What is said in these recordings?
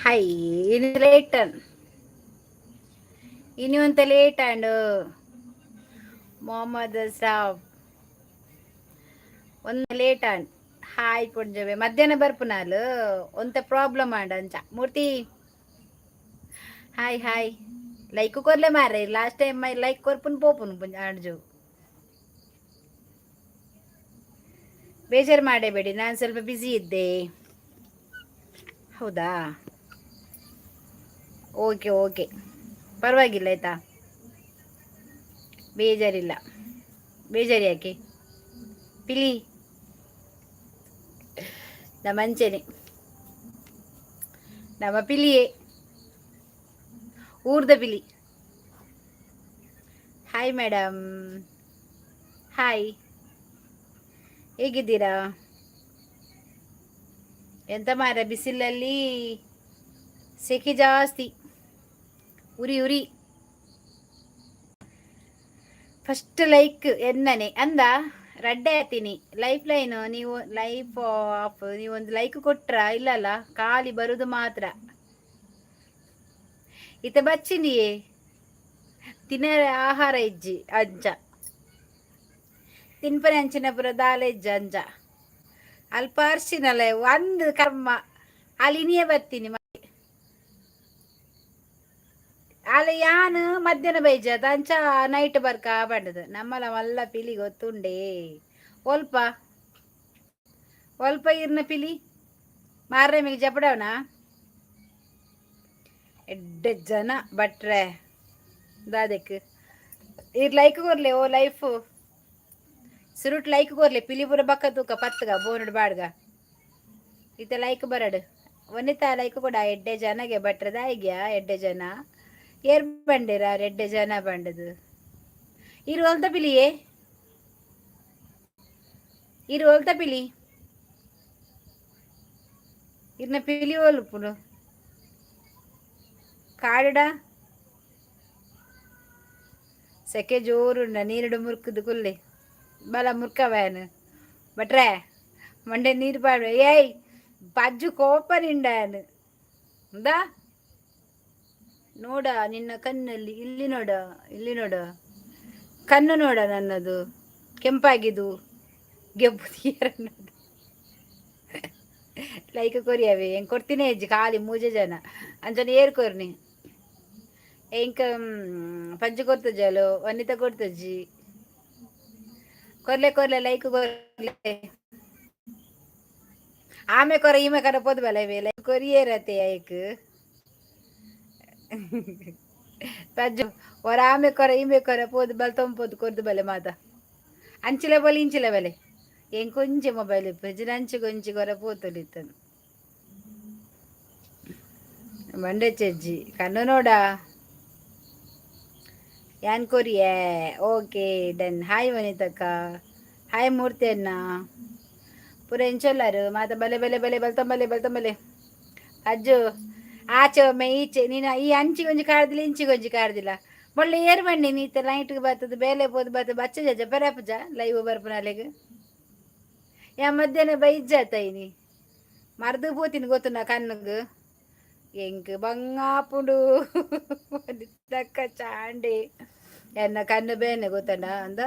High, ಇನಿ late, ಇನಿ ಒಂತೆ ಲೇಟ್ ಆಂಡ್. ಮೊಹಮ್ಮದ್ ಸಾಬ್, ಒಂದು ಲೇಟ್ ಆಂಡ್. ಹಾಯ್ ಪುಂಜವೆ, ಮಧ್ಯಾಹ್ನ ಬರ್ಪುನಾಲ್, ಒಂತೆ ಪ್ರಾಬ್ಲಮ್ ಆಂಡ್ ಅಂಚ. Murthy, hi hi. ಲೈಕ್ ಕೊರ್ಲೆ ಮಾರ್ರೆ. ಲಾಸ್ಟ್ ಟೈಮ್ ಲೈಕ್ ಕೊರ್ಪುನ್ ಪೋಪುನು ಆಂಡ್ಜು. ಬೇಜಾರು ಮಾಡಬೇಡಿ, ನಾನು ಸ್ವಲ್ಪ ಬ್ಯುಸಿ ಇದ್ದೆ. ಹೌದಾ? ಓಕೆ ಓಕೆ, ಪರವಾಗಿಲ್ಲ ಆಯ್ತಾ? ಬೇಜಾರಿಲ್ಲ. ಬೇಜಾರು ಯಾಕೆ ಪಿಲಿ? ನಮ್ಮ ಅಂಚೆನೆ, ನಮ್ಮ ಪಿಲಿಯೇ ಊರ್ದ ಪಿಲಿ. ಹಾಯ್ ಮೇಡಮ್, ಹಾಯ್, ಹೇಗಿದ್ದೀರಾ? ಎಂತ ಮಾರ, ಬಿಸಿಲಲ್ಲಿ ಸೆಕೆ ಜಾಸ್ತಿ, ಉರಿ ಉರಿ. ಫಸ್ಟ್ ಲೈಕ್ ಎನ್ನನೆ ಅಂದ ರಡ್ಡೆ ಆತೀನಿ. ಲೈಫ್ ಲೈನ್ ನೀವು, ಲೈಫ್ ಆಫ್ ನೀವು ಒಂದು ಲೈಕ್ ಕೊಟ್ರ ಇಲ್ಲಲ್ಲ, ಖಾಲಿ ಬರುದು ಮಾತ್ರ. ಇತ ಬಚ್ಚಿನಿಯೇ ತಿನ್ನರೆ ಆಹಾರ ಇಜ್ಜಿ ಅಂಚ ತಿನ್ಪನೆ ಅಂಚಿನ ಪುರ ದಾಲ ಇಜ್ಜ ಅಂಚ ಅಲ್ಪ ಅರ್ಶಿನಲ್ಲ ಒಂದು ಕರ್ಮ ಅಲ್ಲಿ ಇನಿಯೇ ಬರ್ತೀನಿ. ಅಲ್ಲಿ ಯಾನ್ ಮಧ್ಯಾಹ್ನ ಬೈಜ ಅಂಚ ನೈಟ್ ಬರ್ಕ ಬಂಡದು. ನಮ್ಮಲ ಮಲ್ಲ ಪಿಲಿ ಗೊತ್ತುಂಡೇ. ಒಲ್ಪ ಒಲ್ಪ ಇರ್ನ ಪಿಲಿ ಮಾರ್ರೆ ಮಿಗ್ ಜಪಡವನ. ಎಡ್ಡೆ ಜನ ಬಟ್ರೆ ದಾದೆಕ್ ಇರ್ ಲೈಕ್ ಕೊರ್ಲೆ. ಓ ಲೈಫ್ ಸುರುಟ್ ಲೈಕ್ ಕೊರ್ಲೆ. ಪಿಲಿ ಪೂರ ಬಕ್ಕ ತೂಕ ಪತ್ತಗ ಬೋನುಡು ಬಾಡ್ಗ. ಇತ್ತ ಲೈಕ್ ಬರಡು. ವನಿತಾ, ಲೈಕ್ ಕೂಡ. ಎಡ್ಡೆ ಜನಗೆ ಬಟ್ರೆ ದಾಯಿಗ್ಯಾ? ಎಡ್ಡೆ ಜನ ಏರ್ ಬಂಡಿರ? ಎಡ್ಡೆ ಜನ ಬಂಡದು. ಇರು ಒಲ್ತ ಪಿಲಿಯೇ? ಇರು ಒಲ್ತ ಪಿಲಿ? ಇರ್ನ ಪಿಲಿ ಒಲ್ಪುನು ಕಾಡುಡ. ಸೆಕೆ ಜೋರುಂಡ, ನೀರುಡು ಮುರ್ಕುದು ಕುಲ್ಲೆ. ಬಲ ಮುರ್ಕವ್ಯಾನು ಬಟ್ರೆ, ಮಂಡೆ ನೀರು ಪಾಡ್ವೆ. ಏಯ್ ಬಜ್ಜು, ಕೋಪ ನಿಂಡಾನು ದಾ ನೋಡ ನಿನ್ನ ಕಣ್ಣಲ್ಲಿ. ಇಲ್ಲಿ ನೋಡ, ಇಲ್ಲಿ ನೋಡ, ಕಣ್ಣು ನೋಡ ನನ್ನದು ಕೆಂಪಾಗಿದು ಗೆಬ್ಬು ಅನ್ನೋದು. ಲೈಕ್ ಕೊರಿಯವೇ ಹೆಂಗೆ ಕೊಡ್ತೀನಿ ಹೆಜ್ಜೆ. ಖಾಲಿ ಮೂಜೆ ಜನ ಅಂಚನೆ ಏರ್ ಕೊರ್ನಿ? ಎಂಕ ಪಂಚ ಕೊರ್ತಜಲು, ವನಿತಾ ಕೊರ್ತಜ್ಜಿ. ಕೊರ್ಲೆ ಕೊರ್ಲೆ, ಲೈಕ್ ಕೊರ್ಲೆ. ಆಮೆ ಕೊರ, ಈಮೆ ಕರ ಪೋದು ಬಲ ಇವೆ. ಲೈಕ್ ಕೊರಿಯೇರತೆ ಐಕ್ ಪಜ್ಜು ಒರ. ಆಮೆ ಕೊರ, ಈಮೆ ಕೊರ ಪೋದು ಬಲ್ ತೊಂಪೋದು ಕೊರ್ದು ಬಲೆ ಮಾತ. ಅಂಚಿಲ ಬಲೆ, ಇಂಚಿಲ ಬಲೆ. ಏನ್ ಕೊಂಚ ಮೊಬೈಲ್ ಇಪ್ಪು ಅಂಚು ಕೊಂಚಿ ಕೊರ ಪೋತೊಲಿತ್ತನು. ಬಂಡೆ ಚೆಜ್ಜಿ ಕಣ್ಣು ನೋಡ ಯಾನ್ ಕೊರಿಯೇ. Okay, done. ಹಾಯ್ ವನಿತಕ್ಕ, ಹಾಯ್ ಮೂರ್ತಿ ಅಣ್ಣ. ಪೂರ ಎಂಚೊಲ್ಲಾರು ಮಾತ? ಬಲೆ ಬಲೆ ಬಲೆ, ಬಲ್ತಂಬಲೆ ಬಲ್ತಂಬಲೆ. ಅಜ್ಜು, ಆಚೆ ಒಮ್ಮೆ ಈಚೆ. ನೀನು ಈ ಅಂಚಿಗೊಂಜಿ ಕಾಡ್ದಿಲ್ಲ, ಇಂಚಿಗೊಂಜಿ ಕಾಡ್ದಿಲ್ಲ. ಮೊಳ್ಳೆ ಏರ್ ಬಣ್ಣಿ ನೀತ ನೈಟ್ಗೆ ಬರ್ತದೆ, ಬೇಲೆ ಪೋದು ಬರ್ತದೆ. ಬಚ್ಚ ಜಜ್ಜ ಪರಪುಜ ಲೈವ್ ಬರ್ಪುನಲೆಗ್. ಯಾ ಮಧ್ಯಾಹ್ನ ಬೈಜ್ಜಾತ ಇನಿ ಮರ್ದು ಪೋತೀನಿ ಗೊತ್ತುನ ಕಣ್ಣುಗ್. ಎಂಕ್ ಬಂಗಾಪುಂಡು ತಕ್ಕ ಚಾಂಡಿ. ಎನ್ನ ಕಣ್ಣು ಬೇನೆ ಗೊತ್ತಂಡ ಅಂದ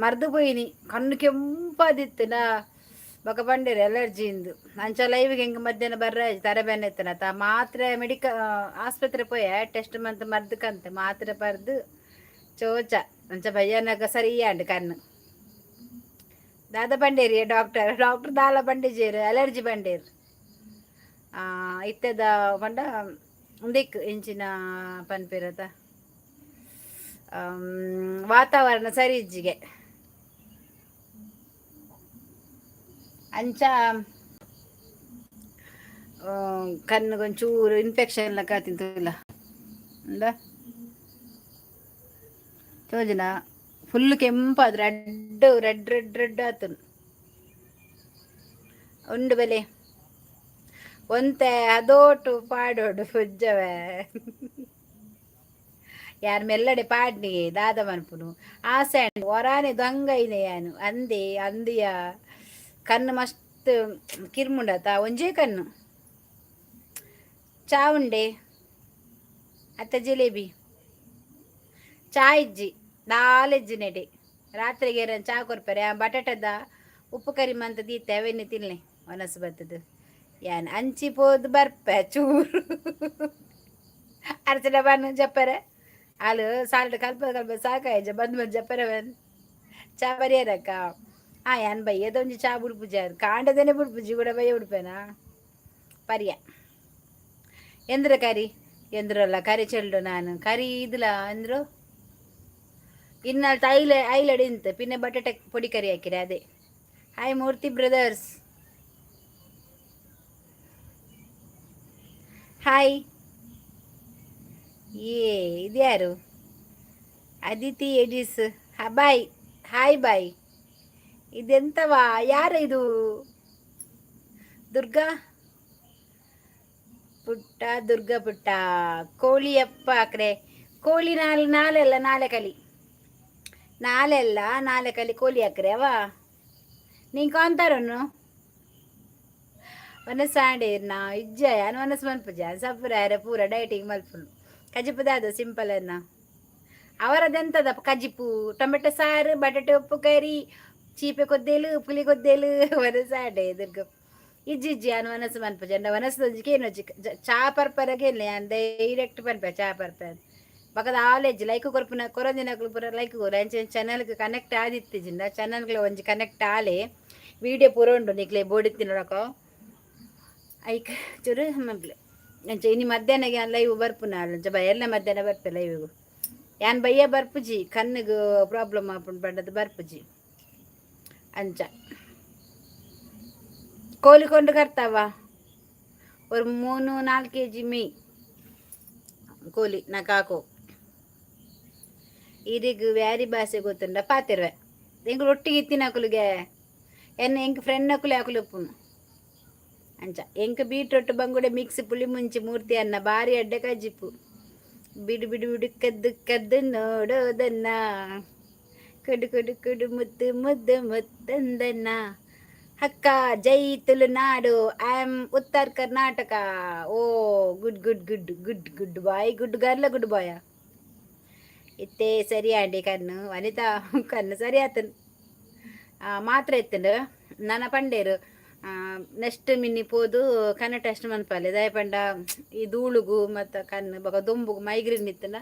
ಮರ್ದು ಪೋಯಿನಿ. ಕಣ್ಣು ಕೆಂಪಾದಿತ್ತುನಾ. ಬೊಕ ಪಂಡೇರು ಎಲರ್ಜಿ ಇಂದು. ಅಂಚ ಲೈವ್ಗೆ ಹೆಂಗೆ ಮಧ್ಯಾಹ್ನ ಬರ್ರ ತರೆ ಬೇನೆ ಇತ್ತನ ತ ಮಾತ್ರೆ ಮೆಡಿಕ ಆಸ್ಪತ್ರೆ ಪೋಯೆ. ಟೆಸ್ಟ್ ಮಂತ್ ಮರ್ದು ಕಂತೆ ಮಾತ್ರೆ ಪರ್ದು ಚೋಚ. ಅಂಚ ಭಯಾನಕ ಸರಿ ಆಂಡ್ ಕಣ್ಣು. ದಾದ ಬಂಡೇರಿ ಡಾಕ್ಟರ್? ಡಾಕ್ಟರ್ ದಾಲ ಬಂಡೇಜೇರು, ಅಲರ್ಜಿ ಬಂಡೇರು. ಇತ್ತೆದ ಪಂಡ ಉಂದೆಕ್ ಇಂಚಿನ ಪನ್ಪಿರತ, ವಾತಾವರಣ ಸರಿ ಇಜ್ಜಿಗೆ. ಅಂಚ ಕಣ್ಣುಗೊಂಚೂರು ಇನ್ಫೆಕ್ಷನ್ ಲೆಕ್ಕ ತಿಂತಿಲ್ಲ ಅಂದ ತೋಜನ. ಫುಲ್ ಕೆಂಪಾದ್, ರೆಡ್ ರೆಡ್ ರೆಡ್ ರೆಡ್ ಆತನು. ಉಂಡು ಬೆಲೆ ಒಂತೆ ಅದೋಟು ಪಾಡೋಡು ಪುಜ್ಜವೆ. ಯಾರು ಮೆಲ್ಲಡೆ ಪಾಡ್ನಿಗೆ ದಾದ ಮನ್ಪುನು ಆಸೆ ಹೊರಾನೆ ದೊಂಗೈನೆ ಯಾನು ಅಂದೆ ಅಂದಿಯ. ಕಣ್ಣು ಮಸ್ತ್ ಕಿರ್ಮುಂಡತ, ಒಂಜೇ ಕಣ್ಣು. ಚಾ ಉಂಡೆ ಅತ್ತ ಜಿಲೇಬಿ? ಚಾ ಇಜ್ಜಿ, ದಾಲ ಇಜ್ಜಿ ನೆಡೆ. ರಾತ್ರಿಗೆ ಏರನ್ ಚಾ ಕೊರ್ಪೆರೆ? ಆ ಬಟಾಟದ ಉಪ್ಪು ಕರಿ ಮಂತ ದೀತೆ, ಅವೆನ್ನೆ ತಿನ್ಲೆ. ಮನಸ್ಸು ಬರ್ತದೆ. ಯಾನ್ ಅಂಚಿ ಪೋದು ಬರ್ಪೆ ಚೂರು. ಅರ್ಚನೆ ಬನ್ನು ಜಪ್ಪರೆ. ಆಲು ಸಾಲ್ಡ್ ಕಲ್ಪ ಕಲ್ಪ ಸಾಕಾಯ್ಜ. ಬಂದ್ ಬಂದ್ ಜಪ್ಪರೆ ಬನ್. ಚಾ ಬರಿಯರಕ್ಕ? ಆ ಯಾನ್ ಬಯ್ಯದೊಂಜಿ ಚಾ ಬುಡ್ಪುಜಿ. ಕಾಂಡದನೆ ಬುಡ್ಪುಜಿ ಕೂಡ ಬಯ್ಯ ಉಡ್ಪೇನಾ? ಪರಿಯ ಎಂದ್ರ ಕರಿ ಎಂದ್ರಲ್ಲ ಕರಿ ಚೆಲ್ಡು ನಾನು ಕರಿ ಇದ್ಲ ಅಂದ್ರು ಇನ್ನಾಲ್ ಐಲ ಐಲಡ್ ಇಂತ ಪಿನ್ನೆ ಬಟಾಟೆ ಪೊಡಿ ಕರಿ ಹಾಕಿರಿ ಅದೇ. Hi Murthy brothers, hi. ಏ, ಇದ್ಯಾರು? ಅದಿತಿ ಎಡಿಸ್, ಬಾಯ್. Hi bye. ಇದೆಂತವಾ? ಯಾರು ಇದು? ದುರ್ಗಾ ಪುಟ್ಟ, ದುರ್ಗಾ ಪುಟ್ಟ. ಕೋಳಿಯಪ್ಪ ಆಕ್ರೆ ಕೋಳಿ ನಾಲ್ ನಾಲೆಲ್ಲ ನಾಲೆ ಕಲಿ ನಾಲೆಲ್ಲ ನಾಲೆ ಕಲಿ ಕೋಳಿ ಹಾಕ್ರೆ ಅವ ನೀನ್ ಕಾಂತಾರನ್ನು ವನಸಾಂಡೆ ನಾ ಇಜ್ಜ. ಯಾನ್ ವನಸ್ ಮನ್ಪುಜ ಸಪುರ ಪೂರ ಡೈಟಿಂಗ್ ಮಲ್ಪುನು. ಕಜಿಪುದಾದ ಸಿಂಪಲ್ ಅನ್ನ ಅವರದೆಂತದ? ಕಜಿಪು, ಟೊಮೆಟೊ ಸಾರು, ಬಟಾಟೆ ಉಪ್ಪು ಕರಿ, ಚೀಪೆ ಕೊದ್ದೇಲು, ಪುಲಿ ಕೊದ್ದೇಲು. ವನಸಾಂಡೆ ದುರ್ಗ ಇಜ್ಜಿ ಇಜ್ಜಿ. ಯಾನ್ ವನಸ್ ಮನ್ಪುಜ ಅಂಡ ವನಸ್ದೊಂಜಿ ಕೇನೊಜ್ಜಿ. ಚಾ ಪರ್ಪರಗೆ ಯಾನ್ ಡೈರೆಕ್ಟ್ ಪನ್ಪೆ ಚಾ ಪರ್ಪೆ. ಬಕದ ಆಲೇಜ್ ಲೈಕ್ ಕೊರ್ಪುನ ಕೊರೊಂದಿನಕುಲು ಪೂರ ಲೈಕ್ ಕೊರು. ಅಂಚೆ ಚಾನಲ್ಗೆ ಕನೆಕ್ಟ್ ಆದಿತ್ತಿಜಿಂಡ ಚಾನಲ್ಗೆ ಒಂಜಿ ಕನೆಕ್ಟ್ ಆಲೆ. ವೀಡಿಯೋ ಪೂರ ಉಂಡು ನಿಕ್ಲೆ ಬೋಡಿತ್ತಿನೊಡಕ. ಐಕ್ ಚೂರು ಮನ್ಪುಲೆ. ಅಂಚ ಇನಿ ಮಧ್ಯಾಹ್ನಗೆ ಯಾನ್ ಲೈವ್ ಬರ್ಪುನ. ಅಂಚ ಬ ಎಲ್ಲ ಮಧ್ಯಾಹ್ನ ಬರ್ಪೆ ಲೈವ್ಗು. ಯಾನ್ ಬಯ್ಯ ಬರ್ಪುಜಿ, ಕಣ್ಣಿಗೆ ಪ್ರಾಬ್ಲಮ್ ಆಪುಂಡು ಪಂಡದು ಬರ್ಪುಜಿ. ಅಂಚ ಕೋಲಿ ಕೊಂಡು ಕರ್ತಾವ ஒரு 3-4 ಕೆಜಿ ಮೀ ಕೋಲಿ ನಕಾಕೋ. ಇರಿಗ್ ವ್ಯಾರಿ ಭಾಷೆ ಗೊತ್ತುಂಡ? ಪಾತೆರ್ವೆ. ಎಂಕುಲು ಒಟ್ಟಿಗೆ ಇತ್ತಿನಕುಲುಗೆ ಎನ್ನ ಎಂಕ್ ಫ್ರೆಂಡ್ ನಕುಲು ಅಕುಲು ಉಪ್ಪುನು. ಅಂಚ ಎಂಕ್ ಬೀಟ್ರೋಟ್ ಬಂಗುಡೆ ಮಿಕ್ಸ್ ಪುಳಿ ಮುಂಚಿ. ಮೂರ್ತಿ ಅನ್ನ ಬಾರಿ ಅಡ್ಡೆ ಕಜ್ಜಿಪ್ಪು. ಬಿಡು ಬಿಡು ಬಿಡು ಕದ್ದು ಕದ್ದು ನೋಡೋದನ್ನ, ಕುಡು ಕುಡು ಕುಡು ಮುದ್ದು ಮುದ್ದು ಮುತ್ತಂದನ್ನ. ಅಕ್ಕ, ಜೈ Tulunadu. I am Uttar Karnataka. Oh, good good good good good boy, good girl, good ಬಾಯ. ಇತ್ತೆ ಸರಿ ಆಂಡಿ ಕಣ್ಣು? ವನಿತಾ, ಕಣ್ಣು ಸರಿ ಆತನ್. ಮಾತ್ರ ಇತ್ತಂಡು ನನ ಪಂಡೇರು. ನೆಕ್ಸ್ಟ್ ಮಿನಿ ಪೋದು ಕಣ್ಣು ಟೆಸ್ಟ್ ಮನ್ಪಾಲೆ. ದಾಯ ಪಂಡ ಈ ಧೂಳುಗು ಮತ್ತು ಕಣ್ಣು ಬೊಕ ದೊಂಬುಗು ಮೈಗ್ರೇನ್ ಇತ್ತಂಡ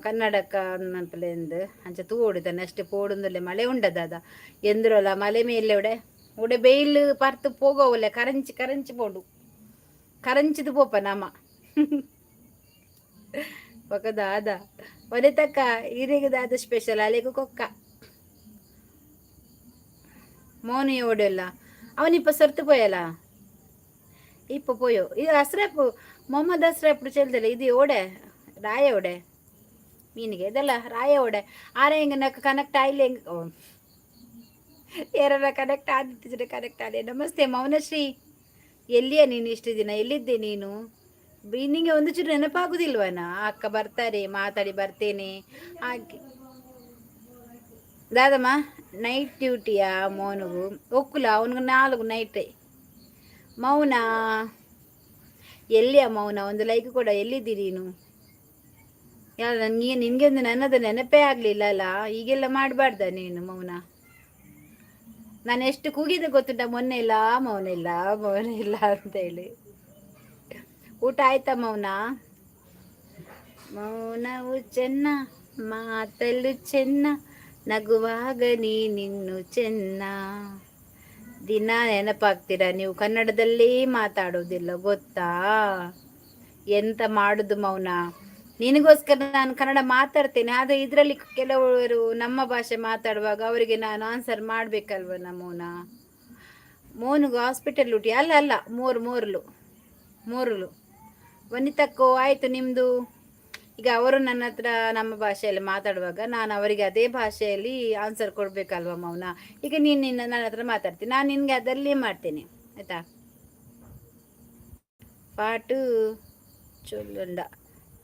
ಕನ್ನಡಕ್ಕ ಮನ್ಪಲೆ ಎಂದ್. ಅಂಚ ತೂವೊಡು. ನೆಕ್ಸ್ಟ್ ಪೋಡುಂದುಲ್ಲೆ. ಮಳೆ ಉಂಡದಾದ ಎಂದ್ರಲ್ಲ ಮಲೆ ಮೇಲೆ ಉಡೆ ಉಡೆ ಬೇಯ್ಲ್ ಪರ್ತು ಪೋಗೋವಲೆ. ಕರಂಚಿ ಕರಂಚಿ ಪೋಡು, ಕರಂಚಿದು ಪೋಪ ನಮ ಬೊಕ ದಾದ? ವನಿತಕ್ಕ, ಈರೆಗ್ ದಾದ ಸ್ಪೆಷಲ್? ಅಲೆಗು ಕೊಕ್ಕ ಮೋನು ಓಡೆಲ್ಲ. ಅವನಿಪ್ಪ ಸರ್ತು ಪೋಯಲ್ಲ, ಇಪ್ಪ ಪೋಯೋ. ಇದು ಅಸ್ರಪ್ಪು ಮೊಹಮ್ಮದ್ ಅಸ್ರಪ್ಪು ಚೆಲ್ದಲ್ಲ. ಇದು ಓಡೆ ರಾಯ ಓಡೆ ಮೀನಿಗೆ ಇದೆಲ್ಲ ರಾಯ ಓಡೆ ಆರೆ. ಹಿಂಗೆ ನಕ್ ಕನೆಕ್ಟ್ ಆಯ್ಲಿ ಹೆಂಗ್ ಯಾರ ಕನೆಕ್ಟ್ ಆದಿತ್ತಿದ್ರೆ ಕನೆಕ್ಟ್ ಆದೆ. ನಮಸ್ತೆ ಮೌನಶ್ರೀ, ಎಲ್ಲಿಯ ನೀನು? ಇಷ್ಟು ದಿನ ಎಲ್ಲಿದ್ದೆ ನೀನು? ನಿಂಗೆ ಒಂದು ಚೂರು ನೆನಪಾಗುದಿಲ್ವನಾ? ಅಕ್ಕ ಬರ್ತಾರೆ, ಮಾತಾಡಿ ಬರ್ತೇನೆ ಹಾಗೆ. ದಾದಮ್ಮ, ನೈಟ್ ಡ್ಯೂಟಿಯಾ ಮೋನುಗು? ಒಕ್ಕುಲ ಅವನಿಗೆ ನಾಲ್ಕು ನೈಟೇ. ಮೌನ, ಎಲ್ಲಿಯ ಮೌನ? ಒಂದು ಲೈಕ್ ಕೊಡ. ಎಲ್ಲಿದ್ದೀರಿ ನೀನು? ಯಾರು ನನಗೆ ನಿನಗೆ ಒಂದು ನನ್ನದು ನೆನಪೇ ಆಗಲಿಲ್ಲ ಅಲ್ಲ. ಹೀಗೆಲ್ಲ ಮಾಡಬಾರ್ದ ನೀನು ಮೌನ? ನಾನು ಎಷ್ಟು ಕೂಗಿದ್ದೆ ಗೊತ್ತುಂಟ ಮೊನ್ನೆ? ಇಲ್ಲ ಮೌನ, ಇಲ್ಲ ಮೌನ, ಇಲ್ಲ ಅಂತ ಹೇಳಿ. ಊಟ ಆಯ್ತಾ ಮೌನ? ಮೌನವು ಚೆನ್ನ, ಮಾತಲು ಚೆನ್ನ, ನಗುವಾಗ ನೀನಿನ್ನು ಚೆನ್ನ. ದಿನ ನೆನಪಾಗ್ತೀರಾ ನೀವು. ಕನ್ನಡದಲ್ಲೇ ಮಾತಾಡೋದಿಲ್ಲ ಗೊತ್ತಾ? ಎಂತ ಮಾಡುದು ಮೌನ? ನಿನಗೋಸ್ಕರ ನಾನು ಕನ್ನಡ ಮಾತಾಡ್ತೇನೆ. ಆದರೆ ಇದರಲ್ಲಿ ಕೆಲವರು ನಮ್ಮ ಭಾಷೆ ಮಾತಾಡುವಾಗ ಅವರಿಗೆ ನಾನು ಆನ್ಸರ್ ಮಾಡಬೇಕಲ್ವ ಮೌನ? ಮೋನುಗು ಹಾಸ್ಪಿಟಲ್ ಡ್ಯೂಟಿ ಅಲ್ಲ ಅಲ್ಲ, ಮೂರು ಮೂರ್ಲು ಮೂರುಲು. ವನಿತಕ್ಕೋ, ಆಯಿತು ನಿಮ್ಮದು? ಈಗ ಅವರು ನನ್ನ ಹತ್ರ ನಮ್ಮ ಭಾಷೆಯಲ್ಲಿ ಮಾತಾಡುವಾಗ ನಾನು ಅವರಿಗೆ ಅದೇ ಭಾಷೆಯಲ್ಲಿ ಆನ್ಸರ್ ಕೊಡಬೇಕಲ್ವ ಮೌನ? ಈಗ ನೀನು ನಿನ್ನ ನನ್ನ ಹತ್ರ ಮಾತಾಡ್ತೀನಿ, ನಾನು ನಿನಗೆ ಅದರಲ್ಲೇ ಮಾಡ್ತೇನೆ, ಆಯಿತಾ? ಪಾಟು ಚೊಲ್ಲುಂಡ.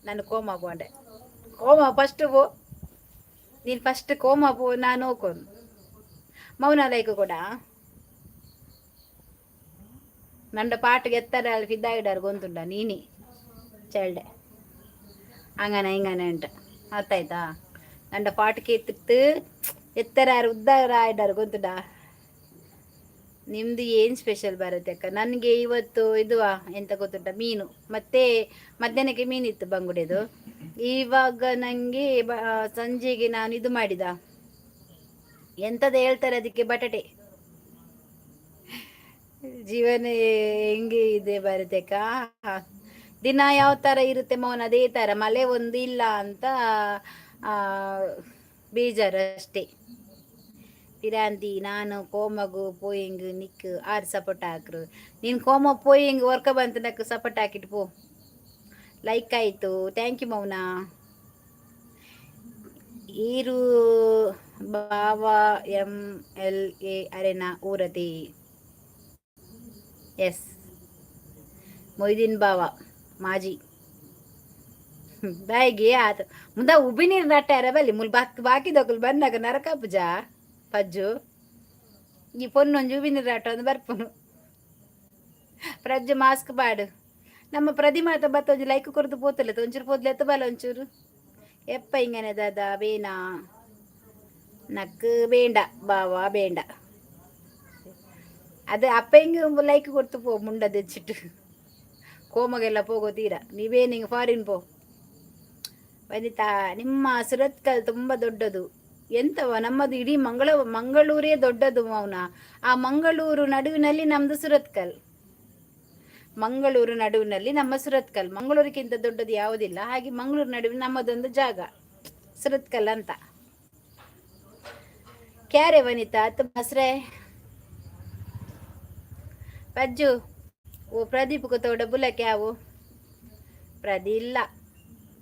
ನಾನು ಕೋಮಾ ಪೋಂಡೆ. ಕೋಮಾ ಫಸ್ಟ್ ಪೋ ನೀನು, ಫಸ್ಟ್ ಕೋಮಾ ಪೋ. ನಾನು ಹೋಗೋನು. ಮೌನ ಲೈಕ್ ಕೂಡ. ನಂಡ ಪಾಟುಗೆ ಎತ್ತರ ಫಿದ್ದಾಗಿಡಾರು ಗೊಂತುಂಡ ನೀನಿ. ಚೇಳ್ಡೆ ಹಂಗನ ಹಿಂಗನೆ ಉಂಟು, ಅರ್ಥ ಆಯ್ತಾ? ನಂಡ ಪಾಟ್ಕೆ ಎತ್ತಿತ್ತು ಎತ್ತರ ಉದ್ದಾರ ಆಯ್ಡಾರು ಗೊತ್ತುಡಾ. ನಿಮ್ಮದು ಏನು ಸ್ಪೆಷಲ್ ಬರುತ್ತೆ ಅಕ್ಕ? ನನಗೆ ಇವತ್ತು ಇದು ಎಂತ ಗೊತ್ತುಂಟ? ಮೀನು. ಮತ್ತೆ ಮಧ್ಯಾಹ್ನಕ್ಕೆ ಮೀನಿತ್ತು, ಬಂಗುಡೆದು. ಇವಾಗ ನನಗೆ ಸಂಜೆಗೆ ನಾನು ಇದು ಮಾಡಿದ, ಎಂಥದ್ದು ಹೇಳ್ತಾರೆ ಅದಕ್ಕೆ, ಬಟಾಟೆ. ಜೀವನ ಹೆಂಗೆ ಇದೆ ಬರುತ್ತೆ? ದಿನ ಯಾವ ಥರ ಇರುತ್ತೆ ಮೌನ, ಅದೇ ಥರ. ಮಳೆ ಒಂದು ಇಲ್ಲ ಅಂತ ಬೇಜಾರು ಅಷ್ಟೇ. ಪಿರಾಂತಿ ನಾನು ಕೋಮಗು ಪೋಯಿಂಗ್ ನಿಕ್ ಆರು ಸಪೋರ್ಟ್ ಹಾಕ್ರು. ನೀನು ಕೋಮ ಪೋಯಿಂಗ್ ವರ್ಕ ಬಂತು ನಕ್ಕು ಸಪೋರ್ಟ್ ಹಾಕಿಟ್ಟು ಪೋ. ಲೈಕ್ ಆಯಿತು, thank you ಮೌನ. ಈರು ಬಾವ ಎಮ್.ಎಲ್.ಎ ಅರೆನ ಊರತಿ. ಎಸ್, ಮೊಯ್ದೀನ್ ಬಾವ ಮಾಜಿ ಬಾಯಿಗೆ ಆತು. ಮುಂದ ಉಬ್ಬಿ ನೀರು ನಟ್ಟಾರ ಬಲ್ಲಿ ಮುಲ್ ಬಾಕ್ ಬಾಕಿದೊಕುಲು ಬಂದಾಗ ನರಕ ಪೂಜಾ ಪಜ್ಜು. ಈ ಪೊನ್ನೊಂಜಿ ಉಬ್ಬಿ ನೀರು ಆಟ ಒಂದು ಬರ್ಪುನು. ಪ್ರಜ್ಜು ಮಾಸ್ಕ್ ಪಾಡು. ನಮ್ಮ ಪ್ರತಿಮಾತ ಬತ್ತ ಒಂಜಿ ಲೈಕ್ ಕೊರ್ದು ಪೋತಲೆ. ಒಂಚೂರು ಪೋದ್ಲೆ ಎತ್ತ ಬಲ ಒಂಚೂರು. ಎಪ್ಪ ಇಂಗನೆ ದಾದಾ ಬೇನಾ ನಕ್ಕು ಬೇಂಡ ಬಾವಾ ಬೇಂಡ. ಅದು ಅಪ್ಪ ಹಿಂಗೆ ಲೈಕ್ ಕೊಡ್ತು ಪೋ. ಮುಂಡ తెచ్చిಟ್ಟು ಕೋಮಗೆಲ್ಲ ಪೋಗೋ ತೀರಾ. ನೀವೇನು ಹಿಂಗೆ ಫಾರಿನ್ ಪೋ. ವನಿತಾ, ನಿಮ್ಮ ಸುರತ್ಕಲ್ ತುಂಬ ದೊಡ್ಡದು. ಎಂತವ, ನಮ್ಮದು ಇಡೀ ಮಂಗಳೂರೇ ದೊಡ್ಡದು ಮೌನ. ಆ ಮಂಗಳೂರು ನಡುವಿನಲ್ಲಿ ನಮ್ಮದು ಸುರತ್ಕಲ್. ಮಂಗಳೂರು ನಡುವಿನಲ್ಲಿ ನಮ್ಮ ಸುರತ್ಕಲ್. ಮಂಗಳೂರಿಗಿಂತ ದೊಡ್ಡದು ಯಾವುದಿಲ್ಲ. ಹಾಗೆ ಮಂಗಳೂರು ನಡುವಿನ ನಮ್ಮದೊಂದು ಜಾಗ ಸುರತ್ಕಲ್ ಅಂತ. ಕ್ಯಾರೆ ವನಿತಾ ತುಂಬ ಹಸ್ರೆ. ಪಜ್ಜು वो प्रदीप को थोड़ा बोला क्या? वो प्रदी ಇಲ್ಲ,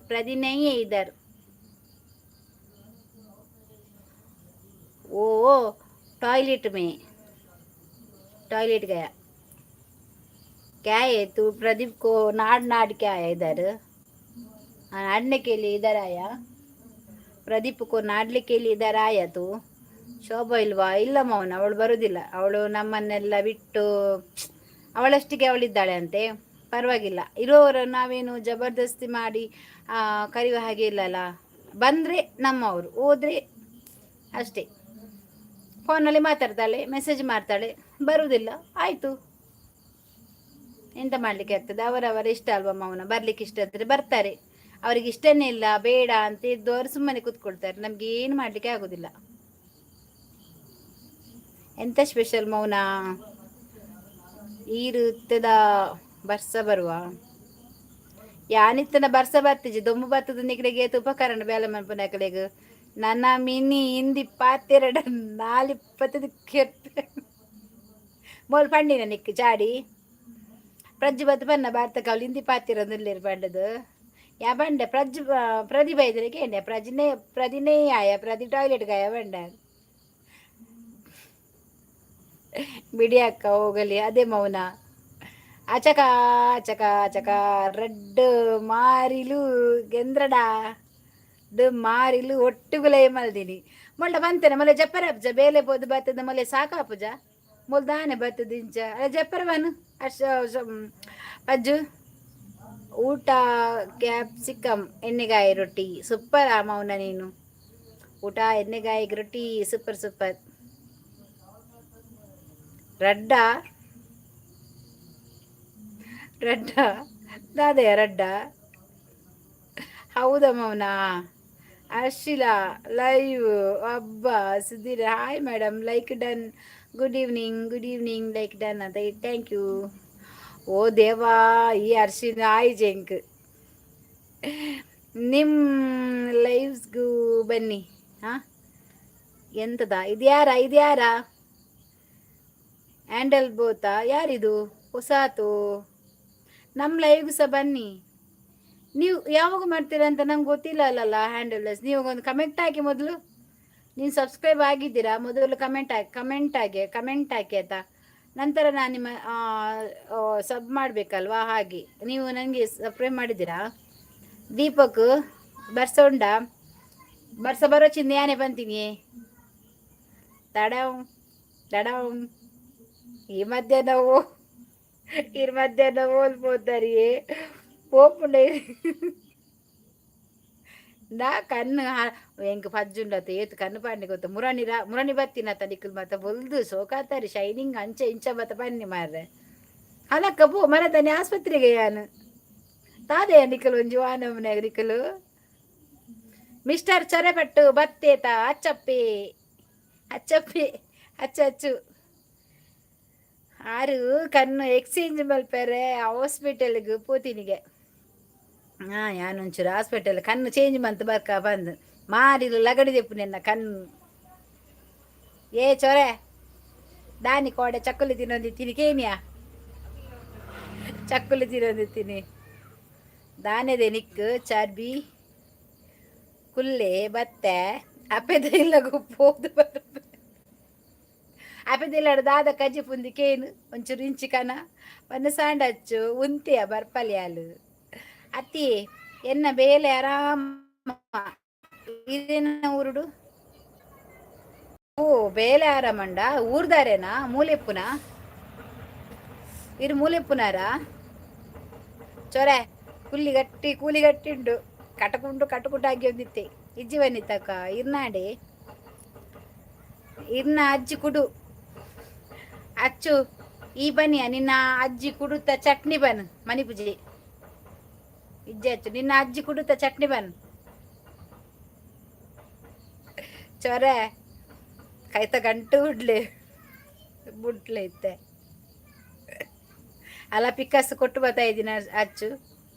प्रदी नहीं है इधर. वो टॉयलेट में, टॉयलेट गया. क्या है तू प्रदीप को नाड़ नाड़ के आया इधर? हाँ, नाड़ने के लिए इधर आया. प्रदीप को नाडಲಿಕ್ಕೆ के लिए इधर आया तू. ಶೋಭಾ ಇಲ್ವಾ? ಇಲ್ಲ ಮೌನ, ಅವಳು ಬರುದಿಲ್ಲ. ಅವಳು ನಮ್ಮನ್ನೆಲ್ಲ ಬಿಟ್ಟು ಅವಳಷ್ಟಿಗೆ ಅವಳಿದ್ದಾಳೆ ಅಂತೆ. ಪರವಾಗಿಲ್ಲ, ಇರೋರು ನಾವೇನು ಜಬರ್ದಸ್ತಿ ಮಾಡಿ ಕರೆಯುವ ಹಾಗೆ ಇಲ್ಲಲ್ಲ. ಬಂದರೆ ನಮ್ಮವರು, ಹೋದರೆ ಅಷ್ಟೇ. ಫೋನಲ್ಲಿ ಮಾತಾಡ್ತಾಳೆ, ಮೆಸೇಜ್ ಮಾಡ್ತಾಳೆ, ಬರುವುದಿಲ್ಲ. ಆಯಿತು, ಎಂತ ಮಾಡಲಿಕ್ಕೆ ಆಗ್ತದೆ? ಅವರವರ ಇಷ್ಟ ಅಲ್ವಾ ಮೌನ? ಬರ್ಲಿಕ್ಕೆ ಇಷ್ಟ ಇದ್ದರೆ ಬರ್ತಾರೆ. ಅವರಿಗೆ ಇಷ್ಟನೇ ಇಲ್ಲ, ಬೇಡ ಅಂತ ಇದ್ದವರು ಸುಮ್ಮನೆ ಕೂತ್ಕೊಳ್ತಾರೆ. ನಮ್ಗೆ ಏನು ಮಾಡಲಿಕ್ಕೆ ಆಗೋದಿಲ್ಲ. ಎಂತ ಸ್ಪೆಷಲ್ ಮೌನ? ಈರುತ್ತದ ಬರ್ಸ ಬರುವ ಯಾನಿತ್ತನ ಬರ್ಸ ಬತ್ತಿಜಿ. ದೊಂಬು ಬತ್ತದ. ನಿಕಡೆಗೆ ಏತ್ ಉಪಕರಣ ಬೇಲೆ ಮನ್ಪುನಕಲೆಗ್. ನನ್ನ ಮಿನಿ ಇಂದಿ ಪಾತೆರಡ ನಾಲಿಪ್ಪತ್ತದ ಕೆರ್ಪೆ. ಮೋಲ್ ಪಂಡಿನ ನಿಕ್ ಚಾಡಿ ಪ್ರಜ್ಜು ಬತ್ತು ಬನ್ನ ಭಾರತ ಕವಲು ಹಿಂದಿ ಪಾತಿರೊಂದುಲ್ಲೆರ್ ಪಂಡದು. ಯಾ ಬಂಡೆ ಪ್ರಜ್ಜು ಪ್ರದಿ ಬೈದರೆ ಕೇಂಡೆ ಪ್ರಜ್ನೆ ಪ್ರದಿನೇ ಆಯ ಪ್ರದಿ ಟಾಯ್ಲೆಟ್ ಗಾಯ ಬಂಡ. ಬಿಡಿ ಅಕ್ಕ, ಹೋಗಲಿ. ಅದೇ ಮೌನ. ಅಚಕ ಅಚಕ ಅಚಕ ರೆಡ್ ಮಾರಿಲು ಗೆಂದ್ರಡ ಡ್ ಮಾರಿಲು ಒಟ್ಟುಗುಲೇ ಮಲ್ದಿನಿ. ಮೊಳ್ಳ ಬಂತೇನೆ ಮೊಲೆ ಜಪ್ಪರ ಅಪ್ಜ ಬೇಲೆ ಪೋದು ಬತ್ತದ. ಮೊಲೆ ಸಾಕಾಪುಜ ಮೊಲ್ ದಾನೆ ಬತ್ತದ ಇಂಚ. ಅಲ್ಲ ಜಪ್ಪರ ಬನು ಅರ್ಷ ಪಜ್ಜು. ಊಟ ಕ್ಯಾಪ್ಸಿಕಮ್ ಎಣ್ಣೆಗಾಯಿ ರೊಟ್ಟಿ. ಸೂಪರ್ ಆ ಮೌನ ನೀನು. ಊಟ ಎಣ್ಣೆಗಾಯಿ ರೊಟ್ಟಿ, ಸೂಪರ್ ಸೂಪರ್. ರಡ್ಡ ರಡ್ಡ ದಾದೆಯ ರಡ್ಡ. ಹೌದಾ ಮೌನ? ಅರ್ಶಿಲಾ ಲೈವ್. ಅಬ್ಬಾ Sudhir, hi madam, like done, good evening, good evening, like done ಅಂತ. Thank you. ಓ ದೇವಾ, ಈ ಅರ್ಶಿನ ಆಯ್ ಜೆಂಕ್. ನಿಮ್ಮ ಲೈವ್ಸ್ಗೂ ಬನ್ನಿ. ಹಾಂ, ಎಂತದ ಇದು? ಯಾರ ಇದು? ಯಾರ ಹ್ಯಾಂಡಲ್ ಬೋತಾ? ಯಾರಿದು ಹೊಸಾತು? ನಮ್ಮ ಲೈವ್ಗೂ ಸಹ ಬನ್ನಿ. ನೀವು ಯಾವಾಗ ಮಾಡ್ತೀರಾ ಅಂತ ನಂಗೆ ಗೊತ್ತಿಲ್ಲ ಅಲ್ಲಲ್ಲ. ಹ್ಯಾಂಡಲ್, ನೀವು ಒಂದು ಕಮೆಂಟ್ ಹಾಕಿ ಮೊದಲು. ನೀವು ಸಬ್ಸ್ಕ್ರೈಬ್ ಆಗಿದ್ದೀರಾ? ಮೊದಲು comment hockey, comment hockey, comment hockey ಆಯ್ತಾ? ನಂತರ ನಾನು ನಿಮ್ಮ ಸಬ್ ಮಾಡಬೇಕಲ್ವಾ? ಹಾಗೆ ನೀವು ನನಗೆ ಸಬ್ಸ್ಕ್ರೈಬ್ ಮಾಡಿದ್ದೀರಾ? ದೀಪಕ್, ಬರ್ಸ ಉಂಡಾ? ಬರ್ಸ ಬರೋ ಚಿಂದ ಯಾನೆ ಬಂತೀನಿ. ತಡವ್ ತಡವ್. ಈ ಮಧ್ಯಾಹ್ನ ಈ ಮಧ್ಯಾಹ್ನ ಓಲ್ ಪೋತಾರಿಯೇ? ಪೋಪುಂಡೆ ನಾ ಕಣ್ಣು ಎಂಕ್ ಪಜ್ಜುಂಡತ ಏತ್ ಕಣ್ಣು ಪಾಡ್ನಿ ಗೊತ್ತ ಮುರಣಿ ಮುರಣಿ ಬತ್ತಿನ ನಿಕ್ಕುಲ್ ಮಾತ ಬೊಲ್ದು ಸೋಕಾತಾರಿ ಶೈನಿಂಗ್ ಅಂಚ ಇಂಚ ಬತ್ತ ಪನ್ನಿ ಮಾರ್ರೆ ಅಲಕ್ಕ ಪೋ ಮರತಾನೆ ಆಸ್ಪತ್ರೆಗೆ ಯಾನು ತಾದೇ ನಿಕ್ಕಲು ಒಂಜಿ ವಾನಮನೆ ನಿಕ್ಕಲು ಮಿಸ್ಟರ್ ಚೊರೆಪಟ್ಟು ಬತ್ತೇತ ಅಚ್ಚಪ್ಪಿ ಅಚ್ಚಪ್ಪಿ ಅಚ್ಚ ಅಚ್ಚು ಆರು ಕಣ್ಣು ಎಕ್ಸ್ಚೇಂಜ್ ಮಲ್ಪೆರೆ ಹಾಸ್ಪಿಟಲ್ಗೆ ಪೋತಿನಿಗೆ. ಹಾಂ, ಯಾನೊಂಚೂರು ಹಾಸ್ಪಿಟಲ್ ಕಣ್ಣು ಚೇಂಜ್ ಮಂತ್ ಬರ್ಕ ಬಂದು ಮಾರಿಲು ಲಗಡಿ ದೆಪ್ಪು ನಿನ್ನ ಕಣ್ಣು. ಏ ಚೊರೆ, ದಾನಿ ಕೋಡೆ ಚಕ್ಕುಲಿ ತಿನ್ನೊಂದಿತ್ತೀನಿ ಕೇನಿಯಾ? ಚಕ್ಕುಲಿ ತಿನ್ನೊಂದಿತ್ತೀನಿ ದಾನೆದೆ ನಿಕ್ಕು ಚರ್ಬಿ ಕುಲ್ಲೆ ಬತ್ತೆ ಅಪ್ಪೆದ ಇಲ್ಲಗು ಪೋದು ಬರ್ಪೆ. ಅಪ್ಪೆದ ದಾದ ಕಜ್ಜಿ ಪುಂದಿ ಕೇನು ಒಂಚೂರು ಇಂಚಿ ಕನ ಪನ್ನ ಸಾಂಡಚ್ಚು ಉಂತಿಯ ಬರ್ಪಲ್ಯಾಲು. ಅತ್ತಿ, ಎನ್ನ ಬೇಲೆ ಆರಾಮ. ಇದೇನ ಊರುಡು? ಓ, ಬೇಲೆ ಆರಾಮಂಡ. ಊರ್ದಾರೇನಾ? ಮೂಲೆಪ್ಪುನ ಇರು, ಮೂಲೆಪ್ಪುನಾರ? ಚೊರೆ, ಕುಲ್ಲಿ ಗಟ್ಟಿ ಕೂಲಿ ಗಟ್ಟಿ ಉಂಡು ಕಟಕುಂಡು ಕಟಕುಂಡು ಆಗಿ ಒಂದಿತ್ತೆ. ಇಜ್ಜಿ ಬನ್ನಿತ್ತಕ್ಕ ಇರ್ನಾಡೆ ಇರ್ನ ಅಜ್ಜಿ ಕುಡು. ಅಚ್ಚು, ಈ ಬನ್ನಿಯ ನಿನ್ನ ಅಜ್ಜಿ ಕುಡುತ್ತ ಚಟ್ನಿ ಬನ್. ಮನಿ ಪೂಜೆ ಇಜ್ಜಿ ಅಚ್ಚು, ನಿನ್ನ ಅಜ್ಜಿ ಕುಡುತ್ತ ಚಟ್ನಿ ಬನ್. ಚೊರೆ, ಕೈತ ಗಂಟು ಉಡ್ಲೆ ಬುಡ್ಲೆ ಇತ್ತೆ. ಅಲ್ಲ, ಪಿಕ್ಕಸ್ ಕೊಟ್ಟು ಬರ್ತಾ ಇದ್ದೀನಿ. ಅಚ್ಚು,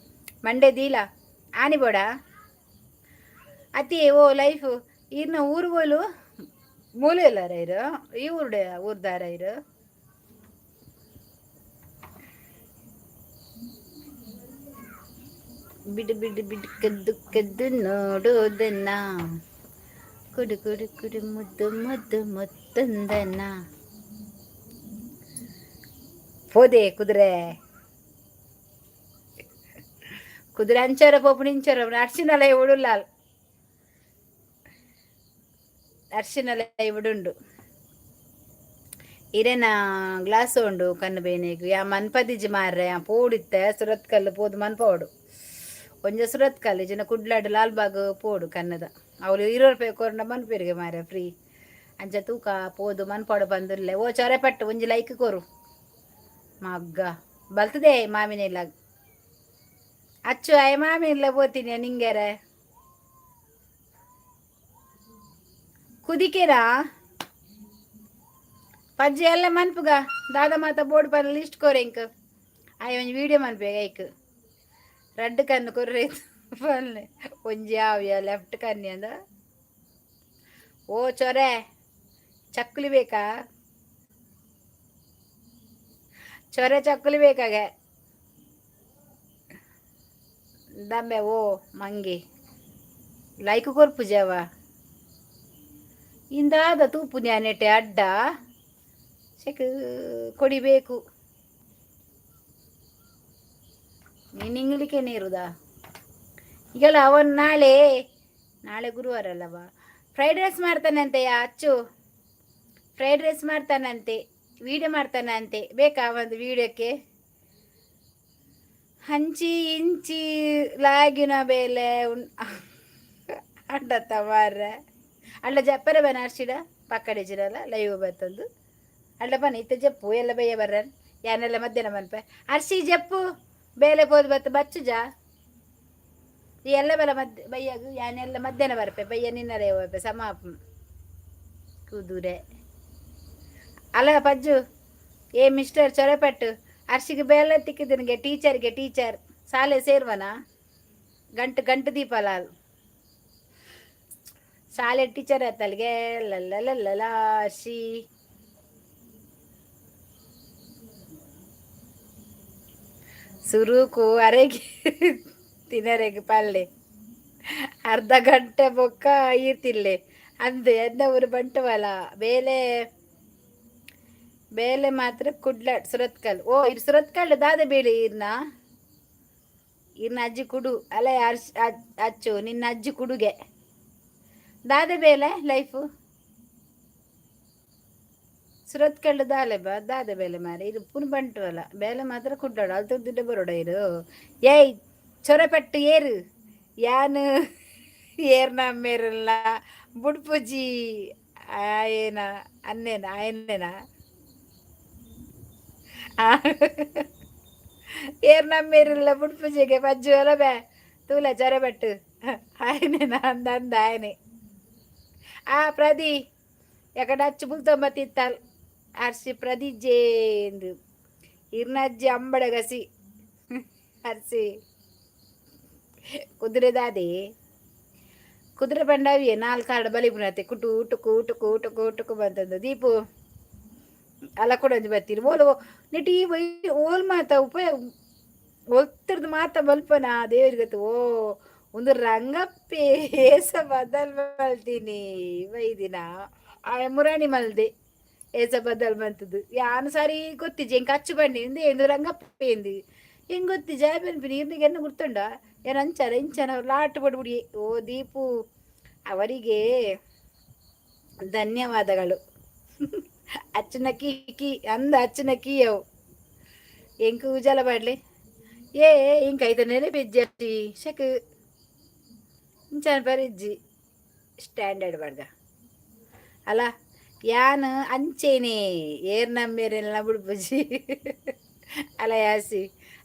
ಮಂಡೆ ದೀಲ ಆನಿ ಬೋಡ ಅತಿ. ಓ ಲೈಫು, ಇರ್ನ ಊರು ಬೋಲು ಮೂಲೆ ಇಲ್ಲಾರ ಇರು? ಈ ಊರುಡೆ ಊರ್ದಾರ ಇರು? ಬಿಡು ಬಿಡು ಬಿಡು, ಕದ್ದು ಕದ್ದು ನೋಡೋದನ್ನ, ಕುಡು ಕುಡು ಕುಡು ಮುದ್ದು ಮುದ್ದು ಮುತ್ತೊಂದನ್ನ. ಪೋದೆ ಕುದುರೆ ಕುದುರೆ ಅಂಚಾರ ಪೋಪು ನಿಂಚಾರ ಅರ್ಶಿನಲ ಉಡುಲ್ಲಾಲ್ ಅರ್ಶಿನಲ ಉಡುಂಡು. ಇರೇನ ಗ್ಲಾಸ್ ಉಂಡು ಕಣ್ಣು ಬೇನೆಗ್. ಯಾ ಮನ್ಪದಿಜಿ ಮಾರ್ರೆ. ಯಾ ಪೋಡಿತ್ತೆ ಸುರತ್ಕಲ್ಲು ಪೋದು ಮನ್ಪೋಡು. ಒಂಜಿ ಸುರತ್ಕಲ್ ಇಜ್ಜಿಂಡ ಕುಡ್ಲಾಡ್ ಲಾಲ್ಬಾಗ್ ಪೋಡು ಕನ್ನದ. ಅವ್ಲು 20 ರೂಪಾಯಿ ಕೊರ್ಂಡ ಮನ್ಪೆರಿಗೆ ಮಾರ್ರೆ ಫ್ರೀ. ಅಂಚ ತೂಕ ಪೋದು ಮನ್ಪೋಡು ಬಂದುಲ್ಲೆ. ಓ ಚೊರೆಪಟ್ಟು, ಒಂಜಿ ಲೈಕ್ ಕೊರು ಮಗ್ಗ. ಬಲ್ತದೆ ಮಾಮಿನ ಇಲ್ಲ ಅಚ್ಚು. ಆಯ್ ಮಾಮಿ ಇಲ್ಲ ಪೋತೀನಿ ನಿಂಗೆರೆ. ಕುದಿಕೆರಾ ಪಜ್ಜಿ ಎಲ್ಲ ಮನ್ಪುಗ. ದಾದ ಮಾತ ಬೋರ್ಡ್ ಪನ್ನ ಲಿಸ್ಟ್ ಕೊರೆ ಇಂಕ್. ಆಯ್ ಒಂಜಿ ವೀಡಿಯೋ ಮನ್ಪುಗ. ಐಕ್ ರಡ್ಡ್ ಕಣ್ಣು ಕೊರ್ರೆ ಪನ್ಲೆ. ಒಂಜಿ ಆವ್ಯ ಲೆಫ್ಟ್ ಕಣ್ಣಿ ಅಂದ. ಓ ಚೊರೆ, ಚಕ್ಕುಲಿ ಬೇಕಾ? ಚೊರೆ, ಚಕ್ಕುಲಿ ಬೇಕಾಗೆ ದಂಬೆ. ಓ ಮಂಗಿ, ಲೈಕ್ ಕೊರ್ಪುಜವ ಇಂದಾದ ತೂಪು ನೆಟ್ಟೆ ಅಡ್ಡ ಸೆಕ್ ಕೊಡಿಬೇಕು. ನೀನು ಇಂಗ್ಲಿಕ್ಕೆ ನೀರುದಾ ಈಗಲ್ಲ ಅವನು. ನಾಳೆ ನಾಳೆ ಗುರುವಾರ ಅಲ್ಲವ? ಫ್ರೈಡ್ ರೈಸ್ ಮಾಡ್ತಾನಂತೆ ಅಚ್ಚು. ಫ್ರೈಡ್ ರೈಸ್ ಮಾಡ್ತಾನಂತೆ, ವೀಡಿಯೋ ಮಾಡ್ತಾನಂತೆ. ಬೇಕಾ ಒಂದು ವೀಡಿಯೋಕ್ಕೆ? ಹಂಚಿ ಇಂಚಿ ಲಾಗಿನ ಬೇಲೆ ಅಡ್ಡತ್ತ ಮಾರ್ರೆ. ಅಲ್ಲ, ಜಪ್ಪರೆ ಬನ ಅರ್ಶಿಡ ಪಕ್ಕಡೆ ಜಿರಲ್ಲ ಲೈವ್ ಬತ್ತಂದು. ಅಲ್ಲ ಬನ್ನಿ ಇತ್ತ ಜಪ್ಪು ಎಲ್ಲ ಬಯ್ಯ ಬರ್ರನ್. ಯಾನೆಲ್ಲ ಮಧ್ಯಾಹ್ನ ಮನ್ಪೆ. ಅರ್ಶಿ ಜಪ್ಪು ಬೇಲೆ ಪೋದು ಬತ್ತ ಬಚ್ಚುಜ. ಈ ಎಲ್ಲ ಬಲ ಮಧ್ಯ ಬಯ್ಯಾಗ ಯಾನೆಲ್ಲ ಮಧ್ಯಾಹ್ನ ಬರ್ಪೆ. ಬಯ್ಯ ನಿನ್ನರೇ ಹೋಯ್ಪೆ ಸಮಾಪ ಕುದುರೆ ಅಲ್ಲ ಪಜ್ಜು. ಏ ಮಿಸ್ಟರ್ ಚೊರೆಪಟ್ಟು, ಅರ್ಶಿಗೆ ಬೇಲೆ ತಿಕ್ಕಿದನಿಗೆ ಟೀಚರ್ಗೆ ಟೀಚರ್ ಶಾಲೆ ಸೇರ್ವನ? ಗಂಟು ಗಂಟು ದೀಪಲಾಲ್ ಶಾಲೆ ಟೀಚರ್ ಆತಲ್ಗೆ. ಲಲ್ಲ ಅರ್ಶಿ ಸುರುಕು ಅರೆಗೆ ತಿನ್ನರೆಗ್ ಪಲ್ಲೆ ಅರ್ಧ ಗಂಟೆ ಬೊಕ್ಕ ಈರ್ತಿಲ್ಲೆ ಅಂದು ಎನ್ನ ಊರು ಬಂಟವಲ. ಬೇಲೆ ಬೇಲೆ ಮಾತ್ರ ಕುಡ್ಲ ಸುರತ್ಕಲ್. ಓ, ಇದು ಸುರತ್ಕಲ್ ದಾದ ಬೇಳೆ ಇರ್ನ? ಇರ್ನ ಅಜ್ಜಿ ಕುಡು ಅಲ್ಲ ಅರ್ಶ್ ಅಚ್ಚು, ನಿನ್ನ ಅಜ್ಜಿ ಕುಡುಗೆ ದಾದ ಬೇಲೆ ಲೈಫು ಸುರತ್ಕಲ್ ದಾಲೆ ಬಾ ದಾದ ಬೇಲೆ ಮಾರೆ. ಇದು ಪುನ್ ಬಂಟವಲ್ಲ ಬೇಲೆ ಮಾತ್ರ ಕುಡ್ಡಾಡ. ಅಲ್ಲಿ ದುಡ್ಡು ಬರೋಡ ಇರು. ಏಯ್ ಚೊರಪೆಟ್ಟು ಏರು ಯಾನು ಏರ್ನ ಮೇರಲ್ಲ ಬುಡ್ಪುಜಿ ಆಯನ ಅನ್ನೇನ ಆಯನೇನ ಏರ್ನ ಮೇರಲ್ಲ ಬುಡ್ಪುಜಿಗೆ ಪಜ್ಜು ಅಲ್ಲ ಬೇ ತೂಲ ಚೊರಪೆಟ್ಟು ఆయనేనా ಅಂದ ಅಂದ ఆయనే. ಆ ಪ್ರದಿ ಎಕಡ ಅಚ್ಚು ಬುಲ್ತೊಂಬತ್ತಿತ್ತಾಲ್ ಅರ್ಸಿ ಪ್ರದಿ ಜೇಂದು ಇರ್ನಜ್ಜಿ ಅಂಬಡಗಸಿ ಅರ್ಸಿ ಕುದುರೆದಾದೆ ಕುದುರೆ ಬಂಡಾವಿಯೇ ನಾಲ್ಕು ಕಾರ್ಡ್ ಬಲಿಪುನತೆ ಕುಟು ಟುಕು ಟುಕು ಟುಕು ಟುಕು ಬಂತಂದು ದೀಪು ಅಲ್ಲ ಕೂಡ ಒಂಜಿ ಬತ್ತೀರಿ ಓಲು ನಿಟಿ ಓಲ್ ಮಾತ ಉಪಯೋಗ ಒಲ್ತಿರ್ದು ಮಾತ ಬಲ್ಪನ ದೇವ್ರಿಗೆ ಗೊತ್ತು. ಓ ಒಂದು ರಂಗಪ್ಪೆ ಏಸ ಬದಲ್ ಮಲ್ತೀನಿ ಬೈದಿನ ಆ ಮುರಾಣಿ ಮಲ್ದೆ ಏಸ ಬದಲ್ ಬಂತದ್ದು ಯಾನು ಸರಿ ಗೊತ್ತಿಜ್ಜಿ ಎಂಕ್ ಅಚ್ಚು ಬಣ್ಣಿ ಇಂದು ಎಂದು ರಂಗಪ್ಪೆ ಎಂದು ಹೆಂಗ್ ಗೊತ್ತಿ ಜಾಬೆನ್ ನೀರ್ನಿಗೆ ಎನ್ನ ಗುರ್ತುಂಡ ಏನ್ ಅಂಚನ ಇಂಚನ ಲಾಟ್ ಬಡ್ಬಿಡಿ. ಓ ದೀಪು ಅವರಿಗೆ ಧನ್ಯವಾದಗಳು. ಅಚ್ಚನ ಕೀ ಕೀ ಅಂದ ಅಚ್ಚನ ಕೀಯವು ಎಂಕ್ ಉಜಾಲ ಬಾಡ್ಲಿ ಏ ಇಂಕ ಐತ ನೆಲೆ ಬೆಜ್ಜಿ ಶಕ್ ಇಂಚನ ಪರಿಜ್ಜಿ ಸ್ಟ್ಯಾಂಡರ್ಡ್ ಬಾಡ್ಗ ಅಲ್ಲ ಯಾನ್ ಅಂಚೇನೆ ಏರ್ ನಮ್ಮೇರೆಲ್ಲ ಬುಡ್ಪುಜಿ ಅಲ್ಲ ಯಾಸಿ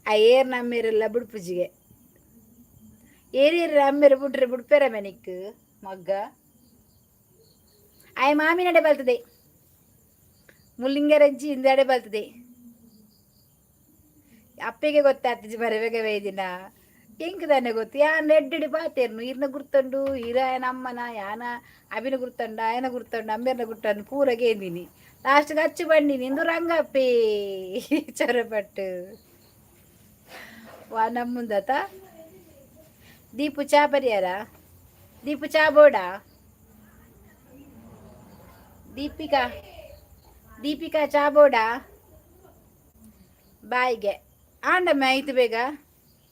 ಆ ಏರ್ ನಮ್ಮೇರೆಲ್ಲ ಬುಡ್ಪುಜಿಗೆ ಏರೇರು ಅಮ್ಮೇರು ಬುಡ್ರೆ ಬುಡ್ಪೇರ ಮೆನಿಕ್ ಮಗ್ಗ ಆಯ್ ಮಾಮಿನಡೆ ಬಲ್ತದೆ ಮುಲ್ಲಿಂಗರಜ್ಜಿ ಹಿಂದಡೆ ಬಲ್ತದೆ ಅಪ್ಪೆಗೆ ಗೊತ್ತಾಗ್ತದೆ ಬರಬೇಕ ವೇದಿನ ಎಂಕ್ ತಾನೆ ಗೊತ್ತು ಯಾನ್ ಎಡ್ಡೆಡಿ ಪಾತೇರ್ನು ಇರ್ನ ಗುರ್ತುಂಡು ಇರ ಅಮ್ಮನ ಯಾನ ಅಭಿನ ಗುರ್ತುಂಡ ಆಯನ ಗುರ್ತುಂಡು ಅಮ್ಮೇರ್ನ ಗುರ್ತುಂಡು ಪೂರ ಗೇಂದಿನಿ ಲಾಸ್ಟ್ಗೆ ಅಚ್ಚು ಬಂಡಿನಿ ಇಂದು ರಂಗಪ್ಪೆ ಚೊರಪಟ್ಟು ವಾ ನಮ್ಮುಂದತ. ದೀಪು ಚಾ ಪರಿಯಾರ ದೀಪು ಚಾ ಬೋಡ ದೀಪಿಕಾ ದೀಪಿಕಾ ಚಾ ಬೋಡ ಬಾಯಿಗೆ ಆಂಡಮ್ಮ ಆಯ್ತು ಬೇಗ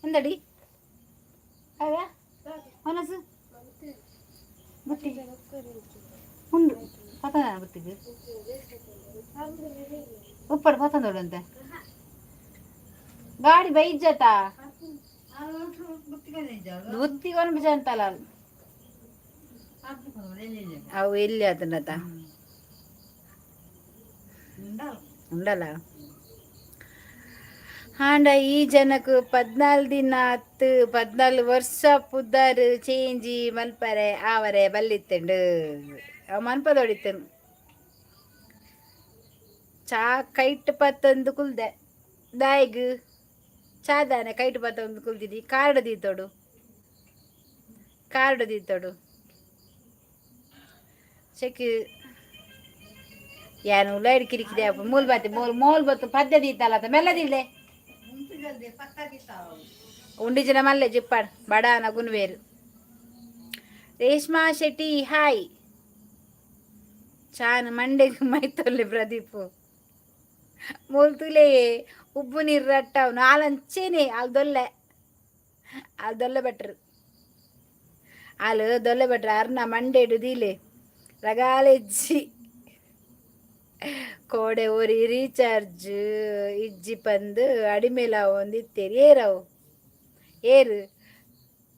ಎಂದಡಿ ಅವ ಮನಸ್ಸು ಬುತ್ತಿ ಉಂಡು ಪತನ ಬುತ್ತಿಗೆ ಉಪ್ಪಡು ಪತಂದೋಡಂತೆ ಗಾಡಿ ಬೈಜತ ಬುತ್ತಿ ಕೊನ್ಬಿಜಂತಲ್ಲ ಅವು ಎಲ್ಲಿ ಅದನ್ನತ ఉండಲ್ಲ. ಆಂಡ ಈ ಜನಕ್ 14 ದಿನ ಹತ್ತು 14 ವರ್ಷ ಪುದ್ದಾರು ಚೇಂಜಿ ಮಲ್ಪರೆ ಆವರೆ ಬಲ್ಲಿತ್ತುಂಡು ಅವು ಮನ್ಪದೊಡಿತ್ತನು ಚಾ ಕೈಟ್ ಪತ್ತೊಂದು ಕುಲ್ದೆ ದಾಯಿಗ್ ಚಾ ದಾನೆ ಕೈಟ್ ಪತ್ತೊಂದು ಕುಲ್ದಿದಿ ಕಾರ್ಡ್ ದೀತೋಡು ಕಾರ್ಡ್ ದೀತೋಡು ಚೆಕ್ ಯಾನು ಲೈಟ್ ಕಿರಿಕಿದೆ ಮೂಲ್ ಬಾತಿ ಮೋಲ್ ಮೋಲ್ ಬತ್ತು ಪದ್ಯ ದೀತಲ್ಲ ಮೆಲ್ಲದಿಲ್ಲೆ ಉಂಡಿಜಿನ ಮಲ್ಲೆ ಜಿಪ್ಪಾಡ್ ಬಡ ನಗುನ್ವೇರು. ರೇಷ್ಮಾ ಶೆಟ್ಟಿ ಹಾಯ್. ಚಾನ್ ಮಂಡೆಗ್ ಮೈತೊಲ್ಲೆ ಪ್ರದೀಪ್ ಮೂಲ್ ತುಲೆ ಉಬ್ಬು ನೀರು ರಟ್ಟವ್ ನಾಲಂಚೇನೆ ಅಲ್ ದೊಲ್ಲೆ ಅಲ್ ದೊಲ್ಲೆ ಬೆಟ್ರು ಅಲ್ ದೊಲ್ಲೆ ಬೆಟ್ರು ಅರ್ನ ಮಂಡೆಡು ದೀಲೆ ರಗಾಲೆಜ್ಜಿ ಕೋಡೆ ಒರಿ ರೀಚಾರ್ಜ್ ಇಜ್ಜಿ ಪಂದು ಅಡಿಮೇಲ ಒಂದಿತ್ತೇರಿ ಏರವು ಏರು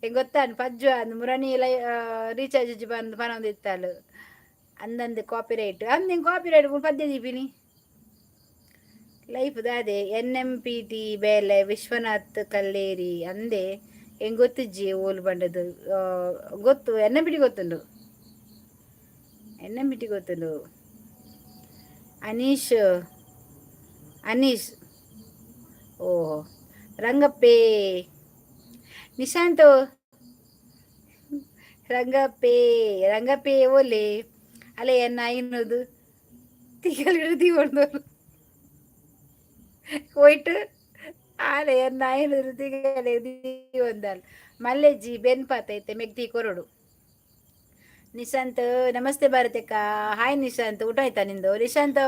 ಹೆಂಗೆ ಗೊತ್ತಾನು ಪಜ್ಜು ಅಂದ್ ಮುರಣಿ ಲೈ ರೀಚಾರ್ಜ್ ಇಜ್ಜಿ ಬಂದು ಪನೊಂದಿತ್ತಾಲು ಅಂದಂದು ಕಾಪಿ ರೈಟ್ ಅಂದ್ ಹಿಂಗೆ ಕಾಪಿ ರೈಟ್ ಪದ್ಯ ದೀಪಿನಿ ಲೈಫ್ ದಾದೆ ಎನ್.ಎಂ.ಪಿ.ಟಿ ಬೇಲೆ ವಿಶ್ವನಾಥ್ ಕಲ್ಲೇರಿ ಅಂದೆ ಹೆಂಗೆ ಗೊತ್ತಿಜ್ಜಿ ಓಲು ಬಂಡದು ಗೊತ್ತು ಎನ್.ಎಂ.ಪಿ.ಟಿ ಗೊತ್ತುಂಡು ಎನ್.ಎಂ.ಪಿ.ಟಿ ಗೊತ್ತುಂಡು. ಅನೀಶ್ ಅನೀಶ್ ಓಹೋ ರಂಗಪ್ಪೇ ನಿಶಾಂತ್ ರಂಗಪ್ಪೇ ರಂಗಪ್ಪೇ ಓಲೆ ಅಲೆ ಎನ್ನ ಐನೂದು ತಿಗಲಿಡು ದೀವೊಂದು ಹೋಯ್ಟು ಆಲೆ ಎನ್ನ 500 ತಿಗಲೆ ದೀವೊಂದಲ್ ಮಲ್ಲೆಜ್ಜಿ ಬೆನ್ ಪಾತೈತೆ ಮೆಗ್ದಿ ಕೊರಡು. ನಿಶಾಂತ್ ನಮಸ್ತೆ ಭಾರತಕ್ಕ. ಹಾಯ್ ನಿಶಾಂತ್, ಊಟ ಆಯ್ತಾ ನಿಂದು ನಿಶಾಂತ್?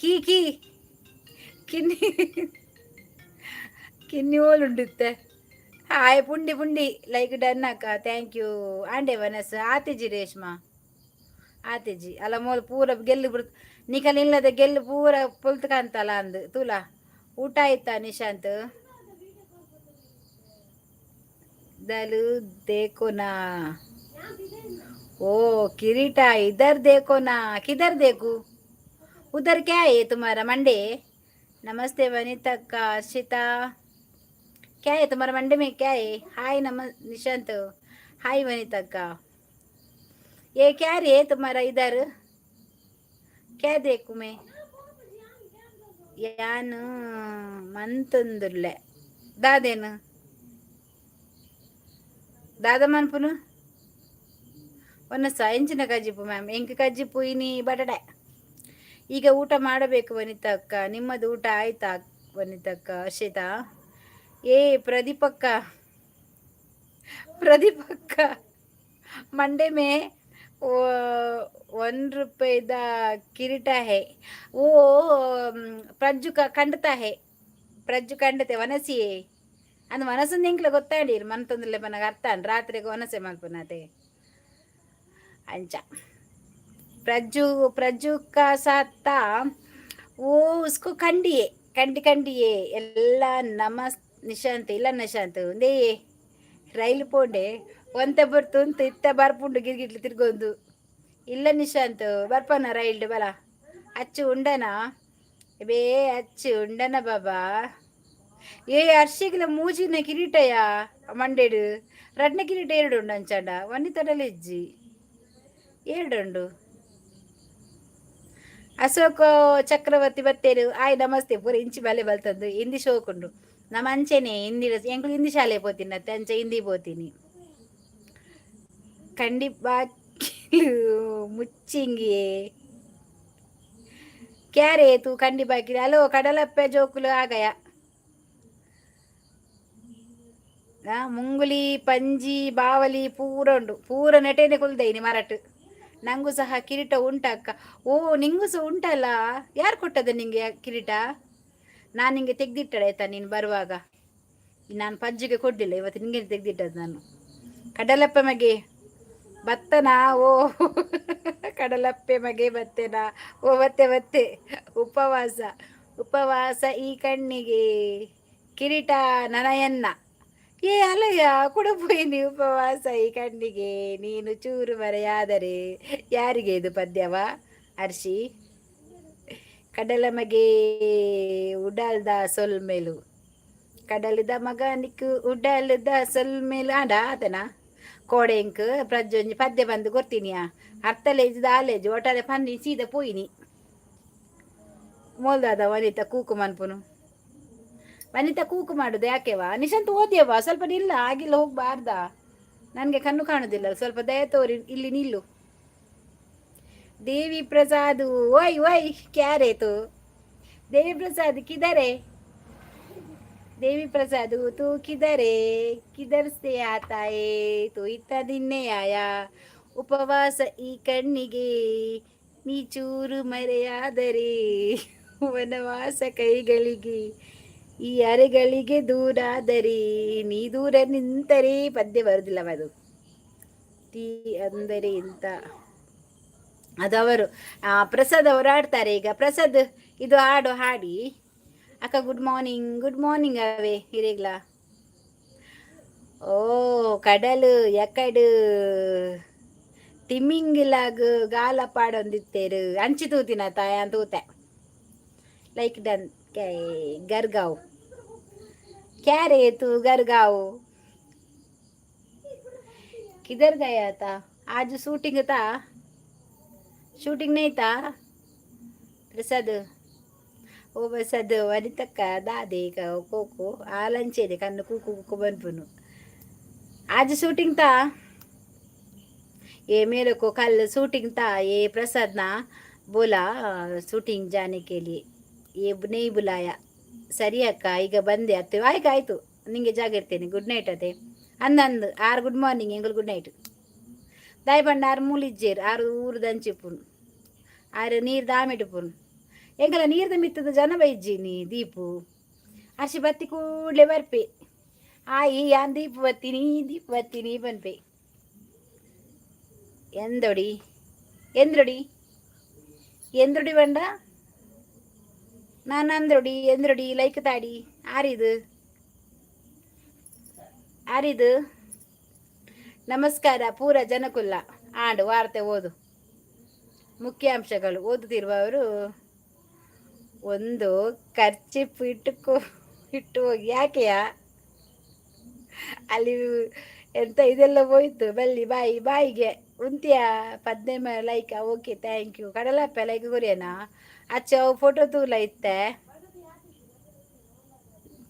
ಕೀ ಕೀ ಕಿನ್ನಿ ಕಿನ್ನಿ ಓಲುಂಡುತ್ತೆ. ಹಾಯ್ ಪುಂಡಿ ಪುಂಡಿ ಲೈಕ್ ಡನ್ ಅಕ್ಕ thank you. ಆಂಡೆ ವನಸ್ ಆತಿಜಿ ರೇಷ್ಮಾ ಆತಿಜಿ ಅಲ್ಲ ಮೋಲ್ ಪೂರ ಗೆಲ್ಲು ಬಿಡ್ ನಿಕಲ್ ಇಲ್ಲದ ಗೆಲ್ಲು ಪೂರ ಪೊಲ್ತು ಕಾಂತಲ್ಲ ಅಂದು ತೂಲಾ. ಊಟ ಆಯ್ತಾ ನಿಶಾಂತ್? दलू देखो ना. ओ किरीटा, इधर देखो ना. किधर देखू? उधर क्या है तुम्हारा मंडे? नमस्ते वनिता का, अर्षिता. क्या है तुम्हारा मंडे में, क्या है? हाय नम निशांत. हाय वनिता का. ये क्या रे, तुम्हारा इधर क्या देखूं मैं? ಯಾನು ಮಂತೊಂದುಲ್ಲೆ. ದಾದೇನು ದಾದ ಮನ್ಪುನು? ಒನ್ನಸ ಎಂಚಿನ ಕಜ್ಜಿಪು ಮ್ಯಾಮ್? ಎಂಕ್ ಕಜ್ಜಿಪು ಇನಿ ಬಟಡೆ. ಈಗ ಊಟ ಮಾಡಬೇಕು ವನಿತಾ ಅಕ್ಕ. ನಿಮ್ಮದು ಊಟ ಆಯ್ತಾ ವನಿತಕ್ಕ? ಅರ್ಷಿತಾ. ಏ ಪ್ರದೀಪಕ್ಕ, ಪ್ರದೀಪಕ್ಕ, मंडे में 1 रुपये the ಕಿರೀಟ है. वो ಪ್ರಜ್ಜು ಕಂಡ್ತಾ ಹೇ, ಪ್ರಜ್ಜು ಕಂಡತೆ ವನಸಿ ಅಂದ್ ವನಸಂದ ಎಂಕ್ಲ ಗೊತ್ತಾಂಡಿ ಮನ್ತೊಂದುಲ್ಲೆ ಪನಗ ಅರ್ಥ ರಾತ್ರಿಗೆ ವನಸೆ ಮಲ್ಪುನಾತೆ. ಅಂಚ प्रज्जू, प्रज्जू का साथ था वो, उसको ಕಂಡಿಯೇ ಕಂಡಿ ಕಂಡಿಯೇ ಎಲ್ಲ. ನಮಸ್ ನಿಶಾಂತ್. ಇಲ್ಲ ನಿಶಾಂತ್, ಒಂದೇ ರೈಲು ಪೋಂಡೆ ಒಂತೆ ಬರ್ತು ಇತ್ತ ಬರ್ಪುಂಡು ಗಿರ್ಗಿಟ್ಲು ತಿರ್ಗೊಂದು. ಇಲ್ಲ ನಿಶಾಂತ್, ಬರ್ಪನ ರೈಲ್ಡ್ ಬಲ. ಅಚ್ಚು ಉಂಡನ ಬೇ, ಅಚ್ಚು ಉಂಡನ ಬಾಬಾ. ಏ ಅರ್ಷಿಗ್ಲ ಮೂಜಿನ ಕಿರೀಟಯ ಮಂಡೇಡು. ರಡ್ನ ಕಿರೀಟ ಎರಡು ಉಂಡು ಅಂಚಾಂಡ ಒನ್ನಿ ತೊಡಲೆ ಇಜ್ಜಿ, ಎರಡು. ಅಶೋಕ ಚಕ್ರವರ್ತಿ ಬತ್ತೇರು. ಆಯ್, ನಮಸ್ತೆ. ಪೂರ ಇಂಚಿ ಬಲೆ ಬಲ್ತಂದು ಹಿಂದಿ ಶೋಕುಂಡು. ನಮ್ಮ ಅಂಚೆನೆ ಹಿಂದಿ, ಎಂಕುಲು ಹಿಂದಿ ಶಾಲೆ ಪೋತೀನಿ ಅತ್ತೆ, ಅಂಚೆ ಹಿಂದಿ ಪೋತೀನಿ. ಕಂಡಿ ಬಾಕಿಲು ಮುಚ್ಚಿಂಗಿ. ಕ್ಯಾರೆ ತೂ ಕಂಡಿ ಬಾಕಿಲು? ಹಲೋ ಕಡಲಪ್ಪೆ ಜೋಕುಲು ಆಗಯ. ಮುಂಗುಲಿ ಪಂಜಿ ಬಾವಲಿ ಪೂರ ಉಂಡು. ಪೂರ ನೆಟೇನೆ ಕುಲ್ದೈನಿ ಮರಟ್. ನಂಗೂ ಸಹ ಕಿರೀಟ ಉಂಟಕ್ಕ. ಓ, ನಿಂಗೂ ಸಹ ಉಂಟಲ್ಲ? ಯಾರು ಕೊಟ್ಟದ ನಿಂಗೆ ಕಿರೀಟ? ನಾನು ನಿಂಗೆ ತೆಗ್ದಿಟ್ಟಳೆ ಆಯ್ತಾ, ನೀನು ಬರುವಾಗ. ನಾನು ಪಜ್ಜಿಗೆ ಕೊಡಲಿಲ್ಲ, ಇವತ್ತು ನಿಂಗೆ ತೆಗ್ದಿಟ್ಟದ್ದು ನಾನು. ಕಡಲಪ್ಪ ಮಗೆ ಬತ್ತನಾ? ಓ ಕಡಲಪ್ಪೆ ಮಗೆ ಬತ್ತೆನಾ? ಓ ಬತ್ತೆ ಬತ್ತೆ. ಉಪವಾಸ ಉಪವಾಸ ಈ ಕಣ್ಣಿಗೆ ಕಿರೀಟ ನನಯನ್ನ. ಏ ಅಲ್ಲಯ್ಯ ಕುಡುಪೋಯಿನಿ. ಉಪವಾಸ ಈ ಕಣ್ಣಿಗೆ ನೀನು ಚೂರು ಮರೆಯಾದರೆ. ಯಾರಿಗೆ ಇದು ಪದ್ಯವ ಅರ್ಷಿ? ಕಡಲ ಮಗೆ ಉಡಲ್ದ ಸೊಲ್ಮೆಲು, ಕಡಲದ ಮಗನಿಕ್ ಉಡಲ್ದ ಸೊಲ್ಮೆಲು ಆಂಡ ಆತನ ಕೋಡೆಂಕ್ ಪ್ರಜ್ಜೊಂಜಿ ಪದ್ಯ ಬಂದು ಕೊರ್ತಿನಿಯಾ. ಅರ್ಥಲೇಜ್ ದಾಲೇಜ್ ಒಟ್ಟಾರೆ ಪನ್ನಿ ಸೀದ ಪೋಯಿನಿ. ಮೋಲ್ದಾದ ವನಿತಾ ಕೂಕು ಮನ್ಪುನು. ವನಿತಾ ಕೂಕು ಮಾಡುದು ಯಾಕೆವಾ? ನಿಶಾಂತ್, ಓದ್ಯವಾ? ಸ್ವಲ್ಪ ನಿಲ್ಲ, ಆಗಿಲ್ಲ, ಹೋಗ್ಬಾರ್ದ. ನನಗೆ ಕಣ್ಣು ಕಾಣುದಿಲ್ಲ, ಸ್ವಲ್ಪ ದಯ ತೋರಿ, ಇಲ್ಲಿ ನಿಲ್ಲು. ದೇವಿ ಪ್ರಸಾದ್, ಓಯ್ ಓಯ್, ಕ್ಯಾರೆ ತು? ದೇವಿ ಪ್ರಸಾದ್ ಕಿದರೆ? देवी प्रसाद, तू किधर है? किधर से आता है तू? इतना दिन नहीं आया. ಉಪವಾಸ ಈ ಕಣ್ಣಿಗೆ ನೀ ಚೂರು ಮರೆಯಾದರೆ, ವನವಾಸ ಕೈಗಳಿಗೆ, ಈ ಅರೆಗಳಿಗೆ ದೂರಾದರೆ, ನೀ ದೂರ ನಿಂತರೆ. ಪದ್ಯ ಬರುದಿಲ್ಲ ಅದು. ತೀ ಅಂದರೆ ಇಂತ ಅದು ಅವರು ಪ್ರಸಾದ್ ಅವರು ಆಡ್ತಾರೆ ಈಗ. ಪ್ರಸಾದ್, ಇದು ಹಾಡು ಹಾಡಿ. ಅಕ್ಕ, ಗುಡ್ ಮಾರ್ನಿಂಗ್. ಗುಡ್ ಮಾರ್ನಿಂಗ್ ಅವೇ ಹಿರೇಗ್ಲ. ಓ ಕಡಲು ಎಕಡು ತಿಮ್ಮಿಂಗಿಲಾಗ್ ಗಾಲ ಪಾಡೊಂದಿತ್ತೇರು. ಅಂಚಿ ತೂತಿನ ತಾಯ ತೂತೆ. Like done. ಗರ್ಗಾವ್ क्या रे तू? गरगाव किधर गया था? आज शूटिंग था? शूटिंग नहीं था प्रसाद? ಓ ಪ್ರಸಾದ್, ವನಿತಕ್ಕ ದಾದೆ ಕೋಕೋ ಆಲಂಚೇನೆ ಕಣ್ಣು ಕೂಕು ಕೂಕು ಬನ್ಪುನು. आज शूटिंग था? ये मेरे को कल शूटिंग था, ये प्रसाद ना बोला शूटिंग जाने के लिए, ये नहीं बुलाया. ಸರಿ ಅಕ್ಕ, ಈಗ ಬಂದೆ ಅತ್ತೆ. ಆಯ್ತು ಆಯಿತು, ನಿಂಗೆ ಜಾಗಿರ್ತೇನೆ. ಗುಡ್ ನೈಟ್ ಅತ್ತೆ ಅಂದ ಅಂದು ಆರು. ಗುಡ್ ಮಾರ್ನಿಂಗ್ ಎಂಗುಲು. Good night. ದಾಯಿ ಪಂಡ ಆರು ಮೂಲಿಜ್ಜೇರು, ಆರು ಊರು ದಂಚಿಪ್ಪುನು, ಆರು ನೀರು ದಾಮಿಡುಪುನು. ಎಂಕಲ ನೀರ್ದ ಮಿತ್ತದ ಜನ ಬೈಜ್ಜಿನಿ. ದೀಪು ಅರ್ಶಿ ಬತ್ತಿ ಕೂಡಲೇ ಬರ್ಪೆ. ಆಯಿ, ಯಾನ್ ದೀಪು ಬತ್ತೀನಿ, ದೀಪು ಬತ್ತೀನಿ ಪನ್ಪೆ. ಎಂದೊಡಿ ಎಂದ್ರೊಡಿ ಎಂದ್ರೊಡಿ ಬಂಡ ನಾನು ಅಂದ್ರೊಡಿ ಎಂದ್ರೊಡಿ. ಲೈಕ್ ತಾಡಿ. ಆರಿದು ಆರಿದು. ನಮಸ್ಕಾರ ಪೂರ ಜನಕುಲ್ಲ. ಆಂಡ್ ವಾರ್ತೆ ಓದು. ಮುಖ್ಯಾಂಶಗಳು. ಓದುತ್ತಿರುವವರು ಒಂದು ಕರ್ಚಿಪ್ ಇಟ್ಟುಕೋ ಇಟ್ಟು ಹೋಗಿ. ಯಾಕೆಯಾ? ಅಲ್ಲಿ ಎಂತ ಇದೆಲ್ಲ ಹೋಯ್ತು. ಬಲ್ಲಿ ಬಾಯಿ ಬಾಯಿಗೆ ಉಂತಿಯ. 15 ಲೈಕ್. Okay, thank you. ಕಡಲಪ್ಪ ಲೈಕ್ ಕೊರಿಯನಾ? ಅಚ್ಚ, ಅವು ಫೋಟೋ ತೂಲ ಇತ್ತೆ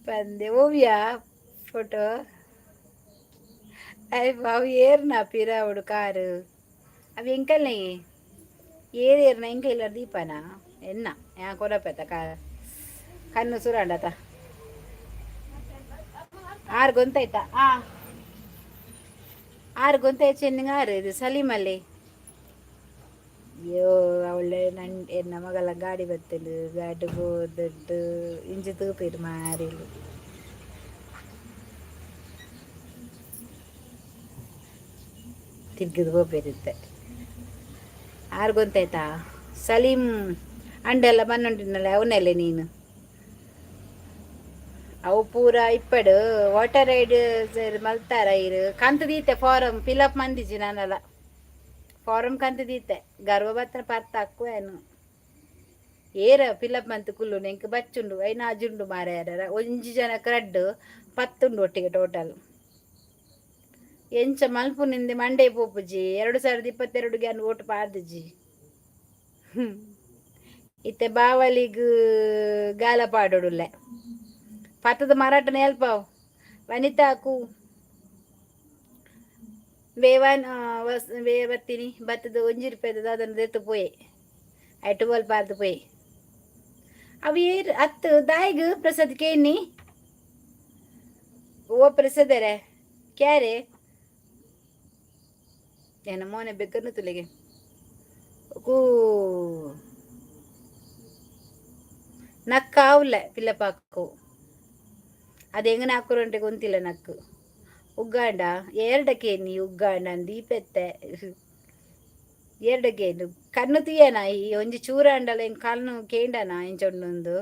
ಬಂದೆ. ಓವಿಯ ಫೋಟೋ? ಅವು ಏರ್ನ ಪಿರಾವುಡು ಕಾರು ಅವು ಎಂಕಲ್ನೇ ಏರ್ ಏರ್ನ ಎಂಕ ಇಲ್ಲ. ದೀಪನ ಎನ್ನ ಯಾ ಕೊರಪೆತ ಕಣ್ಣು ಸುರಾಂಡತ. ಆರು ಗೊಂತಾಯ್ತಾ? ಆ ಆರು ಗೊಂತಾಯ್ತು. ಚೆನ್ನಿಂಗ ಆರು. ಇದು ಸಲೀಮಲ್ಲಿ. ಅಯ್ಯೋ, ಅವಳೆ ನನ್ ಎನ್ನ ಮಗಳ ಗಾಡಿ ಬತ್ತಲು. ಗಾಡಿ ಬೋದಡ್ಡು ಇಂಚಿ ತೂಪಿರು ಮಾರಿಲು. ತಿರ್ಗಿದ್ ಹೋಗ್ಬೇಕಿತ್ತೆ. ಆರು ಗೊಂತಾಯ್ತಾ? ಸಲೀಂ ಅಂಡೆಲ್ಲ ಬನ್ನುಂಟಿನಲ್ಲ, ಅವನಲ್ಲೇ ನೀನು. ಅವು ಪೂರ ಇಪ್ಪಡು ವಾಟರ್ ರೈಡ್ ಮಲ್ತಾರ ಇರು. ಕಂತು ದೀತೆ, ಫಾರಮ್ ಫಿಲಪ್ ಮಂದಿಜಿ ನಾನಲ್ಲ. ಫಾರಮ್ ಕಂತು ದೀತೆ. ಗರ್ವ ಬತ್ತನ ಪರ್ತ ಅಕ್ಕು ಏನು ಏರ ಫಿಲಪ್ ಮಂತ್ ಕುಲ್ಲು. ಎಂಕ್ ಬಚ್ಚುಂಡು, ಐನ ಅಜುಂಡು ಮಾರ್ಯಾರ. ಒಂಜಿ ಜನ ರಡ್ಡು ಪತ್ತುಂಡು ಒಟ್ಟಿಗೆ ಟೋಟಲ್. ಎಂಚ ಮಲ್ಪು ನಿಂದೆ ಮಂಡೆ ಪೋಪುಜಿ. 2022 ಗ್ಯಾನ್ ಓಟು ಪಾರ್ದಿಜಿ. ಇತ್ತೆ ಬಾವಲಿಗ್ ಗಾಲ ಪಾಡೋಡುಲ್ಲೆ. ಪತ್ತದ ಮರಾಠ ನೇಲ್ಪಾವ್. ವನಿತಾಕು ಬೇವನ್ ವೇ ಬತ್ತೀನಿ. ಬತ್ತದ 1 ರೂಪಾಯಿದ ಅದನ್ನು ದೆತ್ತು ಪೋಯೆ. ಐಟು ಬೋಲ್ ಪಾರ್ದು ಪೋಯೆ. ಅವು ಏರ್ ಅತ್ತು ದಾಯಿಗ್ ಪ್ರಸಾದ್ ಕೇನಿ. ಓ ಪ್ರಸಾದರೇ, ಕ್ಯಾರೆ ಏನ ಮೋನೆ ಬೆಕ್ಕನ್ನು ತುಲಿಗೆ ಕೂ ನಕ್ಕಾವ್ಲೆ ಪಿಲ್ಲಪಾಕು. ಅದು ಹೆಂಗನ ಹಾಕುರಂಟೆ ಗೊತ್ತಿಲ್ಲ. ನಕ್ಕು ಉಗ್ಗಾಂಡ ಎರಡಕ್ಕೆ ನೀ ಉಗ್ಗಾಂಡ ದೀಪೆತ್ತೆ ಎರಡಕ್ಕೆ ಕಣ್ಣು ತೀಯನ. ಈ ಒಂಜಿ ಚೂರ ಅಂಡಲ ಎಂಕ್ ಕಣ್ಣು ಕೇಂಡನ ಇಂಚೊಂಡೊಂದು.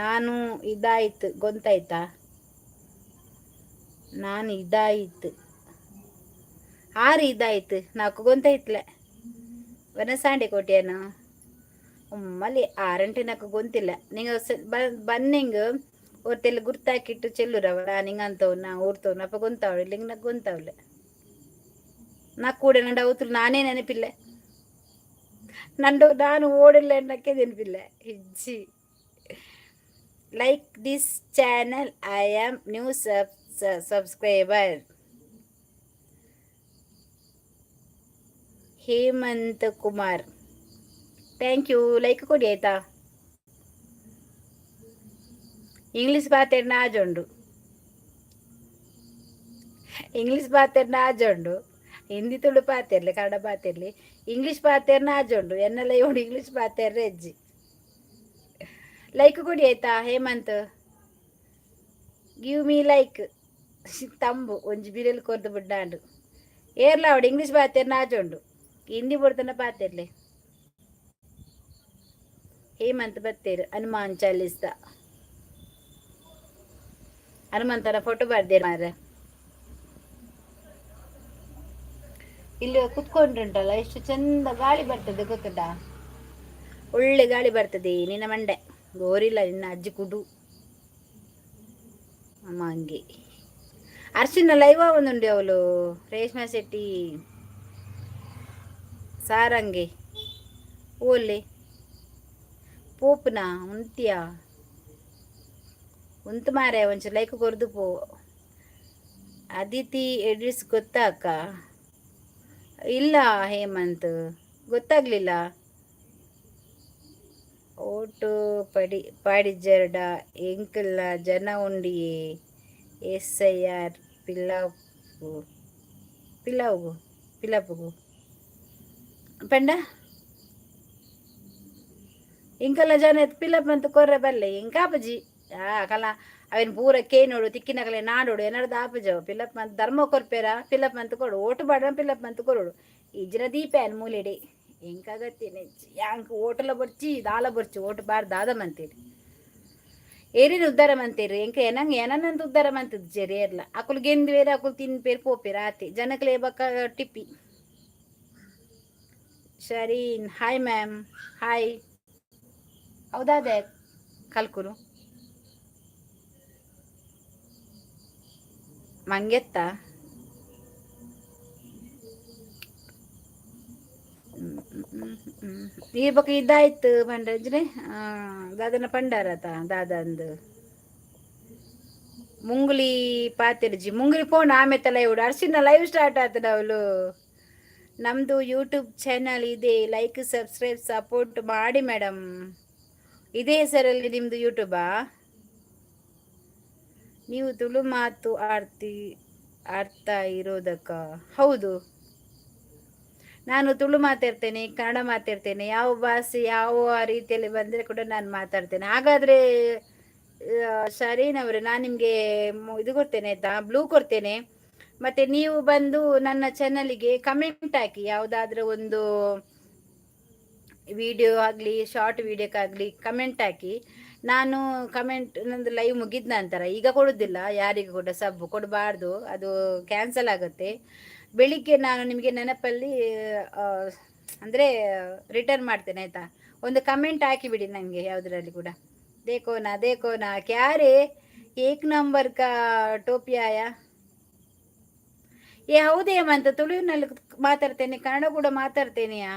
ನಾನು ಇದಾಯ್ತು ಗೊತ್ತಾಯ್ತಾ? ನಾನು ಇದಾಯ್ತು ಆರು ಇದಾಯ್ತು ನಾಲ್ಕು ಗೊಂತಾಯ್ತ್ಲೆ. ವನಸಾಂಡೆ ಕೋಟ್ಯಾನ ಉಮ್ಮಲಿ ಆರಂಟೆ నాకు ಗೊತ್ತಿಲ್ಲ. ನಿಂಗೆ ಬನ್ನಿಂಗ್ ಒರ್ತೆಲ್ಲ ಗುರ್ತಾಕಿಟ್ಟು ಚೆಲ್ಲುರವ. ನಿಂಗೆ ಅಂತವ್ ನಾ ಊರ್ತವ್ ಅಪ್ಪ ಗೊಂತಾವಳೆ. ಇಲ್ಲಿಂಗ್ నాకు ಗೊಂತಾವಲೆ. నాకు ಕೂಡ ನಂಡ ಅವತ್ತು ನಾನೇ ನೆನಪಿಲ್ಲ. ನಂಡು ನಾನು ಓಡಿಲ್ಲ ಎನ್ನಕ್ಕೆ ನೆನಪಿಲ್ಲ ಹೆಜ್ಜಿ. Like this channel, I am new subscriber. Hemant Kumar, thank you. Like ಕೊಡಿ ಆಯ್ತಾ? ಇಂಗ್ಲೀಷ್ ಪಾತೆರ್ನ ಆಜುಂಡು. ಇಂಗ್ಲೀಷ್ ಪಾತೆರ್ನ ಆಜುಂಡು. ಹಿಂದಿ ತುಳು ಪಾತೆರ್ಲಿ, ಕನ್ನಡ ಪಾತೆರ್ಲಿ, ಇಂಗ್ಲೀಷ್ ಪಾತೆರ್ನ ಆಜುಂಡು. ಎನ್ನೆಲ್ಲ ಇವನು ಇಂಗ್ಲೀಷ್ ಪಾತೆರ್ರೆ ಅಜ್ಜಿ. ಲೈಕ್ ಕೊಡಿ ಆಯ್ತಾ? Hemanth, give me like. ತಂಬು ಒಂಜಿ ಬಿರೆಲ್ ಕೊರ್ದು ಬುಡ್ಡಾಂಡು. ಏರ್ಲ ಅವಡು ಇಂಗ್ಲೀಷ್ ಪಾತೆರ್ನ ಆಜುಂಡು. ಹಿಂದಿ ಬುಡ್ತನ ಪಾತೆರ್ಲಿ. ಹೇಮಂತ್ ಬತ್ತೇರು. ಹನುಮಾನ್ ಚಾಲೀಸ, ಹನುಮಂತನ ಫೋಟೋ ಬರ್ದೇರು ಮಾರ್ರೆ. ಇಲ್ಲಿ ಕುತ್ಕೊಂಡ್ರುಂಟಲ್ಲ, ಎಷ್ಟು ಚಂದ ಗಾಳಿ ಬರ್ತದೆ ಗೊತ್ತುಂಟಾ? ಒಳ್ಳೆ ಗಾಳಿ ಬರ್ತದೆ. ನಿನ್ನ ಮಂಡೆ ಗೋರಿಲ್ಲ, ನಿನ್ನ ಅಜ್ಜಿ ಕುಡು ಅಮ್ಮ ಹಂಗೆ. ಅರ್ಶಿನ ಲೈವ್ ಒಂದುಂಡು ಅವಳು. ರೇಷ್ಮಾ ಶೆಟ್ಟಿ ಸಾರಂಗೆ ಓಲೆ ಪೋಪುನ ಉಂತಿಯ ಉಂತು ಮಾರೆ. ಒಂಚೂರು ಲೈಕ್ ಕೊರ್ದು ಪೋ. ಅದಿತಿ ಎಡಿಟ್ಸ್ ಗೊತ್ತಾ ಅಕ್ಕ? ಇಲ್ಲ ಹೇಮಂತ್, ಗೊತ್ತಾಗ್ಲಿಲ್ಲ. ಓಟು ಪಡಿ ಪಾಡಿಜರ್ಡ ಎಂಕಲ್ನ ಜನ ಉಂಡಿಯೇ. ಎಸ್ I R ಪಿಲಾಪು ಪಿಲಾವ್ಗು ಪಿಲಾಪುಗು ಪಂಡ ಇಂಕಲ್ಲ ಜನ ಪಿಲಪ್ ಅಂತ ಕೊರ್ರೆ ಬಲ್ಲೆ. ಇಂಕಾಪಜಿ ಆ ಕಲ ಅವೇನು ಪೂರ ಕೇನೋಡು ತಿಕ್ಕಿನಕಲೆ ನಾಡೋಡು ಏನಾದ್ರು ಆಪಜವು. ಪಿಲಪ್ ಮಂತ್ ಧರ್ಮ ಕೊರ್ಪೇರ ಪಿಲಪ್ ಮಂತ್ ಕೊಡು. ಓಟು ಬಾಡ ಪಿಲಪ್ ಮಂತ್ ಕೊರೋಡು. ಇಜ್ಜಿನ ದೀಪ ಅನ್ ಮೂಲೆಡೆ. ಎಂಕಾಗತ್ತೇನೆ ಯಾಂಕ್ ಓಟಲ ಬೊರ್ಚಿ ದಾಲ ಬೊರ್ಚಿ. ಓಟು ಬಾರ್ ದಾದ ಮಂತೀರಿ. ಏರಿನ ಉದ್ದಾರ ಮಂತೇರು ಎಂಕ ಎನಂಗ್ ಎನನಂತ ಉದ್ದಾರ ಮಂತದ ಏರ್ಲ ಅಕುಲು ಗೆಂದು ಬೇರೆ ಅಕುಲು ತಿನ್ಪೇರು ಪೋಪೇರು ಆತೆ ಜನಕ್ಲೆ ಬಕ್ಕ ಟಿಪ್ಪಿ. Shareen, hi ma'am, hi. ಹೌದಾದೆ ಕಲ್ಕುರು ಮಂಗೆತ್ತ. ಈ ಬೊಕ ಇದಾಯ್ತು ಪಂಡಂಜನೆ ದಾದನ ಪಂಡಾರತ ದಾದಂದು ಮುಂಗುಲಿ ಪಾತೆರ್ಜಿ ಮುಂಗುಲಿ ಫೋನ್ ಆಮೇಲೆ ಲೈವ್ ಅರ್ಶಿನ ಲೈವ್ ಸ್ಟಾರ್ಟ್ ಆತದ ಅವಳು. ನಮ್ಮದು ಯೂಟ್ಯೂಬ್ ಚಾನಲ್ ಇದೆ, ಲೈಕ್ ಸಬ್ಸ್ಕ್ರೈಬ್ ಸಪೋರ್ಟ್ ಮಾಡಿ ಮೇಡಮ್. ಇದೇ ಹೆಸರಲ್ಲಿ ನಿಮ್ಮದು ಯೂಟ್ಯೂಬಾ? ನೀವು ತುಳು ಮಾತು ಆಡ್ತಿ ಆಡ್ತಾ ಇರೋದಕ್ಕ? ಹೌದು, ನಾನು ತುಳು ಮಾತಾಡ್ತೇನೆ, ಕನ್ನಡ ಮಾತಾಡ್ತೇನೆ. ಯಾವ ಭಾಷೆ ಯಾವ ರೀತಿಯಲ್ಲಿ ಬಂದರೆ ಕೂಡ ನಾನು ಮಾತಾಡ್ತೇನೆ. ಹಾಗಾದರೆ ಶರೀನ್ ಅವರೇ, ನಾನು ನಿಮಗೆ ಇದು ಕೊಡ್ತೇನೆ ಆಯಿತಾ, ಬ್ಲೂ ಕೊಡ್ತೇನೆ. ಮತ್ತು ನೀವು ಬಂದು ನನ್ನ ಚಾನಲಿಗೆ ಕಮೆಂಟ್ ಹಾಕಿ, ಯಾವುದಾದ್ರೂ ಒಂದು ವಿಡಿಯೋ ಆಗಲಿ ಶಾರ್ಟ್ ವಿಡಿಯೋಕ್ಕಾಗಲಿ ಕಮೆಂಟ್ ಹಾಕಿ. ನಾನು ಕಮೆಂಟ್ ನಂದು ಲೈವ್ ಮುಗಿದ ನಂತರ, ಈಗ ಕೊಡೋದಿಲ್ಲ ಯಾರಿಗೂ ಕೂಡ, ಸಬ್ಬು ಕೊಡಬಾರ್ದು, ಅದು ಕ್ಯಾನ್ಸಲ್ ಆಗುತ್ತೆ. ಬೆಳಿಗ್ಗೆ ನಾನು ನಿಮಗೆ ನೆನಪಲ್ಲಿ ಅಂದರೆ ರಿಟರ್ನ್ ಮಾಡ್ತೇನೆ ಆಯಿತಾ. ಒಂದು ಕಮೆಂಟ್ ಹಾಕಿಬಿಡಿ ನನಗೆ ಯಾವುದರಲ್ಲಿ ಕೂಡ. ದೇಖೋ ನಾ ದೇಖೋ ನಾ ಕ್ಯಾರೇ ಏಕ್ ನಂಬರ್ ಕಾ ಟೋಪಿ ಆಯಾ. ಏ ಹೌದೇ ಅಂತ ತುಳುವಿನಲ್ಲಿ ಮಾತಾಡ್ತೇನೆ, ಕನ್ನಡ ಕೂಡ ಮಾತಾಡ್ತೇನೆಯಾ.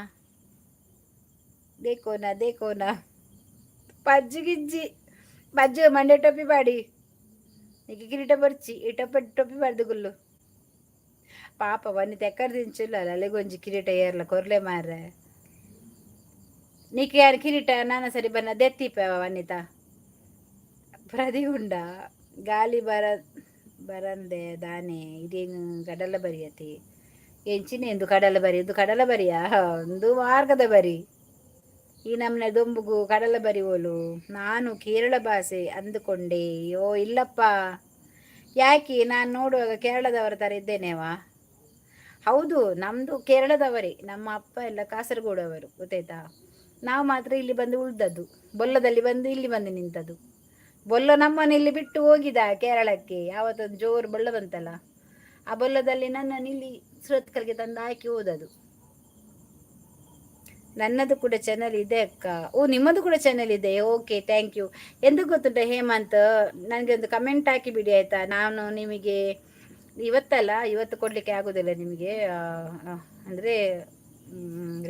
ದೇಖೋ ನಾ ದೇಖೋ ನಾ ಪಜ್ಜು ಗಿಜ್ಜಿ ಪಜ್ಜು ಮಂಡೆ ಟೊಪ್ಪಿ ಬಾಡಿ ಈಗ ಕಿರೀಟ ಬರ್ಚಿ ಈ ಟೊಪ್ಪೆ ಟೊಪ್ಪಿ ಬಾರ್ದು ಗುಲ್ಲು ಪಾಪ ವನ್ನಿ ತೆಕ್ಕರ್ ಅಲ್ಲಿಗೊಂಜಿ ಕಿರೀಟ ಏರ್ಲ ಕೊರ್ಲೆ ಮಾರ್ರೆ. ನೀಕ್ ಯಾರು ಕಿರೀಟ ನಾನ ಸರಿ ಬನ್ನ ದೆತ್ತಿಪ್ಪ ವನಿತಾ. ಪ್ರದಿಗುಂಡ ಗಾಲಿ ಬರ ಬರಂದೆ ದಾನೆ ಇದೇನು ಕಡಲ ಬರಿಯತಿ ಎಂಚಿನ ಎಂದು ಕಡಲ ಬರಿ ಇದು ಕಡಲ ಬರಿಯಾ ಒಂದು ಮಾರ್ಗದ ಬರಿ ಈ ನಮ್ಮನೆ ದೊಂಬುಗು ಕಡಲ ಬರಿವೋಲು. ನಾನು ಕೇರಳ ಭಾಷೆ ಅಂದುಕೊಂಡೆ. ಅಯ್ಯೋ ಇಲ್ಲಪ್ಪ, ಯಾಕೆ ನಾನು ನೋಡುವಾಗ ಕೇರಳದವರ ಥರ ಇದ್ದೇನೆವಾ? ಹೌದು, ನಮ್ಮದು ಕೇರಳದವರೇ, ನಮ್ಮ ಅಪ್ಪ ಎಲ್ಲ ಕಾಸರಗೋಡವರು, ಗೊತ್ತಾಯ್ತಾ? ನಾವು ಮಾತ್ರ ಇಲ್ಲಿ ಬಂದು ಉಳ್ದದ್ದು, ಬೊಲ್ಲದಲ್ಲಿ ಬಂದು ಇಲ್ಲಿ ಬಂದು ನಿಂತದ್ದು. ಬೊಲ್ಲ ನಮ್ಮನ್ನು ಇಲ್ಲಿ ಬಿಟ್ಟು ಹೋಗಿದ ಕೇರಳಕ್ಕೆ. ಯಾವತ್ತೊಂದು ಜೋರು ಬೊಳ್ಳ ಬಂತಲ್ಲ, ಆ ಬೊಲ್ಲದಲ್ಲಿ ನನ್ನನ್ನು ಇಲ್ಲಿ ಸುರತ್ಕಲ್ಗೆ ತಂದು ಹಾಕಿ ಹೋದದು. ನನ್ನದು ಕೂಡ ಚಾನಲ್ ಇದೆ ಅಕ್ಕ. ಓ, ನಿಮ್ಮದು ಕೂಡ ಚಾನಲ್ ಇದೆ, ಓಕೆ, thank you. ಎಂದು ಗೊತ್ತುಂಟ ಹೇಮಂತ್, ನನಗೆ ಒಂದು ಕಮೆಂಟ್ ಹಾಕಿ ಬಿಡಿ ಆಯಿತಾ. ನಾನು ನಿಮಗೆ ಇವತ್ತಲ್ಲ, ಇವತ್ತು ಕೊಡಲಿಕ್ಕೆ ಆಗೋದಿಲ್ಲ ನಿಮಗೆ, ಅಂದರೆ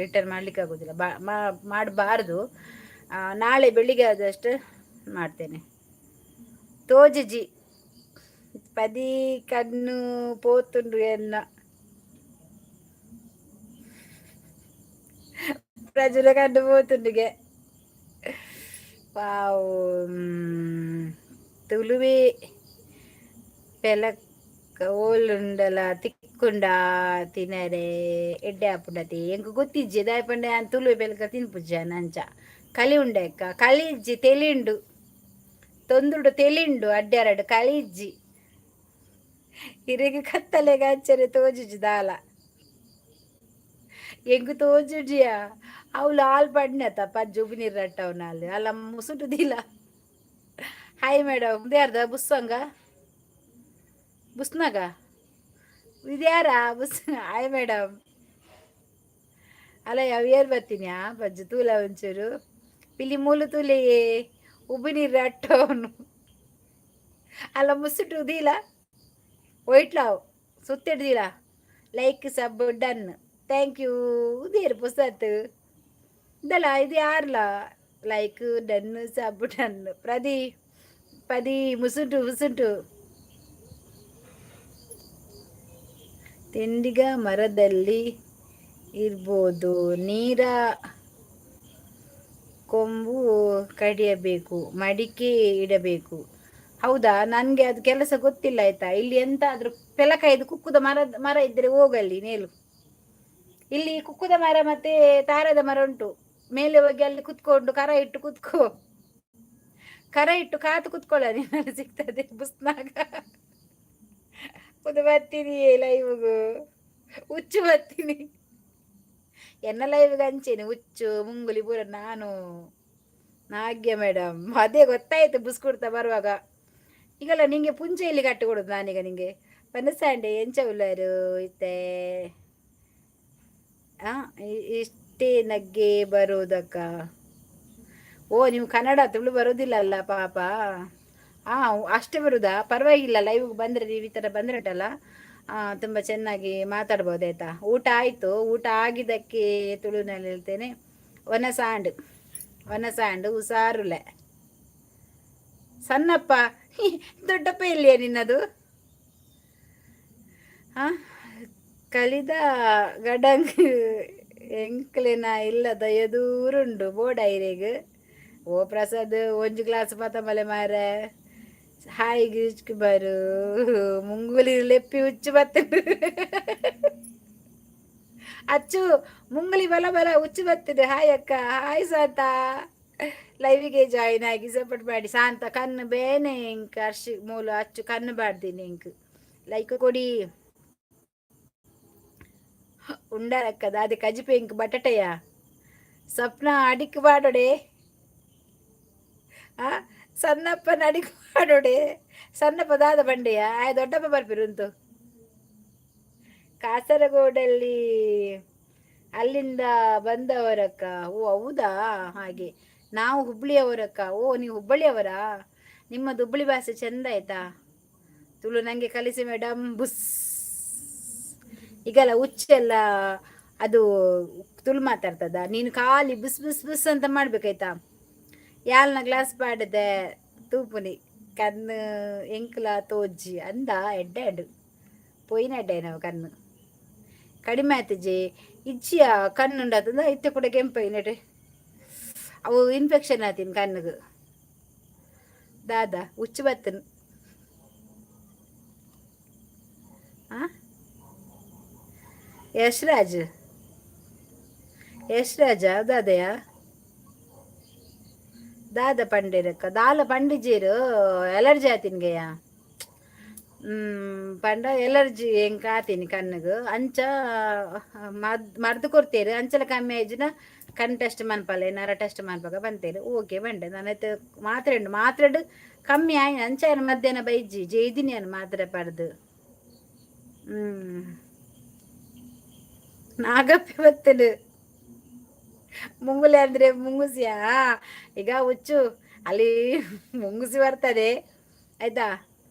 ರಿಟರ್ನ್ ಮಾಡಲಿಕ್ಕೆ ಆಗೋದಿಲ್ಲ, ಬಾ ಮಾಡಬಾರ್ದು. ನಾಳೆ ಬೆಳಿಗ್ಗೆ ಆದಷ್ಟು ಮಾಡ್ತೇನೆ. ತೋಜಿಜಿ ಪದಿ ಕಣ್ಣು ಪೋತುಂಡು ಎನ್ನ ಪ್ರಜುಲ ಕಣ್ಣು ಪೋತುಂಡುಗೆ. ಪಾವು ತುಳುವೆ ಪೆಲಕ್ಕ ಓಲುಂಡಲ ತಿಕ್ಕುಂಡ ತಿನರೆ ಎಡ್ಡೆ ಆಪುಂಡತಿ ಎಂಕ್ ಗೊತ್ತಿಜ್ಜಿ ದಾಯೆ ಪಂಡ ಯಾನ್ ತುಳುವೆ ಪೆಲಕ ತಿನ್ಪುಜ್ಜ ನಂಚ. ಕಲಿ ಉಂಡೆ ಅಕ್ಕ, ಕಲಿ ಇಜ್ಜಿ ತೆಲಿಂಡು ತೊಂದುಡು ತೆಲಿಂಡು ಅಡ್ಡಾರಡು ಕಲಿ ಇಜ್ಜಿ. ಇರೆಗ್ ಕತ್ತಲೆಗ್ ಅಂಚನೆ ತೋಜುಜಿ ದಾಲ ಎಂಕ್ ತೋಜುಜಿಯ. ಅವುಲು ಆಲ್ ಪಡ್ನತ ಪಜ್ಜು ಉಪ್ಪು ರಟ್ಟವ್ನ ಅಲ್ಲ ಮುಸುಟುದಿಲ್ಲ. ಹಾಯ್ ಮೇಡಮ್, ಯಾರ್ದ ಬುಸ್ಸಂಗ ಬುಸ್ನಾಗ ಇದ್ಯಾರ ಬುಸ್? Hi madam. ಅಲ್ಲ ಯಾವ ಏರ್ ಬರ್ತೀನಿ ಬಜ್ಜು ತೂಲ ಒಂಚೂರು ಪಿಲಿ ಮೂಲು ತೂಲೆಯೇ ಉಬ್ಬು ನೀರು ಅಟ್ಟವನು ಅಲ್ಲ ಮುಸುಟು ದೀಲ ಒಯ್ಟ್ಲಾವ್ ಸುತ್ತಿಡ್ದಿಲ್ಲ. Like sub done, thank you. ಉದೇರು ಪುಸತ್ ಇದಲ್ಲ ಇದು ಯಾರ್ಲ? ಲೈಕ್ ಡನ್ ಸಬ್ ಡನ್ ಪ್ರದಿ ಪದಿ ಮುಸುಟು ಮುಸುಟು. ತೆಂಡಿಗ ಮರದಲ್ಲಿ ಇರ್ಬೋದು, ನೀರ ಕೊಂಬು ಕಡಿಯಬೇಕು, ಮಡಿಕೆ ಇಡಬೇಕು. ಹೌದಾ? ನನಗೆ ಅದು ಕೆಲಸ ಗೊತ್ತಿಲ್ಲ ಆಯ್ತಾ. ಇಲ್ಲಿ ಎಂತಾದ್ರೂ ಪೆಲಕಾಯ್ದು ಕುಕ್ಕುದ ಮರ ಮರ ಇದ್ದರೆ ಹೋಗಲ್ಲಿ ಮೇಲು. ಇಲ್ಲಿ ಕುಕ್ಕುದ ಮರ ಮತ್ತೆ ತಾರದ ಮರ ಉಂಟು. ಮೇಲೆ ಹೋಗಿ ಅಲ್ಲಿ ಕುತ್ಕೊಂಡು ಕರ ಇಟ್ಟು ಕುತ್ಕೋ, ಕರ ಇಟ್ಟು ಕಾತು ಕುತ್ಕೊಳ್ಳ, ನೀನಲ್ಲಿ ಸಿಗ್ತದೆ ಬುಸ್ನಾಗ. ಒಂದು ಬರ್ತೀನಿ ಲೈವ್ಗೂ, ಹುಚ್ಚು ಬರ್ತೀನಿ ಎನ್ನ ಲೈವ್ಗೆ ಅಂಚೇನೆ ಹುಚ್ಚು ಮುಂಗುಲಿ ಪೂರ. ನಾನು ನಾಗ್ಯ ಮೇಡಮ್, ಅದೇ ಗೊತ್ತಾಯ್ತು ಬುಸ್ಕುಡ್ತಾ ಬರುವಾಗ. ಈಗಲ್ಲ ನಿಂಗೆ ಪುಂಚೆ ಇಲ್ಲಿ ಕಟ್ಟು ಕೊಡುದು ನಾನೀಗ ನಿಂಗೆ. ಪನಸಾಂಡೆ ಎಂಚ ಉಲ್ಲರು ಇತ್ತೆ? ಆ ಇಷ್ಟೇ ನಗ್ಗೆ ಬರುವುದಕ್ಕ. ಓ, ನೀವು ಕನ್ನಡ, ತುಳು ಬರೋದಿಲ್ಲ ಅಲ್ಲ ಪಾಪ. ಅಷ್ಟೇ ಬರುದಾ? ಪರವಾಗಿಲ್ಲ, ಲೈವ್ಗೆ ಬಂದರೆ ನೀವು ಈ ಥರ ಬಂದರೆ ಉಂಟಲ್ಲ, ತುಂಬ ಚೆನ್ನಾಗಿ ಮಾತಾಡ್ಬೋದು, ಆಯ್ತಾ? ಊಟ ಆಯಿತು. ಊಟ ಆಗಿದ್ದಕ್ಕೆ ತುಳುನಲ್ಲಿ ಹೇಳ್ತೇನೆ, ಒನಸಾಂಡ್ ಒನಸಾಂಡ್ ಹುಷಾರುಲೆ. ಸಣ್ಣಪ್ಪ ದೊಡ್ಡಪ್ಪ ಎಲ್ಲಿಯ ನಿನ್ನದು? ಹಾಂ, ಕಲಿದ ಗಡಂಗ್ ಎಂಕ್ಲೆನ ಇಲ್ಲ ದಯದೂರುಂಡು ಬೋಡೈರೆಗ್. ಓ ಪ್ರಸಾದ್, ಒಂಜಿ ಗ್ಲಾಸ್ ಪತಮಲೆ ಮಾರೆ. ಹಾಯ್ ಗಿರೀಶ್ ಕುಮಾರು. ಮುಂಗುಲಿ ಲೆಪ್ಪಿ ಹುಚ್ಚು ಬರ್ತದೆ. ಅಚ್ಚು ಮುಂಗುಲಿ ಬಲ ಬಲ ಹುಚ್ಚು ಬರ್ತದೆ. ಹಾಯ್ ಅಕ್ಕ, ಹಾಯ್ ಶಾಂತ. ಲೈವಿಗೆ ಜಾಯಿನ್ ಆಗಿ ಸಪೋರ್ಟ್ ಮಾಡಿ ಶಾಂತ. ಕಣ್ಣು ಬೇನೆ ಇಂಕ್ ಅರ್ಶಿ ಮೂಲು ಅಚ್ಚು ಕಣ್ಣು ಬಾಡ್ತೀನಿ ಇಂಕ್. ಲೈಕ್ ಕೊಡಿ. ಉಂಡರಕ್ಕದ ಅದೇ ಕಜಿಪೆ ಇಂಕ್ ಬಟಾಟೆಯ. ಸ್ವಪ್ನ ಅಡಿಕ್ ಬಾಡೋಡೆ. ಆ ಸಣ್ಣಪ್ಪನ ಅಡಿಕ್ ಮಾಡೋಡೆ. ಸಣ್ಣಪ್ಪ ದಾದ ಬಂಡೆಯ ಆಯ್ ದೊಡ್ಡಪ್ಪ ಬರ್ಪಿರುಂತು ಕಾಸರಗೋಡಲ್ಲಿ, ಅಲ್ಲಿಂದ ಬಂದವರಕ್ಕ. ಓ ಹೌದಾ? ಹಾಗೆ ನಾವು ಹುಬ್ಬಳ್ಳಿಯವರಕ್ಕ. ಓ, ನೀವು ಹುಬ್ಬಳ್ಳಿಯವರಾ? ನಿಮ್ಮದು ಹುಬ್ಬಳ್ಳಿ ಭಾಷೆ ಚೆಂದ ಆಯ್ತಾ. ತುಳು ನನಗೆ ಕಲಿಸಿ ಮೇಡಮ್. ಬುಸ್ ಈಗೆಲ್ಲ ಹುಚ್ಚೆಲ್ಲ ಅದು ತುಳು ಮಾತಾಡ್ತದ. ನೀನು ಖಾಲಿ ಬುಸ್ ಬುಸ್ ಬುಸ್ ಅಂತ ಮಾಡ್ಬೇಕಾಯ್ತಾ. ಯಾಲ್ನ ಗ್ಲಾಸ್ ಪಾಡದೆ ತೂಪುನಿ ಕಣ್ಣು ಎಂಕ್ಲ ತೋಜ್ಜಿ ಅಂದ. ಎಡ್ಡೆ ಅಡು ಪೋಯಿನ ಎಡ್ಡೆ ನಾವು ಕಣ್ಣು ಕಡಿಮೆ ಆಯ್ತಜಿ ಇಜ್ಜಿಯ ಕಣ್ಣುಂಡಾತಂದ. ಇತ್ತೆ ಕೂಡ ಕೆಂಪೈನಟೆ ಅವು ಇನ್ಫೆಕ್ಷನ್ ಆತೀನಿ ಕಣ್ಣಿಗೆ. ದಾದಾ ಹುಚ್ಚು ಬತ್ತನ್. ಆ ಯಶ್ರಾಜ್, ಯಶ್ರಾಜ ದಾದಯಾ ದಾದ ಪಂಡಿರಕ್ಕ ದಾಲ ಪಂಡಿಜೀರು ಎಲರ್ಜಿ ಆತಿನ್ಗೆಯ. ಪಂಡ ಎಲರ್ಜಿ ಎಂಕ್ ಆತೀನಿ ಕಣ್ಣಿಗೆ. ಅಂಚ ಮದ್ದು ಕೊಡ್ತೇರು. ಅಂಚಲ ಕಮ್ಮಿ ಆಯ್ಜಿನ ಕಣ್ ಟೆಸ್ಟ್ ಮನ್ಪಲ್ಲ, ಏನಾರ ಟೆಸ್ಟ್ ಮನ್ಪಾಗ ಬಂತೇರು. ಓಕೆ ಬಂಡೆ ನಾನೈತೆ ಮಾತ್ರೆ ಉಂಡು, ಮಾತ್ರೆಡು ಕಮ್ಮಿ ಆಯ್ನ. ಅಂಚ ಮಧ್ಯಾಹ್ನ ಬೈಜಿ ಜೈದಿನಿ ನಾನು ಮಾತ್ರೆ ಪಡ್ದು. ನಾಗಪ್ಪೆ ಬತ್ತನು. ಮುಂಗುಲಿ ಅಂದ್ರೆ ಮುಂಗುಸಿಯಾ? ಈಗ ಹುಚ್ಚು ಅಲ್ಲಿ ಮುಂಗುಸಿ ಬರ್ತದೆ ಆಯ್ತಾ?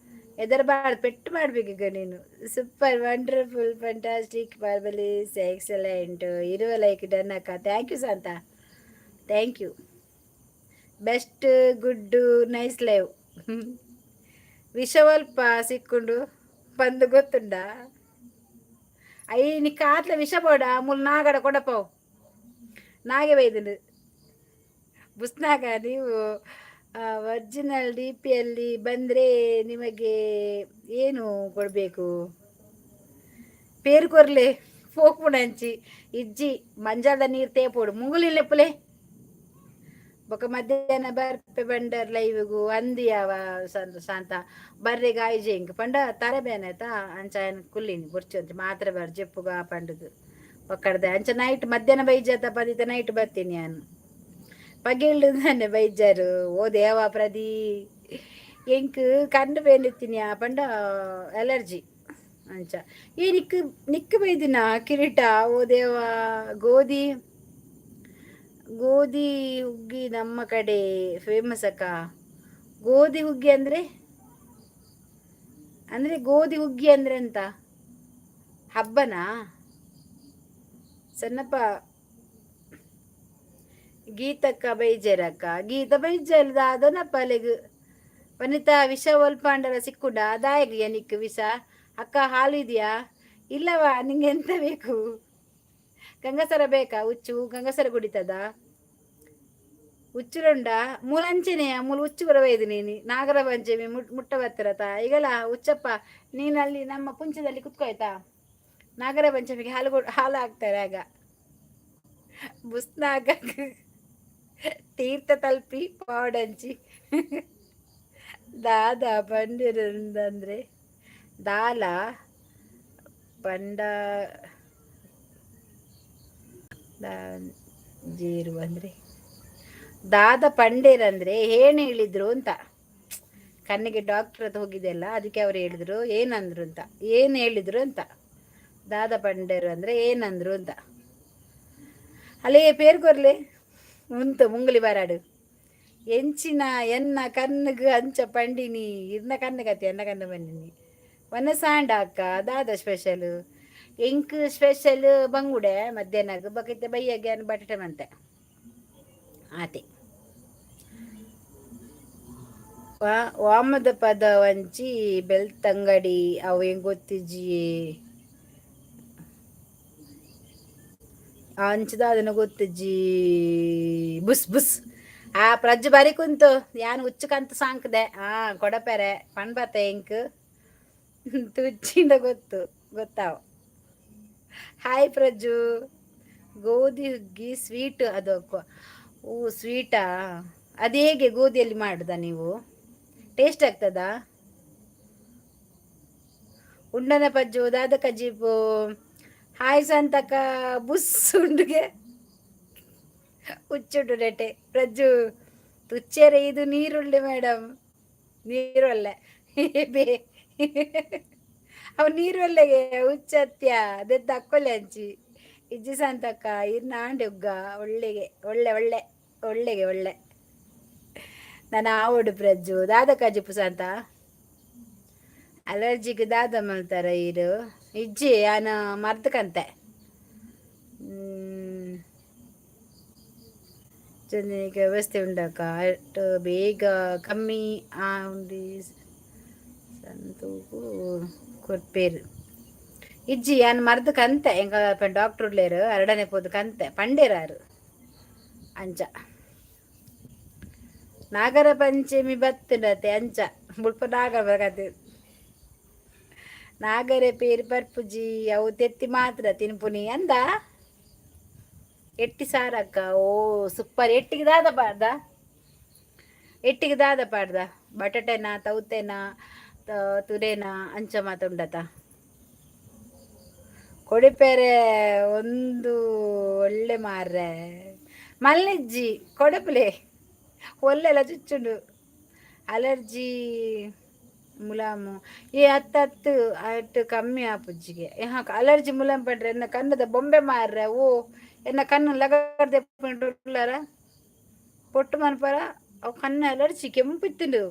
ಎದರ್ಬಾರ್ದು, ಪೆಟ್ಟು ಮಾಡ್ಬೇಕು ಈಗ ನೀನು. Super, wonderful, fantastic, marvellous, excellent. ಇರುವ ಲೈಕ್ ಡನ್ ಅಕ್ಕ. Thank you Shanta, thank you. Best, good, nice live. ವಿಷವಲ್ಪ ಸಿಕ್ಕೊಂಡು ಬಂದು ಗೊತ್ತುಂಡ. ಅಯ್ಯ ನಿಕ್ಕ ಆತ್ಲ ವಿಷ ಬೋಡ ಮುಲ್ ನಾಗಡ ಕೊಡಪವು ನಾಗೆ ಬೈದನು ಬುಸ್ನಾಗ. ನೀವು ಒರಿಜಿನಲ್ ಡಿಪಿಯಲ್ಲಿ ಬಂದರೆ ನಿಮಗೆ ಏನು ಕೊಡಬೇಕು? ಪೇರು ಕೊರ್ಲೆ ಪೋಪುಣಂಚಿ ಇಜ್ಜಿ ಮಂಜಾದ ನೀರು ತೇಪೋಡು ಮುಂಗುಲಿಲ್ಲೆಪ್ಪಲೆ ಬೊಕ ಮಧ್ಯಾಹ್ನ ಬರ್ಪೆ ಬಂಡರ್ ಲೈವಿಗು ಅಂದಿಯಾವ ಶಾಂತ ಬರ್ರೆ ಗಾಯ್ಜೆ ಇಂಕ್ ಪಂಡ ತರೆ ಬೇನೆ ಆಯ್ತಾ. ಅಂಚ ಕುಲ್ಲಿನಿ ಬೊರ್ಚು ಅಂತ ಮಾತ್ರ ಬರ್ ಜೆಪ್ಪುಗ ಪಂಡದು ಒಕ್ಕಡ್ದೆ. ಅಂಚ ನೈಟ್ ಮಧ್ಯಾಹ್ನ ಬೈಜಾತ ಪದಿತ ನೈಟ್ ಬರ್ತೀನಿ ನಾನು. ಪಗೆಲ್ಡು ತಾನೆ ಬೈಜಾರು. ಓ ದೇವ ಪ್ರದಿ, ಎಂಕ್ ಕಣ್ಣು ಬೇನಿತ್ತೀನಿ ಪಂಡ ಎಲರ್ಜಿ ಅಂಚ. ಈ ನಿಕ್ ನಿಕ್ ಬೈದಿನ ಕಿರೀಟ. ಓ ದೇವ. ಗೋಧಿ ಗೋಧಿ ಹುಗ್ಗಿ ನಮ್ಮ ಕಡೆ ಫೇಮಸ್ ಅಕ್ಕ. ಗೋಧಿ ಹುಗ್ಗಿ ಅಂದ್ರೆ ಅಂದ್ರೆ ಗೋಧಿ ಹುಗ್ಗಿ ಅಂದ್ರೆ ಎಂತ ಹಬ್ಬನಾ? ಸಣ್ಣಪ್ಪ ಗೀತಕ್ಕ ಬೈಜರಕ್ಕ. ಗೀತ ಬೈಜಲ್ದ ಅದನಪ್ಪ ಅಲೆಗ್. ವನಿತಾ ವಿಷ ಒಲ್ಪಾಂಡಲ ಸಿಕ್ಕುಂಡ ದಾಯಗ ನಿಕ್ ವಿಷ. ಅಕ್ಕ ಹಾಲು ಇದೆಯಾ? ಇಲ್ಲವಾ. ನಿಂಗೆ ಎಂತ ಬೇಕು? ಗಂಗಸರ ಬೇಕಾ? ಹುಚ್ಚು ಗಂಗಸರ ಕುಡಿತದ ಹುಚ್ಚುರುಂಡ ಮೂಲಂಚೆನೆಯ ಮೂಲ ಹುಚ್ಚು ಬರವೈದು ನೀನು ನಾಗರ ಪಂಚಮಿ ಮುಟ್ಟ ಬರ್ತಿರತ ಈಗಲ್ಲ. ಹುಚ್ಚಪ್ಪ ನೀನಲ್ಲಿ ನಮ್ಮ ಪುಂಚದಲ್ಲಿ ಕುತ್ಕೋಯ್ತಾ. ನಾಗರ ಪಂಚಮಿಗೆ ಹಾಲು ಹಾಲು ಹಾಕ್ತಾರೆ ಆಗ. ಬುಸ್ನಾಗ ತೀರ್ಥ ತಲುಪಿ ಪಾವಡಂಚಿ ದಾದಾ ಪಂಡಿರಂದ್ರೆ ದಾಲ ಪಂಡ ಜೀರು ಅಂದರೆ ದಾದ ಪಂಡೇರಂದ್ರೆ ಏನು ಹೇಳಿದ್ರು ಅಂತ. ಕಣ್ಣಿಗೆ ಡಾಕ್ಟರ್ ಹತ್ರ ಹೋಗಿದ್ದೆಲ್ಲ, ಅದಕ್ಕೆ ಅವ್ರು ಹೇಳಿದ್ರು ಏನಂದ್ರು ಅಂತ, ಏನು ಹೇಳಿದ್ರು ಅಂತ. ದಾದ ಪಂಡೇರು ಅಂದರೆ ಏನಂದ್ರು ಅಂತ. ಅಲ್ಲೇ ಪೇರು ಕೊರ್ಲೆ ಉಂತು ಮುಂಗುಲಿ ಬಾರಾಡು. ಎಂಚಿನ ಎನ್ನ ಕಣ್ಣಿಗೆ ಅಂಚ ಪಂಡಿನಿ, ಇರ್ನ ಕಣ್ಣು ಎನ್ನ ಕಣ್ಣು ಬಂದಿನಿ. ವನಸಾಂಡ ಅಕ್ಕ, ದಾದ ಸ್ಪೆಷಲ್? ಎಂಕ್ ಸ್ಪೆಷಲ್ ಬಂಗುಡೆ ಮಧ್ಯಾಹ್ನಕ್ಕೆ, ಬಕೈತೆ ಬೈಯಾಗೆ ಅನ್ ಬಟಾಟೆ ಮಂತೆ ಆತೆ. ವಾಮದ ಪದ ವಂಚಿ ಬೆಳ್ತಂಗಡಿ ಅವು ಹೆಂಗ್ ಗೊತ್ತಿಜ್ಜಿ ಅಂಚದ ಅದನ್ನು ಗೊತ್ತಿಜ್ಜಿ. ಬುಸ್ ಬುಸ್ ಆ ಪ್ರಜ್ಜು ಬಾರಿ ಕುಂತು ಯಾನ್ ಉಚ್ಚುಕಂತ ಸಾಂಕ್ದೆ. ಆ ಕೊಡಪೆರೆ ಪಣ್ಬತ್ತೆ ಎಂಕ್ ತುಚ್ಚಿಂದ ಗೊತ್ತು ಗೊತ್ತಾವ. ಹಾಯ್ ಪ್ರಜ್ಜು. ಗೋಧಿ ಹುಗ್ಗಿ ಸ್ವೀಟ್ ಅದು. ಓ ಸ್ವೀಟಾ? ಅದು ಹೇಗೆ ಗೋಧಿಯಲ್ಲಿ ಮಾಡುದಾ ನೀವು? ಟೇಸ್ಟ್ ಆಗ್ತದಾ? ಉಂಡನ ಪಜ್ಜು ದಾದ ಕಜಿಪು. ಹಾಯ್ ಸಂತಕ. ಬುಸ್ ಉಂಡುಗೆ ಹುಚ್ಚುಂಡು ನೆಟೆ ಪ್ರಜ್ಜು ತುಚ್ಚೇರೆ. ಇದು ನೀರುಳ್ಳಿ ಮೇಡಮ್, ನೀರುಳ್ಳೆ ಬೇ ಅವು ನೀರುಳ್ಳೆಗೆ ಹುಚ್ಚತ್ಯ ಅದೆತ್ತ ಅಕ್ಕೊಲೆ ಅಂಚಿ ಇಜ್ಜಿ ಸಂತಕ್ಕ. ಇರ್ನ ಆಂಡೆ ಉಗ್ಗ ಒಳ್ಳೆಗೆ ಒಳ್ಳೆ ಒಳ್ಳೆ ಒಳ್ಳೆಗೆ ಒಳ್ಳೆ ನಾನು ಆವಡು. ಪ್ರಜ್ಜು ದಾದ ಕಜಿಪು ಸಂತ? ಅಲರ್ಜಿಗೆ ದಾದ ಮಲ್ತಾರ ಇರು? ಇಜ್ಜಿ, ಯಾನ ಮರ್ದಕಂತೆ. ಚಂದನಿಗೆ ವ್ಯವಸ್ಥೆ ಉಂಡಕ್ಕ, ಅಷ್ಟು ಬೇಗ ಕಮ್ಮಿ ಉಂಡಿ ಸಂತೂಕು ಕೊರ್ಪೇರು. ಇಜ್ಜಿ, ಯಾನ್ ಮರ್ದ್ ಕಂತೆ. ಎಂಕ ಡಾಕ್ಟರ್ ಉಳ್ಳೇರು, ಅರಡನೆ ಪೋದು ಕಂತೆ ಪಂಡೇರಾರು ಅಂಚ. ನಾಗರ ಪಂಚಮಿ ಬತ್ತುಂಡತೆ ಅಂಚ ಮುಲ್ಪ ನಾಗರ ಬರಕತೆ. ನಾಗರೆ ಪೇರು ಪರ್ಪುಜಿ, ಅವು ತೆತ್ತಿ ಮಾತ್ರ ತಿನ್ಪುನಿ ಅಂದ. ಎಟ್ಟಿ ಸಾರಕ್ಕ. ಓ ಸೂಪರ್. ಎಟ್ಟಿಗೆ ದಾದ ಪಾಡ್ದ? ಎಟ್ಟಿಗೆ ದಾದ ಪಾಡ್ದ? ಬಟಾಟೆನಾ, ತೌತೆನಾ, ತುರೇನಾ, ಅಂಚ ಮಾತುಂಡತ? ಕೊಡಿಪೇರೆ ಒಂದು ಒಳ್ಳೆ ಮಾರ್ರೆ ಮಲ್ಲಿಜ್ಜಿ ಕೊಡಪುಲೆ ಒಲ್ಲೆಲ್ಲ ಚುಚ್ಚುಂಡು. ಅಲರ್ಜಿ ಮುಲಾಮು ಏ ಹತ್ತು ಹತ್ತು ಅಟ್ಟು ಕಮ್ಮಿ ಆಪುಜ್ಜಿಗೆ. ಅಲರ್ಜಿ ಮುಲಾಮ್ ಪಂಡ್ರೆ ಎನ್ನ ಕಣ್ಣದ ಬೊಂಬೆ ಮಾರ್ರೆ. ಓ ಎನ್ನ ಕಣ್ಣು ಲಗರ್ದೆ ಉಳ್ಳಾರ ಪೊಟ್ಟು ಮನ್ಪರ. ಅವು ಕಣ್ಣು ಅಲರ್ಜಿ ಕೆಂಪಿತ್ತುಂಡು,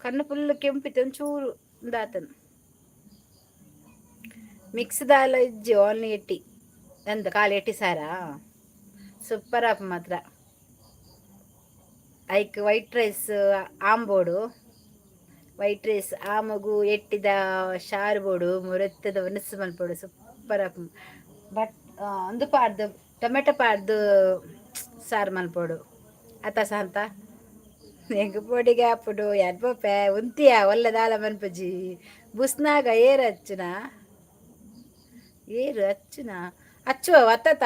ಕಣ್ಣು ಫುಲ್ ಕೆಂಪಿತ್ತು, ಒಂಚೂರು ಉಂದಾತನು. ಮಿಕ್ಸ್ ದಾಲ ಇಜ್ಜಿ, ಓನ್ಲಿ ಎಟ್ಟಿ ಎಂತ ಖಾಲಿ ಎಟ್ಟಿ ಸಾರಾ. ಸೂಪರ್ ಆಪ್ ಮಾತ್ರ. ಐಕ್ white rice ಆಂಬೋಡು, white rice ಆಮಗು ಎಟ್ಟಿದ Sharu ಬೋಡು, ಮುರೆತ್ತದ ಒನಸು ಮಲ್ಪೊಡು. Super app. ಬಟ್ ಅಂದು ಪಾಡ್ದು ಟೊಮೆಟೊ ಪಾಡ್ದು ಸಾರು ಮಲ್ಪೊಡು ಅತ ಸಾಂತ. ಎಂಕ್ ಪೊಡಿಗೆ ಆಪುಡು ಯಾನ್ ಪೋಪೆ ಉಂತಿಯ ಒಲ್ಲೆ ದಾಲ ಮನ್ಪುಜಿ. ಬುಸ್ನಾಗ ಏರು ಅಚ್ಚುನ, ಏರು ಅಚ್ಚುನ ಅಚ್ಚುವ ವತ್ತತ.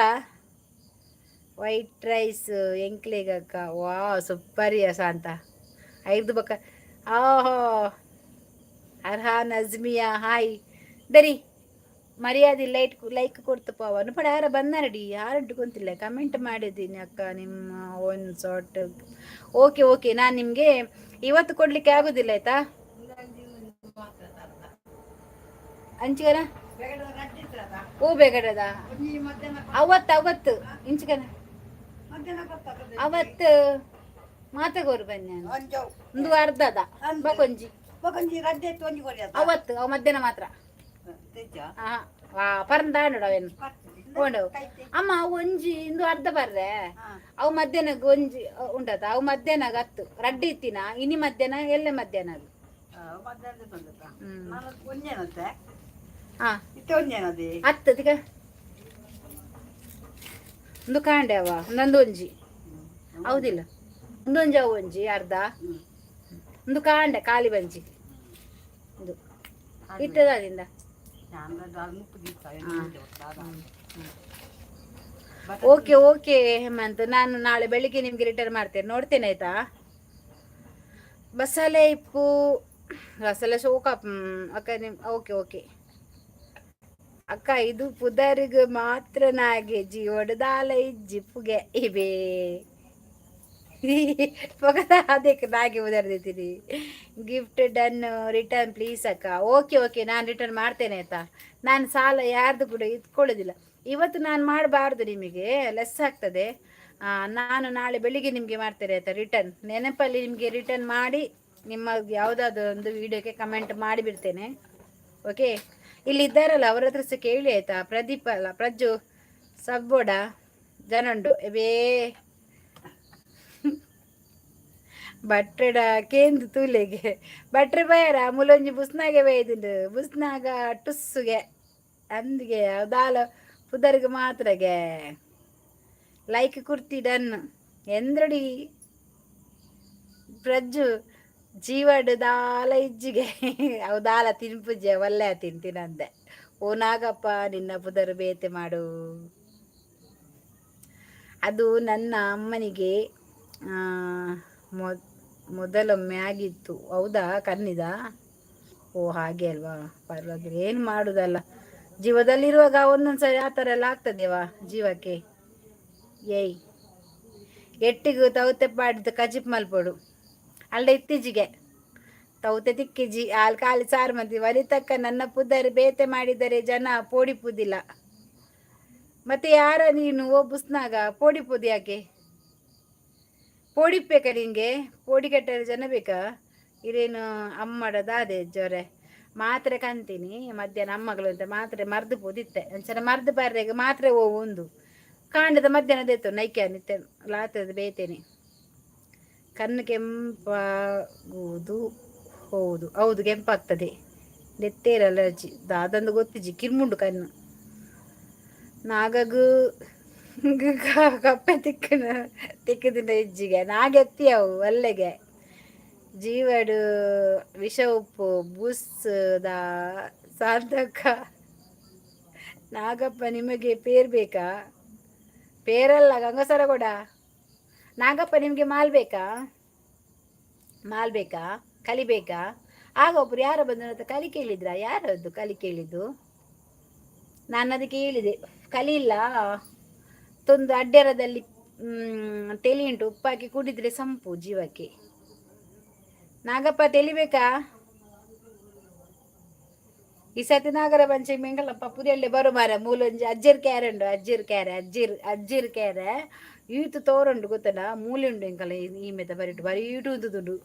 White rice ಎಂಕ್ಲೆಗಕ್ಕ. ವಾ ಸೂಪರ್ ಶಾಂತ. ಐದು ಬಕ್ಕ. ಆಹೋ ಅರ್ಹಾನ್ ಅಜ್ಮಿಯಾ ಹಾಯ್. ದರಿ ಮರ್ಯಾದೆ ಲೈಟ್ ಲೈಕ್ ಕೊಡ್ತು ಪವನು ಪಡ. ಯಾರ ಬಂದಾರಡಿ, ಯಾರು ಗೊತ್ತಿಲ್ಲ. ಕಮೆಂಟ್ ಮಾಡಿದ್ದೀನಿ ಅಕ್ಕ ನಿಮ್ಮ ಓನ್ ಸಾರ್ಟ್. ಓಕೆ ಓಕೆ, ನಾನು ನಿಮಗೆ ಇವತ್ತು ಕೊಡ್ಲಿಕ್ಕೆ ಆಗೋದಿಲ್ಲ ಆಯ್ತಾ? ಅಂಚಿಗನ ಹೂ ಬೇಗಡದ ಅವತ್ತು ಅವತ್ತು ಇಂಚಿಗನ ಅವತ್ತು ಮಾತಗೋರು ಬನ್ನಿ. ಒಂದು ಅರ್ಧದ ಬಕೊಂಜಿ ಅವತ್ತು ಅವು ಮಧ್ಯಾಹ್ನ ಮಾತ್ರ. ಪರಂದಾಂಡು ಅವೇನು ಉಂಡವು ಅಮ್ಮ. ಅವು ಒಂಜಿ ಇಂದು ಅರ್ಧ ಬರ್ರೆ. ಅವು ಮಧ್ಯಾಹ್ನಕ್ಕೆ ಒಂಜಿ ಉಂಟದ. ಅವು ಮಧ್ಯಾಹ್ನ ಹತ್ತು ರಡ್ಡಿ ಇತ್ತಿನ ಇನಿ ಮಧ್ಯಾಹ್ನ ಎಲ್ಲೆ ಮಧ್ಯಾಹ್ನ ಅದು. ಹಾ ಹತ್ತು ತಿಕ ಒಂದು ಕಾಂಡೆ ಅವ ಒಂದೊಂದು ಒಂಜಿ ಹೌದಿಲ್ಲ. ಒಂದೊಂಜಿ ಅವು ಒಂಜಿ ಅರ್ಧ ಒಂದು ಕಾಂಡೆ ಖಾಲಿ ಬಂಜಿ ಒಂದು ಇಟ್ಟದ ಅದಿಂದ. ಓಕೆ ಓಕೆ ಹೇಮಂತ್, ನಾನು ನಾಳೆ ಬೆಳಿಗ್ಗೆ ನಿಮಗೆ ರಿಟರ್ನ್ ಮಾಡ್ತೇನೆ, ನೋಡ್ತೇನೆ ಆಯ್ತಾ. ಬಸಲೆ ಇಪ್ಪು ರಸಲೆ ಶೋಕ ಅಕ್ಕ ನಿಮ್. ಓಕೆ ಓಕೆ ಅಕ್ಕ. ಇದು ಪುದರ್ಗ್ ಮಾತ್ರ ನಾಗೆ ಜೀವಡದಾಲ ಇಜ್ಜಿ ಪುಗೆ ಇಬೇ. ಅದಕ್ಕೆ ನಾಗೆ ಉದಾರ್ದಿದ್ದೀನಿ. ಗಿಫ್ಟ್ ಡನ್, ರಿಟರ್ನ್ ಪ್ಲೀಸ್ ಅಕ್ಕ. ಓಕೆ ಓಕೆ, ನಾನು ರಿಟರ್ನ್ ಮಾಡ್ತೇನೆ ಆಯ್ತಾ? ನಾನು ಸಾಲ ಯಾರ್ದು ಕೂಡ ಇಟ್ಕೊಳ್ಳೋದಿಲ್ಲ. ಇವತ್ತು ನಾನು ಮಾಡಬಾರ್ದು, ನಿಮಗೆ ಲೆಸ್ ಆಗ್ತದೆ. ನಾನು ನಾಳೆ ಬೆಳಿಗ್ಗೆ ನಿಮಗೆ ಮಾಡ್ತೇನೆ ಆಯ್ತಾ? ರಿಟರ್ನ್ ನೆನಪಲ್ಲಿ ನಿಮಗೆ ರಿಟರ್ನ್ ಮಾಡಿ, ನಿಮ್ಮ ಯಾವುದಾದ್ರು ಒಂದು ವಿಡಿಯೋಕ್ಕೆ ಕಮೆಂಟ್ ಮಾಡಿಬಿಡ್ತೇನೆ. ಓಕೆ, ಇಲ್ಲಿ ಇದ್ದಾರಲ್ಲ, ಅವರ ಹತ್ರ ಸಹ ಕೇಳಿ ಆಯ್ತಾ? ಪ್ರದೀಪ್ ಅಲ್ಲ, ಪ್ರಜ್ಜು ಸಬ್ಬೋಡ ಜನಂಡು ಬೇ ಬಟ್ರೆಡ ಕೇಂದು ತೂಲೆಗೆ ಬಟ್ರೆ ಬಯರ ಮುಲೊಂಜಿ ಬುಸ್ನಾಗೆ ಬೈದುಂಡು. ಬುಸ್ನಾಗ ಟುಸ್ಸುಗೆ ಅಂದಿಗೆ ದಾಲ ಪುದರ್ಗೆ ಮಾತ್ರಗೆ. ಲೈಕ್ ಕುರ್ತಿ ಡನ್ ಎಂದ್ರಡಿ ಪ್ರಜ್ಜು. ಜೀವಡ್ ದಾಲ ಇಜ್ಜಿಗೆ, ಅವು ದಾಲ ತಿನ್ಪುಜೆ, ಒಲ್ಲೆ ತಿಂತೀನಂದೆ. ಓ ನಾಗಪ್ಪ, ನಿನ್ನ ಪುದರು ಬೇತೆ ಮಾಡು. ಅದು ನನ್ನ ಅಮ್ಮನಿಗೆ ಮೊದಲೊಮ್ಮೆ ಆಗಿತ್ತು. ಹೌದಾ? ಕಣ್ಣಿದ? ಓ, ಹಾಗೆ ಅಲ್ವಾ? ಪರವಾಗಿಲ್ಲ, ಏನು ಮಾಡುದಲ್ಲ. ಜೀವದಲ್ಲಿರುವಾಗ ಒಂದೊಂದು ಸರಿ ಆ ಥರ ಎಲ್ಲ ಆಗ್ತದೆವಾ ಜೀವಕ್ಕೆ. ಏಯ್, ಎಟ್ಟಿಗೂ ತೌತೆ ಪಾಡ್ದು ಕಜಿಪ್ ಮಲ್ಪೊಡು ಅಲ್ಲ. ಇತ್ತೀಚೆಗೆ ತೌತೆ ತಿಕ್ಕಿಜಿ, ಹಾಲು ಖಾಲಿ ಸಾರು ಮಂತಿ. ವನಿತಕ್ಕ, ನನ್ನ ಪುದರ್ ಬೇತೆ ಮಾಡಿದರೆ ಜನ ಪೋಡಿಪುದಿಲ್ಲ. ಮತ್ತೆ ಯಾರ ನೀನು? ಓ ಬುಸ್ನಾಗ, ಪೋಡಿಪುದು ಯಾಕೆ? ಪೋಡಿಪ್ಬೇಕಾ ನಿಂಗೆ? ಪೋಡಿ ಕಟ್ಟರೆ ಜನ ಬೇಕಾ? ಇರೇನು ಅಮ್ಮಡದಾದೆ ಜೊರೆ ಮಾತ್ರೆ ಕಂತೀನಿ ಮಧ್ಯಾಹ್ನ ಅಮ್ಮಗಳು ಅಂತ ಮಾತ್ರೆ ಮರ್ದು ಪೋದಿತ್ತೆ. ಅಂಚನೆ ಮರ್ದು ಬರ್ರೆಗೆ ಮಾತ್ರೆ ಓ ಒಂದು ಕಾಂಡದ ಮಧ್ಯಾಹ್ನ ದೇತು ನೈಕೆ ನಿತ್ತೆ ಲಾತದ ಬೇತೇನೆ. ಕಣ್ಣು ಕೆಂಪಾಗುವುದು ಹೌದು ಹೌದು, ಕೆಂಪಾಗ್ತದೆ. ನೆತ್ತೇರ ಅಲರ್ಜಿ ದಾದಂದು ಗೊತ್ತಿಜ್ಜಿ, ಕಿರ್ಮುಂಡು ಕಣ್ಣು. ನಾಗಗು ಕಪ್ಪೆ ತಿಕ್ಕನ ತಿಕ್ಕದಿನ ಇಜ್ಜಿಗೆ ನಾಗೆತ್ತಿ ಅವು ಅಲ್ಲೆಗೆ ಜೀವಡು ವಿಷ ಉಪ್ಪು ಬುಸ್ದ ಸಾಧಕ. ನಾಗಪ್ಪ, ನಿಮಗೆ ಪೇರ್ ಬೇಕಾ? ಪೇರಲ್ಲ, ಗಂಗಸರ ಕೊಡ. ನಾಗಪ್ಪ, ನಿಮಗೆ ಮಾಲ್ ಬೇಕಾ? ಮಾಲ್ ಬೇಕಾ? ಕಲಿಬೇಕಾ? ಆಗ ಒಬ್ರು ಯಾರೋ ಬಂದು ಕಲಿ ಕೇಳಿದ್ರ? ಯಾರದ್ದು ಕಲಿ ಕೇಳಿದ್ದು? ನಾನು ಅದಕ್ಕೆ ಹೇಳಿದೆ, ಕಲಿಲ್ಲ ತೊಂದು ಅಡ್ಡೆರದಲ್ಲಿ ತೆಲಿ ಉಂಟು, ಉಪ್ಪಾಕಿ ಕುಡಿದ್ರೆ ಸಂಪು ಜೀವಕ್ಕೆ. ನಾಗಪ್ಪ, ತೆಲಿಬೇಕಾ? ಈ ಸತಿ ನಾಗರ ಪಂಚಮಿ ಎಂಕಲ್ಪ ಪುದೆಳ್ಳೆ ಬರು ಮಾರ. ಮೂಲೊಂಜಿ ಅಜ್ಜಿರ್ ಕ್ಯಾರೆ ಉಂಡು, ಅಜ್ಜಿರ್ ಕ್ಯಾರೆ, ಅಜ್ಜಿರ್ ಅಜ್ಜಿರ್ ಕ್ಯಾರೆ ಈತು ತೋರುಂಡು ಗೊತ್ತಲ್ಲ. ಮೂಲೆ ಉಂಡು ಎಂಕಲ್ಲ ಈ ಮೆತ್ತ ಬರಿಟು ಬರೀ ಉಂತುದುಂಡು.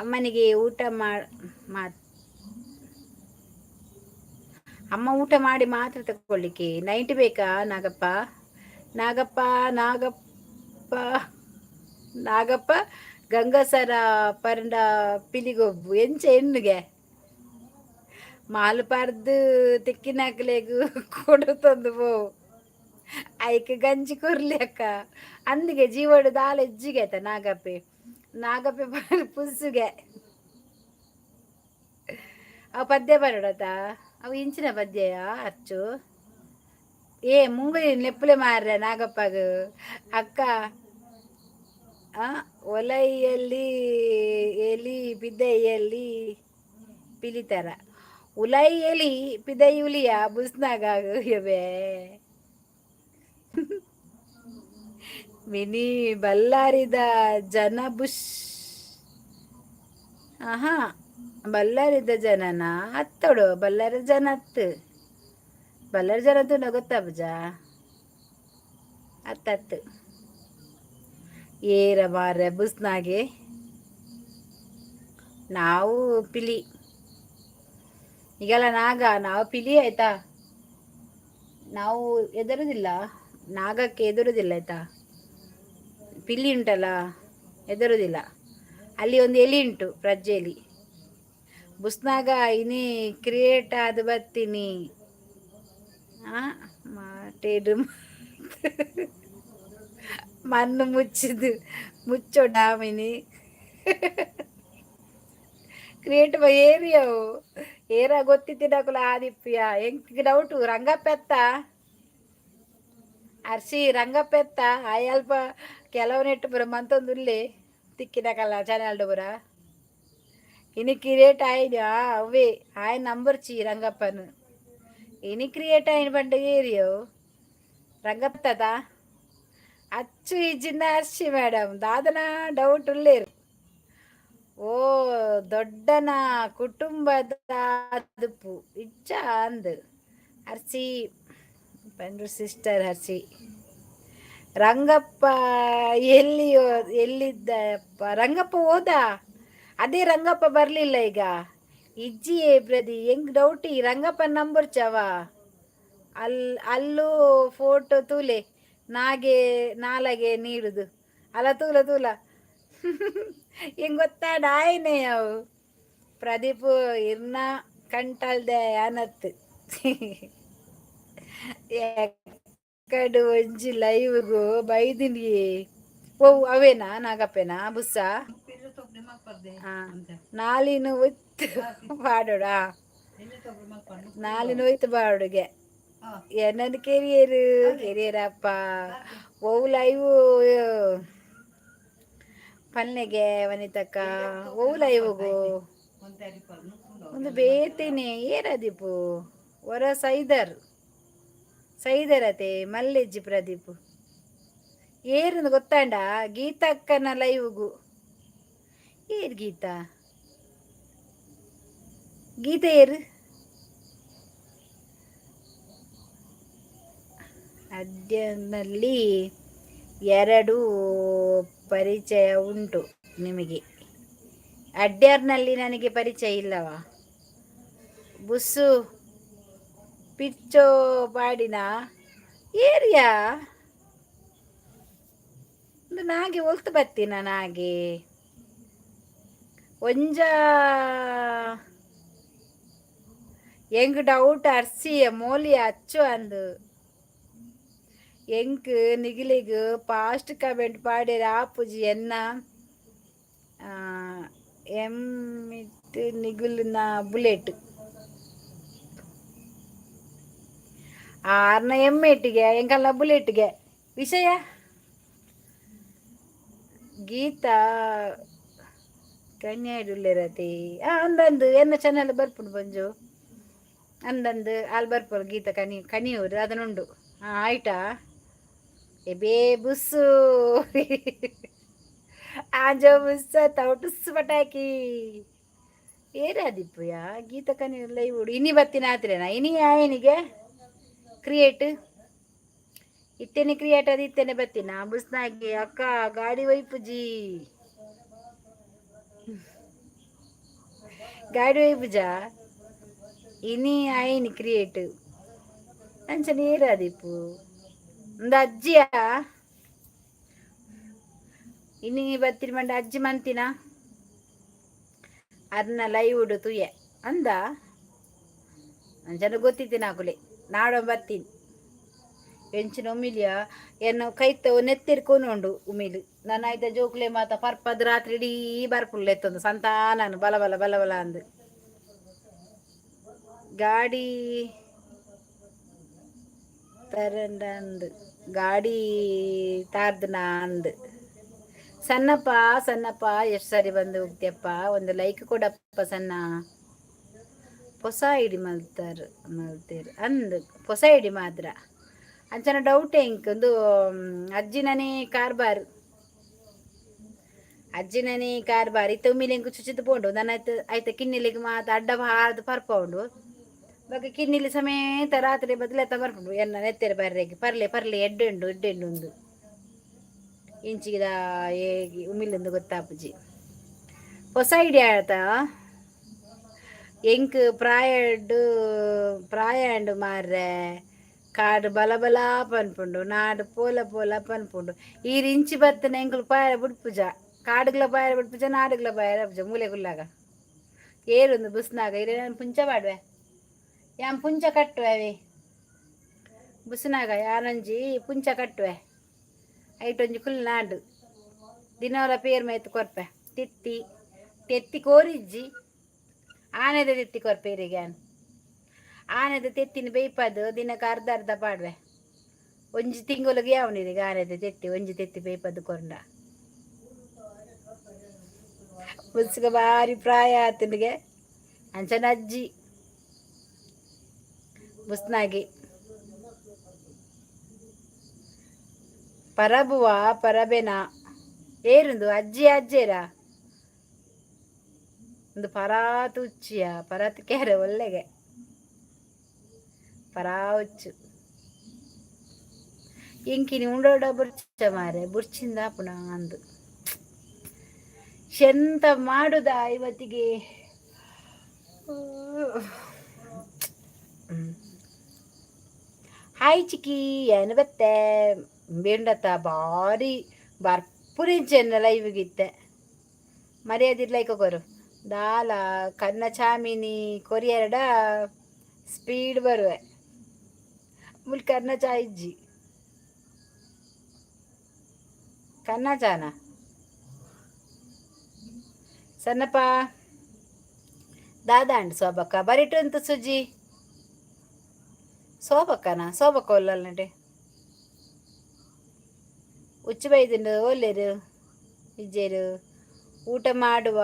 ಅಮ್ಮನಿಗೆ ಊಟ ಮಾ ಅಮ್ಮ ಊಟ ಮಾಡಿ ಮಾತ್ರ ತಗೊಳ್ಳಿಕ್ಕೆ. ನೈಟ್ ಬೇಕಾ ನಾಗಪ್ಪ? ನಾಗಪ್ಪ, ನಾಗಪ್ಪ, ನಾಗಪ್ಪ, ಗಂಗಸರ ಪರಂಡ ಪಿಲಿಗೊಬ್ಬು ಎಂಚ ಎಣ್ಣುಗೆ ಮಾಲು ಪಾರ್ದು ತಿಕ್ಕಿನಾಕ್ಲೆಗು ಕೊಡು ಪೋ. ಐಕ್ ಗಂಜಿ ಕೊರ್ಲಿ ಅಕ್ಕ ಅಂದಿಗೆ. ಜೀವಡು ದಾಲ ಎಜ್ಜಿಗೆ ಆಯ್ತ ನಾಗಪ್ಪೆ? ನಾಗಪ್ಪೆ ಪುಸ್ಸುಗೆ ಅವು ಪದ್ಯ ಬರೋಡತ. ಅವು ಇಂಚಿನ ಪದ್ಯ ಅಚ್ಚು. ಏ ಮುಂಗುಲಿ ನೆಪ್ಪಲೆ ಮಾರ್ರೆ ನಾಗಪ್ಪಗ. ಅಕ್ಕ, ಒಲೈಯಲ್ಲಿ ಎಲಿ ಬಿದ್ದೆಯಲ್ಲಿ ಪಿಲಿತರ ಉಲೈ ಎಲಿ ಪಿದೈ ಉಲಿಯ ಬುಸ್ನಾಗ ಬೇ. ಮಿನಿ ಬಲ್ಲಾರಿದ ಜನ ಬುಷ್. ಆಹಾ, ಬಲ್ಲಾರಿದ ಜನನ ಅತ್ತೋಡು. ಬಲ್ಲಾರಿ ಜನ ಅತ್ತು, ಬಲ್ಲಾರಿ ಜನ ತುನ ಗೊತ್ತಾಬುಜ? ಅತ್ತತ್ತು ಏರ ಮಾರ್ರೆ ಬುಸ್ನಾಗೆ. ನಾವು ಪಿಲಿ ಈಗೆಲ್ಲ ನಾಗ, ನಾವು ಪಿಲಿ ಆಯ್ತಾ? ನಾವು ಎದರುದಿಲ್ಲ, ನಾಗಕ್ಕೆ ಎದುರುದಿಲ್ಲ ಆಯ್ತಾ? ಪಿಲಿ ಉಂಟಲ್ಲ, ಎದುರುದಿಲ್ಲ. ಅಲ್ಲಿ ಒಂದು ಎಲಿ ಉಂಟು, ಪ್ರಜ್ಜೆ ಎಲಿ. ಬುಸ್ನಾಗ ಇನಿ ಕ್ರಿಯೇಟ್ ಆದ ಬರ್ತೀನಿ. ಮಾಟೇಡು ಮಣ್ಣು ಮುಚ್ಚಿದ್ದು ಮುಚ್ಚೋಡ ಮಿನಿ ಕ್ರಿಯೇಟ್ ಏರಿಯವು ಏರ ಗೊತ್ತಿತ್ತಿನಕುಲು ಆದಿಪ್ಪಿಯ. ಎಂಕ್ ಡೌಟು, ರಂಗಪ್ಪೆತ್ತ ಅರ್ಶಿ ರಂಗಪ್ಪೆತ್ತ ಅಲ್ಪ ಕೆಲವು ನೆಟ್ಟು ಪೂರ ಮಂತೊಂದುಲ್ಲೆ ತಿಕ್ಕಿನಕಲ್ಲ ಚಾನಲ್ಡ್ ಪೂರ. ಇನಿ ಕ್ರಿಯೇಟ್ ಆಯ್ನ ಅವೇ ಆಯ್ ನಂಬರ್ ಚಿ ರಂಗಪ್ಪನು. ಇನಿ ಕ್ರಿಯೇಟ್ ಆಯ್ನ ಪಂಡ ಏರಿಯೋ ರಂಗಪ್ಪದ. ಅಚ್ಚು ಇಜ್ಜಿಂದ ಅರ್ಶಿ ಮೇಡಮ್ ದಾದನ ಡೌಟ್ ಉಳ್ಳೇರು. ಓ ದೊಡ್ಡನ ಕುಟುಂಬದ ಅದುಪು ಇಚ್ಚ ಅಂದ್ ಹರ್ಷಿ ಪಂಡ್ರು ಸಿಸ್ಟರ್ ಹರ್ಷಿ. ರಂಗಪ್ಪ ಎಲ್ಲಿ ಎಲ್ಲಿದ್ದಪ್ಪ? ರಂಗಪ್ಪ ಹೋದ, ಅದೇ ರಂಗಪ್ಪ ಬರಲಿಲ್ಲ ಈಗ. ಇಜ್ಜಿ ಪ್ರದಿ ಹೆಂಗ್ ಡೌಟಿ ರಂಗಪ್ಪ ನಂಬರ್ ಚವ ಅಲ್ಲೂ ಫೋಟೋ ತೂಲೆ ನಾಗೆ ನಾಲಗೆ ನೀಡುದು ಅಲ್ಲ ತೂಲ ತೂಲ ಹೆಂಗ್ ಗೊತ್ತಾಡ ಆಯ್ನೆ ಅವು. ಪ್ರದೀಪ್ ಇರ್ನ ಕಂಟಲ್ದೆ ಅನತ್ ಎಕ್ಕಡು ಒಂಜಿ ಲೈವ್ಗು ಬೈದಿನಿ. ಓ ಅವೇನಾ ನಾಗಪ್ಪೇನಾ ಬುಸ್ಸ? ನಾಲಿನ ಒತ್ತು ಪಾಡೋಡ, ನಾಲಿನ ಒಯ್ತು ಬಾಡುಗೆ ಎನ್ನನ್ ಕೆರಿಯರು ಕೆರಿಯರಪ್ಪ. ಓ ಲೈವ್ ಪಲ್ನೆಗೆ ವನಿತಕ್ಕ ಓ ಲೈವ್ಗು ಒಂದು ಬೇತೇನೆ ಏರದೀಪು ಹೊರ ಸೈದರ್ ಸೈದರತೆ ಮಲ್ಲೆಜ್ಜಿ ಪ್ರದೀಪ್ ಏರಂದು ಗೊತ್ತಾಂಡ ಗೀತಕ್ಕನ ಲೈವ್ಗು. ಏರ್ ಗೀತಾ? ಗೀತ ಏರು? ಅಡ್ಯನಲ್ಲಿ ಎರಡು ಪರಿಚಯ ಉಂಟು ನಿಮಗೆ. ಅಡ್ಯಾರ್ನಲ್ಲಿ ನನಗೆ ಪರಿಚಯ ಇಲ್ಲವಾ? ಬುಸ್ಸು ಪಿಚ್ಚೋ ಪಾಡಿನ ಏರಿಯಾ ಒಂದು ನಾಗೆ ಒಲ್ತು ಬತ್ತೀನ ನಾಗೆ ಒಂಜ ಎಂಗ್ ಡೌಟ್ ಅರ್ಸಿ ಮೋಲಿ ಅಚ್ಚು ಅಂದು. ಎಂಕ್ ನಿಗಿಲಿಗ್ ಫಾಸ್ಟ್ ಕಮೆಂಟ್ ಪಾಡ್ಯರ ಆಪುಜಿ ಎನ್ನ ಎಮ್ ಇಟ್ಟು ನಿಗುಲಿನ ಬುಲೆಟ್ ಆರ್ನ ಎಮ್ಮೆಟ್ಟಿಗೆ ಎಂಕಲ್ಲ ಬುಲೆಟ್ಗೆ ವಿಷಯ. ಗೀತಾ ಕನ್ಯಾಡುಲ್ಲೇರತಿ ಅಂದಂದು ಎನ್ನ ಚಾನಲ್ ಬರ್ಪುಂಡು ಬಂಜು ಅಂದಂದು ಅಲ್ಲಿ ಬರ್ಪುಂಡು ಗೀತಾ ಕನಿ ಕನಿಯೂರು ಅದನ್ನುಂಡು. ಹಾಂ ಆಯ್ತಾ ಎಬೇ ಬುಸ್ಸು ಆಂಜೋ ಬುಸ್ಸ ತೌಟುಸ್ಸು ಪಟಾಕಿ ಏರಾದಿಪ್ಪುಯ ಗೀತ ಕನಿಯೂರು ಲೈವ್ ಇನಿ ಬತ್ತಿನ ಆತ್ರೇನಾ ಇನಿ ಆಯನಿಗೆ ಕ್ರಿಯೇಟ್ ಇತ್ತೇನೆ ಕ್ರಿಯೇಟ್ ಅದು ಇತ್ತೇನೆ ಬತ್ತಿನ ಬುಸ್ನಾಗಿ. ಅಕ್ಕ ಗಾಡಿ ಒಯ್ಪುಜಿ, ಗಾಡಿ ಒಯ್ಪುಜ ಇನಿ ಆಯ್ನಿ ಕ್ರಿಯೇಟ್ ಅಂಚನೆ ಏರಾದಿಪ್ಪು ಒಂದು ಅಜ್ಜಿಯ ಇನಿ ಬತ್ತಿನ ಮಂಡ ಅಜ್ಜಿ ಮಂತಿನ ಅರ್ನ ಲೈವ್ ಉಡು ತುಯೆ ಅಂದ ಅಂಚನ ಗೊತ್ತಿತ್ತಿನ ಆಕುಲೆ ನಾಡೊ ಬತ್ತೀನಿ ಎಂಚಿನ ಉಮಿಲಿಯ ಎನ್ನ ಕೈತ ನೆತ್ತಿರ್ಕೊಂಡು ಉಂಡು ಉಮಿಲು. ನನ್ನ ಐತ ಜೋಕುಲೆ ಮಾತ ಪರ್ಪದ್ ರಾತ್ರಿ ಇಡೀ ಬರ್ಪುಳ್ಳೆ ಎತ್ತೊಂದು ಸಂತಾನನು ಬಲ ಬಲ ಬಲ ಬಲ ಅಂದು. ಗಾಡಿ ತರಂಡ ಅಂದು ಗಾಡಿ ತಾರ್ದನ ಅಂದು. ಸಣ್ಣಪ್ಪ ಸಣ್ಣಪ್ಪ ಎಷ್ಟು ಸರಿ ಬಂದು ಹೋಗ್ತಿಯಪ್ಪ? ಒಂದು ಲೈಕ್ ಕೊಡಪ್ಪ ಸಣ್ಣ. ಹೊಸ ಐಡಿ ಮಲ್ತಾರ್ ಮಲ್ತೇರು ಅಂದು ಹೊಸ ಐಡಿ ಮಾತ್ರ ಅಂಚನ ಡೌಟ್ ಎಂಕ್. ಒಂದು ಅಜ್ಜಿನನೇ ಕಾರ್ಬಾರ್ ಅಜ್ಜಿನನೇ ಕಾರ್ಬಾರ್ ಇತ್ತ ಉಮ್ಮಿಲೆಂಕ್ ಚುಚಿತು ಪೋಂಡು ನನ್ನ ಐತ ಐತ ಕಿನ್ನಿಲಿಗೆ ಮಾತ ಅಡ್ಡ ಹಾರ್ದು ಪರ್ಪ ಉಂಡು ಬೊಕ ಕಿನ್ನಿಲಿ ಸಮೇತ ರಾತ್ರಿ ಬದಲೆತ್ತ ಬರ್ಪುಂಡು ಎನ್ನ ನೆತ್ತೆರೆ ಬರ್ರೆಗೆ ಪರ್ಲೆ ಪರ್ಲೆ ಎಡ್ಡೆ ಉಂಡು ಎಡ್ಡೆ ಉಂಡು ಉಂದು ಇಂಚಿಗಿದ ಉಮಿಲಿಂದು ಗೊತ್ತಾಪುಜಿ. ಹೊಸ ಐಡಿಯಾ ಆಯ್ತಾ ಎಂಕ್ ಪ್ರಾಯಡ್ ಪ್ರಾಯಾಂಡು ಮಾರ್ರೆ ಕಾಡು ಬಲ ಬಲ ಪನ್ಪುಂಡು ನಾಡು ಪೋಲ ಪೋಲ ಪನ್ಪುಂಡು. ಈರ್ ಇಂಚಿ ಬತ್ತನ ಎಂಕುಲು ಪಾಯರ ಬುಡ್ಪುಜ ಕಾಡುಗ್ಲ ಪಾಯರ ಬುಡ್ಪುಜ ನಾಡುಗ್ಲ ಪಾಯರ ಬುಡ್ಪುಜ ಮೂಲೆ ಕುಲ್ಲಾಗ ಏರೊಂದು ಬುಸ್ನಾಗ ಇರೆ ಪುಂಚ ಪಾಡುವೆ ಯಾನ್ ಪುಂಚ ಕಟ್ಟುವೆ ಅವೆ ಬುಸ್ನಾಗ ಯಾನೊಂಜಿ ಪುಂಚ ಕಟ್ಟುವೆ ಐಟೊಂಜಿ ಕುಲ್ ನಾಡು ದಿನೋಲ ಪೇರ್ ಮೈತ್ ಕೊರ್ಪೆ ತಿತ್ತಿ ತೆತ್ತಿ ಕೋರಿಜ್ಜಿ ಆನೆದ ತೆತ್ತಿ ಕೊರ್ಪೆ ಇರಿಗೆ ಆನೆದ ತೆತ್ತಿನ ಬೇಯ್ಪದು ದಿನಕ್ಕೆ ಅರ್ಧ ಅರ್ಧ ಪಾಡುವೆ. ಒಂಜಿ ತಿಂಗೊಳಿಗೆ ಯಾವನಿರಿಗೆ ಆನೆದ ತೆತ್ತಿ ಒಂಜಿ ತೆತ್ತಿ ಬೇಯ್ಪದು ಕೊರ್ಂಡ ಬುಸ್ಗ ಬಾರಿ ಪ್ರಾಯ ಆತನಿಗೆ ಅಂಚನ ಅಜ್ಜಿ ಬುಸ್ನಾಗಿ. ಪರಬುವ ಪರಬೆನಾ ಏರುಂದು ಅಜ್ಜಿ ಅಜ್ಜೇರಾ ಒಂದು ಪರಾತ್ ಉಚ್ಚಿಯ ಪರಾತ್ ಕೆರೆ ಒಳ್ಳೆಗೆ ಪರಾ ಉಚ್ಚು. ಇಂಕಿನಿ ಉಂಡೋಡ ಬುರ್ಚ ಮಾರೆ ಬುರ್ಚಿಂದ ಪುನಃ ಅಂದು ಎಂತ ಮಾಡುದ ಇವತ್ತಿಗೆ? ಹಾಯ್ ಚಿಕ್ಕಿ, ಏನು ಬತ್ತೆ ಬೇಂಡತ್ತ ಭಾರಿ ಬರ್ಪುರಿಂಚೆನ್ನ ಲೈವ್ಗಿತ್ತೆ ಮರ್ಯಾದಿರ್ಲೈಕ ಕೊರು ದಾಲ ಕನ್ನ ಚಾಮಿನಿ ಕೊರಿಯರಡ ಸ್ಪೀಡ್ ಬರುವೆ ಮುಲ್ ಕನ್ನ ಚಾ ಇಜ್ಜಿ ಕನ್ನ ಚಾನ ಸಣ್ಣಪ್ಪ ದಾದಾಂಡ್ ಸೋಬಕ್ಕ ಬರಿಟು ಸುಜಿ ಸೋಬಕ್ಕನ ಸೋಬಕ್ಕ ಒಲ್ಲಲ್ನಟೆ ಉಚ್ಚು ಬೈದುಂಡು ಒಲ್ಲೆರು ಇಜ್ಜೇರು. ಊಟ ಮಾಡುವ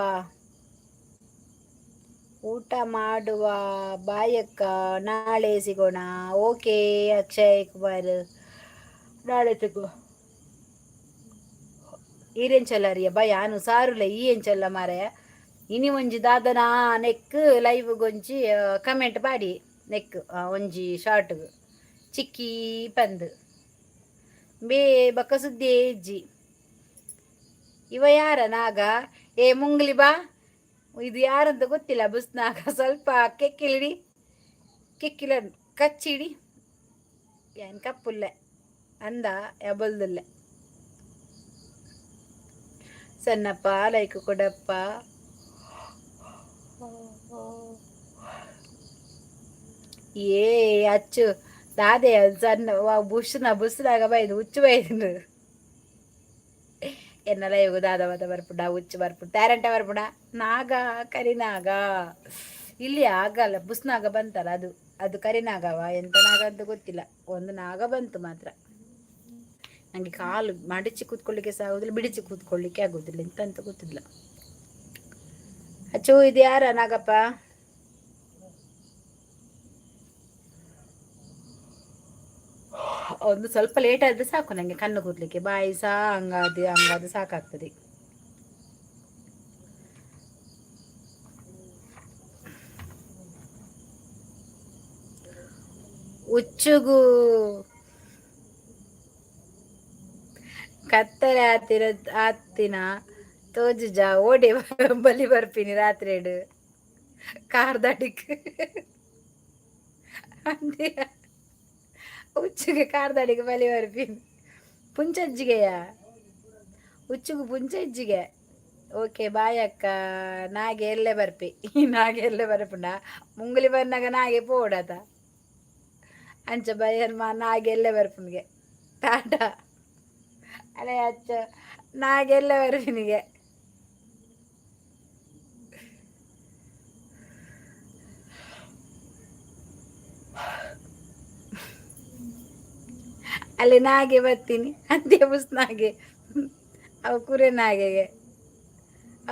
ಊಟ ಮಾಡುವ ಬಾಯಕ್ಕ, ನಾಳೆ ಸಿಗೋಣ. ಓಕೆ ಅಕ್ಷಯ್ ಕುಮಾರ್, ನಾಳೆ ಸಿಗುವ. ಈರೆಂಚೊಲ್ಲರಿಯ ಬಾ ಯಾನು ಸಾರುಲ ಈ ಎಂಚೊಲ್ಲ ಮಾರಾಯ. ಇನಿ ಒಂಜಿ ದಾದನ ನೆಕ್ ಲೈವ್ ಗೊಂಜಿ ಕಮೆಂಟ್ ಪಾಡಿ ನೆಕ್ ಒಂಜಿ ಶಾರ್ಟ್ ಚಿಕ್ಕಿ ಪಂದ್ ಬೇ ಬಕ್ಕ ಸುದ್ದಿ ಇಜ್ಜಿ. ಇವ ಯಾರ ನಾಗ? ಏ ಮುಂಗ್ಲಿ ಬಾ. ಇದು ಯಾರಂತ ಗೊತ್ತಿಲ್ಲ. ಬುಸ್ನಾಗ ಸ್ವಲ್ಪ ಕೆಕ್ಕಿಲಿಡಿ ಕೆಕ್ಕಿಲ ಕಚ್ಚಿಡಿ ಏನ್ ಕಪ್ಪುಲ್ಲೆ ಅಂದ ಯಬಲ್ದುಲ್ಲೆ. ಸಣ್ಣಪ್ಪ ಲೈಕ್ ಕೊಡಪ್ಪ. ಏ ಅಚ್ಚು ದಾದೆ ಸಣ್ಣ ಬುಷ್ನ ಬುಸ್ನಾಗ ಬೈದು ಹುಚ್ಚು ಬೈದು ಎನ್ನಲ ಇವು ದಾದ ಮತ ಬರ್ಪುಂಡ ಹುಚ್ಚು ಬರ್ಪುಂಡು ಟ್ಯಾರೆಂಟ ಬರ್ಪುಂಡ ನಾಗ ಕರಿನಾಗ ಇಲ್ಲಿ ಆಗಲ್ಲ. ಬುಸ್ನಾಗ ಬಂತಲ್ಲ ಅದು ಅದು ಕರಿನಾಗವ ಎಂತ ನಾಗ ಅಂತ ಗೊತ್ತಿಲ್ಲ. ಒಂದು ನಾಗ ಬಂತು ಮಾತ್ರ. ನನಗೆ ಕಾಲು ಮಡಚಿ ಕೂತ್ಕೊಳ್ಳಿಕ್ಕೆ ಸಹ ಆಗುದಿಲ್ಲ, ಬಿಡಿಸಿ ಕೂತ್ಕೊಳ್ಳಿಕ್ಕೆ ಆಗುದಿಲ್ಲ, ಎಂತ ಅಂತ ಗೊತ್ತಿಲ್ಲ. ಅಚ್ಚು ಇದು ಯಾರ ನಾಗಪ್ಪ? ಒಂದು ಸ್ವಲ್ಪ ಲೇಟ್ ಆದರೆ ಸಾಕು ನನಗೆ ಕಣ್ಣು ಕೂದಲಿಕ್ಕೆ, ಬಾಯಿ ಸಹ ಹಂಗಾದು ಹಂಗಾದು ಸಾಕಾಗ್ತದೆ. ಹುಚ್ಚುಗೂ ಕತ್ತಲೆ ಆತಿರ ಆತಿನ ತೋಜುಜ ಓಡಿ ಬಲಿ ಬರ್ಪಿನಿ ರಾತ್ರಿಡು ಕಾರ್ದಡಿಕ್ ಅಂದಿಯ ಹುಚ್ಚುಗೆ ಕಾರ್ದಡಿಗೆ ಬಲಿ ಬರ್ಪಿನಿ ಪುಂಚಜ್ಜಿಗೆಯ ಹುಚ್ಚುಗು ಪುಂಚಜ್ಜಿಗೆ. ಓಕೆ ಬಾಯ್ ಅಕ್ಕ, ನಾಗೆ ಎಲ್ಲೆ ಬರ್ಪಿ ನಾಗೆ ಎಲ್ಲೆ ಬರ್ಪುಂಡ ಮುಂಗುಲಿ ಬಂದಾಗ ನಾಗೆ ಪೋಡತ ಅಂಚ ಬಯ್ಯನ್ ಮಾ ನಾಗೆ ಎಲ್ಲೆ ಬರ್ಪುನ್ಗೆ ಟಾಟಾ. ಅಲೆ ಅಚ್ಚ ನಾಗೆಲ್ಲ ಬರ್ಪಿನಿಗೆ. ಅಲ್ಲಿ ನಾಗೆ ಬರ್ತೀನಿ ಅಂತ್ಯ ನಾಗೆ ಅವು ಕುರೆ ನಾಗೆಗೆ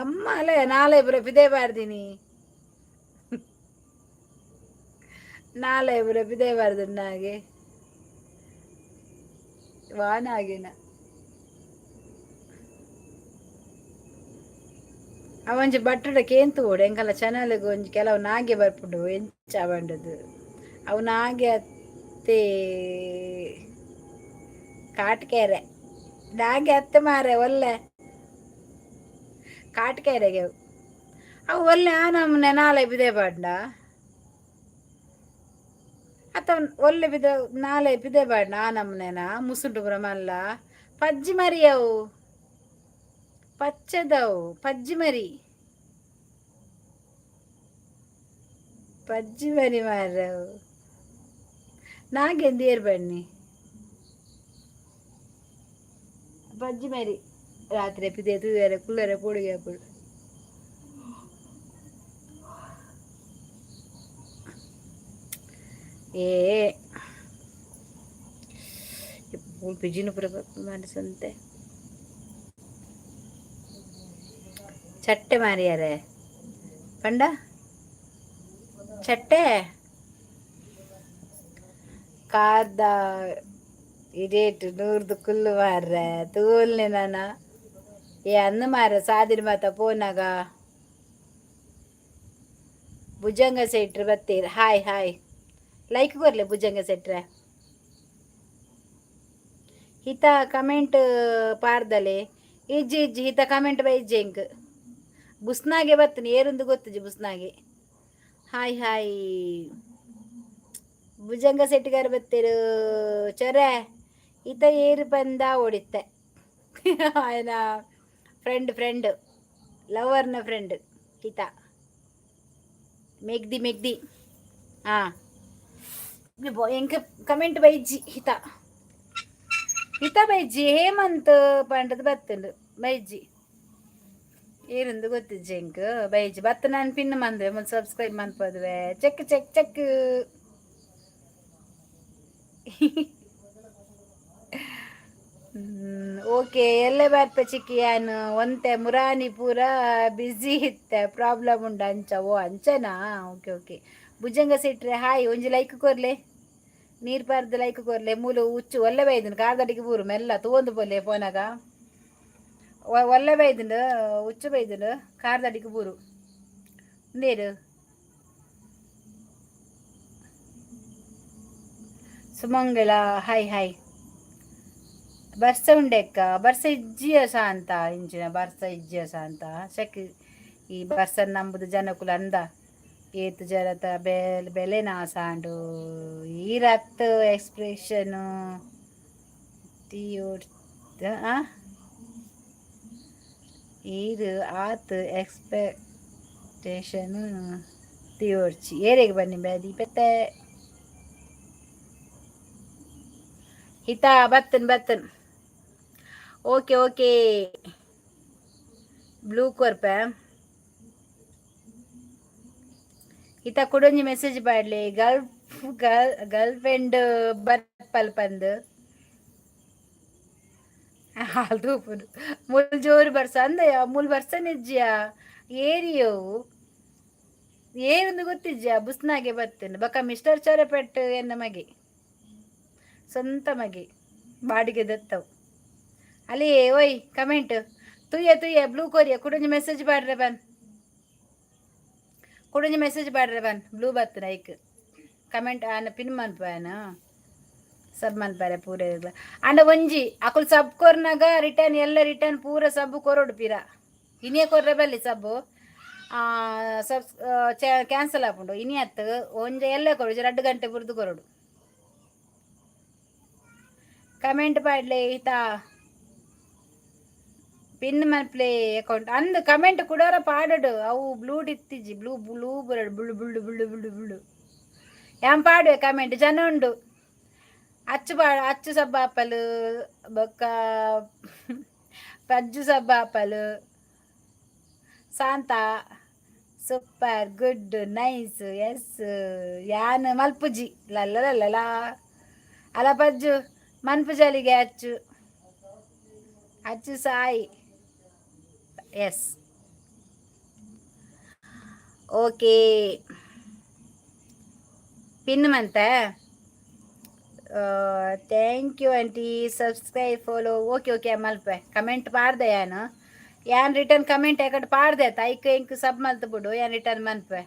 ಅಮ್ಮ ಅಲ್ಲ ನಾಳೆ ಇಬ್ಬರು ಬಿದೆ ಬಾರ್ದಿನಿ ನಾಳೆ ಇಬ್ಬರು ಬಿದೆ ಬಾರ್ದು ನಾಗೆ ವಾನಾಗೆನ ಅವಂಜಿ ಬಟ್ಟಡ ಕೇಂತು ಓಡು ಎಂಕಲ್ಲ ಚಾನಲ್ಗೆ ಒಂಜಿ ಕೆಲವು ನಾಗೆ ಬರ್ಪುಂಡು ಎಂಚ ಬಂಡದು ಅವು ನಾಗೆ ಅತ್ತೆ ಕಾಟ್ಕೆರೆ ನಾಗೆ ಅತ್ತೆ ಮಾರೆ ಒಲ್ಲೆ ಕಾಟ್ಕೆರೆಗೆ ಅವು ಅವು ಒಲ್ಲೆ ಆ ನಮ್ಮನೆ ನಾಳೆ ಬಿದೆ ಬಾಂಡ ಅತ್ತ ಒಲ್ಲೆ ಬಿದ ನಾಳೆ ಬಿದೆ ಬಾಂಡ ಆ ನಮ್ಮನೆನ ಮುಸುಂಡು ಮಲ್ಲ ಪಜ್ಜಿ ಮರಿ ಅವು ಪಚ್ಚದವು ಪಜ್ಜಿ ಮರಿ ಪಜ್ಜಿ ಮರಿ ಮಾರವು ನಾಗೆಂದು ಬನ್ನಿ ಪಜ್ಜಿ ಮರಿ ರಾತ್ರಿ ಪಿದೆ ತೂಯರೆ ಕುಲ್ಲರೆ ಪೋಡಿಗೆ ಹಾಕೋಡು. ಏ ಪಿಜಿನ ಮಾಡಿಸಂತೆ ಚಟ್ಟೆ ಮಾರಿಯಾರೆ ಪಂಡ ಚಟ್ಟೆ ಕಾರ್ದ ಇಡೇಟ್ ನೂರ್ದು ಕುಲ್ಲು ಮಾರ್ರೆ, ತೂಲ್ನೆ ನಾನ. ಏ ಅಂದು ಮಾರ ಸಾದಿರ್ ಮಾತ ಪೋನಾಗ. ಭುಜಂಗ ಸೆಟ್ರು ಬತ್ತೀರ್. ಹಾಯ್ ಹಾಯ್, ಲೈಕ್ ಕೊರ್ಲೆ ಭುಜಂಗ ಸೆಟ್ರೆ. ಹಿತ ಕಮೆಂಟ್ ಪಾರ್ದಲೆ. ಇಜ್ಜಿ ಇಜ್ಜಿ, ಹಿತ ಕಮೆಂಟ್ ಬೈಜ್ಜಿ. ಎಂಕ್ ಬುಸ್ನಾಗೆ ಬತ್ತನಿ, ಏರುಂದು ಗೊತ್ತುಜಿ ಬುಸ್ನಾಗೆ. Hi hi, Bhujanga ಸೆಟ್ಟಿಗಾರ ಬತ್ತೀರು. ಚೊರೆ ಈತ ಏರು ಪಂದ ಓಡಿತ್ತೆ. ఆయన ಫ್ರೆಂಡ್, ಫ್ರೆಂಡ್, ಲವರ್ನ ಫ್ರೆಂಡ್ ಹಿತ. ಮೆಗ್ದಿ ಮೆಗ್ದಿ. ಹಾಂ, ಎಂಕ್ ಕಮೆಂಟ್ ಬೈಜ್ಜಿ. ಹಿತ ಹಿತ ಬೈಜ್ಜಿ. ಹೇಮಂತ್ ಪಂಡದ್ ಬತ್ತುಂಡು. ಬೈಜ್ಜಿ, ಏರುಂದು ಗೊತ್ತಿಜ್ಜಿ ಎಂಕ್. ಬೈಜ್ಜಿ ಬತ್ತ. ನಾನು ಪಿನ್ ಮಂದುವೆ, ಮುಲ್ ಸಬ್ಸ್ಕ್ರೈಬ್ ಮನ್ಪದುವೆ. Check check check. Okay, ಎಲ್ಲೆ ಬರ್ಪೆ ಚಿಕ್ಕಿ. ಯಾನ್ ಒಂತೆ ಮುರಾನಿ ಪೂರ ಬ್ಯುಸಿ ಇತ್ತೆ, ಪ್ರಾಬ್ಲಮ್ ಉಂಡು ಅಂಚ. ಓ, ಅಂಚನಾ? Okay okay. ಭುಜಂಗ ಸೆಟ್ರೆ ಹಾಯ್, ಒಂಜಿ ಲೈಕ್ ಕೊರ್ಲೆ. ನೀರು ಪಾರ್ದು ಲೈಕ್ ಕೊರ್ಲೆ. ಮೂಲು ಉಚ್ಚು ಒಲ್ಲೆ ಬೈದುಂಡು. ಕಾರ್ದಡಿಗೆ ಬೂರು ಮೆಲ್ಲ ತೂವೊಂದು ಪೋಲೆ. ಪೋನಾಗ ಒಲ್ಲೆ ಬೈದುಂಡು, ಉಚ್ಚು ಬೈದುಂಡು. ಕಾರ್ದಡಿಗೆ ಬೂರು. ಉಂದೇರು ಸುಮಂಗಳ, ಹಾಯ್ ಹಾಯ್. ಬರ್ಸ ಉಂಡೆಕ್ಕ? ಬರ್ಸ ಇಜ್ಜಿಯ ಶಾಂತ, ಇಂಚಿನ ಬರ್ಸ ಇಜ್ಜಿಯ ಶಾಂತ. ಶಕ್ ಈ ಬರ್ಸ ನಂಬುದು ಜನಕುಲು ಅಂದ ಏತ್ ಜನತ ಬೆಲೆ ಬೆಲೆ ನಾಸಾಂಡು. ಈ ರತ್ ಎಕ್ಸ್ಪ್ರೆಷನ್ ಈರ್ ಆತ್ ಎಕ್ಸ್ಪೆಕ್ಟೇಷನ್ ತೀರ್ಚಿ. ಏರೆಗ್ ಬನ್ನಿ ಬ್ಯಾದಿ ಪೆತ್ತೆ. ಹಿತ ಬತ್ತನ್ ಬತ್ತನ್. ಓಕೆ ಓಕೆ, ಬ್ಲೂ ಕೊರ್ಪೆ. ಹಿತ ಕುಡೊಂಜಿ ಮೆಸೇಜ್ ಪಾಡ್ಲೆ. ಗರ್ಲ್ ಗರ್ಲ್ ಗರ್ಲ್ ಫ್ರೆಂಡ್ ಬರ್ಪಲ್ ಪಂದ್. ಹಾಲ್ ತೂಪುನು. ಮುಲ್ ಜೋರು ಬರ್ಸ ಅಂದಯ. ಮುಲ್ ಬರ್ಸ ನಿಜ್ಜಿಯ. ಏರಿಯವು ಏರುಂದು ಗೊತ್ತಿಜ್ಜ. ಬುಸ್ನಾಗೆ ಬತ್ತುಂಡು. ಬೊಕ ಮಿಸ್ಟರ್ ಚೊರಪೆಟ್ಟು ಎನ್ನ ಮಗೆ, ಸ್ವಂತ ಮಗೆ, ಬಾಡಿಗೆ ದತ್ತವು. ಅಲ್ಲಿ ಓಯ್, ಕಮೆಂಟ್ ತುಯ್ಯ ತುಯ್ಯ. ಬ್ಲೂ ಕೊರಿಯ. ಕುಡೊಂಜಿ ಮೆಸೇಜ್ ಪಾಡ್ರೆ ಬನ್. ಕುಡೊಂಜಿ ಮೆಸೇಜ್ ಪಾಡ್ರೆ ಬನ್. ಬ್ಲೂ ಬತ್ತುಂಡು ಐಕ್. ಕಮೆಂಟ್ ಆನ ಪಿನ್ ಮನ್ಪುವೆನ, ಸಬ್ ಮನ್ಪರೆ ಪೂರ. ಆಂಡ ಒಂಜಿ ಅಕುಲು ಸಬ್ ಕೊರ್ನಾಗ ರಿಟರ್ನ್ ಎಲ್ಲ ರಿಟರ್ನ್ ಪೂರ ಸಬ್ ಕೊರೊಡು ಪಿರ. ಇನಿಯೇ ಕೊರ್ರೆ ಬಲ್ಲಿ. ಸಬ್ಬು ಸಬ್ ಕ್ಯಾನ್ಸಲ್ ಆಪುಂಡು. ಇನಿ ಅತ್ತು, ಒಂಜಿ ಎಲ್ಲ ಕೊರೊಡು, 2 ಗಂಟೆ ಬುರ್ದು ಕೊರೊಡು. ಕಮೆಂಟ್ ಪಾಡ್ಲೆ ಈತ. ಪಿನ್ ಮನ್ಪ್ಲೆ ಅಕೌಂಟ್ ಅಂದ್. ಕಮೆಂಟ್ ಕುಡೋರ ಪಾಡೊಡು. ಅವು ಬ್ಲೂ ಇತ್ತಿಜಿ. ಬ್ಲೂ ಬ್ಲೂ ಬರಡು. ಬುಳ್ಳು ಬುಳ್ಳು ಬುಳ್ಳು ಬುಳ್ಳು ಬುಳ್ಳು. ಯಾನ್ ಪಾಡುವೆ ಕಮೆಂಟ್. ಜನ ಉಂಡು. ಅಚ್ಚು ಪಾ ಅಚ್ಚು ಸಬ್ಬ ಆಪಲ್, ಬೊಕ್ಕ ಪಜ್ಜು ಸಬ್ಬ apple. Shanta super, good, nice, yes. ಯಾನ್ ಮಲ್ಪುಜಿ ಲಲ್ಲ ಅಲ. ಪಜ್ಜು ಮನ್ಪುಜಲಿಗೆ. ಅಚ್ಚು ಅಚ್ಚು ಸಾಯಿ, ಎಸ್. ಓಕೆ, ಪಿನ್ ಮಂತ. Thank you aunty, subscribe, follow. Okay okay, ಮಲ್ಪೆ. ಕಮೆಂಟ್ ಪಾಡ್ದೆ ಯಾನ್. ಯಾನ್ ರಿಟರ್ನ್ ಕಮೆಂಟ್ ಯಾಕಡೆ ಪಾಡ್ದೆ ಆತ. ಐಕ್ ಎಂಕ್ ಸಬ್ ಮಲ್ತ್ ಬಿಡು, ಯಾನ್ ರಿಟರ್ನ್ ಮನ್ಪೆ.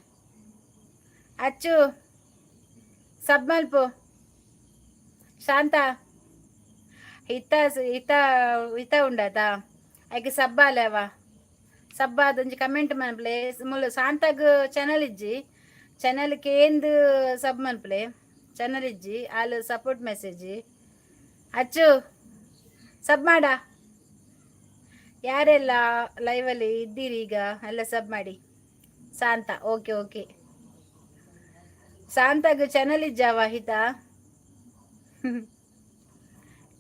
ಅಚ್ಚು ಸಬ್ ಮಲ್ಪು. ಶಾಂತ ಹಿತ ಹಿತ ಹಿತ ಉಂಡಾತ. ಐಕ್ ಸಬ್ ಆಲೆವ. ಸಬ್ ಒಂಜಿ ಕಮೆಂಟ್ ಮನ್ಪ್ಲೆ. ಮುಲು ಶಾಂತಗ್ ಚಾನಲ್ ಇಜ್ಜಿ. ಚಾನಲ್ ಕೇಂದ್ ಸಬ್ ಮನ್ಪ್ಲೆ. ಚಾನಲ್ ಇಜ್ಜಿ ಆಲ್. Support message. ಅಚ್ಚು ಸಬ್ ಮಾಡ. ಯಾರೆಲ್ಲ ಲೈವಲ್ಲಿ ಇದ್ದೀರಿ ಈಗ, ಎಲ್ಲ ಸಬ್ ಮಾಡಿ. Shanta, okay okay. ಶಾಂತಾಗ ಚಾನಲ್ ಇಜ್ಜಾವ? ಹಿತ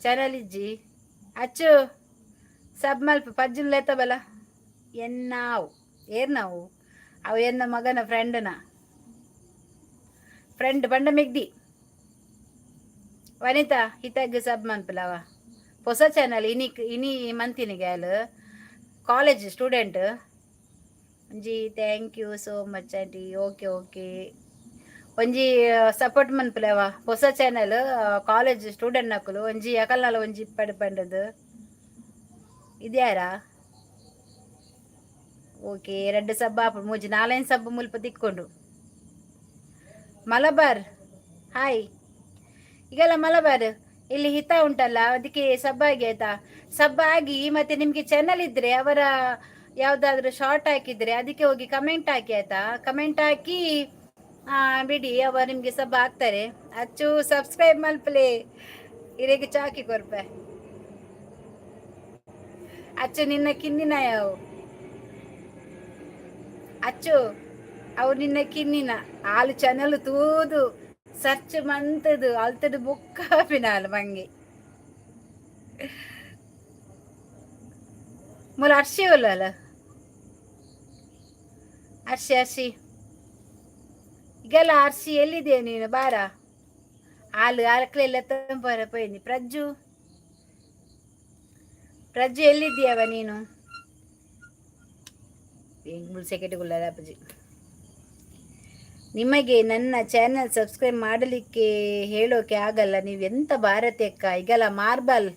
ಚಾನಲ್ ಇಜ್ಜಿ. ಅಚ್ಚು ಸಬ್ ಮಲ್ಪ. ಪಜ್ಜುನ್ ಲೇತ ಬಲ. ಎನ್ನಾವು ಏರ್ ನಾವು ಅವು ಎನ್ನ ಮಗನ ಫ್ರೆಂಡ್ನ ಫ್ರೆಂಡ್ ಬಂಡ ಮೆಗ್ದಿ. ವನಿತಾ, ಹಿತಾಗ್ ಸಬ್ ಮನ್ಪಲವ. ಹೊಸ ಚಾನಲ್ ಇನಿ ಇನಿ ಮಂತಿನಿ ಗ್ಯಾಲ್. ಕಾಲೇಜ್ ಸ್ಟೂಡೆಂಟ್ ಒಂಜಿ. Thank you so much aunty. Okay okay. ಒಂಜಿ ಸಪೋರ್ಟ್ ಮನ್ಪುಲೆವ. ಹೊಸ ಚಾನೆಲ್, ಕಾಲೇಜ್ ಸ್ಟೂಡೆಂಟ್ ನಕುಲು ಒಂಜಿ ಅಕಲ್ನಾಲ ಒಂಜಿ ಪಡ್ ಪಂಡದು. ಇದ್ಯಾರಾ? ಓಕೆ, ಎರಡು ಸಬ್ ಆಪುಂಡು, ಮೂಜಿ ನಾಲೈನ್ ಸಬ್ ಮುಲ್ಪ ತಿಕ್ಕೊಂಡು. ಮಲಬಾರ್, ಹಾಯ್. ಈಗೆಲ್ಲ ಮಲಬಾರ್, ಇಲ್ಲಿ ಹಿತ ಉಂಟಲ್ಲ, ಅದಕ್ಕೆ ಸಬ್ ಆಗಿ ಆಯ್ತಾ? ಸಬ್ ಆಗಿ ಮತ್ತೆ ನಿಮ್ಗೆ ಚಾನಲ್ ಇದ್ರೆ ಅವರ ಯಾವ್ದಾದ್ರು ಶಾರ್ಟ್ ಹಾಕಿದ್ರೆ ಅದಕ್ಕೆ ಹೋಗಿ ಕಮೆಂಟ್ ಹಾಕಿ ಆಯ್ತಾ? ಕಮೆಂಟ್ ಹಾಕಿ ಬಿಡಿ, ಅವರು ನಿಮ್ಗೆ ಸಬ್ ಹಾಕ್ತಾರೆ. ಅಚ್ಚು, ಸಬ್ಸ್ಕ್ರೈಬ್ ಮಲ್ಪಲೆ. ಇರೆಗೆ ಚಾಕಿ ಕೊರ್ಪೆ. ಅಚ್ಚು, ನಿನ್ನ ಕಿನ್ನಿನ ಯಾವ ಅಚ್ಚು, ಅವು ನಿನ್ನ ಕಿನ್ನಿನ ಆಲು ಚಾನಲ್ ತೂದು ಸರ್ಚ್ ಮಂತದು ಅಲ್ತದು ಬುಕ್ಕ ಪಿನಾಲ್ ಮಂಗೆ. ಮೂಲ ಅರ್ಶಿ ಅಲ್ಲ, ಅರ್ಶಿ ಅರ್ಶಿ. ಈಗೆಲ್ಲ ಅರ್ಶಿ, ಎಲ್ಲಿದೆಯಾ ನೀನು? ಬಾರ. ಹಾಲು ಅರಕ್ಲೆಲ್ಲ ತಂಪಾರ ಪೋಯಿನಿ. ಪ್ರಜ್ಜು, ಪ್ರಜ್ಜು, ಎಲ್ಲಿದ್ದೀಯವ ನೀನು? ಸೆಕೆಂಡ್ಗುಲ್ಲ ಅಪ್ಪಾಜಿ. ನಿಮಗೆ ನನ್ನ ಚಾನಲ್ ಸಬ್ಸ್ಕ್ರೈಬ್ ಮಾಡಲಿಕ್ಕೆ ಹೇಳೋಕೆ ಆಗಲ್ಲ, ನೀವು ಎಂತ ಭಾರತಿ ಅಕ್ಕ. ಈಗಲ್ಲ ಮಾರ್ಬಲ್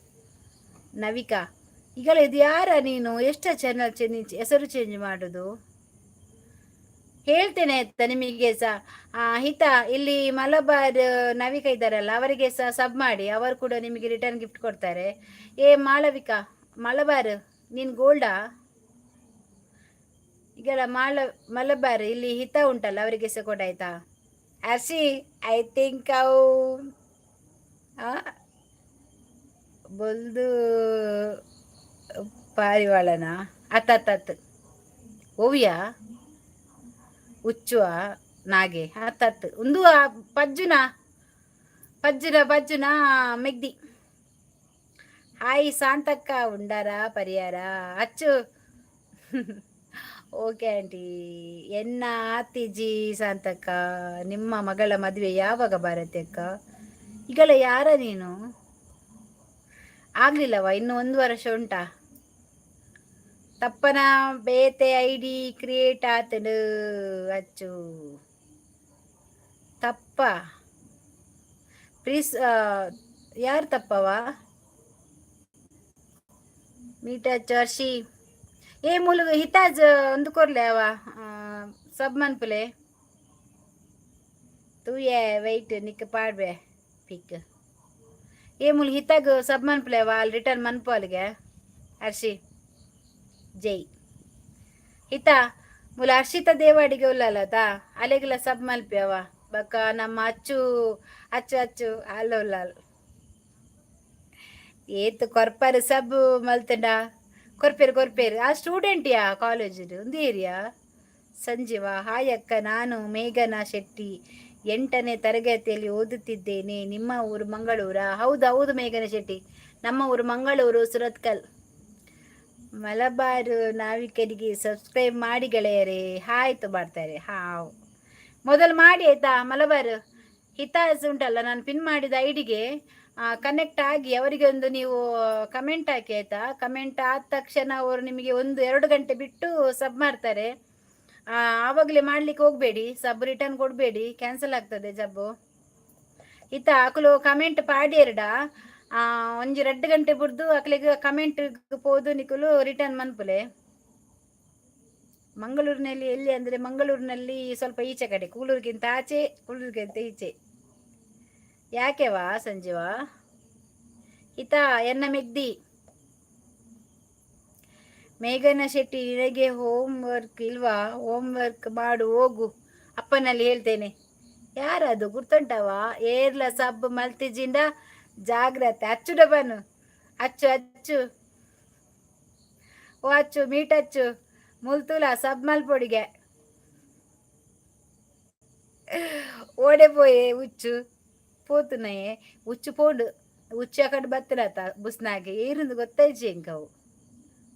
ನವಿಕಾ, ಈಗಲ್ಲ ಇದು ಯಾರ ನೀನು? ಎಷ್ಟು ಚಾನಲ್ ಚೇಂಜ್, ಹೆಸರು ಚೇಂಜ್ ಮಾಡೋದು? ಹೇಳ್ತೇನೆ ಆಯ್ತಾ ನಿಮಗೆ ಸಹ. ಹಿತ, ಇಲ್ಲಿ ಮಲಬಾರ್ ನವಿಕಾ ಇದ್ದಾರಲ್ಲ, ಅವರಿಗೆ ಸಹ ಸಬ್ ಮಾಡಿ. ಅವರು ಕೂಡ ನಿಮಗೆ ರಿಟರ್ನ್ ಗಿಫ್ಟ್ ಕೊಡ್ತಾರೆ. ಏ ಮಾಳವಿಕಾ, ಮಲಬಾರ್, ನೀನು ಗೋಲ್ಡಾ? ಈಗೆಲ್ಲ ಮಲಬಾರ್, ಇಲ್ಲಿ ಹಿತ ಉಂಟಲ್ಲ, ಅವರಿಗೆ ಸಹ ಕೊಡಾಯ್ತಾ? ಅರ್ಶಿ, I think ಅವು ಬೊಲ್ದು ಪಾರಿವಾಳನ ಅತ್ತ ಅತ್ತ ಓವಿಯ ಉಚ್ಚುವ ನಾಗೆ ಅತ್ತತ್ತು ಒಂದು ಪಜ್ಜುನ ಪಜ್ಜುನ ಪಜ್ಜುನ ಮೆಗ್ದಿ. ಹಾಯ್ ಶಾಂತಕ್ಕ, ಉಂಡಾರ ಪರಿಹಾರ ಅಚ್ಚು. Okay aunty. ಎನ್ನ ಆತಿಜಿ ಶಾಂತಕ್ಕ, ನಿಮ್ಮ ಮಗಳ ಮದುವೆ ಯಾವಾಗ ಭಾರತಿ ಅಕ್ಕ? ಈಗಲ್ಲ ಯಾರ ನೀನು? ಆಗ್ಲಿಲ್ಲವ, ಇನ್ನು ಒಂದು ವರ್ಷ ಉಂಟಾ? ತಪ್ಪನ ಬೇತೆ ಐಡಿ ಕ್ರಿಯೇಟ್ ಆತನು ಅಚ್ಚು. ತಪ್ಪ ಪ್ಲೀಸ್. ಯಾರು ತಪ್ಪವ? ಮೀಟ ಅರ್ಶಿ. ಏ ಮೂಲು ಹಿತಾಜ್ ಒಂದು ಕೊರ್ಲೆ ಅವ ಸಬ್ ಮನ್ಪುಲೆ. ತೂಯೆ, ವೆಯ್ಟ್, ನಿಕ್ಕ ಪಾಡ್ಬೆ ಪಿಕ್. ಏ ಮೂಲು ಹಿತಾಗ್ ಸಬ್ ಮನ್ಪುಲೆ ಅವ, ಅಲ್ಲಿ ರಿಟರ್ನ್ ಮನ್ಪು ಅಲ್ಲಿಗೆ. ಅರ್ಶಿ ಜೈ. ಹಿತ, ಮೂಲ ಹರ್ಷಿತ ದೇವಾಡಿಗೆ ಉಲ್ಲಲತಾ, ಅಲೆಗೆಲ್ಲ ಸಬ್ ಮಲ್ಪಿ ಅವ. ಬಕ್ಕ ನಮ್ಮ ಅಚ್ಚು ಅಚ್ಚು ಅಚ್ಚು ಅಲ್ಲ ಉಲ್ಲಾಲ್. ಏತ್ ಕೊರ್ಪರು ಸಬ್ ಮಲ್ತಂಡ? ಕೊರ್ಪೇರು ಕೊರ್ಪೇರು. ಆ ಸ್ಟೂಡೆಂಟ್ ಯಾ ಕಾಲೇಜ್ ಒಂದು ಏರಿಯಾ. ಸಂಜೀವ, ಹಾಯ್ ಅಕ್ಕ, ನಾನು ಮೇಘನಾ ಶೆಟ್ಟಿ, 8ನೇ ತರಗತಿಯಲ್ಲಿ ಓದುತ್ತಿದ್ದೇನೆ. ನಿಮ್ಮ ಊರು ಮಂಗಳೂರಾ? ಹೌದು ಹೌದು ಮೇಘನಾ ಶೆಟ್ಟಿ, ನಮ್ಮ ಊರು ಮಂಗಳೂರು ಸುರತ್ಕಲ್. ಮಲಬಾರು ನಾವಿಕರಿಗೆ ಸಬ್ಸ್ಕ್ರೈಬ್ ಮಾಡಿ ಗೆಳೆಯರೇ. ಆಯ್ತು, ಮಾಡ್ತಾರೆ. ಹಾಂ, ಮೊದಲು ಮಾಡಿ ಆಯ್ತಾ ಮಲಬಾರು. ಹಿತಾಸ್ ಉಂಟಲ್ಲ, ನಾನು ಪಿನ್ ಮಾಡಿದ ಐಡಿಗೆ ಕನೆಕ್ಟ್ ಆಗಿ ಅವರಿಗೆ ಒಂದು ನೀವು ಕಮೆಂಟ್ ಹಾಕಿ ಆಯ್ತಾ? ಕಮೆಂಟ್ ಆದ ತಕ್ಷಣ ಅವರು ನಿಮಗೆ ಒಂದು ಎರಡು ಗಂಟೆ ಬಿಟ್ಟು ಸಬ್ ಮಾಡ್ತಾರೆ. ಆವಾಗಲೇ ಮಾಡ್ಲಿಕ್ಕೆ ಹೋಗಬೇಡಿ, ಸಬ್ ರಿಟರ್ನ್ ಕೊಡಬೇಡಿ, ಕ್ಯಾನ್ಸಲ್ ಆಗ್ತದೆ ಜಬ್ಬು. ಇತ್ತ ಅಕುಲು ಕಮೆಂಟ್ ಪಾಡ್ಯೆರ್ಡ ಒಂಜಿ ರಡ್ಡ್ ಗಂಟೆ ಬುಡ್ದು ಅಕ್ಲೆಗ್ ಕಮೆಂಟ್ ಪೋದು ನಿಕುಲು ರಿಟರ್ನ್ ಮನ್ಪುಲೆ. ಮಂಗಳೂರಿನಲ್ಲಿ ಎಲ್ಲಿ ಅಂದರೆ, ಮಂಗಳೂರಿನಲ್ಲಿ ಸ್ವಲ್ಪ ಈಚೆ ಕಡೆ, ಕೂಳೂರಿಗಿಂತ ಆಚೆ, ಕೂಳೂರಿಗಿಂತ ಈಚೆ. ಯಾಕೆವಾ ಸಂಜೀವ? ಹಿತ ಎನ್ನ ಮೆಗ್ದಿ. ಮೇಘನ ಶೆಟ್ಟಿ, ನಿನಗೆ ಹೋಮ್ ವರ್ಕ್ ಇಲ್ವಾ? ಹೋಮ್ ವರ್ಕ್ ಮಾಡು ಹೋಗು, ಅಪ್ಪನಲ್ಲಿ ಹೇಳ್ತೇನೆ. ಯಾರದು ಗುರ್ತುಂಟವ? ಏರ್ಲ ಸಬ್ ಮಲ್ತಿಜಿಂಡ ಜಾಗ್ರತೆ. ಅಚ್ಚುಡ ಬನ್ನು. ಅಚ್ಚು ಅಚ್ಚು, ಓ ಅಚ್ಚು, ಮೀಟ್ ಅಚ್ಚು, ಮುಲ್ತುಲ ಸಬ್ ಮಲ್ಪೊಡಿಗೆ. ಓಡೆ ಪೋಯೆ ಉಚ್ಚು? ಪೋತುನಯೆ ಉಚ್ಚು ಪೋಂಡು. ಉಚ್ಚು ಅಕಡೆ ಬತ್ತಲತ್ತ ಬುಸ್ನಾಗೆ. ಏರಿಂದು ಗೊತ್ತಾಯ್ಚಿ ಎಂಕವು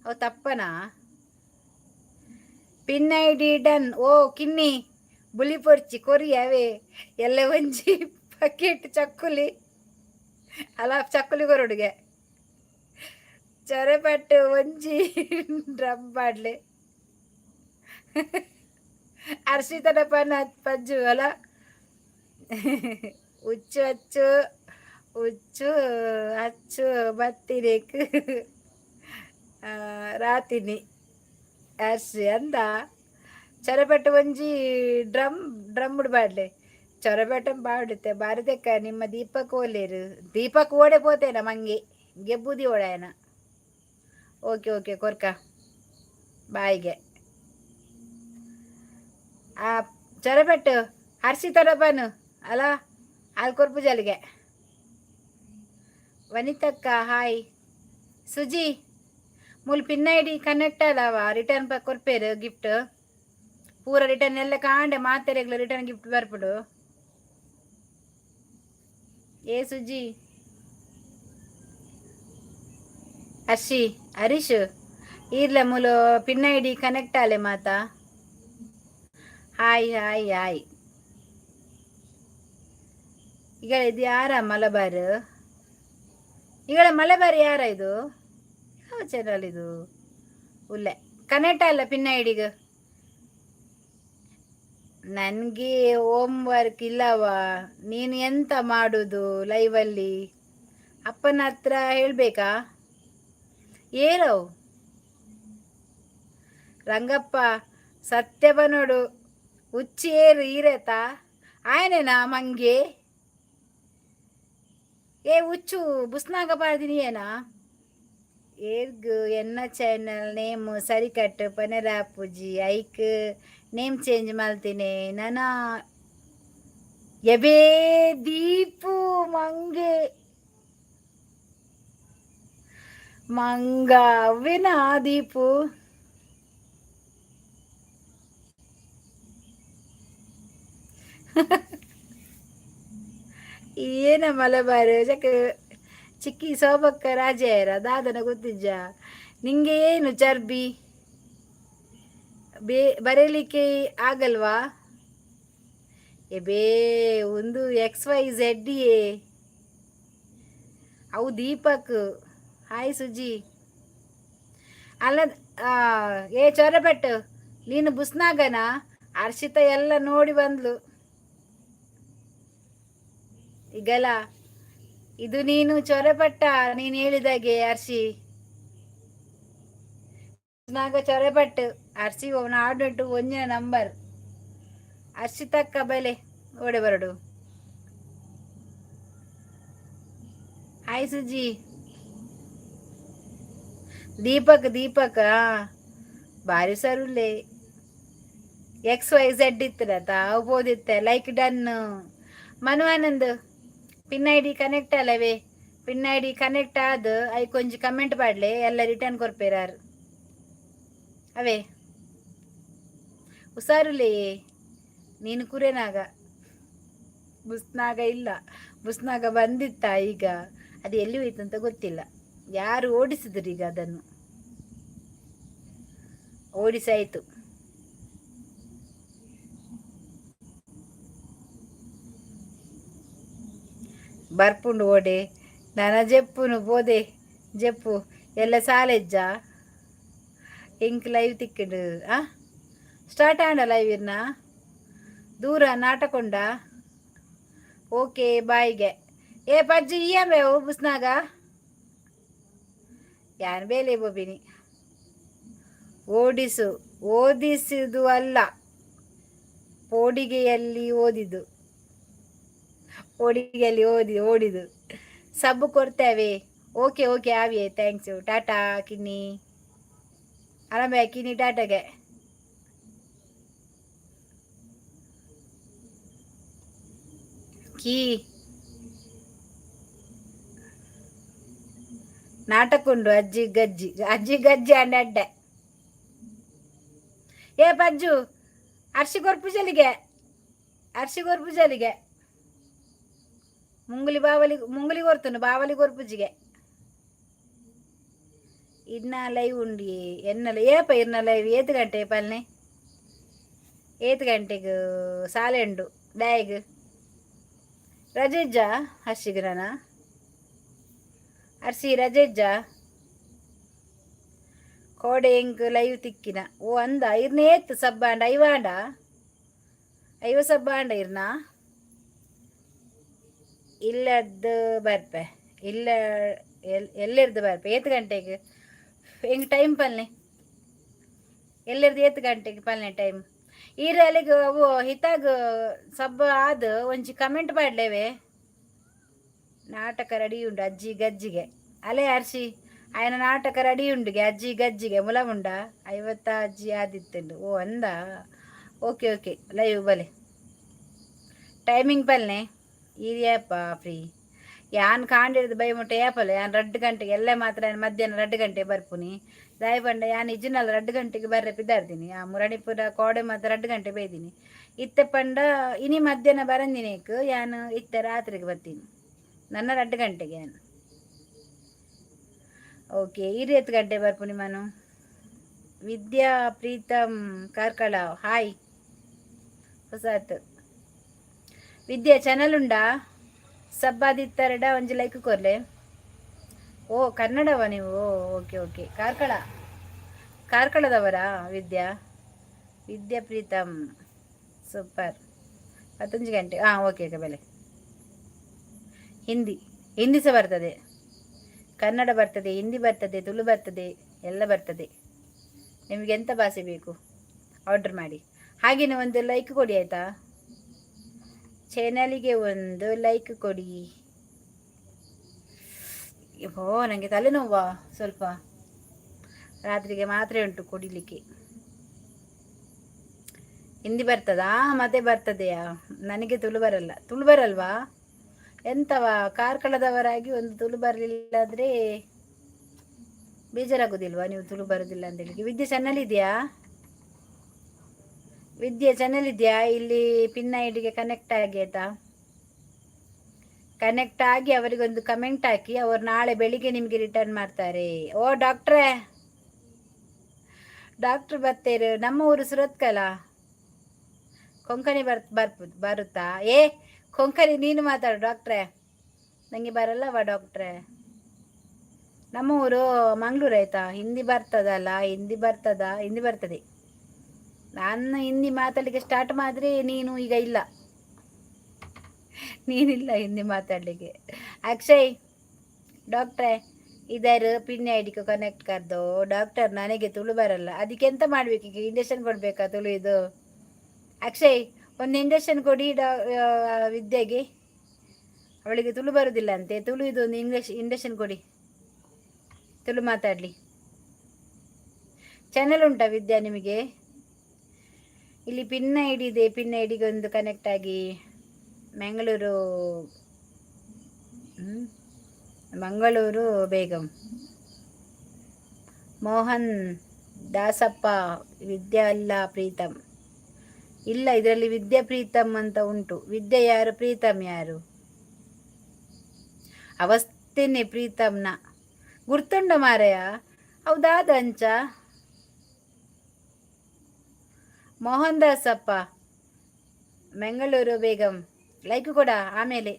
ಅವು ತಪ್ಪನಾ? Pin ID done. ಓ ಕಿನ್ನಿ, ಬುಲಿ ಪೊರ್ಚಿ ಕೊರಿ ಅವೇ ಎಲ್ಲ ಒಂಜಿ ಪಕೆಟ್ ಚಕ್ಕುಲಿ ಅಲ್ಲ, ಚಕ್ಕುಲಿ ಕೊರೊಡುಗೆ ಚೊರೆಪಟ್ಟು ಒಂಜಿ ಡ್ರಮ್ ಪಾಡ್ಲೆ. ಅರ್ಷಿತನ ಪನ್ನ ಪಜ್ಜು ಅಲ್ಲ. ಉಚ್ಚು ಅಚ್ಚು ಉಚ್ಚು ಅಚ್ಚು ಬತ್ತಿನೇಕ್ ರಾತಿನಿ ಅರ್ಶಿ ಅಂದ. ಚೊರಪೆಟ್ಟು ಒಂಜಿ ಡ್ರಮ್ ಡ್ರಮ್ ಬಾಡ್ಲೆ ಚೊರಪೆಟ್ಟ ಬಾಡುತ್ತೆ ಬಾರದಕ್ಕ. ನಿಮ್ಮ ದೀಪಕ್ ಓಲೇರು? ದೀಪಕ್ ಓಡೆ ಪೋತೇನ ಮಂಗೆ ಗೆಬ್ಬುದಿ ಓಡಾಯನ. ಓಕೆ ಓಕೆ, ಕೊರ್ಕ ಬಾಯಿಗೆ. ಆ ಚೊರಪೆಟ್ಟು ಹರ್ಷಿತರ ಬನು ಅಲ್ಲ, ಅಲ್ಲಿ ಕೊರ್ಪು ಜಲಿಗೆ. ವನಿತಕ್ಕ ಹಾಯ್. ಸುಜಿ, ಮೂಲು ಪಿನ್ ಐಡಿ ಕನೆಕ್ಟ್ ಅಲ್ಲವ? ರಿಟರ್ನ್ ಕೊರ್ಪೇರು ಗಿಫ್ಟ್ ಪೂರ ರಿಟರ್ನ್ ಎಲ್ಲ ಕಾಂಡೆ ಮಾತೆರೆಗ್ಲ ರಿಟರ್ನ್ ಗಿಫ್ಟ್ ಬರ್ಪುಡು. ಏ ಸುಜಿ, ಹರ್ಷಿ, ಹರೀಶ್, ಈರ್ಲ ಮೂಲು ಪಿನ್ ಐಡಿ ಕನೆಕ್ಟ್ ಆಲೆ ಮಾತಾ. Hi hi hi. ಈಗ ಇದು ಯಾರ ಮಲಬಾರ್? ಈಗ ಮಲಬಾರ್ ಯಾರ? ಇದು ಯಾವ ಚಾನಲ್ ಇದು? ಉಲ್ಲೆ ಕನೆಕ್ಟ್ ಅಲ್ಲ ಪಿನ್ ಐಡಿಗೆ. ನನಗೆ ಹೋಮ್ ವರ್ಕ್ ಇಲ್ಲವಾ? ನೀನು ಎಂತ ಮಾಡುದು ಲೈವಲ್ಲಿ? ಅಪ್ಪನ ಹತ್ರ ಹೇಳಬೇಕಾ? ಏನೋ ರಂಗಪ್ಪ, ಸತ್ಯ ನೋಡು. ಹುಚ್ಚಿ ಏರು ಈರೇತ ಆಯನೇನಾ ಮಂಗೆ? ಏ ಹುಚ್ಚು, ಬುಸ್ನಾಗ ಪಾಡ್ದಿನಿ ಏನಾ? ಏರ್ಗ್ ಎನ್ನ ಚಾನಲ್ ನೇಮ್ ಸರಿಕಟ್ ಪನೆರಾಪುಜಿ, ಐಕ್ ನೇಮ್ ಚೇಂಜ್ ಮಲ್ತೀನಿ ನನ. ಎಬೇ ದೀಪು, ಮಂಗೆ ಮಂಗ ಅವೇನಾ ದೀಪು? ಏನ ಮಲಬಾರು ಚಕ್ ಚಿಕ್ಕಿ ಸೋಬಕ್ಕ ರಾಜೇರ ದಾದನ ಗೊತ್ತಿಜ್ಜ ನಿಂಗೆ? ಏನು ಚರ್ಬಿ ಬೇ ಬರೀಲಿಕ್ಕೆ ಆಗಲ್ವಾ? ಎಬೇ ಒಂದು ಎಕ್ಸ್ ವೈ ಝೆಡ್ ಎ ಅವು. ದೀಪಕ್ ಹಾಯ್. ಸುಜಿ ಅಲ್ಲ. ಏ ಚೊರಬೆಟ್ಟು, ನೀನು ಬುಸ್ನಾಗನ? ಹರ್ಷಿತ ಎಲ್ಲ ನೋಡಿ ಬಂದ್ಲು ಈಗಲ್ಲ. ಇದು ನೀನು ಚೊರೆಪಟ್ಟ, ನೀನು ಹೇಳಿದಾಗೆ ಅರ್ಷಿ ನಾಗ ಚೊರೆಪಟ್ಟು. ಅರ್ಷಿ ಆಡುಂಟು ಒಂಜಿನ ನಂಬರ್. ಅರ್ಷಿತಕ್ಕ ಬೆಲೆ ಓಡೆ ಬರಡು. ಹಾಯ್ ಸುಜಿ. ದೀಪಕ್ ದೀಪಕ್ ಬಾರಿ ಸರುಲೆ. ಎಕ್ಸ್ ವೈ ಝೆಡ್ ಇತ್ತಿರ ತಾವು ಬೋದಿತ್ತೆ. Like done. Manu Anand, pin ID connect ಅಲ್ಲವೇ? ಪಿನ್ ಐಡಿ ಕನೆಕ್ಟ್ ಆದ್ I ಕೊಂಜಿ ಕಮೆಂಟ್ ಪಾಡ್ಲೆ, ಎಲ್ಲ ರಿಟರ್ನ್ ಕೊರ್ಪೇರಾರು ಅವೇ. ಹುಷಾರುಲೇ. ನೀನು ಕುರೇನಾಗ ಬುಸ್ನಾಗ ಇಲ್ಲ. ಬುಸ್ನಾಗ ಬಂದಿತ್ತ ಈಗ ಅದು ಎಲ್ಲಿ ಹೋಯ್ತು ಅಂತ ಗೊತ್ತಿಲ್ಲ. ಯಾರು ಓಡಿಸಿದ್ರು ಈಗ ಅದನ್ನು? ಓಡಿಸಾಯಿತು. ಬರ್ಪುಂಡು ಓಡೆ ನನ ಜೆಪ್ಪುನು ಪೋದೆ ಜೆಪ್ಪು ಎಲ್ಲ ಸಾಲೆಜ್ಜ. Ink live ತಿಕ್ಕಂಡು. ಆ ಸ್ಟಾರ್ಟ್ ಆಂಡ ಲೈವ್ ಇರ್ನ ದೂರ ನಾಟಕೊಂಡ. ಓಕೆ, ಬಾಯ್ಗೆ. ಏ ಪಜ್ಜಿ, ಇಯ್ಯಂಬೆ ಬುಸ್ನಾಗ ಯಾನ್ ಬೇಲೆ ಬೋಬಿನಿ. ಓಡಿಸು ಓದಿಸುದು ಅಲ್ಲ, ಪೋಡಿಗೆಯಲ್ಲಿ ಓದಿದು, ಓಡಿಗೆಯಲ್ಲಿ ಓದಿ ಓಡಿದು. ಸಬ್ಬು ಕೊಡ್ತೇವೆ. ಓಕೆ ಓಕೆ, ಆವಿಯೇ. Thanks you. Tata ಕಿನ್ನಿ. ಆರಾಮ ಕಿನ್ನಿ. ಟಾಟಾಗೆ ಕೀ ನಾಟಕುಂಡು. ಅಜ್ಜಿ ಗಜ್ಜಿ ಅಜ್ಜಿ ಗಜ್ಜಿ ಅಂಡ ಅಡ್ಡೆ. ಏ ಪಜ್ಜು, ಅರ್ಶಿ ಕೊರ್ಪು ಜಲಿಗೆ, ಅರ್ಶಿ ಕೊರ್ಪು ಜಲಿಗೆ. ಮುಂಗುಲಿ ಬಾವಲಿ ಮುಂಗುಲಿ ಕೊರ್ತುಂಡು ಬಾವಲಿ ಕೊರ್ಪುಜಿಗೆ. ಇನ್ನ ಲೈವ್ ಉಂಡಿ ಎನ್ನಲ ಏಪ ಇರ್ನ ಲೈವ್? ಏತ್ ಗಂಟೆ ಪಲ್ನೆ? ಏತ್ ಗಂಟೆಗೆ ಸಾಲೆ ಉಂಡು ಡ್ಯಾಗ್? ರಜೆಜ್ಜ ಹರ್ಷಿಗ್ ನಾನ? ಅರ್ಸಿ ರಜೆಜ್ಜ? ಕೋಡೆ ಎಂಕ್ ಲೈವ್ ತಿಕ್ಕಿನ. ಓ ಅಂದ ಇರ್ನ ಏತ್ ಸಬ್ಬಾಂಡ? ಐವಾಂಡ? ಐವ ಸಬ್ಬಾಂಡ ಇರ್ನ? ಇಲ್ಲದ್ದು ಬರ್ಪೆ. ಇಲ್ಲ, ಎಲ್ಲಿರ್ದು ಬರ್ಪೆ? ಏತ್ ಗಂಟೆಗೆ? ಹೆಂಗೆ ಟೈಮ್ ಪಲ್ನೆ? ಎಲ್ಲಿರ್ದು ಏತ್ ಗಂಟೆಗೆ ಪಲ್ನೆ ಟೈಮ್? ಈರ್ ಅಲ್ಲಿಗೆ ಅವು ಹಿತಾಗ ಸಬ್ಬ ಆದ್ ಒಂಜಿ ಕಮೆಂಟ್ ಪಾಡ್ಲೇವೆ. ನಾಟಕ ರೆಡಿ ಉಂಡು ಅಜ್ಜಿ ಗಜ್ಜಿಗೆ. ಅಲೆ ಅರ್ಶಿ ಆಯನ ನಾಟಕ ರೆಡಿ ಉಂಡುಗೆ ಅಜ್ಜಿ ಗಜ್ಜಿಗೆ ಮುಲಮುಂಡ 50 ಅಜ್ಜಿ ಆದಿತ್ತುಂಡು. ಓ ಅಂದ, ಓಕೆ ಓಕೆ, ಲೈವ್ ಬಲೆ. ಟೈಮಿಂಗ್ ಪಲ್ನೆ. ಈರಿಯಪ್ಪ ಫ್ರೀ ಯಾನ್ ಕಾಂಡಿರ್ದು ಬೈ ಮುಟ್ಟೆ ಏಪಲ್ಲ. ಯಾನ್ 2 ಗಂಟೆಗೆ ಎಲ್ಲೇ ಮಾತ್ರ. ಮಧ್ಯಾಹ್ನ 2 ಗಂಟೆ ಬರ್ಪುನಿ. ದಾಯಿ ಪಂಡ ಯಾನ್ ಇಜ್ಜಿನಲ್ಲ 2 ಗಂಟೆಗೆ ಬರ್ರೆ ಪಿದಾರ್ದಿನಿ. ಆ ಮುರಣಿಪುರ ಕೋಡೆ ಮಾತ್ರ 2 ಗಂಟೆ ಬೈದಿನಿ. ಇತ್ತೆ ಪಂಡ ಇನಿ ಮಧ್ಯಾಹ್ನ ಬರಂದಿನೇಕ್ ಯಾನ್ ಇತ್ತೆ ರಾತ್ರಿಗೆ ಬರ್ತೀನಿ. ನನ್ನ 2 ಗಂಟೆಗೆ ಯಾನ್. ಓಕೆ, ಈ ಏತ್ ಗಂಟೆ ಬರ್ಪುನಿ ಮನು? ವಿದ್ಯಾ ಪ್ರೀತಮ್ ಕಾರ್ಕಳ, ಹಾಯ್. ಹೊಸಾತ್ ವಿದ್ಯಾ ಚಾನಲ್ ಉಂಡಾ? ಸಬ್ಬಾದಿತ್ತರಡ ಒಂಜಿ ಲೈಕ್ ಕೊರ್ಲೆ. ಓ, ಕನ್ನಡವ ನೀವು? Okay okay. Karkala, ಕಾರ್ಕಳದವರಾ ವಿದ್ಯಾ? ವಿದ್ಯಾ ಪ್ರೀತಮ್ ಸೂಪರ್. 11 ಗಂಟೆ, ಹಾಂ, ಓಕೆ ಓಕೆ, ಬೆಲೆ. ಹಿಂದಿ, ಹಿಂದಿ ಸಹ ಬರ್ತದೆ. ಕನ್ನಡ ಬರ್ತದೆ, ಹಿಂದಿ ಬರ್ತದೆ, ತುಳು ಬರ್ತದೆ, ಎಲ್ಲ ಬರ್ತದೆ. ನಿಮಗೆ ಎಂಥ ಭಾಷೆ ಬೇಕು ಆರ್ಡರ್ ಮಾಡಿ. ಹಾಗೇನೆ ಒಂದು ಲೈಕ್ ಕೊಡಿ, ಆಯಿತಾ? ಚಾನಲಿಗೆ ಒಂದು ಲೈಕ್ ಕೊಡಿ. ಓ, ನನಗೆ ತಲೆನೋವಾ ಸ್ವಲ್ಪ. ರಾತ್ರಿಗೆ ಮಾತ್ರೆ ಉಂಟು ಕುಡಿಲಿಕ್ಕೆ. ಹಿಂದಿ ಬರ್ತದಾ? ಮತ್ತೆ ಬರ್ತದೆಯಾ? ನನಗೆ ತುಳು ಬರಲ್ಲ. ತುಳು ಬರಲ್ವಾ? ಎಂತವ, ಕಾರ್ಕಳದವರಾಗಿ ಒಂದು ತುಳು ಬರಲಿಲ್ಲ ಅಂದರೆ ಬೇಜಾರಾಗೋದಿಲ್ವಾ ನೀವು ತುಳು ಬರೋದಿಲ್ಲ ಅಂತೇಳಿ? ವಿದ್ಯೆ ಚಾನಲ್ ಇದೆಯಾ? ವಿದ್ಯೆ ಚಾನಲ್ ಇದೆಯಾ? ಇಲ್ಲಿ ಪಿನ್ ಐಡಿಗೆ ಕನೆಕ್ಟ್ ಆಗಿ, ಆಯ್ತಾ? ಕನೆಕ್ಟ್ ಆಗಿ ಅವರಿಗೊಂದು ಕಮೆಂಟ್ ಹಾಕಿ. ಅವರು ನಾಳೆ ಬೆಳಿಗ್ಗೆ ನಿಮಗೆ ರಿಟರ್ನ್ ಮಾಡ್ತಾರೆ. ಓ ಡಾಕ್ಟ್ರೇ, ಡಾಕ್ಟ್ರ್ ಬರ್ತೇರು. ನಮ್ಮ ಊರು ಸುರತ್ಕಲ. ಕೊಂಕಣಿ ಬರ್ ಬರ್ಪು ಬರುತ್ತಾ? ಏ, ಕೊಂಕಣಿ ನೀನು ಮಾತಾಡು ಡಾಕ್ಟ್ರೇ, ನನಗೆ ಬರಲ್ಲವ ಡಾಕ್ಟ್ರೇ. ನಮ್ಮ ಊರು ಮಂಗಳೂರು, ಆಯ್ತಾ? ಹಿಂದಿ ಬರ್ತದಲ್ಲ? ಹಿಂದಿ ಬರ್ತದ? ಹಿಂದಿ ಬರ್ತದೆ. ನಾನು ಹಿಂದಿ ಮಾತಾಡಲಿಕ್ಕೆ ಸ್ಟಾರ್ಟ್ ಮಾಡಿದ್ರೆ ನೀನು ಈಗ ಇಲ್ಲ, ನೀನಿಲ್ಲ ಹಿಂದಿ ಮಾತಾಡಲಿಕ್ಕೆ. ಅಕ್ಷಯ್ ಡಾಕ್ಟ್ರೇ, ಇದರ ಪಿನ್ ಐಡಿಗೆ ಕನೆಕ್ಟ್ ಕರ್ದು. ಡಾಕ್ಟರ್, ನನಗೆ ತುಳು ಬರಲ್ಲ. ಅದಕ್ಕೆ ಎಂತ ಮಾಡ್ಬೇಕು ಈಗ? ಇಂಜೆಕ್ಷನ್ ಕೊಡಬೇಕಾ ತುಳು ಇದು? ಅಕ್ಷಯ್, ಒಂದು ಇಂಜೆಕ್ಷನ್ ಕೊಡಿ ಡಾ ವಿದ್ಯೆಗೆ. ಅವಳಿಗೆ ತುಳು ಬರುವುದಿಲ್ಲ ಅಂತೆ. ತುಳು ಇದು ಒಂದು ಇಂಗ್ಲೀಷ್ ಇಂಜೆಕ್ಷನ್ ಕೊಡಿ, ತುಳು ಮಾತಾಡಲಿ. ಚಾನೆಲ್ ಉಂಟಾ ವಿದ್ಯಾ ನಿಮಗೆ? ಇಲ್ಲಿ ಪಿನ್ ಐಡಿ ಇದೆ. ಪಿನ್ ಐಡಿಗೆ ಒಂದು ಕನೆಕ್ಟ್ ಆಗಿ. ಮಂಗಳೂರು, ಮಂಗಳೂರು ಬೇಗಂ. ಮೋಹನ್ ದಾಸಪ್ಪ, ವಿದ್ಯಾ ಅಲ್ಲ, ಪ್ರೀತಮ್. ಇಲ್ಲ, ಇದರಲ್ಲಿ ವಿದ್ಯಾ ಪ್ರೀತಮ್ ಅಂತ ಉಂಟು. ವಿದ್ಯೆ ಯಾರು? ಪ್ರೀತಮ್ ಯಾರು? ಅವಸ್ಥೆನೆ ಪ್ರೀತಮ್ನ ಗುರ್ತುಂಡ ಮಾರಯ. ಹೌದಾದ ಅಂಚ. ಮೋಹನ್ ದಾಸಪ್ಪ, ಮಂಗಳೂರು ಬೇಗಂ, ಲೈಕ್ ಕೊಡ ಆಮೇಲೆ.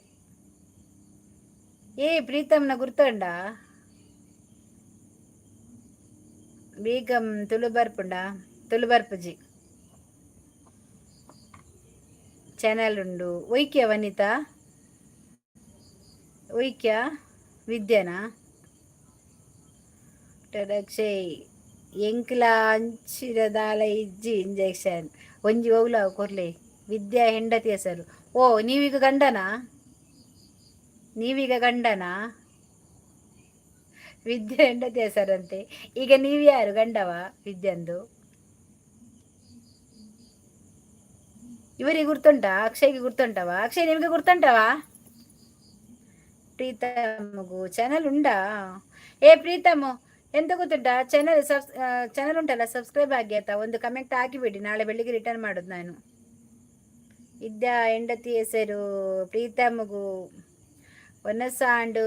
ಏ, ಪ್ರೀತಮ್ನ ಗುರ್ತುಂಡ? ಬೇಗಂ ತುಳು ಬರ್ಪುಂಡ? ತುಳು ಬರ್ಪುಜಿ. ಚಾನಲ್ ಉಂಡು. ಒಯ್ಕ್ಯ ವನಿತಾ? ಒಯ್ಕ್ಯ ವಿದ್ಯಾನಾ? ಅಕ್ಷಯ್, ಎಂಕ್ಲ ಅಂಚಿನ ಇಜ್ಜಿ. ಇಂಜೆಕ್ಷನ್ ಒಂಜಿ ಒವ್ಲ ಕೊರ್ಲೆ. ವಿದ್ಯಾ ಹೆಂಡತಿ ಹೆಸರು. ಓ, ನೀವೀಗ ಗಂಡನಾ? ನೀವೀಗ ಗಂಡನಾ? ವಿದ್ಯಾ ಹೆಂಡತಿ ಹೆಸರಂತೆ. ಈಗ ನೀವು ಯಾರು, ಗಂಡವ ವಿದ್ಯಂದು? ಇವರಿಗೆ ಗುರ್ತುಂಟಾ? ಅಕ್ಷಯ್ಗೆ ಗುರ್ತುಂಟವ? ಅಕ್ಷಯ್, ನಿಮಗೆ ಗುರ್ತುಂಟವಾ? ಪ್ರೀತಮಗು ಚಾನಲ್ ಉಂಡಾ? ಏ ಪ್ರೀತಮು, ಎಂತ ಗೊತ್ತುಂಟಾ? ಚಾನಲ್ ಸಬ್ಸ್ ಚಾನಲ್ ಉಂಟಲ್ಲ, ಸಬ್ಸ್ಕ್ರೈಬ್ ಆಗಿ, ಆಯ್ತಾ? ಒಂದು ಕಮೆಂಟ್ ಹಾಕಿಬಿಡಿ. ನಾಳೆ ಬೆಳಿಗ್ಗೆ ರಿಟರ್ನ್ ಮಾಡೋದು ನಾನು. ವಿದ್ಯಾ ಹೆಂಡತಿ ಹೆಸರು. ಪ್ರೀತಮಗು ಒನಸಾಂಡು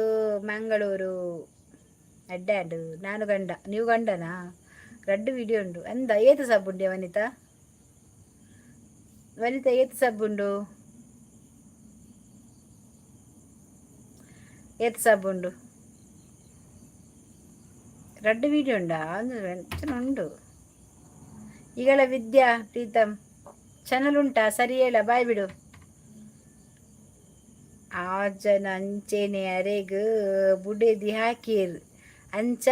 ಮಂಗಳೂರು ಅಡ್ಡಾಂಡು. ನಾನು ಗಂಡ, ನೀವು ಗಂಡನಾ? ರಡ್ಡು ವಿಡಿಯೋ ಉಂಡು ಅಂದ. ಏತು ಸಬ್ಬುಂಡೆ ವನಿತಾ? ವನಿತಾ, ಏತು ಸಬ್ಬುಂಡು? ಏತು ಸಬ್ಬುಂಡು? ರಡ್ಡು ವಿಡಿಯೋ ಉಂಡಾ? ಉಂಡು. ಈಗಳ ವಿದ್ಯಾ ಪ್ರೀತಮ್ ಚಾನಲ್ ಉಂಟಾ? ಸರಿ ಹೇಳ, ಬಾಯ್ ಬಿಡು. ಆ ಜನ ಅಂಚೆನೆ ಅರೆಗ್ ಬುಡೆದಿ ಹಾಕಿಯರು. ಅಂಚ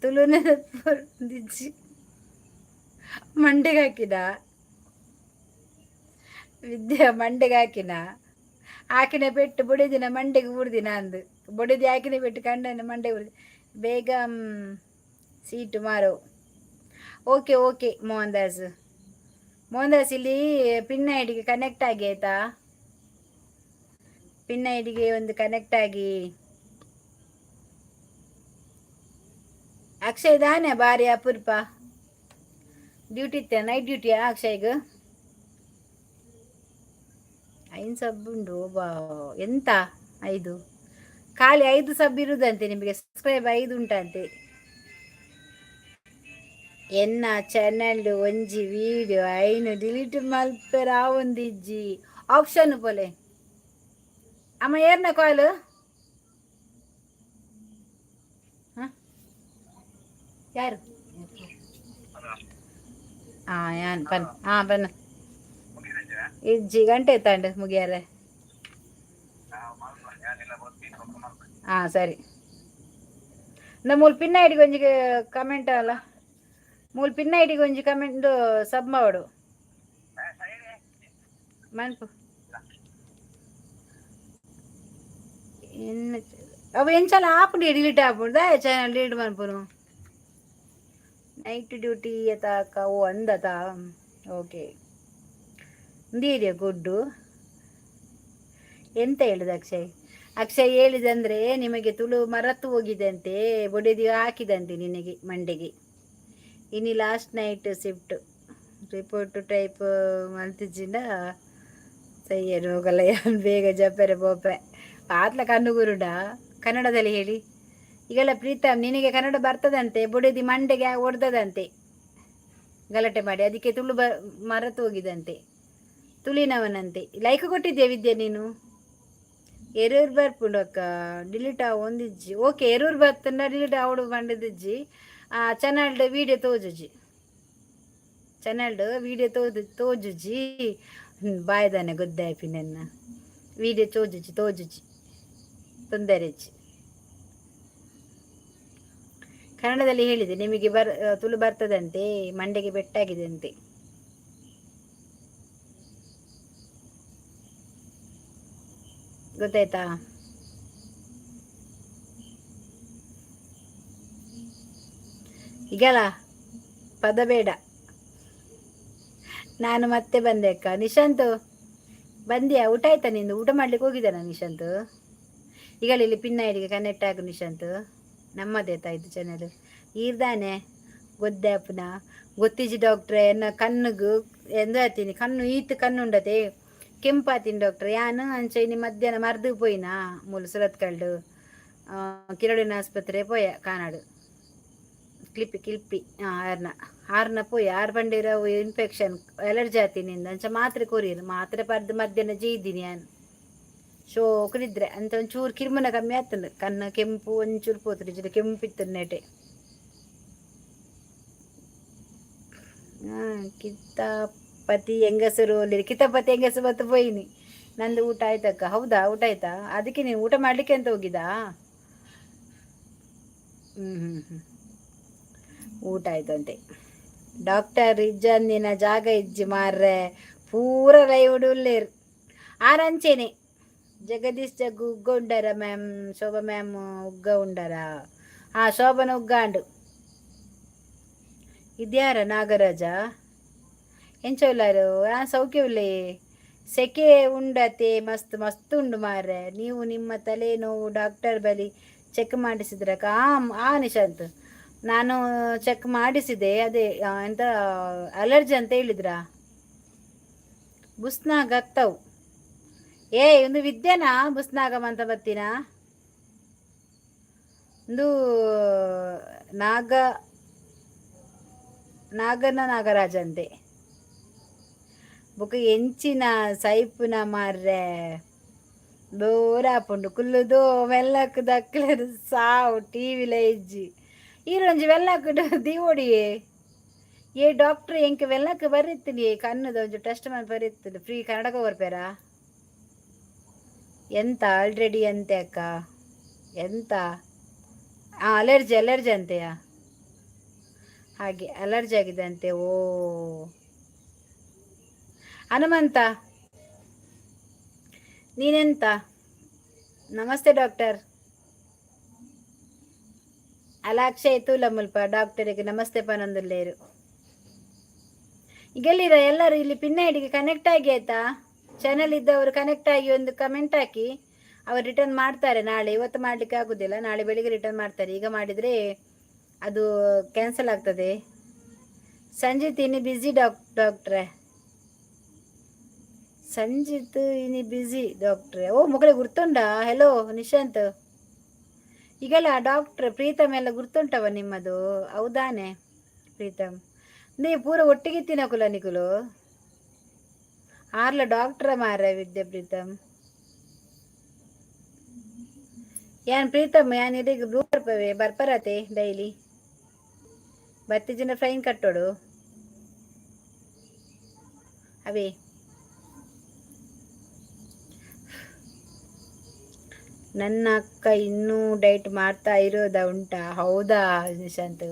ತುಳುನೆ ದಿಜ್ಜಿ ಮಂಡೆಗೆ ಹಾಕಿದ ವಿದ್ಯಾ, ಮಂಡೆಗೆ ಹಾಕಿನ ಹಾಕಿನ ಪೆಟ್ಟು ಬೊಡೆದಿನ ಮಂಡೆಗೆ ಊರ್ದಿನ ಅಂದು. ಬೊಡೆದಿ ಹಾಕಿನ ಪೆಟ್ಟು ಕಂಡನ ಮಂಡೆ ಊರ್ದಿ. ಬೇಗ see tomorrow. Okay okay Mohan Das. Mohan Das, ಇಲ್ಲಿ ಪಿನ್ ಐಡಿಗೆ ಕನೆಕ್ಟ್ ಆಗಿ, ಆಯ್ತಾ? ಪಿನ್ ಐಡಿಗೆ ಒಂದು ಕನೆಕ್ಟ್ ಆಗಿ. ಅಕ್ಷಯ್ ದಾನೆ ಬಾರಿ ಅಪೂರ್ಪ. ಡ್ಯೂಟಿ ಇತ್ತೆ, ನೈಟ್ ಡ್ಯೂಟಿಯಾ ಅಕ್ಷಯ್ಗ್? ಐದು ಸಬ್ ಉಂಡು ಬಾ. ಎಂತ ಐದು? ಖಾಲಿ ಐದು ಸಬ್ ಇರುದಂತೆ ನಿಮಗೆ. ಸಬ್ಸ್ಕ್ರೈಬ್ ಐದು ಉಂಟಂತೆ. ಎನ್ನ ಚಾನೆಲ್ ಒಂಜಿ ವಿಡಿಯೋ ಐನು ಡಿಲೀಟ್ ಮಲ್ಪೆರ ಆವೊಂದಿಜ್ಜಿ, ಆಪ್ಷನ್ ಪೋಲೆ. ಅಮ್ಮ, ಏರ್ನ ಕಾಲ್? ಯಾರು? ಹಾಂ, ಯಾನ್ ಪನ್. ಹಾಂ, ಪನ್ನ. ಇಜ್ಜಿ, ಗಂಟೆ ಎತ್ತಾಂಡ್ ಮುಗಿಯಾರೆ. ಹಾಂ, ಸರಿ. ಮೂಲು ಪಿನ್ ಐಡಿಗೆ ಒಂಜಿ ಕಮೆಂಟ್ ಅಲ್ಲ, ಮೂಲು ಪಿನ್ ಐಡಿಗೆ ಒಂಜಿ ಕಮೆಂಟ್ ಸಬ್ ಮಾಡು ಮನ್ಪು. ಎನ್ನ ಅವು ಎಂಚಲ ಆಪುಂಡು, ಡಿಲೀಟ್ ಆಪುಂಡು. ಚಾನಲ್ ಡಿಲೀಟ್ ಮನ್ಪುನು. ನೈಟ್ ಡ್ಯೂಟಿ ಅತ? ಓ, ಅಂದತ. ಓಕೆ. ಇಂದೇರಿಯ ಗುಡ್ಡು ಎಂತ ಹೇಳುದು ಅಕ್ಷಯ್? ಅಕ್ಷಯ್ ಹೇಳಿದಂದ್ರೆ ನಿಮಗೆ ತುಳು ಮರತು ಹೋಗಿದೆ ಅಂತೆ, ಬೊಡೆದಿ ಹಾಕಿದಂತೆ ನಿನಗೆ ಮಂಡೆಗೆ. ಇನಿ last night shift report type ಮಲ್ತಿಜ್ಜಿಂಡ ಸಯ್ಯನು ಹೋಗಲ್ಲ. ಯಾನ್ ಬೇಗ ಜಪ್ಪೆರೆ ಪೋಪೆ. ಆತ್ಲ ಕಣ್ಣುಗುರುಡ. ಕನ್ನಡದಲ್ಲಿ ಹೇಳಿ ಈಗೆಲ್ಲ. ಪ್ರೀತಮ್, ನಿನಗೆ ಕನ್ನಡ ಬರ್ತದಂತೆ. ಬೊಡೆದಿ ಮಂಡೆಗೆ ಒಡ್ದದಂತೆ ಗಲಾಟೆ ಮಾಡಿ, ಅದಕ್ಕೆ ತುಳು ಮರೆತು ಹೋಗಿದಂತೆ. ತುಳಿನವನಂತೆ. ಲೈಕ್ ಕೊಟ್ಟಿದ್ಯಾ ವಿದ್ಯೆ ನೀನು? ಎರರ್ ಬರ್ಪುಂಡು ಅಕ್ಕ, ಡಿಲೀಟ್ ಒಂದಿಜ್ಜಿ. ಓಕೆ, ಎರರ್ ಬರ್ತಂಡ ಡಿಲೀಟ್ ಆವಡು ಪಂಡದಿಜ್ಜಿ. ಚಾನಲ್ಡ್ ವೀಡಿಯೋ ತೋಜುಜಿ, ಚಾನಲ್ಡ್ ವೀಡಿಯೋ ತೋಜು ತೋಜುಜಿ. ಬಾಯ್ದಾನೆ ಗೊದ್ದಾಯ್ಪಿ ನನ್ನ. ವೀಡಿಯೋ ತೋಜುಜಿ, ತೋಜುಜಿ, ತೊಂದರೆ ಇಜ್ಜಿ. ಕನ್ನಡದಲ್ಲಿ ಹೇಳಿದೆ, ನಿಮಗೆ ತುಳು ಬರ್ತದಂತೆ, ಮಂಡೆಗೆ ಬೆಟ್ಟಾಗಿದೆ ಅಂತೆ. ಗೊತ್ತಾಯ್ತಾ? ಈಗಲ್ಲ ಪದ ಬೇಡ. ನಾನು ಮತ್ತೆ ಬಂದೆ ಅಕ್ಕ. ನಿಶಾಂತ್, ಬಂದ್ಯಾ? ಊಟ ಆಯ್ತಾ ನಿಂದು? ಊಟ ಮಾಡ್ಲಿಕ್ಕೆ ಹೋಗಿದ್ದಾನ ನಿಶಾಂತ್? ಈಗ ಇಲ್ಲಿ ಪಿನ್ ಐಡಿಗೆ ಕನೆಕ್ಟ್ ಆಗು ನಿಶಾಂತ್. ನಮ್ಮದೇ ಇದು ಚಾನೆಲ್. ಈರ್ದಾನೆ ಗೊದ್ದಾಪುನ ಗೊತ್ತಿಜಿ ಡಾಕ್ಟ್ರೆ. ಎನ್ನ ಕಣ್ಣುಗು ಎಂದ ಆತೀನಿ, ಕಣ್ಣು ಈತ್ ಕಣ್ಣು ಉಂಡತೆ, ಕೆಂಪಾತೀನಿ ಡಾಕ್ಟ್ರೆ. ಯಾನು ಅಂಚ ಇನಿ ಮಧ್ಯಾಹ್ನ ಮರ್ದು ಪೋಯಿನಾ ಮೂಲು ಸುರತ್ಕಲ್ಡು ಕಿರಡಿನ ಆಸ್ಪತ್ರೆ ಪೋಯ. ಕಾನಾಡು ಕ್ಲಿಪ್ಪಿ ಕಿಲ್ಪಿ ಆರ್ನ ಆರ್ನ ಪೋಯ. ಆರು ಬಂಡಿರ ಇನ್ಫೆಕ್ಷನ್ ಎಲರ್ಜಿ ಆತಿನಿಂದ ಅಂಚ ಮಾತ್ರೆ ಕೊರಿಯರು. ಮಾತ್ರೆ ಪರ್ದು ಮಧ್ಯಾಹ್ನ ಜೀದಿನಿ ಯಾನ್. ಶೋಕರಿದ್ರೆ ಅಂತ ಒಂಚೂರು ಕಿರ್ಮನ ಕಮ್ಮಿ ಆಗ್ತದೆ. ಕಣ್ಣು ಕೆಂಪು ಒಂಚೂರು ಪೋತ್ರಿ ಕೆಂಪಿತ್ತು ನೆಟೆ. ಕಿತ್ತಾಪತಿ ಹೆಂಗಸರು ಅಲ್ಲಿ, ಕಿತ್ತಾಪತಿ ಹೆಂಗಸರು ಬತ್ತು ಪೋಯಿನಿ. ನಂದು ಊಟ ಆಯ್ತಕ್ಕ. ಹೌದಾ? ಊಟ ಆಯ್ತಾ? ಅದಕ್ಕೆ ನೀನು ಊಟ ಮಾಡಲಿಕ್ಕೆ ಅಂತ ಹೋಗಿದ್ದಾ? ಹ್ಞೂ ಹ್ಞೂ ಹ್ಞೂ ಊಟ ಆಯ್ತಂತೆ. ಡಾಕ್ಟರ್ ಇಜ್ಜಂದಿನ ಜಾಗ ಇಜ್ಜಿ ಮಾರ್ರೆ, ಪೂರ ಲೈವ್ ಉಲ್ಲೇರು ಆರಂಚೇನೆ. ಜಗದೀಶ್ ಜಗ್ಗು ಉಗ್ಗ ಉಂಡರ ಮ್ಯಾಮ್? ಶೋಭಾ ಮ್ಯಾಮ್ ಉಗ್ಗ ಉಂಡರ? ಹಾಂ, ಶೋಭನ ಉಗ್ಗಾಂಡು. ಇದ್ಯಾರ? ನಾಗರಾಜ ಎಂಚ ಉಲ್ಲಾರು? ಆ, ಸೌಖ್ಯ ಉಲ್ಲೆ. ಸೆಕೆ ಉಂಡತೆ? ಮಸ್ತ್ ಮಸ್ತ್ ಉಂಡು ಮಾರ್ರೆ. ನೀವು ನಿಮ್ಮ ತಲೆ ನೋವು ಡಾಕ್ಟರ್ ಬಳಿ ಚೆಕ್ ಮಾಡಿಸಿದ್ರಕ್ಕ? ಆ ಆ ನಿಶಾಂತ್, ನಾನು ಚೆಕ್ ಮಾಡಿಸಿದೆ. ಅದೇ ಎಂತ ಅಲರ್ಜಿ ಅಂತ ಹೇಳಿದ್ರಾ. ಬುಸ್ನಾಗ ಆಗ್ತಾವು. ಏ, ಒಂದು ವಿದ್ಯೆನಾ ಬುಸ್ನಾಗಮ್ ಅಂತ ಬತ್ತೀನಾ? ಒಂದು ನಾಗ ನಾಗನ ನಾಗರಾಜ ಅಂತೆ. ಬೊಕ ಎಂಚಿನ ಸೈಪುನ ಮಾರ್ರೆ, ಬೋರಾಪುಂಡು ಕುಲ್ಲುದು. ಮೆಲ್ಲಕ್ ದಕ್ಲೆರ್ ಸಾವು. ಟಿವಿಲ ಇಜ್ಜಿ. ಈರೊಂಜಿ ವೆಲ್ಲಕ್ ದೀವೊಡಿಯೇ. ಏ ಡಾಕ್ಟ್ರ್, ಎಂಕ್ ವೆಲ್ಲಕ್ ಬರಿತ್ತಿನಿ, ಕಣ್ಣುದ ಒಂಜಿ ಟೆಸ್ಟ್ ಮಲ್ಪರೆ ಇತ್ತುಂಡು. ಫ್ರೀ ಕನ್ನಡಕ ಬರ್ಪೇರಾ? ಎಂತ ಆಲ್ರೆಡಿ ಅಂತೆ ಅಕ್ಕ? ಎಂತ? ಹಾಂ, ಅಲರ್ಜಿ, ಅಲರ್ಜಿ ಅಂತೆಯಾ? ಹಾಗೆ ಅಲರ್ಜಿ ಆಗಿದೆ ಅಂತೆ. ಓ ಹನುಮಂತ, ನೀನೆಂತ? ನಮಸ್ತೆ ಡಾಕ್ಟರ್. ಅಲ್ಲ ಅಕ್ಷಯ್, ತೂಲ ಮುಲ್ಪ ಡಾಕ್ಟರಿಗೆ ನಮಸ್ತೆ ಪನೊಂದುಲ್ಲೇರು. ಈಗೆಲ್ಲಿರ ಎಲ್ಲರೂ? ಇಲ್ಲಿ ಪಿನ್ ಐಡಿಗೆ ಕನೆಕ್ಟ್ ಆಗಿ, ಆಯ್ತಾ? ಚಾನೆಲ್ ಇದ್ದವರು ಕನೆಕ್ಟ್ ಆಗಿ ಒಂದು ಕಮೆಂಟ್ ಹಾಕಿ. ಅವರು ರಿಟರ್ನ್ ಮಾಡ್ತಾರೆ ನಾಳೆ. ಇವತ್ತು ಮಾಡ್ಲಿಕ್ಕೆ ಆಗುದಿಲ್ಲ, ನಾಳೆ ಬೆಳಿಗ್ಗೆ ರಿಟರ್ನ್ ಮಾಡ್ತಾರೆ. ಈಗ ಮಾಡಿದರೆ ಅದು ಕ್ಯಾನ್ಸಲ್ ಆಗ್ತದೆ. ಸಂಜಿತ್ ಇನಿ ಬ್ಯುಸಿ ಡಾಕ್ಟ್ರೆ. ಸಂಜಿತ್ ಇನಿ ಬ್ಯುಸಿ ಡಾಕ್ಟ್ರೆ. ಓ, ಮಗಳೇ ಗುರ್ತುಂಡಾ? ಹೆಲೋ ನಿಶಾಂತ್. ಈಗೆಲ್ಲ ಡಾಕ್ಟ್ರ್ ಪ್ರೀತಮ್ ಎಲ್ಲ ಗುರ್ತುಂಟವ ನಿಮ್ಮದು? ಹೌದಾನೆ ಪ್ರೀತಮ್? ನೀವು ಪೂರ ಒಟ್ಟಿಗೆ ತಿನ್ನಕುಲ ನಿಕುಲು. ಆರ್ಲ ಡಾಕ್ಟ್ರ ಮಾರ ವಿದ್ಯಾ ಪ್ರೀತಮ್. ಯಾನ್ ಪ್ರೀತಮ್, ಯಾನ್ ಇದೀಗ ಬ್ಲೂ ಬರ್ಪವೆ ಬರ್ಪರತೆ. ಡೈಲಿ ಬತ್ತಿ ಜನ ಫೈನ್ ಕಟ್ಟೋಡು ಅವೇ. ನನ್ನ ಅಕ್ಕ ಇನ್ನೂ ಡೈಟ್ ಮಾಡ್ತಾ ಇರೋದಾ ಉಂಟಾ? ಹೌದಾ ನಿಶಾಂತ್?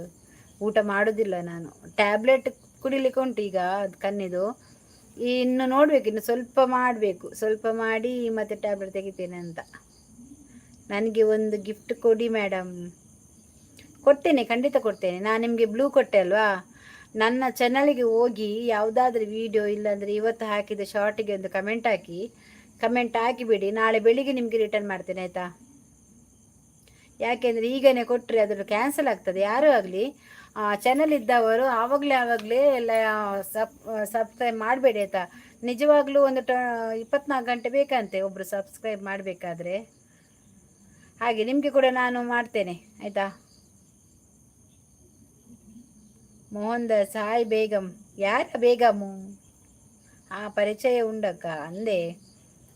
ಊಟ ಮಾಡೋದಿಲ್ಲ ನಾನು. ಟ್ಯಾಬ್ಲೆಟ್ ಕುಡಿಲಿಕ್ಕೆ ಉಂಟು ಈಗ ಅದು ಕಣ್ಣಿದು. ಇನ್ನು ನೋಡಬೇಕು, ಇನ್ನು ಸ್ವಲ್ಪ ಮಾಡಬೇಕು. ಸ್ವಲ್ಪ ಮಾಡಿ ಮತ್ತೆ ಟ್ಯಾಬ್ಲೆಟ್ ತೆಗಿತೇನೆ ಅಂತ. ನನಗೆ ಒಂದು ಗಿಫ್ಟ್ ಕೊಡಿ ಮೇಡಮ್. ಕೊಡ್ತೇನೆ, ಖಂಡಿತ ಕೊಡ್ತೇನೆ. ನಾನು ನಿಮಗೆ ಬ್ಲೂ ಕೊಟ್ಟೆ ಅಲ್ವಾ? ನನ್ನ ಚಾನಲಿಗೆ ಹೋಗಿ ಯಾವುದಾದ್ರೂ ವೀಡಿಯೋ, ಇಲ್ಲಾಂದರೆ ಇವತ್ತು ಹಾಕಿದ ಶಾರ್ಟಿಗೆ ಒಂದು ಕಮೆಂಟ್ ಹಾಕಿ. ಕಮೆಂಟ್ ಹಾಕಿಬಿಡಿ, ನಾಳೆ ಬೆಳಿಗ್ಗೆ ನಿಮಗೆ ರಿಟರ್ನ್ ಮಾಡ್ತೇನೆ, ಆಯಿತಾ? ಯಾಕೆಂದರೆ ಈಗನೇ ಕೊಟ್ಟರೆ ಅದನ್ನು ಕ್ಯಾನ್ಸಲ್ ಆಗ್ತದೆ. ಯಾರೂ ಆಗಲಿ, ಚಾನಲ್ ಇದ್ದವರು ಆವಾಗಲೇ ಆವಾಗಲೇ ಎಲ್ಲ ಸಬ್ಸ್ಕ್ರೈಬ್ ಮಾಡಬೇಡಿ, ಆಯಿತಾ? ನಿಜವಾಗ್ಲೂ ಒಂದು 24 ಗಂಟೆ ಬೇಕಂತೆ ಒಬ್ಬರು ಸಬ್ಸ್ಕ್ರೈಬ್ ಮಾಡಬೇಕಾದ್ರೆ. ಹಾಗೆ ನಿಮಗೆ ಕೂಡ ನಾನು ಮಾಡ್ತೇನೆ, ಆಯಿತಾ? ಮೋಹನ್ ದಾಸ್ ಹಾಯ್. ಬೇಗಂ, ಯಾರ ಬೇಗಮು? ಹಾಂ, ಪರಿಚಯ ಉಂಡಕ್ಕ ಅಂದೆ.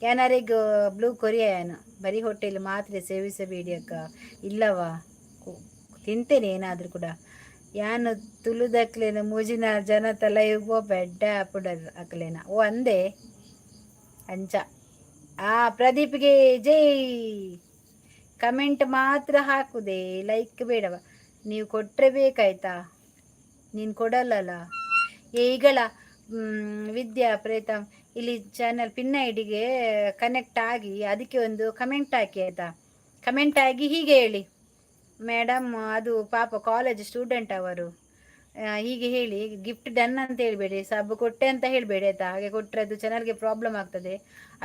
ಯಾನರಿಗೂ ಬ್ಲೂ ಕೊರಿಯಾ. ಏನು ಬರೀ ಹೊಟ್ಟೆಲಿ ಮಾತ್ರೆ ಸೇವಿಸಬೇಡಿ ಅಕ್ಕ. ಇಲ್ಲವಾ, ತಿಂತೇನೆ ಏನಾದರೂ ಕೂಡ. ಯಾನು ತುಳುದಕ್ಲೇನ ಮೂಜಿನ ಜನ ತಲೆ ಬೆಡ್ಡ ಪುಡ ಅಕ್ಲೇನ. ಓ ಅಂದೆ ಅಂಚ. ಆ ಪ್ರದೀಪ್ಗೆ ಜೈ. ಕಮೆಂಟ್ ಮಾತ್ರ ಹಾಕುದೆ, ಲೈಕ್ ಬೇಡವ. ನೀವು ಕೊಟ್ಟರೆ ಬೇಕಾಯ್ತಾ? ನೀನು ಕೊಡಲ್ಲಲ್ಲ. ಏ ಈಗಳ ವಿದ್ಯಾ ಪ್ರೇತಮ್, ಇಲ್ಲಿ ಚಾನಲ್ ಪಿನ್ ಐಡಿಗೆ ಕನೆಕ್ಟ್ ಆಗಿ ಅದಕ್ಕೆ ಒಂದು ಕಮೆಂಟ್ ಹಾಕಿ, ಆಯಿತಾ? ಕಮೆಂಟ್ ಆಗಿ ಹೀಗೆ ಹೇಳಿ, ಮೇಡಮ್, ಅದು ಪಾಪ ಕಾಲೇಜ್ ಸ್ಟೂಡೆಂಟ್ ಅವರು, ಹೀಗೆ ಹೇಳಿ. ಗಿಫ್ಟ್ ಡನ್ ಅಂತ ಹೇಳಬೇಡಿ, ಸಬ್ ಕೊಟ್ಟೆ ಅಂತ ಹೇಳಬೇಡಿ, ಆಯಿತಾ? ಹಾಗೆ ಕೊಟ್ಟರೆ ಅದು ಚಾನಲ್ಗೆ ಪ್ರಾಬ್ಲಮ್ ಆಗ್ತದೆ.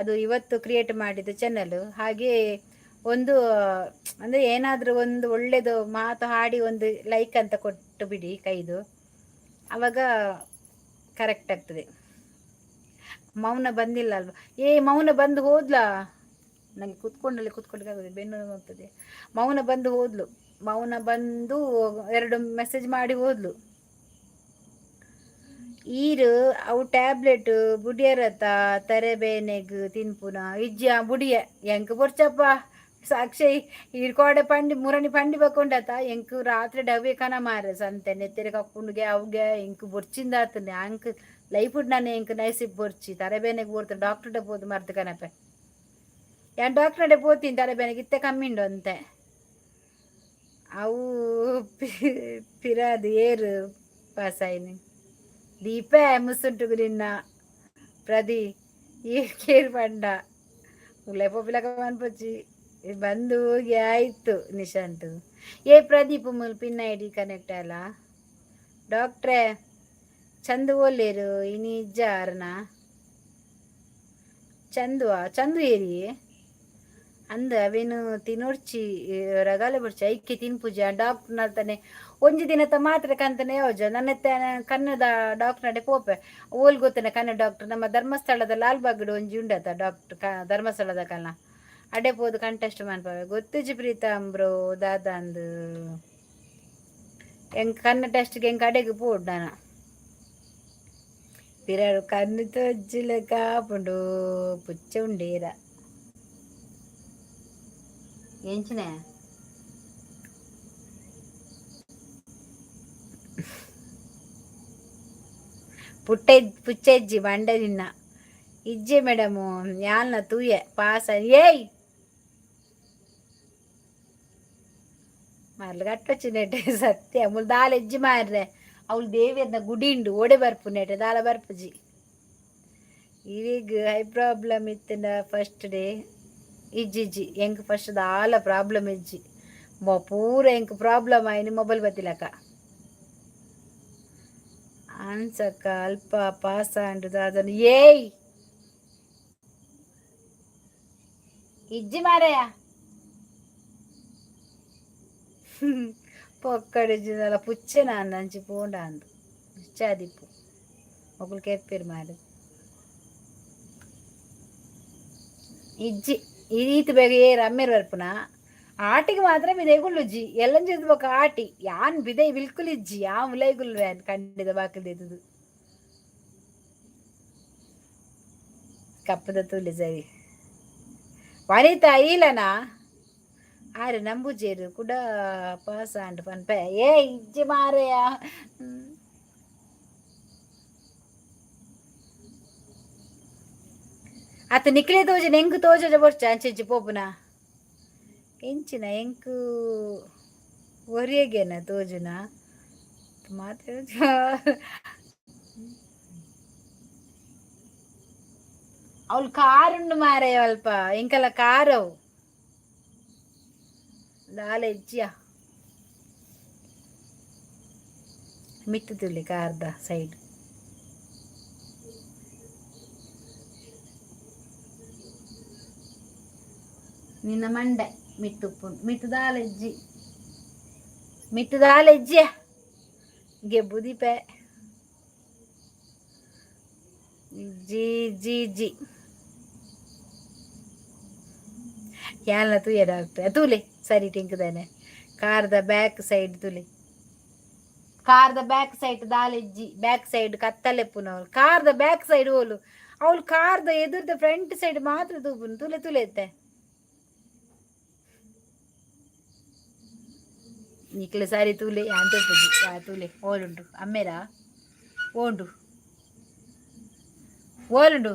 ಅದು ಇವತ್ತು ಕ್ರಿಯೇಟ್ ಮಾಡಿದ್ದು ಚಾನಲ್. ಹಾಗೆ ಒಂದು ಅಂದರೆ ಏನಾದರೂ ಒಂದು ಒಳ್ಳೆಯದು ಮಾತು ಹಾಡಿ ಒಂದು ಲೈಕ್ ಅಂತ ಕೊಟ್ಟು ಬಿಡಿ ಕೈದು. ಆವಾಗ ಕರೆಕ್ಟ್ ಆಗ್ತದೆ. ಮೌನ ಬಂದಿಲ್ಲ ಅಲ್ವಾ? ಏ ಮೌನ ಬಂದು ಹೋದ್ಲಾ? ನನಗೆ ಕೂತ್ಕೊಂಡಲ್ಲಿ ಕೂತ್ಕೊಳ್ಳಿಕ್ಕೆ ಆಗೋದಿಲ್ಲ, ಬೆನ್ನು ನೋವು. ಮೌನ ಬಂದು ಹೋದ್ಲು. ಮೌನ ಬಂದು ಎರಡು ಮೆಸೇಜ್ ಮಾಡಿ ಹೋದ್ಲು. ಈರು ಅವು ಟ್ಯಾಬ್ಲೆಟ್ ಬುಡಿಯರತ ತರೆಬೇನೆಗ್ ತಿನ್ಪುನ ಇಜ್ಜ ಬುಡಿಯ ಎಂಕ್ ಬೊರ್ಚಪ್ಪ ಸಾಕ್ಷಿ. ಈರ್ಕೋಡೆ ಪಂಡಿ ಮುರಣಿ ಪಂಡಿ ಬಕೊಂಡತ. ಎಂಕ್ ರಾತ್ರಿ ಡವ್ವೆ ಕನ ಮಾರೆ ಸಂತೆ ನೆತ್ತೆರೆ ಕಪ್ಪುಂಡುಗೆ ಅವ್ಗೆ ಎಂಕ್ ಬೊರ್ಚಿಂದಾತನೆ. ಅಂಕ್ ಲೈಫ್ ನಾನು ಎಂಕ್ ನೈಸಿಪ್ ಬೊರ್ಚಿ ತರೆಬೇನೆಗ್ ಬೋರ್ತ ಡಾಕ್ಟರ್ ಪೋದು ಮರ್ದು ಕನಪೆ. ಯಾನ್ ಡಾಕ್ಟರ್ ಪೋತೀನಿ, ತಲೆಬೇನೆಗೆ ಇತ್ತೆ ಕಮ್ಮಿಂಡು ಅಂತೆ. ಅವು ಪಿರಾದು ಏರು ಪಾಸಾಯಿನಿ ದೀಪೆ ಮುಸುಂಟುಗು ನಿನ್ನ ಪ್ರದಿ ಈ ಕೇರ್ ಪಂಡ ಉಲೆ ಪೋಪಿಲಕ ಮನ್ಪೊಚ್ಚಿ ಬಂದು ಹೋಗಿ ಆಯಿತು ನಿಶಾಂತ್. ಏ ಪ್ರದೀಪ್, ಮುಲ್ ಪಿನ್ ಐಡಿ ಕನೆಕ್ಟ್ ಅಲ್ಲ. ಡಾಕ್ಟ್ರೇ, ಚಂದು ಓಲೇರು ಇನಿ ಇಜ್ಜ ಅರ್ನ? ಚಂದುವಾ? ಚಂದು ಏರಿ ಅಂದ ಅವೇನು ತಿನ್ನೊರ್ಚಿ ರಗಾಲೆ ಬೊರ್ಚಿ ಐಕೆ ತಿನ್ಪುಜ. ಡಾಕ್ಟರ್ ನಲ್ತಾನೆ ಒಂಜಿ ದಿನತ ಮಾತ್ರೆ ಕಂತನೆ ಯೋಜ. ನನ್ನ ಕನ್ನದ ಡಾಕ್ಟರ್ ನಡೆ ಪೋಪೆ. ಓಲ್ ಗೊತ್ತನೆ ಕನ್ನಡ ಡಾಕ್ಟರ್? ನಮ್ಮ ಧರ್ಮಸ್ಥಳದ ಲಾಲ್ಬಾಗ್ ಒಂಜಿ ಉಂಡತ ಡಾಕ್ಟರ್, ಧರ್ಮಸ್ಥಳದ ಕಲ್ಲ. ಅಡೆ ಪೋದು ಕಂಟೆಸ್ಟ್ ಮನ್ಪವೆ. ಗೊತ್ತುಜಿ ಪ್ರೀತಮ್ ಬ್ರೋ ದಾದಾಂದು. ಎಂಕ್ ಕಣ್ಣು ಟೆಸ್ಟ್ಗೆ ಎಂಕ್ ಅಡೆಗೆ ಪೋಡು ನಾನು. ಪಿರಾಡು ಕಣ್ಣು ತೊಜ್ಜಿಲ ಕಾಪುಂಡು ಪುಚ್ಚ ಉಂಡೇರ ಎಂಚಿನ ಪುಟ್ಟೆ ಪುಚ್ಚೆಜ್ಜಿ ಬಂಡೆ ನಿನ್ನ. ಇಜ್ಜೆ ಮೇಡಮು, ಯಾಲ್ನ ತೂಯೆ ಪಾಸ. ಏಯ್ ಮರ್ಲು ಕಟ್ಟೊಚ್ಚಿನೆಟೆ ಸತ್ಯ. ಮುಲ್ ದಾಲ ಎಜ್ಜಿ ಮಾರ್ರೆ. ಅವಳು ದೇವಿಯರ್ನ ಗುಡಿ ಉಂಡು, ಓಡೆ ಬರ್ಪುನೆಟೆ ದಾಲ ಬರ್ಪುಜಿ. ಇವಿಗ್ ಹೈ ಪ್ರಾಬ್ಲಮ್ ಇತ್ತಿನ ಫಸ್ಟ್ ಡೇ. ಇಜ್ಜಿ ಇಜ್ಜಿ, ಎಂಕ್ ಫಸ್ಟ್ ದಾಲ ಪ್ರಾಬ್ಲಮ್ ಇಜ್ಜಿ. ಪೂರ ಎಂಕ್ ಪ್ರಾಬ್ಲಮ್ ಆಯ್ನಿ ಮೊಬೈಲ್ ಬತ್ತಿಲಕ. ಆನ್ಸಕ್ಕ ಅಲ್ಪ ಪಾಸ್ ಆಂಡ್ ದಾದನ. ಏಯ್ ಇಜ್ಜಿ ಮಾರಯ್ಯ. ಪೊಕ್ಕಡಿಜಿದಲ್ಲ ಪುಚ್ಚೆ ನಾಂದು ಅಂಚಿ ಪೋಂಡ ಅಂದು ಪುಚ್ಚಾದಿಪ್ಪು ಮೊಕುಲು ಕೆರ್ಪೆರ್ ಮಾರೆ. ಇಜ್ಜಿ, ಈತ್ ಬೇಗ ಏರ್ ಅಮ್ಮೇರ್ ಬರ್ಪುನ? ಆಟಿಗೆ ಮಾತ್ರ ಬಿದೆ ಗುಳ್ಳುಜ್ಜಿ ಎಲ್ಲಂಜಿದ್ ಬೊಕ ಆಟಿ ಯಾನ್ ಬಿದೆ ಬಿಲ್ಕುಲ್ ಇಜ್ಜಿ. ಯಾನ್ ಉಲೈ ಗುಲ್ವೆ ಕಂಡಿದ ಬಾಕಿಲ್ ದೆತ್ತುದು ಕಪ್ಪದ ತೂಲೆ. ಸರಿ ವನಿತಾ ಈಲನಾ ಆರು ನಂಬುಜೇರು ಕುಡ ಪಾಸ್ ಆಂಡ್ ಪನ್ಪೆ. ಏ ಇಜ್ಜಿ ಮಾರೆಯ. ಅತ್ತ ನಿಕ್ಲೆ ತೋಜನ ಎಂಕ್ ತೋಜಜ ಬೊರ್ಚ ಅಂಚೆಂಚಿ ಪೋಪುನ ಎಂಚಿನ ಎಂಕ್ ಒರಿಯಗೇನ ತೋಜುನ ಮಾತ್ರ. ಅವಳು ಕಾರುಂಡು ಮಾರಾಯ ಅಲ್ಪ, ಎಂಕಲ ಕಾರ್ ಅವು ದಾಲ ಇಜ್ಜಿಯ. ಮಿತ್ತು ತುಲಿ ಕಾರ್ದ ಸೈಡ್. ನಿನ್ನ ಮಂಡೆ ಮಿತ್ತುಪ್ಪು ಮಿತ್ತು ದಾಲ ಇಜ್ಜಿ, ಮಿತ್ತು ದಾಲ ಇಜ್ಜಿಯ ಗೆಬ್ಬುದಿಪೆ. G G G ಯಾಲ್ನ ತೂಯ ಡಾಕ್ಟರ್ ತೂಲೆ. ಸರಿ ಟಿಂಕ್ದಾನೆ ಕಾರ್ದ ಬ್ಯಾಕ್ ಸೈಡ್ ತುಲೆ. ಕಾರ್ದ ಬ್ಯಾಕ್ ಸೈಡ್ ದಾಲ ಇಜ್ಜಿ. ಬ್ಯಾಕ್ ಸೈಡ್ ಕತ್ತಲೆಪ್ಪುನವಳು. ಕಾರ್ದ ಬ್ಯಾಕ್ ಸೈಡ್ ಓಲು? ಅವಳು ಕಾರ್ದ ಎದುರ್ದ ಫ್ರಂಟ್ ಸೈಡ್ ಮಾತ್ರ ತೂಪುನು. ತುಲೆ ತುಲೆ ಎತ್ತೆ ನಿಕ್ಲೆ. ಸರಿ ತೂಲೆ, ಯಾನ್ ತೂಪುಜಿ. ಆ ತೂಲೆ ಓಲುಂಡು ಅಮ್ಮೇರಾ? ಓಂಡು ಓಲುಂಡು?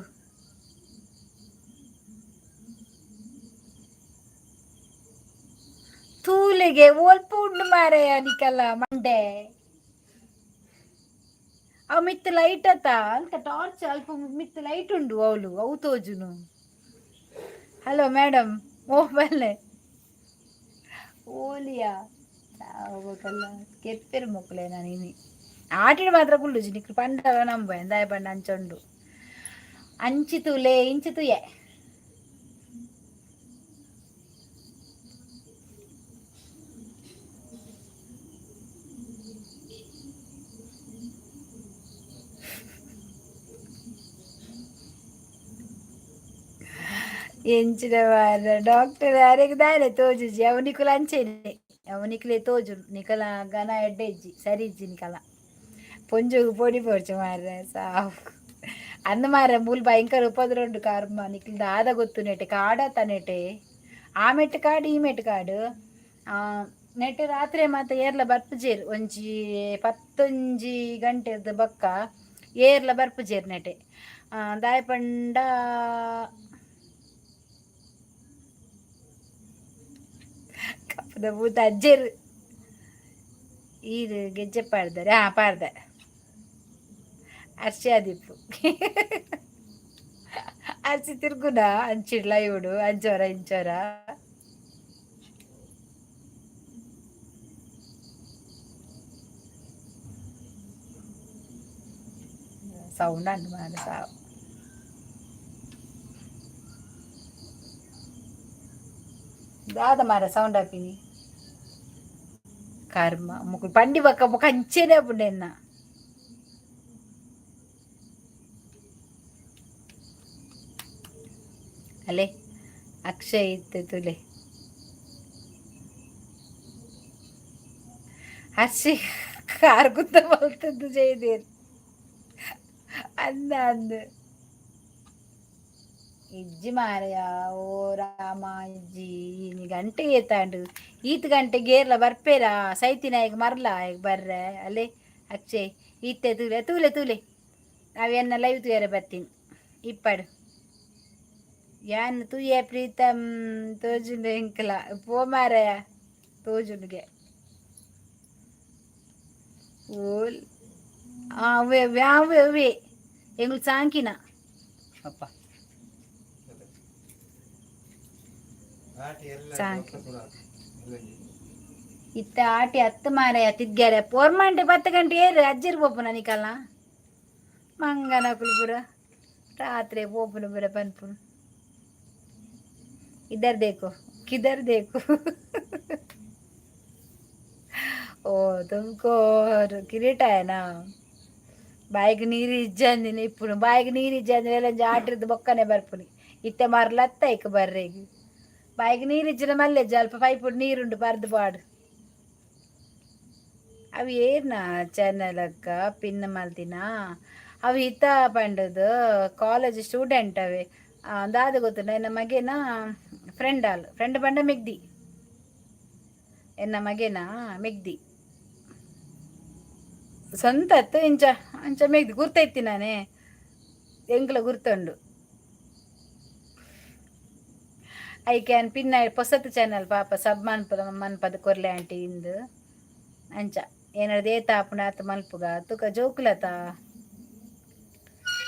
ತೂಲೆಗೆ ಒಲ್ಪ ಉಂಡು ಮಾರಾಯ ನಿಕಲ್ಲ ಮಂಡೆ. ಅವು ಮಿತ್ತು ಲೈಟ್ ಅತ್ತ ಅಲ್ಪ ಟಾರ್ಚ್ ಅಲ್ಪ ಮಿತ್ತು ಲೈಟ್ ಉಂಡು ಅವಳು ಅವು ತೋಜುನು. ಹಲೋ ಮೇಡಮ್, ಓ ಬಲ್ಲೆ ಓಲಿಯಾ ಹೋಗಲ್ಲ ಕೆಪ್ಪೆರು ಮೊಕ್ಕಲೆ. ನಾನು ಇನಿ ಆಟಿಡ್ ಮಾತ್ರ ಕುಲ್ಲುಜಿ. ನಿಕ್ಲು ಪಂಡಲ ನಂಬ ದಾಯ ಪಂಡ ಅಂಚುಂಡು. ಅಂಚಿ ತೂಲೆ, ಇಂಚಿ ತೂಯೆ. ಎಂಚಿನ ಮಾರ್ರೆ ಡಾಕ್ಟರ್ ಅರೆಗ್ ದಾನೆ ತೋಜುಜಿ. ಅವು ನಿಕುಲು ಅಂಚೆನೆ, ಅವು ನಿಕ್ಲೆ ತೋಜುನು. ನಿಕಲ ಗನ ಎಡ್ಡೆ ಇಜ್ಜಿ, ಸರಿ ಇಜ್ಜಿ ನಿಕಲ. ಪೊಂಜೊಗು ಪೊಡಿ ಪೋರ್ಚು ಮಾರ್ರೆ ಸಾವು ಅಂದ್ ಮಾರ್ರೆ. ಮೂಲು ಭಯಂಕರ ಉಪದ್ರ ಉಂಡು ಕರ್ಮ. ನಿಕ್ಲು ದಾದ ಗೊತ್ತು ನೆಟೆ ಕಾಡ ನೆಟೆ ಆ ಮೆಟ್ಟು ಕಾಡು ಈ ಮೆಟ್ಟು ಕಾಡು ನೆಟೆ ರಾತ್ರಿ ಮಾತ ಏರ್ಲ ಬರ್ಪುಜೇರು. ಒಂಜಿ 10 ಗಂಟೆದ ಬೊಕ್ಕ ಏರ್ಲ ಬರ್ಪುಜೇರು ನೆಟೆ. ದಾಯ ಪಂಡ ಕಪ್ಪದ ಭೂತ ಅಜ್ಜೆರ್ ಈರ್ ಗೆಜ್ಜೆ ಪಾಡ್ದಾರೆ. ಹಾ ಪಾಡ್ದೆ. ಅರ್ಶಾದಿಪ್ಪು ಅರ್ಚಿ ತಿರ್ಗುನ ಅಂಚಿಡ್ಲ ಇವಡು ಅಂಚೋರ ಇಂಚೋರ. ಸೌಂಡ್ ಅಂಡ್ ಮಾರ ಸಾವು. ದಾದ ಮಾರ ಸೌಂಡ್ ಆಪಿನಿ ಕರ್ಮ. ಮುಕುಲು ಪಂಡಿ ಬೊಕ್ಕ ಬೊಕ ಅಂಚೆನೆ ಆಪುಂಡು ಎನ್ನ. ಅಲೆ ಅಕ್ಷಯ್ ಇತ್ತೆ ತುಲೆ. ಹರ್ಷಿ ಕಾರ್ ಗುತ್ತ ಮಲ್ತದ್ದು ಜಯದೇರ್ ಅಂದ ಅಂದ್. ಇಜ್ಜಿ ಮಾರಾಯ. ಓ ರಾಮ, ಇಜ್ಜಿ. ಇನಿ ಗಂಟೆ ಏತಾಂಡು? ಈತ್ ಗಂಟೆ ಗೇರ್ಲ ಬರ್ಪೇರಾ? ಸೈತಿನಾಯಗ್ ಮರ್ಲ ಆಯಗ್ ಬರ್ರೆ. ಅಲೆ ಅಕ್ಷಯ್ ಇತ್ತೆ ತೂಲೆ ತೂಲೆ ತೂಲೆ. ಅವೆನ್ನ ಲೈವ್ ತೂಯರೆ ಬರ್ತೀನಿ ಇಪ್ಪಡು. ಯಾನ್ ತೂಯೆ ಪ್ರೀತಮ್ ತೋಜುಂಡು ಎಂಕಲ ಪೋ ಮಾರಾಯ ತೋಜುಂಡುಗೆ. ಓಲ್ ಅವೇ ಅವೇ ಅವೇ ಎಂಗುಲು ಸಾಂಕಿನ ಅಪ್ಪ. ಸಾಂಕಿ ಇತ್ತ ಆಟಿ ಹತ್ತು ಮಾರಾಯ ತಿದ್ಗ್ಯಾರೆ ಪೋರ್ಮಂಟೆ 10 ಗಂಟೆ ಏರು ಅಜ್ಜಿರ್ ಪೋಪುನ ನಿಕಲ್ನ ಮಂಗನಕುಲು ಪೂರ ರಾತ್ರಿ ಪೋಪುನ ಪೂರ ಪನ್ಪುನು. इधर देखो, किधर देखो. ಓ, ತುಮಕು ಕಿರೀಟ ಏನಾ? ಬಾಯಿಗೆ ನೀರು ಇಜ್ಜಂದಿನಿ ಇಪ್ಪುನು. ಬಾಯಿಗೆ ನೀರು ಇಜ್ಜಂದಿನಿ ಎಲ್ಲ ಆಟಿರ್ದು ಬೊಕ್ಕನೆ ಬರ್ಪುನಿ. ಇತ್ತೆ ಮರ್ಲತ್ತ ಇಕ್ ಬರ್ರೆಗ್ ಬಾಯಿಗೆ ನೀರು ಇಜ್ಜಿನ ಮಲ್ಲೆ ಅಲ್ಪ ಪೈಪುಡು ನೀರುಂಡು ಪರ್ದು ಪಾಡು. ಅವು ಏರ್ನ ಚಾನಲ್ ಅಕ್ಕ ಪಿನ್ ಮಲ್ತಿನ? ಅವು ಹಿತ ಪಂಡದು ಕಾಲೇಜ್ ಸ್ಟೂಡೆಂಟ್ ಅವೆ. ದಾದ ಗೊತ್ತುಂಡ? ಎನ್ನ ಮಗೇನ ಫ್ರೆಂಡ್ ಆಲ್. ಫ್ರೆಂಡ್ ಪಂಡ ಮೆಗ್ದಿ. ಎನ್ನ ಮಗೇನ ಮೆಗ್ದಿ ಸ್ವಂತ ಅತ್ತು ಇಂಚ ಅಂಚ ಮೆಗ್ದಿ ಗುರ್ತೈತಿ ನಾನೇ. ಎಂಕ್ಲ ಗುರ್ತುಂಡು. I can pin ಪೊಸತ್ ಚಾನಲ್ ಪಾಪ ಸಬ್ ಮನ್ಪದ ಮನ್ಪದ ಕೊರ್ಲೆ ಆಂಟಿ ಇಂದು. ಅಂಚ ಏನಾದ್ರು ಏತ ಆಪುಂಡು ಆತ ಮಲ್ಪುಗ. ತುಕ ಜೋಕುಲತ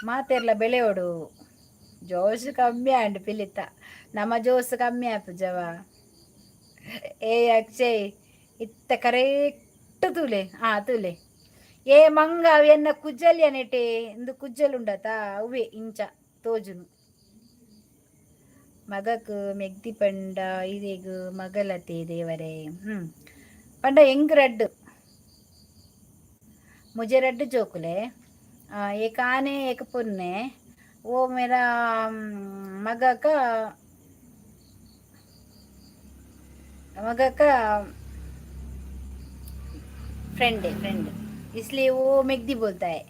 ಮಾತೆರ್ಲ ಬೆಳೆಯೋಡು. ಜೋಶ್ ಕಮ್ಮಿ ಆಂಡ್ ಪಿಲಿತ. ನಮ್ಮ ಜೋಶ್ ಕಮ್ಮಿ ಆಪುಜವ? ಏ ಅಕ್ಷಯ್, ಇತ್ತ ಕರೆಕ್ಟ್ ತೂಲೆ. ಆ ತೂಲೆ. ಏ ಮಂಗ, ಅವು ಎನ್ನ ಕುಜ್ಜಲ್ ನೆಟೆ ಇಂದು ಕುಜ್ಜಲ್ ಉಂಡತ, ಅವೇ ಇಂಚ ತೋಜುನು. ಮಗಕ್ ಮೆಗ್ದಿ ಪಂಡ ಇರೆಗ್ ಮಗಲತೆ ದೇವರೇ. ಪಂಡ ಎಂಗ್ ರಡ್ಡ್ ಮುಜೆ ರಡ್ಡ್ ಜೋಕುಲೆ. ಏಕ ಆನೆ ಏಕ ಪೊನ್ನೆ. ಓ ಮೇರಾ ಮಗಕ मग का फ्रेंड है, फ्रेंड, इसलिए वो मेगदी बोलता है.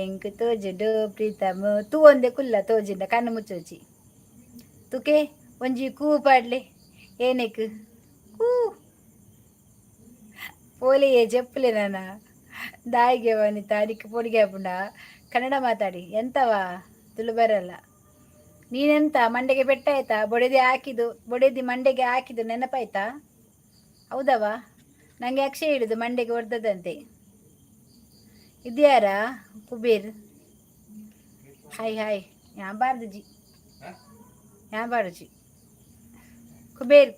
ಎಂಕ್ ತೋಜುಂಡು ಪ್ರೀತಮ್. ತೂ ಒಂದೆ ಕುಲ್ಲ ತೋಜಿಂಡ ಕಣ್ಣು ಮುಚ್ಚೋಚಿ. ತುಕೆ ಒಂಜಿ ಕೂ ಪಾಡ್ಲೆ. ಏನೆಕ್ ಕೂ ಪೋಲಿಯೇ ಚೆಪ್ಪುಲೆ ನಾನ ದಾಯಿಗೆ ವನಿತಾ ನಿಕ್ ಪೊಡಿಗೆ ಆಪುಂಡ? ಕನ್ನಡ ಮಾತಾಡಿ. ಎಂತವಾ ತುಳು ಬರಲ್ಲ. ನೀನೆಂತ ಮಂಡೆಗೆ ಪೆಟ್ಟಾಯ್ತಾ? ಬೊಡೆದಿ ಹಾಕಿದ್ದು, ಬೊಡೆದಿ ಮಂಡೆಗೆ ಹಾಕಿದ್ದು ನೆನಪಾಯ್ತಾ? ಹೌದವಾ? ನನಗೆ ಅಕ್ಷಯ್ ಹಿಡಿದು ಮಂಡೆಗೆ ಹೊಡೆದದಂತೆ. ಇದ್ಯಾರಾ ಕುಬೇರ್? Hi hi. ಯಾ ಬಾರ್ದುಜಿ, ಯಾ ಬಾರ್ಜಿ ಕುಬೇರ್.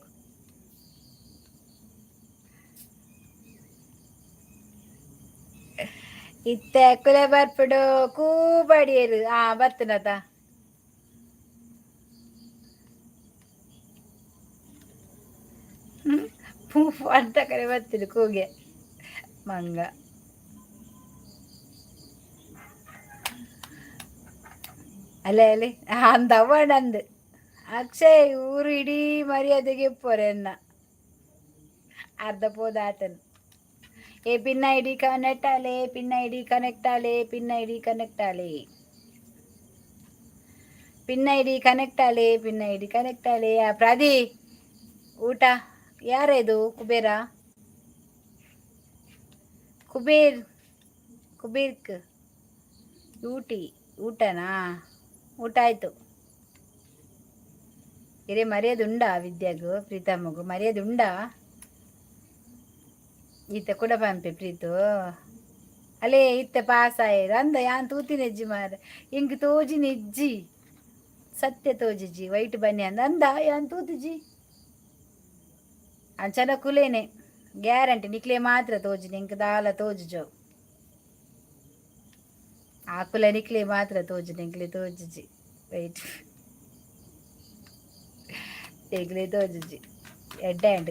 ಇತ್ತೆ ಕುಲೆ ಬರ್ಪುಡು ಕೂಬಡಿಯರು. ಆ ಬತ್ತನತ ಅಂತ ಕಡೆ ಬರ್ತೀನಿ ಕೂಗೆ ಮಂಗ. ಅಲ್ಲೇ ಅಲ್ಲಿ ಅಂದವ್ವ ನಂದು. ಅಕ್ಷಯ್ ಊರು ಇಡೀ ಮರ್ಯಾದೆಗೆ ಪೊರೆನ್ನ ಅರ್ಧ ಪೋದ ಆತನು. ಏ ಪಿನ್ ಐಡಿ ಕನೆಕ್ಟ್ ಆಲೆ, ಪಿನ್ ಐಡಿ ಕನೆಕ್ಟ್ ಆಲೆ, ಪಿನ್ ಐಡಿ ಕನೆಕ್ಟ್ ಆಲೆ, ಪಿನ್ ಐಡಿ ಕನೆಕ್ಟ್ ಆಲೆ, ಪಿನ್ ಐಡಿ ಕನೆಕ್ಟ್ ಆಲೆ. ಪ್ರದಿ ಊಟ ಯಾರ ಇದು? ಕುಬೇರ, ಕುಬೇರ್, ಕುಬೇರ್ಕ್ ಊಟಿ ಊಟನಾ? ಊಟ ಆಯಿತು. ಇರೇ ಮರ್ಯಾದೆ ಉಂಡಾ ವಿದ್ಯಾಗು ಪ್ರೀತಮ್ಮಗು? ಮರ್ಯಾದೆ ಉಂಡಾ? ಈತ ಕೂಡ ಪಂಪೆ ಪ್ರೀತು. ಅಲೇ ಇತ್ತೆ ಪಾಸ್ ಆಯೆರ್ ಅಂದ. ಯಾನ್ ತೂತಿನ ಇಜ್ಜಿ ಮಾರ್ರೆ. ಎಂಕ್ ತೋಜಿನ ಇಜ್ಜಿ, ಸತ್ಯ ತೋಜಿಜಿ. ವೈಟ್ ಬನ್ನಿ ಅಂದ ಅಂದ. ಯಾನ್ ತೂತಿಜಿ. ಅಂಚನ ಕುಲೇನೆ ಗ್ಯಾರಂಟಿ. ನಿಕ್ಲೆ ಮಾತ್ರ ತೋಜಿನಿ, ಎಂಕ್ ದಾಲ ತೋಜುಜವು. ಆ ಕುಲೆ ನಿಕ್ಲೆ ಮಾತ್ರ ತೋಜಿನಿ, ಎಂಕ್ಲೆ ತೋಜುಜಿ. ವೈಟ್ ಎಂಕ್ಲೆ ತೋಜುಜಿ. ಎಡ್ಡೆ ಆಂಡ್.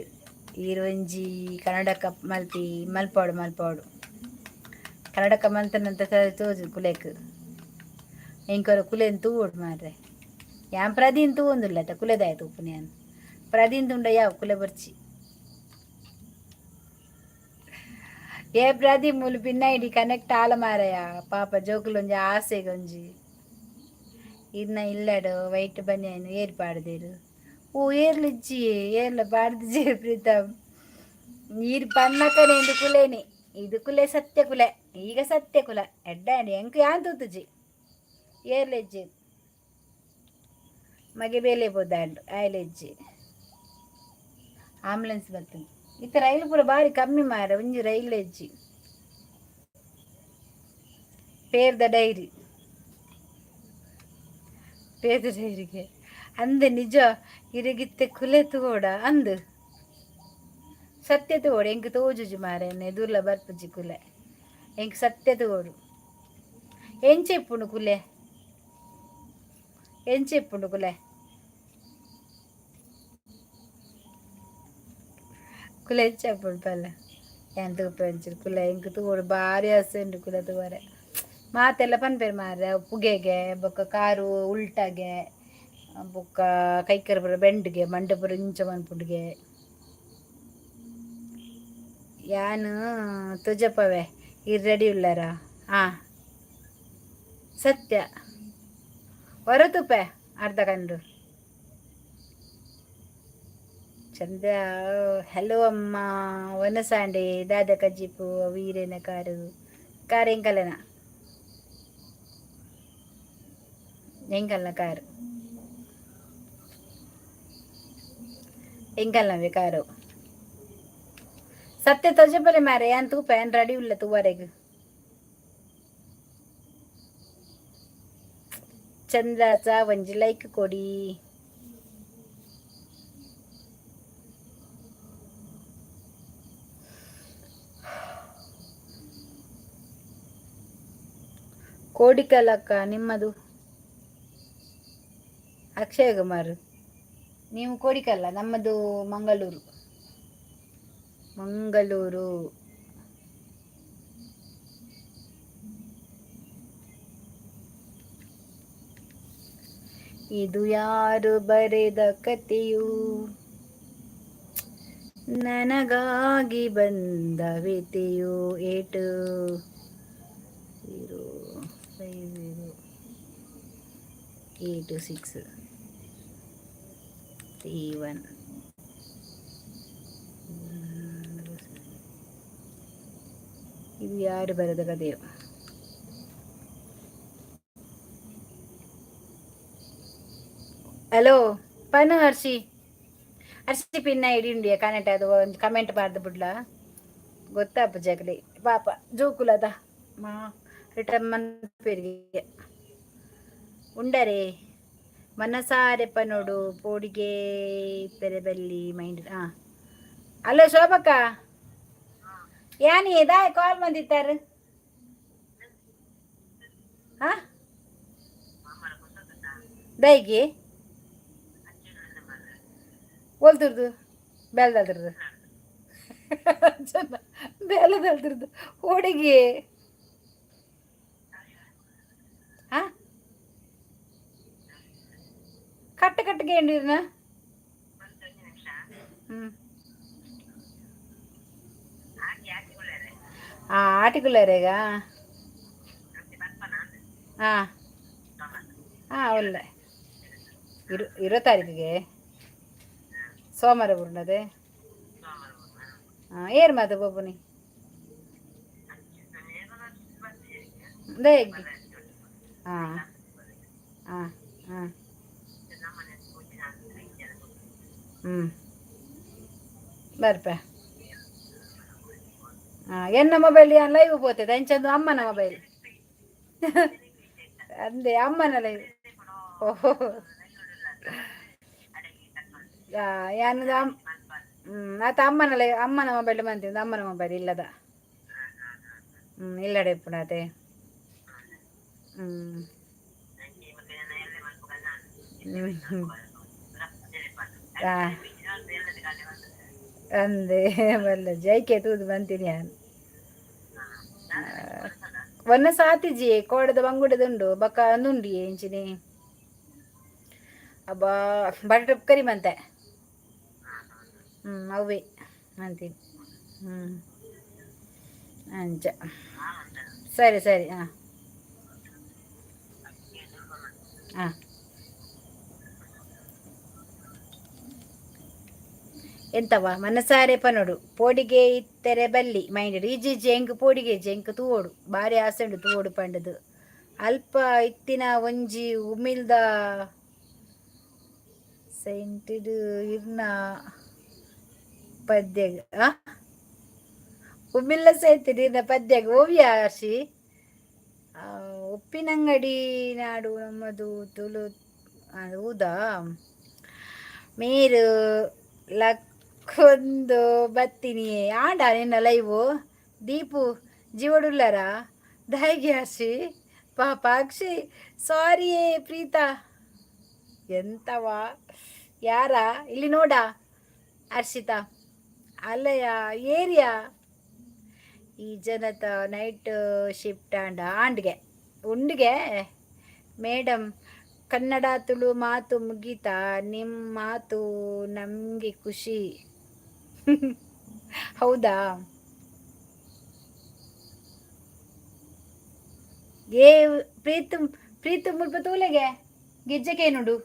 ಈರ್ ಒಂಜಿ ಕನ್ನಡಕ ಮಲ್ಪಿ ಮಲ್ಪೋಡು ಮಲ್ಪೋಡು. ಕನ್ನಡಕ ಮಲ್ತನಂತ ತೋಜು ಕುಲೆಕ್. ಎಂಕೊರ ಕುಲೆನ್ ತೂವೊಡು ಮಾರ್ರೆ. ಯಾನ್ ಪ್ರದೀನ್ ತೂವೊಂದುಲ್ಲೆ ಕುಲೆದಾಯ ತೂಪುನಿ ಯಾನ್. ಪ್ರದೀನ್ ತೂಂಡ ಯಾವು, ಕುಲೆ ಬೊರ್ಚಿ. ಏ ಪ್ರದೀಪ್, ಮೂಲು ಪಿನ್ ಐಡಿ ಕನೆಕ್ಟ್ ಆಲ ಮಾರಾಯ. ಪಾಪ ಜೋಕುಲೊಂಜಿ ಆಸೆಗೊಂಜಿ ಇನ್ನ ಇಲ್ಲಡು ವೈಟ್ ಬನಿಯನ್ ಏರ್ ಪಾಡ್ದೆರ್? ಓ ಏರ್ಲಿಜ್ಜಿ, ಏರ್ಲ ಪಾಡ್ದಿಜಿ ಪ್ರೀತಮ್. ನೀರು ಪನ್ನಕನೆ ಇಂದು ಕುಲೇನೆ. ಇದು ಕುಲೆ ಸತ್ಯ ಕುಲೆ. ಈಗ ಸತ್ಯ ಕುಲ ಎಡ್ಡೆ. ಎಂಕ್ ಯಾನ್ ತೂತುಜಿ. ಏರ್ಲೆಜ್ಜಿ. ಮಗೆ ಬೇಲೆ ಪೋದಾಂಡ್ ಆಯ್ಲೆಜ್ಜಿ. ಆಂಬುಲೆನ್ಸ್ ಬರ್ತದೆ. ಇತ್ತ ರೈಲು ಪೂರ ಬಾರಿ ಕಮ್ಮಿ ಮಾರ, ಒಂಜಿ ರೈಲ್ ಎಜ್ಜಿ. ಪೇರ್ದ ಡೈರಿ, ಪೇರ್ದ ಡೈರಿಗೆ ಅಂದೆ. ನಿಜ ಇರೆಗಿತ್ತೆ ಕುಲೆ ತೂವೊಡ ಅಂದು ಸತ್ಯ ತೂವೊಡು. ಎಂಕ್ ತೋಜುಜಿ ಮಾರೆ, ಎದುರ್ಲ ಬರ್ಪುಜಿ ಕುಲೆ. ಎಂಕ್ ಸತ್ಯ ತೂವೊಡು. ಎಂಚ ಇಪ್ಪುಂಡು ಕುಲೆ? ಎಂಚ ಇಪ್ಪುಂಡು ಕುಲೆ? ಕುಲೆ ಎಂಚ ಇಪ್ಪುಂಡು ಪಲ್ಲ? ಯಾನ್ ತೂಪೆ ಒಂಚೂರು ಕುಲೆ. ಎಂಕ್ ತೂವೊಡು, ಬಾರಿ ಆಸೆ ಉಂಡು ಕುಲೆ ತೂವರೆ. ಮಾತೆಲ್ಲ ಪನ್ಪೆರ್ ಮಾರ್ರೆ, ಅವು ಪುಗೆಗೆ ಬೊಕ್ಕ ಕಾರು ಉಲ್ಟಗೆ ಬೊಕ್ಕ ಕೈಕಾರ್ ಪೂರ ಬೆಂಡ್ಗೆ, ಮಂಡೆ ಪೂರ ಇಂಚ ಮನ್ಪುಂಡುಗೆ. ಯಾನ್ ತೊಜಪವೆ. ಇರ್ ರೆಡಿ ಉಲ್ಲಾರ? ಆ ಸತ್ಯ ಹೊರ ತೂಪೆ ಅರ್ಧ ಕಂಡು ಚಂದ. ಹಲೋ ಅಮ್ಮ, ವನಸಾಂಡೆ ದಾದ ಕಜ್ಜಿಪು ವೀರೇನ ಕಾರು? ಕಾರ್ ಎಂಕಲೆನ, ಎಂಕಲ್ನ ಕಾರು, ಎಂಕಲ್ನವೇ ಕಾರು. ಸತ್ಯ ತೊಜಪಲೆ ಮಾರೆ, ಯಾನ್ ತೂಪೆ. ಯಾನ್ ರೆಡಿ ಉಲ್ಲ ತೂವರೆಗ್. ಚಂದ್ರಾಸ ಒಂಜಿ ಲೈಕ್ ಕೊಡಿ. ಕೋಡಿಕಲಕ್ಕ ನಿಮ್ಮದು? ಅಕ್ಷಯ್ ಕುಮಾರ್, ನೀವು ಕೋಡಿಕಲ್ಲ, ನಮ್ಮದು ಮಂಗಳೂರು. ಮಂಗಳೂರು. ಇದು ಯಾರು ಬರೆದ ಕಥೆಯು? ನನಗಾಗಿ ಬಂದ ವ್ಯಥೆಯು. 8 0 5 0 8 6 3 1. ಇದು ಯಾರು ಬರೆದ ಕಥೆಯು? Hello ಪನು, Hershey Hershey pin ID ಉಂಡಿಯ connect ಅದು ಒಂದು ಕಮೆಂಟ್ ಬಾರ್ದು ಬಿಡ್ಲ. ಗೊತ್ತಾಪು ಜಗಲಿ ಪಾಪ ಜೋಕುಲದ ಮಾ ರಿಟರ್ನ್ ಮನ್ಪೆರಿಗೆ ಉಂಡರೆ. ಮನಸಾರೆ ಪನೋಡು ಪೋಡಿಗೆ ಪೆರೆಬಲ್ಲಿ ಮೈಂಡ್. ಹಾಂ, ಹಲೋ ಶೋಭಕ್ಕ, ಯಾನಿ ದಾಯ ಕಾಲ್ ಬಂದಿತ್ತಾರೆ? ಹಾ, ದೈಗೆ ಒಲ್ತಿರ್ದು ಬೇಲ್ದಲ್ತಿರ್ದು ಬೇಲದಲ್ತಿರ್ದು ಹುಡುಗಿ. ಹಾ, ಕಟ್ಟು ಕಟ್ಟಿಗೆ ಎಂಡಿರ್ನ. ಹ್ಞೂ, ಆಟಿಕುಲ್ಲರೇಗ. ಹಾಂ ಹಾಂ, ಒಳ್ಳೆ ಇರು ಇರೋ ತಾರೀಕಿಗೆ ಸೋಮವಾರ ಬುರ್ನದೆ. ಹಾಂ, ಏರ್ ಮಾತು ಬೊಬ್ಬನಿ ದೇಗ್. ಹಾಂ ಹಾಂ ಹಾಂ, ಹ್ಞೂ, ಬರ್ಪೆ. ಹಾಂ, ಎನ್ನ ಮೊಬೈಲ್ ಯಾನ್ ಲೈವ್ ಪೋತೆ ಅಂಚಂದು ಅಮ್ಮನ ಮೊಬೈಲ್ ಅಂದೆ, ಅಮ್ಮನ ಲೈವ್. ಓಹೋ, ಯಾನ್ ಆತ ಅಮ್ಮನ ಲೈವ್, ಅಮ್ಮನ ಮೊಬೈಲ್ ಬಂತಿದ್ದು. ಅಮ್ಮನ ಮೊಬೈಲ್ ಇಲ್ಲದ. ಹ್ಞೂ, ಇಲ್ಲಡೆ ಇಪ್ಪುಣತೆ. ಹ್ಞೂ ಹಾಂ, ಅಂದೆ ಬಲ್ಲ ಜೈಕೆ ತೂದು ಬಂತೀನಿ. ಯಾನ್ ಒನ್ನ ಸಾತಿಜಿ ಕೋಡದ ಬಂಗುಡದುಂಡು ಬಕ್ಕ ಅಂದುಂಡು ಇಂಚಿನಿ. ಅಬ್ಬಾ, ಬಟಾಟೆ ಕರಿ ಮಂತೆ. ಹ್ಞೂ, ಅವೇ ಅಂತೀನಿ. ಹ್ಞೂ, ಅಂಚ. ಸರಿ ಸರಿ. ಹಾಂ ಹಾಂ, ಎಂತವ ಮನಸಾರೆ ಪನೋಡು ಪೋಡಿಗೆ ಇತ್ತರೆ ಬಲ್ಲಿ ಮೈಂಡ್ ಇಜ್ಜಿ ಇಜ್ಜಿ. ಎಂಕ್ ಪೋಡಿಗೆ ಇಜ್ಜಿ, ಎಂಕ್ ತೂವೋಡು, ಬಾರಿ ಆಸೆ ಉಂಡು ತೂವೋಡು ಪಂಡದು. ಅಲ್ಪ ಇತ್ತಿನ ಒಂಜಿ ಉಮಿಲ್ದ ಸೈಂಟಿಡ್ ಇರ್ನ ಪದ್ಯ ಆ ಉಮ್ಮಿಲ್ಲ ಸೈತಿಡ್ ಇರ್ನ ಪದ್ಯಗ್ ಓವ್ಯ ಹರ್ಷಿ. ಉಪ್ಪಿನಂಗಡಿ ನಾಡು ನಮ್ಮದು ತುಳು. ಹೌದಾ? ಮೇರು ಲಕ್ಕೊಂದು ಬತ್ತಿನಿ ಆಂಡ ನಿನ್ನ ಲೈವು. ದೀಪು ಜೀವಡುಲ್ಲರ ದಾಯಿಗೆ ಹರ್ಷಿ ಪಾಪ. ಅಕ್ಷಯ್ ಸಾರಿಯೇ. ಪ್ರೀತಾ ಎಂತವಾ ಯಾರ ಇಲ್ಲಿ ನೋಡ. ಹರ್ಷಿತಾ ಅಲ್ಲಯ್ಯ ಏರಿಯಾ ಈ ಜನತ ನೈಟ್ ಶಿಫ್ಟ್ ಆಂಡ ಆಂಡ್ಗೆ ಉಂಡ್ಗೆ. ಮೇಡಮ್, ಕನ್ನಡ ತುಳು ಮಾತು ಮುಗೀತಾ? ನಿಮ್ಮ ಮಾತು ನಮಗೆ ಖುಷಿ. ಹೌದಾ? ಏ ಪ್ರೀತು, ಪ್ರೀತು ಮುಲ್ಪ ತೂಲೆಗೆ ಗೆಜ್ಜೆ ನೋಡು.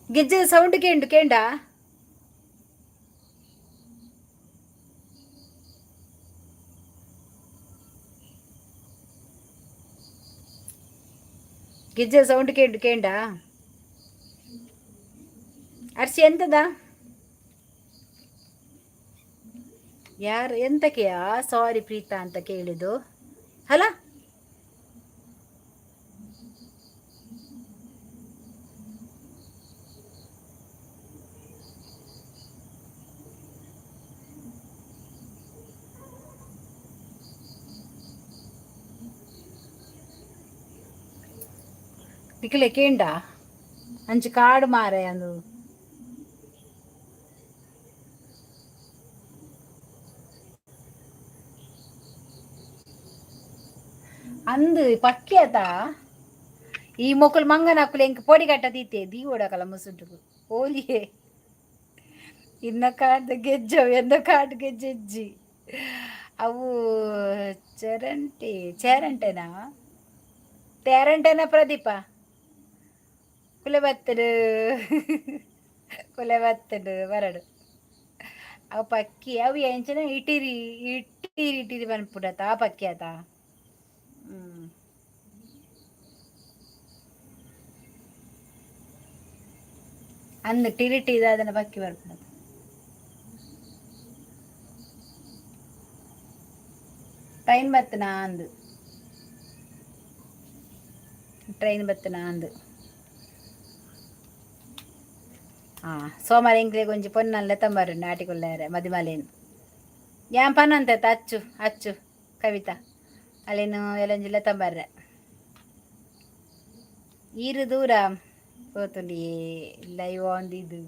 ಗೆಜ್ಜೆ ಸೌಂಡ್ ಕೇಂಡು ಕೇಂಡ. ಗೆಜ್ಜೆ ಸೌಂಡ್ ಕೇಂಡು ಕೇಂಡ. ಅರ್ಶಿ ಎಂತದ ಯಾರು ಎಂತಕ್ಕೆಯಾ ಸಾರಿ ಪ್ರೀತಾ ಅಂತ ಕೇಳಿದ್ದು ಅಲ್ಲ. ನಿಕಲೆ ಕೇಂಡ ಅಂಚು ಕಾಡು ಮಾರೆ ಅಂದು. ಅಂದು ಪಕ್ಕಿ ಆತ. ಈ ಮೊಕುಲು ಮಂಗನ ಅಕುಲು ಎಂಕ್ ಪೊಡಿ ಕಟ್ಟ ದೀತೆ ದೀವೊಡಕಲ ಮುಸುಂಟುಗು ಓಲಿಯೇ. ಇನ್ನ ಕಾಡ್ದ ಗೆಜ್ಜವು ಎನ್ನ ಕಾಡು ಗೆಜ್ಜೆಜ್ಜಿ ಅವು ಚರಂಟೆ ಚೇರಂಟೆನಾ ತೇರಂಟೆನಾ? ಪ್ರದೀಪ ಕುಲೆ ಬತ್ತಡು, ಕುಲೆ ಬತ್ತಡು ಬರಡು. ಅವು ಪಕ್ಕಿ ಅವು ಎಂಚನ ಇಟಿರಿ ಇಟ್ಟಿರಿ ಇಟ್ಟಿರಿ ಪನ್ಪುಡತ ಆ ಪಕ್ಕಿ ಆತ. ಅಂದು ಟಿರಿಟಿ ಅದನ್ನ ಪಕ್ಕಿ ಬರ್ಪುಂಡು. ಟ್ರೈನ್ ಬತ್ತನಾ ಅಂದು, ಟ್ರೈನ್ ಬತ್ತನಾ ಅಂದು. ಹಾಂ, ಸೋಮಾರ ಎಂಕ್ಲೆಗ್ ಒಂಜಿ ಪೊನ್ನನ್ ಲೆತ್ತಂಬರು ನಾಟಿಕುಲ್ಲಾರೆ ಮದಿಮಲೇನು. ಯಾನ್ ಪನ್ನಂತೆ ಅಚ್ಚು ಅಚ್ಚು ಕವಿತಾ ಅಲ್ಲೇನು ಎಲ್ಲೊಂಜಿ ಲೆತ್ತಂಬರ್ರೆ. ಈರು ದೂರ ಪೋತುಂಡಿ ಲೈವ್ ಆಂದಿದ್ದು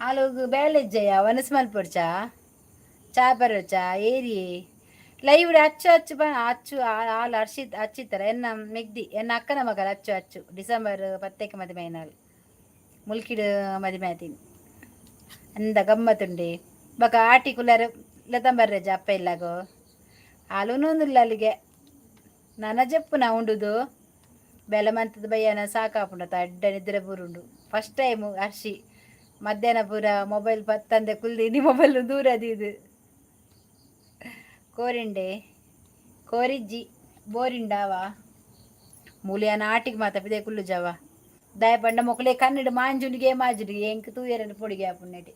ಆಲೋಗು ಬೇಲೆಜ್ಜಯ್ಯ ವನಸ್ ಮಲ್ಪೊಡ್ಚಾ ಚಾ ಪರೋಚಾ ಏರಿಯೇ ಲೈವ್ ಅಚ್ಚು ಅಚ್ಚು ಬ ಅಚ್ಚು ಆಲ್ ಅರ್ಷಿತ್ ಅಚ್ಚಿತ್ತರ ಎನ್ನ ಮೆಗ್ದಿ ಎನ್ನ ಅಕ್ಕನ ಮಗಲ್ ಅಚ್ಚು ಅಚ್ಚು ಡಿಸೆಂಬರ್ 10ಕ್ಕೆ ಮದಿಮೆ ಆಯ್ನಾಲ್. ಮುಲ್ಕಿಡ್ ಮದಿಮೆ ಆತೀನಿ ಅಂದ ಗಮ್ಮತ್ತುಂಡೆ. ಬೊಕ ಆಟಿ ಕುಲ್ಲರೆ ಲೆತ್ತಂಬರ್ರೆಜ ಅಪ್ಪ ಇಲ್ಲಾಗೋ ಆಲೂನೊಂದುಲ್ಲ ಅಲ್ಲಿಗೆ ನನ ಜಪ್ಪುನ ಉಂಡುದು ಬೆಲೆ ಮಂತದ ಬಯ್ಯನ ಸಾಕಾಪುಂಡತ ಅಡ್ಡ ನಿದ್ರೆ ಬೂರುಂಡು. ಫಸ್ಟ್ ಟೈಮು ಹರ್ಷಿ ಮಧ್ಯಾಹ್ನ ಪೂರ ಮೊಬೈಲ್ ಪತ್ತಂದೆ ಕುಲ್ದಿನಿ ಮೊಬೈಲ್ ದೂರ ದೀದು ಕೋರಿಂಡೆ ಕೋರಿಜ್ಜಿ ಬೋರಿಂಡಾವ ಮೂಲಿಯಾನ ಆಟಿಗೆ ಮಾತ ಪಿದೆ ಕುಲ್ಲು ಜವ ದಾಯ ಪಂಡ ಮೊಕಲೆ ಕನ್ನಡ ಮಾಂಜುನಿಗೆ ಮಾಜುನಿಗೆ ಎಂಕ್ ತೂಯರನ್ನು ಪೊಡಿಗೆ ಆಪುಂಡೇಟಿ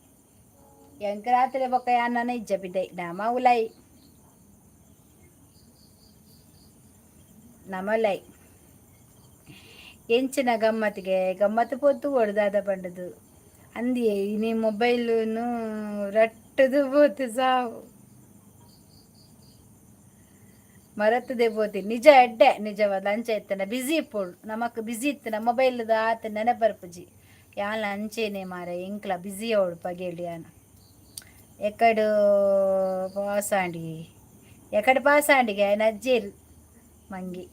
ಎಂಕ್ ರಾತ್ರಿ ಬೊಕ್ಕ ಯಾನ ಇಜ್ಜ ಪಿದೆ ನಮ ಉಲೈ ನಮಲೈ ಎಂಚಿನ ಗಮ್ಮತ್ತಿಗೆ ಗಮ್ಮತ್ತು ಪೊತ್ತು ದಾದ ಪಂಡದು ಅಂದಿಯೇ ಇನಿ ಮೊಬೈಲುನು ರಟ್ಟದು ಪೋತು ಸಾವು ಮರತದೆ ಪೋತಿ. ನಿಜ ಎಡ್ಡೆ ನಿಜವಾದ ಅಂಚೆ ಇತ್ತನ ಬಿಸಿ ಇಪ್ಪೊಡು ನಮಕ್ ಬಿಸಿ ಇತ್ತನ ಮೊಬೈಲ್ದ ಆತ ನೆನಪರ್ಪುಜಿ. ಯಾನ್ಲ ಅಂಚೆನೆ ಮಾರೆ, ಎಂಕ್ಲ ಬಿಸಿ ಅವಳು ಪಗೇಳಿ. ಯಾನ್ ಎಕಡು ಪಾಸಾಂಡಿ ಎಕಡೆ ಪಾಸಾಂಡಿಗೆ ఆయన ಅಜ್ಜೇರು ಮಂಗಿ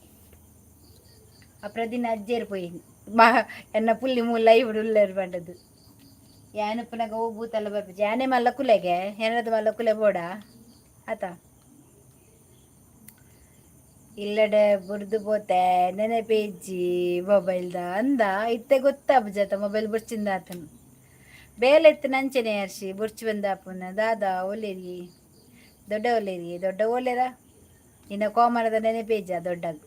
ಅಪ್ರದಿನ ಅಜ್ಜೇರು ಪೋಯಿನಿ ಮಾ ಎನ್ನ ಪುಲ್ಲಿ ಮೂಲ ಇವ್ಡು ಉಲ್ಲೇರು ಪಂಡದು. ಯಾನ್ ಉಪ್ಪುನಗ ಓ ಬೂತಲ್ಲ ಬರ್ಪುಜಿ. ಯಾನೇ ಮಲ್ಲ ಕುಲೆಗೆ ಏನದು ಮಲ್ಲ ಕುಲೆ ಬೋಡ ಆತ ಇಲ್ಲಡೆ ಬುಡ್ದು ಪೋತೆ ನೆನಪೇಜ್ಜಿ ಮೊಬೈಲ್ದ ಅಂದ. ಇತ್ತೆ ಗೊತ್ತಾಪುಜತ ಮೊಬೈಲ್ ಬುಡ್ಚಿಂದ ಆತನು ಬೇಲೆ ಇತ್ತು ನಂಚೆನೆ ಹರ್ಷಿ ಬುಡ್ಚಿ ಬಂದಾಪುನ ದಾದಾ ಒಲ್ಲೇರಿ ದೊಡ್ಡ ಒಲ್ಲೇರಿ ದೊಡ್ಡ ಒಲ್ಲೇರ ನಿನ್ನ ಕೋಮರದ ನೆನಪೇಜ ದೊಡ್ಡಗ್.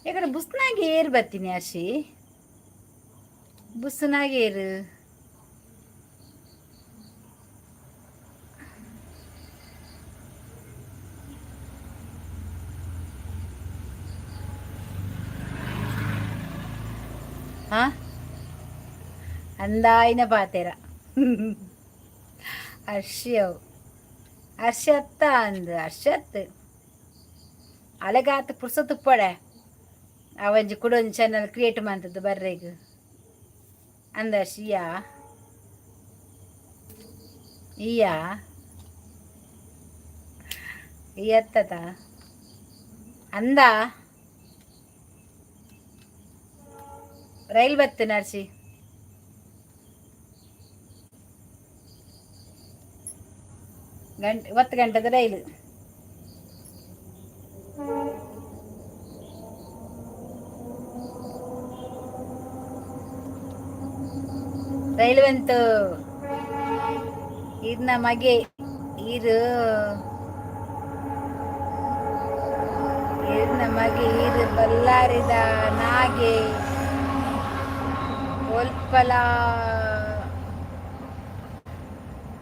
ಯಾಕಂದ್ರೆ ಬುಸ್ನಾಗ ಏರ್ ಬರ್ತೀನಿ ಅರ್ಷಿ, ಬುಸ್ನಾಗ ಏರು. ಹಾ ಅಂದಾಯಿನ ಪಾತೆರ ಅರ್ಷಿ ಅವು ಅರ್ಷತ್ತ ಅಂದ್ ಅರ್ಷತ್ ಅಲೆಗಾತ ಪುರ್ಸೊತ್ತು ಪಡೆ ಅವಂಜಿ ಕುಡೊಂಜಿ ಚಾನಲ್ ಕ್ರಿಯೇಟ್ ಮಂತದ್ದು ಬರ್ರೆಗ್ ಅಂದ ಅರ್ಷಿಯಾ ಇಯಾ ಎತ್ತತ ಅಂದ ರೈಲ್ ಬತ್ತು ನರ್ಸಿ. ಗಂಟೆ ಒತ್ತು ಗಂಟೆದ ರೈಲು. ರೈಲು ಬಂತು. ಇರ್ನ ಮಗೆ ಇರು, ಇರ್ನ ಮಗೆ ಇರು ಬಲ್ಲಾರಿದ ನಾಗೆ ಒಲ್ಪಲ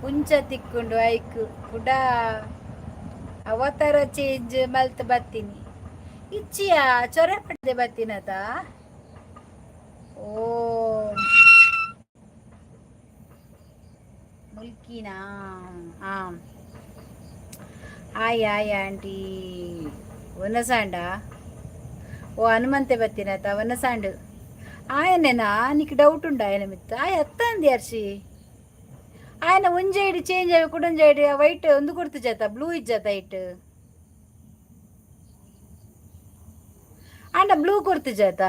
ಪುಂಚ ತಿಕ್ಕೊಂಡು ಐಕ್ ಕುಡ ಅವತಾರ ಚೇಂಜ್ ಮಲ್ತ್ ಬತ್ತೀನಿ ಇಚ್ಚಿಯ ಚೊರೆ ಪಡೆದೆ ಬತ್ತೀನತ. ಓ ಮುಲ್ಕಿನಾ? ಹಾಂ, ಹಾಯ್ ಹಾಯ್ ಆಂಟಿ. ಒನಸಾಂಡ? ಓ ಹನುಮಂತೆ ಬತ್ತೀನತ ಒನಸಾಂಡು. ఆయనేనా నీకు డౌట్ ఉండు ఆయన ಮಿತ್ತ ಆಯ್ ಅತ್ತಂದಿ ಅರ್ಷಿ. ఆయన ಒಂಜೈಡ್ ಚೇಂಜ್ ಆಗಿ ಕುಡೊಂಜೈಡ್ ವೈಟ್ ಒಂದು ಕೊಡ್ತು ಜಾತ ಬ್ಲೂ ಇಜ್ಜಾತ ಇಟ್ಟು ಆಂಡ ಬ್ಲೂ ಕೊಡ್ತು ಜಾತ.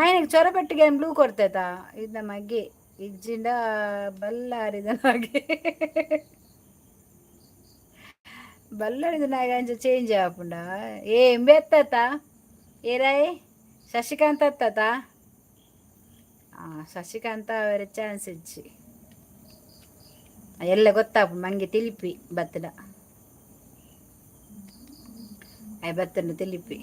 ఆయనకు చొరబెట్టుగా బ్లూ కొడతాత. ಇದು ಮಗ್ಗೆ ಇಜ್ಜಿಂಡ ಬಲ್ಲಾರಿದ ನಾಗೆ, ಬಲ್ಲಾರಿದ ನಾಗೆ ಅಂಚ ಚೇಂಜ್ ಆಪುಂಡ. ಏ ಎಂಬೆತ್ತಾತ ಏರಾಯ್ ಶಶಿಕಾಂತ್ ಅತ್ತಾತ. ಶಶಿಕಾಂತ ಅವರ ಚಾನ್ಸ್ ಇಜ್ಜಿ. ಎಲ್ಲ ಗೊತ್ತಾಪು ಮಂಗೆ ತಿಳಿಪಿ ಬತ್ತಡ ಆಯ್ ಬತ್ತನ ತಿಳಿಪಿ.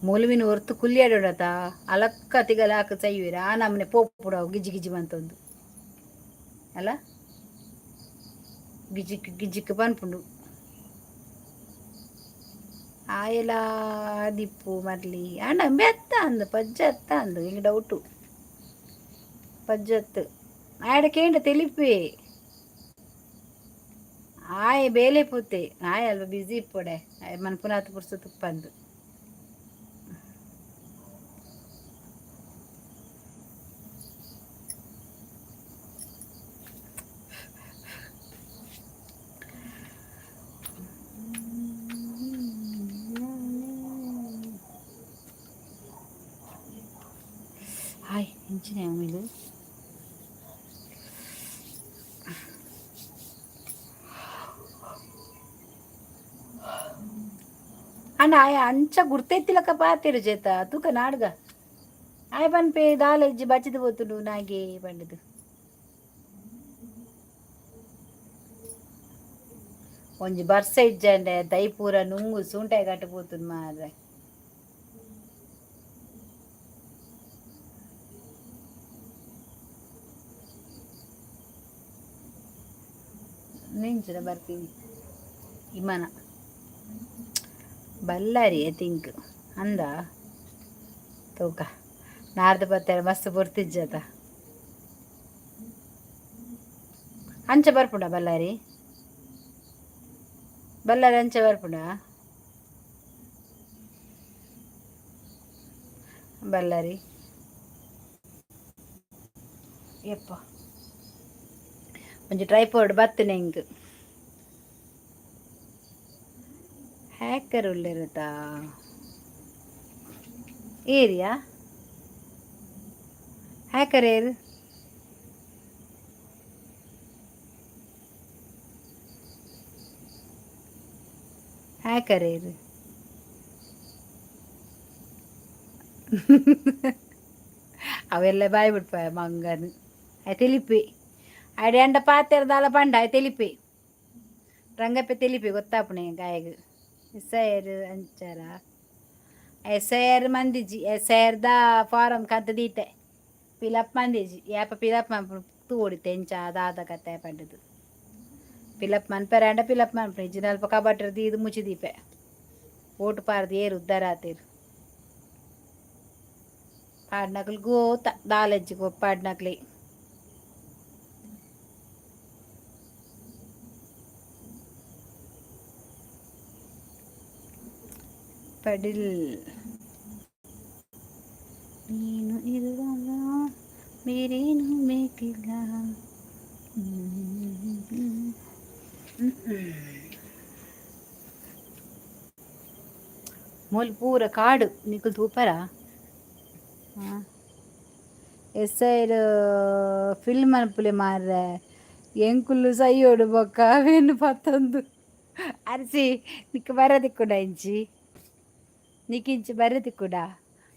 ಮೂలుವಿನ ಹೊರ್ತು ಕುಲ್ಲಿಯಾಡೋಡತ ಅಲಕ್ಕ ತಿಗಲ ಹಾಕ ಚೈವಿರ ಆ ನಮ್ಮನೆ ಪೋಪುಡವು ಗಿಜ್ಜಿ ಗಿಜ್ಜಿ ಬಂತೊಂದು ಅಲ್ಲ ಗಿಜಿಕ್ ಗಿಜಿಕ್ ಪನ್ಪುಂಡು. ಆಯಲ ದಿಪ್ಪು ಮರ್ಲಿ ಆಂಡ ಅಂಬೆ ಅತ್ತ ಅಂದು ಪಜ್ಜ ಅತ್ತ ಅಂದು ಹಿಂಗೆ ಡೌಟು ಪಜ್ಜತ್ತು ಆಯಡ ಕೇಂಡ ತಿಳಿಪಿ. ಆಯ್ ಬೇಲೆ ಪೂತೆ ಆಯ್ ಅಲ್ಪ ಬ್ಯುಸಿ ಇಪ್ಪೊಡೆ ಆಯ್ ಮನ್ಪುನಾತ್ ಪುರ್ಸ ತುಪ್ಪಂದು. ಹಾಯ್ ಇಂಚಿನ ಆಮೇಲೆ ಅಣ್ಣ ಆಯ ಅಂಚ ಗುರ್ತೈತಿಲಕ್ಕ ಪಾತಿರು ಜೇತ ತೂಕ ನಾಡ್ಗ ಆಯ್ ಪನ್ಪೆ ದಾಲ ಇಜ್ಜಿ ಬಚ್ಚಿದ ಪೋತುಂಡು ನಾಗೆ ಪಂಡದು. ಒಂಜಿ ಬರ್ಸ ಇಜ್ಜಂಡೆ ದೈಪೂರ ನುಂಗು ಸೂಂಟಾಯಿ ಕಟ್ಟು ಪೋತುಂಡು ಮಾರ್ರೆ. ನಿಂಚಿನ ಬರ್ತೀನಿ ಇಮನ ಬಲ್ಲಾರಿ I think ಅಂದ ತೂಕ ನಾರ್ದು ಬತ್ತಾರೆ ಮಸ್ತ್ ಬೊರ್ತಿಜ್ಜತ ಅಂಚ ಬರ್ಪುಂಡ ಬಲ್ಲಾರಿ ಬಲ್ಲಾರಿ ಅಂಚ ಬರ್ಪುಂಡ ಬಲ್ಲಾರಿ. ಯಪ್ಪ ಒಂಜಿ ಟ್ರೈಪೋರ್ಡ್ ಬತ್ತಿನ ಇಂಕ್ ಹ್ಯಾಕರ್ ಉಳ್ಳಿರುತ್ತಾ ಏರಿಯಾ ಹ್ಯಾಕರ್ ಏರು ಹ್ಯಾಕರ್ ಏರು ಅವೆಲ್ಲ ಬಾಯ್ ಬಿಡ್ಪ ಮಂಗನ್. ಆಯ್ ತಿಳಿಪಿ ಅಡೆ ಪಾತೆರ್ದಾಲ ಪಂಡ ತೆಲಿಪೆ ರಂಗಪ್ಪೆ ತೆಲಿಪೆ ಗೊತ್ತಾಪುಣೆ ಗಾಯಗ್. ಎಸ್ I R ಅಂಚಾರ ಎಸ್ I R ಮಂದಿಜಿ, S I are the form ಕಂತ ದೀತೆ, ಫಿಲಪ್ ಮಂದಿಜಿ. ಯಾಪ ಫಿಲಪ್ ತೂಡಿತೆ ಎಂಚ ದಾದ ಕತೆ ಪಂಡದು. ಫಿಲಪ್ ಮನ್ಪೆರೆ ಅಂಡ ಫಿಲಪ್ ಮನ್ಪುನೆ ಇಜ್ಜಿ ಅಲ್ಪ ಕಬಟರ್ ದೀದು ಮುಚ್ಚಿ ದೀಪೆ. ಓಟು ಪಾರ್ದು ಏರು ಉದ್ದಾರ ಆತೇರು ಪಾಡ್ನಕ್ಲು ಗೋತ ದಾಲಜ್ಜಿ ಪಾಡ್ನಕ್ಲೆ. ಪಡಿಲ್ ನೀನು ಇರುವಾಗ ಬೇರೇನು ಬೇಕಿಲ್ಲ. ಮೂಲು ಪೂರ ಕಾಡು, ನಿಕುಲು ತೂಪರ. ಎಸ್ ಐರ್ ಫಿಲ್ಮ್ ಮನ್ಪುಲೆ ಮಾರ್ರೆ, ಎಂಕುಲು ಸೈಯೋಡು ಬೊಕ್ಕ ಅವೇನು ಪತ್ತೊಂದು. ಅರ್ಸಿ ನಿಕ್ ಬರ ತಿಕ್ಕುಡ ಇಂಚಿ, ನಿಕ್ಕಿಂಚಿ ಬರ ತಿಕ್ಕುಡ,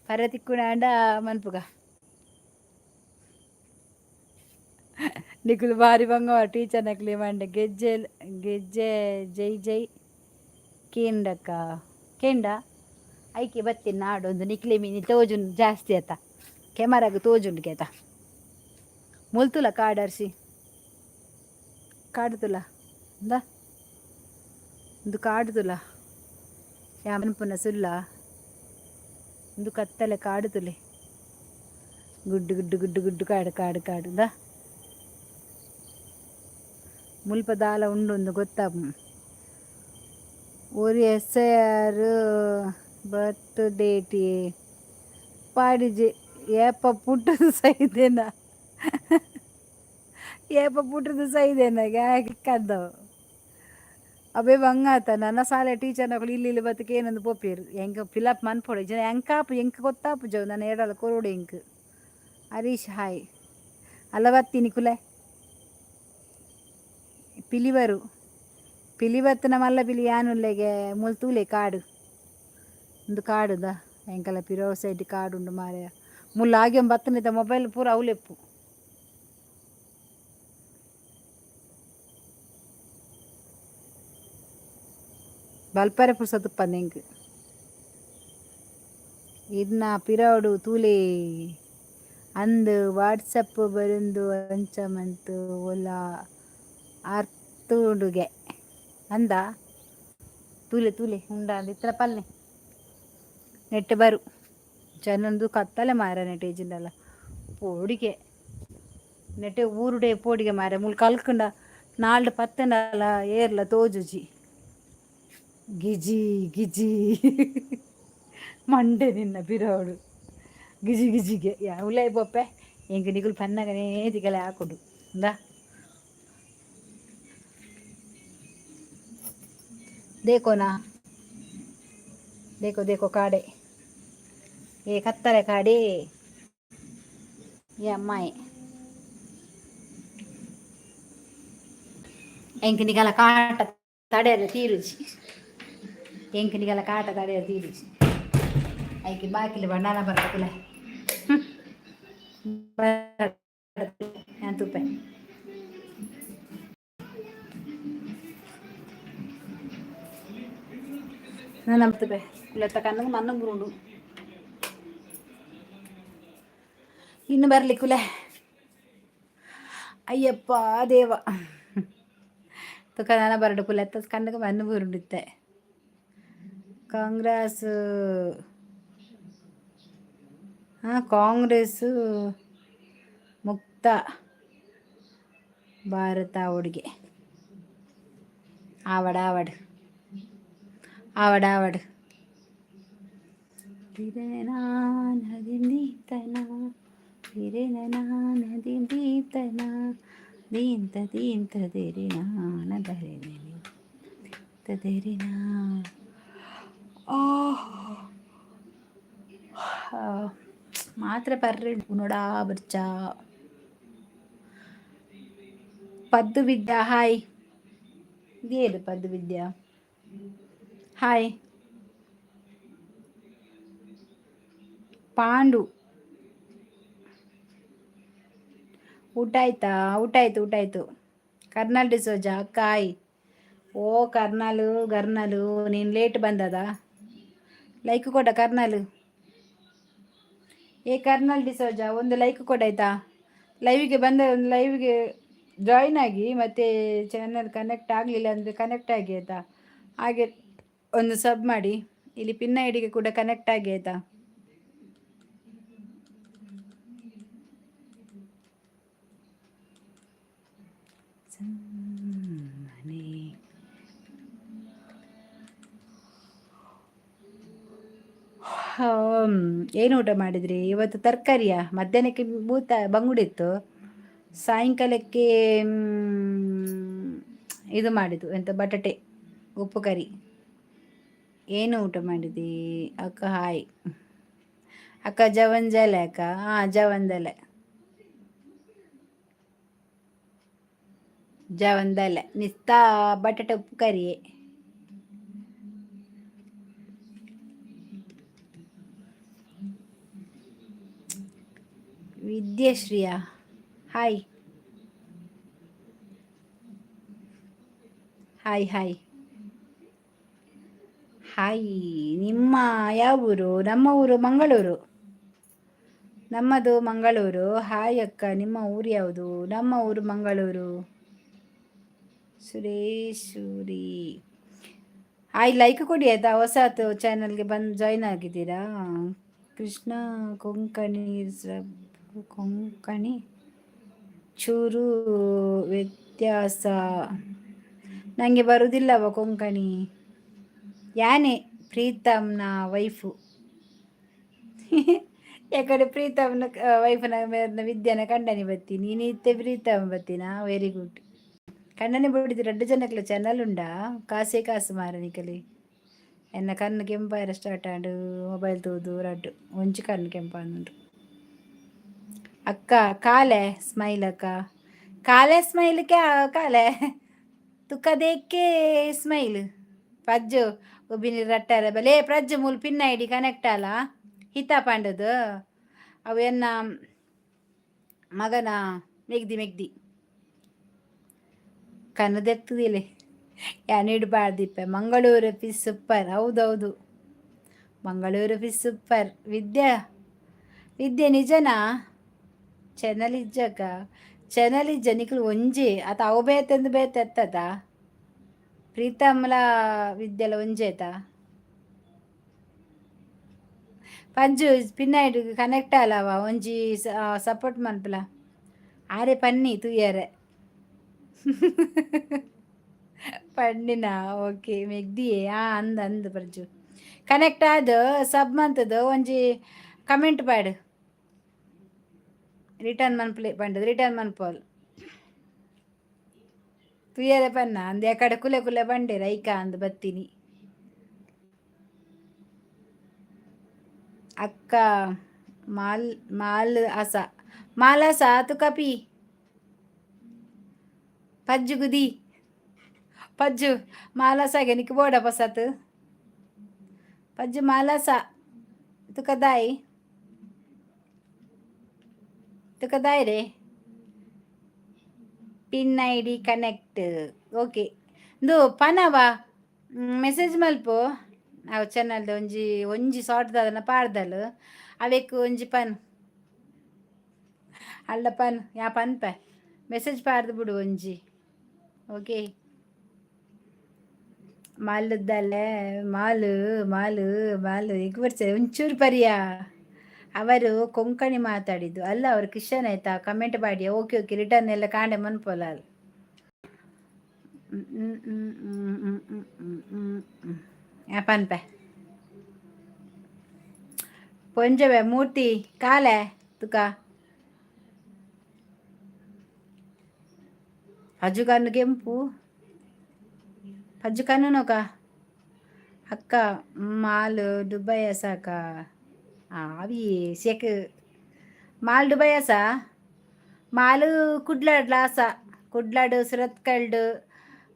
ಬರ ತಿಕ್ಕುಡ ಅಂಡ ಮನ್ಪುಗ. ನಿಕುಲು ಬಾರಿ ಬಂಗವ ಟೀಚರ್ ನಕ್ಲೆ ಮಂಡೆ ಗೆಜ್ಜೆ ಗೆಜ್ಜೆ ಜೈ ಜೈ ಕೇಂಡಕ್ಕ ಕೇಂಡ ಐಕೆ ಬತ್ತಿ ನಾಡೊಂದು ನಿಕ್ಲೆ ಮೀನಿ ತೋಜುಂಡು ಜಾಸ್ತಿ ಆತ, ಕೆಮರಾಗ ತೋಜುಂಡು ಕೇತ. ಮುಲ್ತುಲ ಕಾಡರ್ಸಿ ಕಾಡುతుಲ ಇಂದ ಒಂದು ಕಾಡುతుಲ ಯಾಮನ್ಪುನ ಸುಲ್ಲ ಒಂದು ಕತ್ತಲೆ ಕಾಡುತುಲೆ ಗುಡ್ಡು ಗುಡ್ಡು ಗುಡ್ಡು ಗುಡ್ಡು ಕಾಡು ಕಾಡು ಕಾಡು ಇಂದ. ಮುಲ್ಪ ದಾಲ ಉಂಡು ಒಂದು ಗೊತ್ತಾಪು. ಒರಿ S I R birth date ಪಾಡಿಜೆ. ಏಪ ಪುಟ್ಟದ ಸೈದೇನ, ಏಪ ಪುಟ್ಟದ ಸೈದೇನ ಕಂದವು ಅವೇ ಬಂಗಾತ. ನನ್ನ ಸಾಲೆ ಟೀಚರ್ನಕುಲು ಇಲ್ಲಿ ಇಲ್ಲಿ ಬತ್ತಕ್ಕೆ ಏನೊಂದು ಪೋಪೇರು ಎಂಕ್ ಫಿಲಪ್ ಮನ್ಪೊಡು ಜನ ಎಂಕಾಪು ಎಂಕ್ ಗೊತ್ತಾಪು ಜವು ನನ್ನ ಏಡಲ ಕೊರೋಡು ಎಂಕ್. ಹರೀಶ್ ಹಾಯ್. ಅಲ್ಲ ಬತ್ತೀನಿ ಕುಲೆ ಪಿಲಿವರು ಪಿಲಿ ಬತ್ತಿನ ಮಲ್ಲ ಪಿಲಿ ಯಾನುಲ್ಲೆಗೆ. ಮುಲ್ ತೂಲೆ ಕಾಡು, ಒಂದು ಕಾಡುದ ಎಂಕಲ ಪಿರೋ ಸೈಡ್ ಕಾಡುಂಡು ಮಾರೆ. ಮುಲ್ಲ ಆಗೆ ಬತ್ತನಿತ ಮೊಬೈಲ್ ಪೂರ ಅವಲೆಪ್ಪು. ಬಲ್ಪರೆ ಪುರ್ಸೊತ್ತುಪ್ಪಂದು ಎಂಕ್. ಇರ್ನ ಪಿರವುಡು ತೂಲೆ. ಅಂದ್ ವಾಟ್ಸಪ್ ಬರಿಂದು ಅಂಚ ಮಂತು ಒಲ ಅರ್ತುಂಡುಗೆ ಅಂದ. ತೂಲೆ ತೂಲೆ ಉಂಡ ಇತ್ರ ಪಲ್ಲೆ ನೆಟ್ ಬರು ಜನೊಂದು ಕತ್ತಲೆ ಮಾರ. ನೆಟ್ ಏಜಿಂಡಲ ಪೋಡಿಗೆ ನೆಟೆ ಊರುಡೆ ಪೋಡಿಗೆ ಮಾರೆ. ಮುಲ್ ಕಲ್ಕಂಡ ನಾಲ್ಡು ಪತ್ತಂಡಲ ಏರ್ಲ ತೋಜುಜಿ. ಗಿಜಿ ಗಿಜಿ ಮಂಡೆ ನಿನ್ನ ಬಿರೋಡು ಗಿಜಿ ಗಿಜಿಗೆ ಉಲೈ ಪೋಪೆ. ಎಂಕ್ ನಿಗುಲು ಪನ್ನಗನೇ ತಿಗಲೆ ಹಾಕೊಡು ಇಂದಾ. देखो ना, देखो देखो ಕಾಡೆ ಏ ಕತ್ತಲೆ ಕಾಡೆ ಈ ಅಮ್ಮಾಯಿ. ಎಂಕ್ ನಿಗಲ ಕಾಟ ತಡೆಯರೆ ತೀರುಜಿ, ಎಂಕ್ ನಿಗಲ ಕಾಟ ತಡೆಯರೆ ತೀರುಜಿ. ಐಕೆ ಬಾಕಿಲಿ ಬಣ್ಣನ ಬರ್ತಕುಲೆ ഞാൻ ತೂಪೆ. ನಾನು ಕುಲೆತ್ತ ಕಣ್ಣು ಮಣ್ಣು ಬುರುಂಡು ಇನ್ನು ಬರಲಿ ಕುಲೆ. ಅಯ್ಯಪ್ಪ ದೇವ ತುಕ ನಾನು ಬರಡು ಕುಲೆತ್ತ ಕಣ್ಣಗೆ ಮಣ್ಣು ಬುರುಂಡಿತ್ತೆ. ಕಾಂಗ್ರೆಸ್ ಹಾಂ ಕಾಂಗ್ರೆಸ್ ಮುಕ್ತ ಭಾರತ ಹುಡುಗೆ ಆವಡ ಆವಡ್ ಆವಡ ಆವಡ್ ದೀಂತ ದೀಂತ ದಿರಿನಾನ ಧರಿನಿ ತದಿರಿನಾ. ಮಾತ್ರೆ ಪರ್ರೆ ನೋಡಾ ಬರ್ಚಾ. ಪದ್ದು ವಿದ್ಯಾ ಹಾಯ್. ಇದೇನು ಪದ್ದು ವಿದ್ಯಾ ಹಾಯ್. ಪಾಂಡು ಊಟ ಆಯ್ತಾ? ಊಟ ಆಯ್ತು, ಊಟ ಆಯ್ತು. ಕರ್ನಾಲ್ ಡಿಸೋಜಾ ಅಕ್ಕ, ಹಾಯ್. ಓ ಕರ್ನಾಲು ಗರ್ನಾಲು, ನೀನು ಲೇಟ್ ಬಂದದ. ಲೈಕ್ ಕೊಡ ಕರ್ನಾಲು. ಏ ಕರ್ನಾಲ್ ಡಿಸೋಜಾ, ಒಂದು ಲೈಕ್ ಕೊಡಾಯ್ತಾ? ಲೈವ್ಗೆ ಬಂದ, ಒಂದು ಲೈವ್ಗೆ ಜಾಯ್ನ್ ಆಗಿ, ಮತ್ತು ಚಾನಲ್ ಕನೆಕ್ಟ್ ಆಗಲಿಲ್ಲ ಅಂದರೆ ಕನೆಕ್ಟ್ ಆಗಿ ಆಯಿತಾ? ಹಾಗೆ ಒಂದು ಸಬ್ ಮಾಡಿ. ಇಲ್ಲಿ ಪಿನ್ ಐಡಿಗೆ ಕೂಡ ಕನೆಕ್ಟ್ ಆಗಿ ಆಯಿತಾ? ಸುಮ್ಮನೆ. ಏನು ಊಟ ಮಾಡಿದ್ರಿ ಇವತ್ತು? ತರಕಾರಿಯಾ? ಮಧ್ಯಾಹ್ನಕ್ಕೆ ಬೂತ ಬಂಗುಡಿತ್ತು, ಸಾಯಂಕಾಲಕ್ಕೆ ಇದು ಮಾಡಿದ್ದು ಎಂತ, ಬಟಾಟೆ ಉಪ್ಪು ಕರಿ. ಏನು ಊಟ ಮಾಡಿದಿ ಅಕ್ಕ? ಹಾಯ್ ಅಕ್ಕ, ಜವಂಜಲೆ ಅಕ್ಕ. ಹಾಂ, ಜವಂದಲೆ ಜವಂದಲೆ ನಿಸ್ತಾ ಬಟಾಟೆ ಉಪ್ಪು ಕರಿ. ವಿದ್ಯಾಶ್ರೀಯಾ, ಹಾಯ್ ಹಾಯ್ ಹಾಯ್ ಹಾಯ್. ನಿಮ್ಮ ಯಾವ ಊರು? ನಮ್ಮ ಊರು ಮಂಗಳೂರು, ನಮ್ಮದು ಮಂಗಳೂರು. ಹಾಯ್ ಅಕ್ಕ, ನಿಮ್ಮ ಊರು ಯಾವುದು? ನಮ್ಮ ಊರು ಮಂಗಳೂರು. ಸುರೇಶೂರಿ ಹಾಯ್, ಲೈಕ್ ಕೊಡಿ ಆಯ್ತಾ? ಹೊಸತು ಚಾನಲ್ಗೆ ಬಂದು ಜಾಯ್ನ್ ಆಗಿದ್ದೀರಾ? ಕೃಷ್ಣ ಕೊಂಕಣಿ, ಕೊಂಕಣಿ ಚೂರು ವ್ಯತ್ಯಾಸ, ನನಗೆ ಬರುವುದಿಲ್ಲವ ಕೊಂಕಣಿ. ಯಾನೆ ಪ್ರೀತಮ್ನ ವೈಫು? ಯಾಕಡೆ ಪ್ರೀತಮ್ನ ವೈಫ್ನ ವಿದ್ಯಾನ ಕಂಡನಿ ಬತ್ತೀನಿ, ನೀನಿತ್ತೆ ಪ್ರೀತಮ್ ಬತ್ತೀನಾ? Very good. ಕಣ್ಣನೆ ಬಿಡಿದು ರಡ್ಡು ಜನಕ್ಲ ಚಾನಲ್ ಉಂಡಾ? ಕಾಸೇ ಕಾಸು ಮಾರನಿಕಲಿ. ಎನ್ನ ಕಣ್ಣು ಕೆಂಪಾಯರ ಸ್ಟಾರ್ಟ್ ಆಂಡು, ಮೊಬೈಲ್ ತೂದು ರಡ್ಡು ಒಂಜಿ ಕಣ್ಣು ಕೆಂಪಾಂದುಂಡು. ಅಕ್ಕ ಕಾಲೆ ಸ್ಮೈಲ್, ಅಕ್ಕ ಕಾಲೆ ಸ್ಮೈಲ್, ಕ್ಯಾ ಕಾಲೆ ತುಕ್ಕ ದೇಕ್ಕೆ ಸ್ಮೈಲ್. ಪಜ್ಜು ಒಬ್ಬಿನಿ ರಟ್ಟಾರೆ ಬಲೆ ಪ್ರಜ್ಜು ಮೂಲು ಪಿನ್ ಐಡಿ ಕನೆಕ್ಟ್ ಅಲ್ಲ ಹಿತ ಪಾಂಡದು. ಅವು ಎನ್ನ ಮಗನ ಮೆಗ್ದಿ ಮೆಗ್ದಿ ಕನ್ನದೆತ್ತದಿಲೆ ಯಾನಿಡ್ಬಾರ್ದಿಪ್ಪ. Mangaluru fish super. ಹೌದೌದು, ಮಂಗಳೂರು ಫಿಶ್ ಸೂಪರ್. ವಿದ್ಯಾ ವಿದ್ಯೆ ನಿಜನಾ? ಚಾನಲ್ ಇಜ್ಜಕ್ಕ, ಚಾನಲ್ ಇಜ್ಜ ನಿಕ್ಲು ಒಂಜಿ ಆತ ಅವು ಬೇತೆಂದು ಬೇತೆ ಎತ್ತದ. ಪ್ರೀತಮ್ಲ ವಿದ್ಯೆಲ ಒಂಜಿ ಆಯ್ತಾ? ಪಂಜು ಪಿನ್ನ ಕನೆಕ್ಟ್ ಅಲ್ಲವ, ಒಂಜಿ ಸಪೋರ್ಟ್ ಮನ್ಪುಲ. ಆರೆ ಪನ್ನಿ ತೂಯರೆ ಪಂಡಿನ. ಓಕೆ ಮೆಗ್ದಿಯೇ. ಆ ಅಂದ ಅಂದ್ ಪ್ರಜ್ಜು ಕನೆಕ್ಟ್ ಆದ ಸಬ್ ಮಂತದ ಒಂಜಿ ಕಮೆಂಟ್ ಪಾಡು. ರಿಟರ್ನ್ ಮನ್ಪುಲೆ ಪಂಡದು ರಿಟರ್ನ್ ಮನ್ಪೋಲ್ ತುಯ್ಯರೆ ಪನ್ನ ಅಂದ್ ಕಡೆ ಕುಲೆ ಕುಲೆ ಬಂಡೇರ ಐಕ ಅಂದ್ ಬತ್ತೀನಿ. ಅಕ್ಕ ಮಾಲ್ ಮಾಲ್ ಅಸ ಮಾಲಸ ತುಕಪಿ ಪಜ್ಜು ಗುದಿ ಪಜ್ಜು ಮಾಲಸಾಗೆ ನಿಕ್ ಬೋಡ ಪಸತ್ ಪಜ್ಜು ಮಾಲಸ ತುಕ ದಾಯಿ ತುಕ ದಾಯಿ ರೇ. Pin I D connect okay. ಇಂದು ಪನವ ಮೆಸೇಜ್ ಮಲ್ಪು. ಅವು ಚಾನಲ್ದ ಒಂಜಿ ಒಂಜಿ ಸಾರ್ಟ್ ದಾದನ ಪಾಡ್ದಲ್ ಅವೆಕ್ ಒಂಜಿ ಪನ್ ಅಲ್ಲ ಪನ್ ಯಾ ಪನ್ಪೆ ಮೆಸೇಜ್ ಪಾಡ್ದು ಬಿಡು ಒಂಜಿ. ಓಕೆ ಮಾಲುದ್ದಲೆ ಮಾಲು ಮಾಲು ಮಾಲು ಈಗ ಬರ್ಸೆ ಒಂಚೂರು ಪರಿಯಾ. ಅವರು ಕೊಂಕಣಿ ಮಾತಾಡಿದ್ದು ಅಲ್ಲ, ಅವರು ಕ್ರಿಶ್ಚಿಯನ್ ಆಯ್ತಾ? ಕಮೆಂಟ್ ಮಾಡಿ. ಓಕೆ ಓಕೆ, ರಿಟರ್ನ್ ಎಲ್ಲ ಕಾಂಡೆ ಮನ್ಪೊಲ. ಪನ್ಪೆ ಪೊಂಜವೆ ಮೂರ್ತಿ ಕಾಲೆ ತುಕ ಪಜ್ಜು ಕಣ್ಣು ಕೆಂಪು ಪಜ್ಜು ಕಣ್ಣು ನೋಕ. ಅಕ್ಕ ಮಾಲ್ ದುಬೈ ಸಾಕ ಅವಿ ಶೇಕ್ ಮಾಲ್ ದುಬೈ ಆಸ ಮಾಲು ಕುಡ್ಲಾಡ್ಲ ಆಸ ಕುಡ್ಲಾಡು ಸುರತ್ಕಲ್ಡು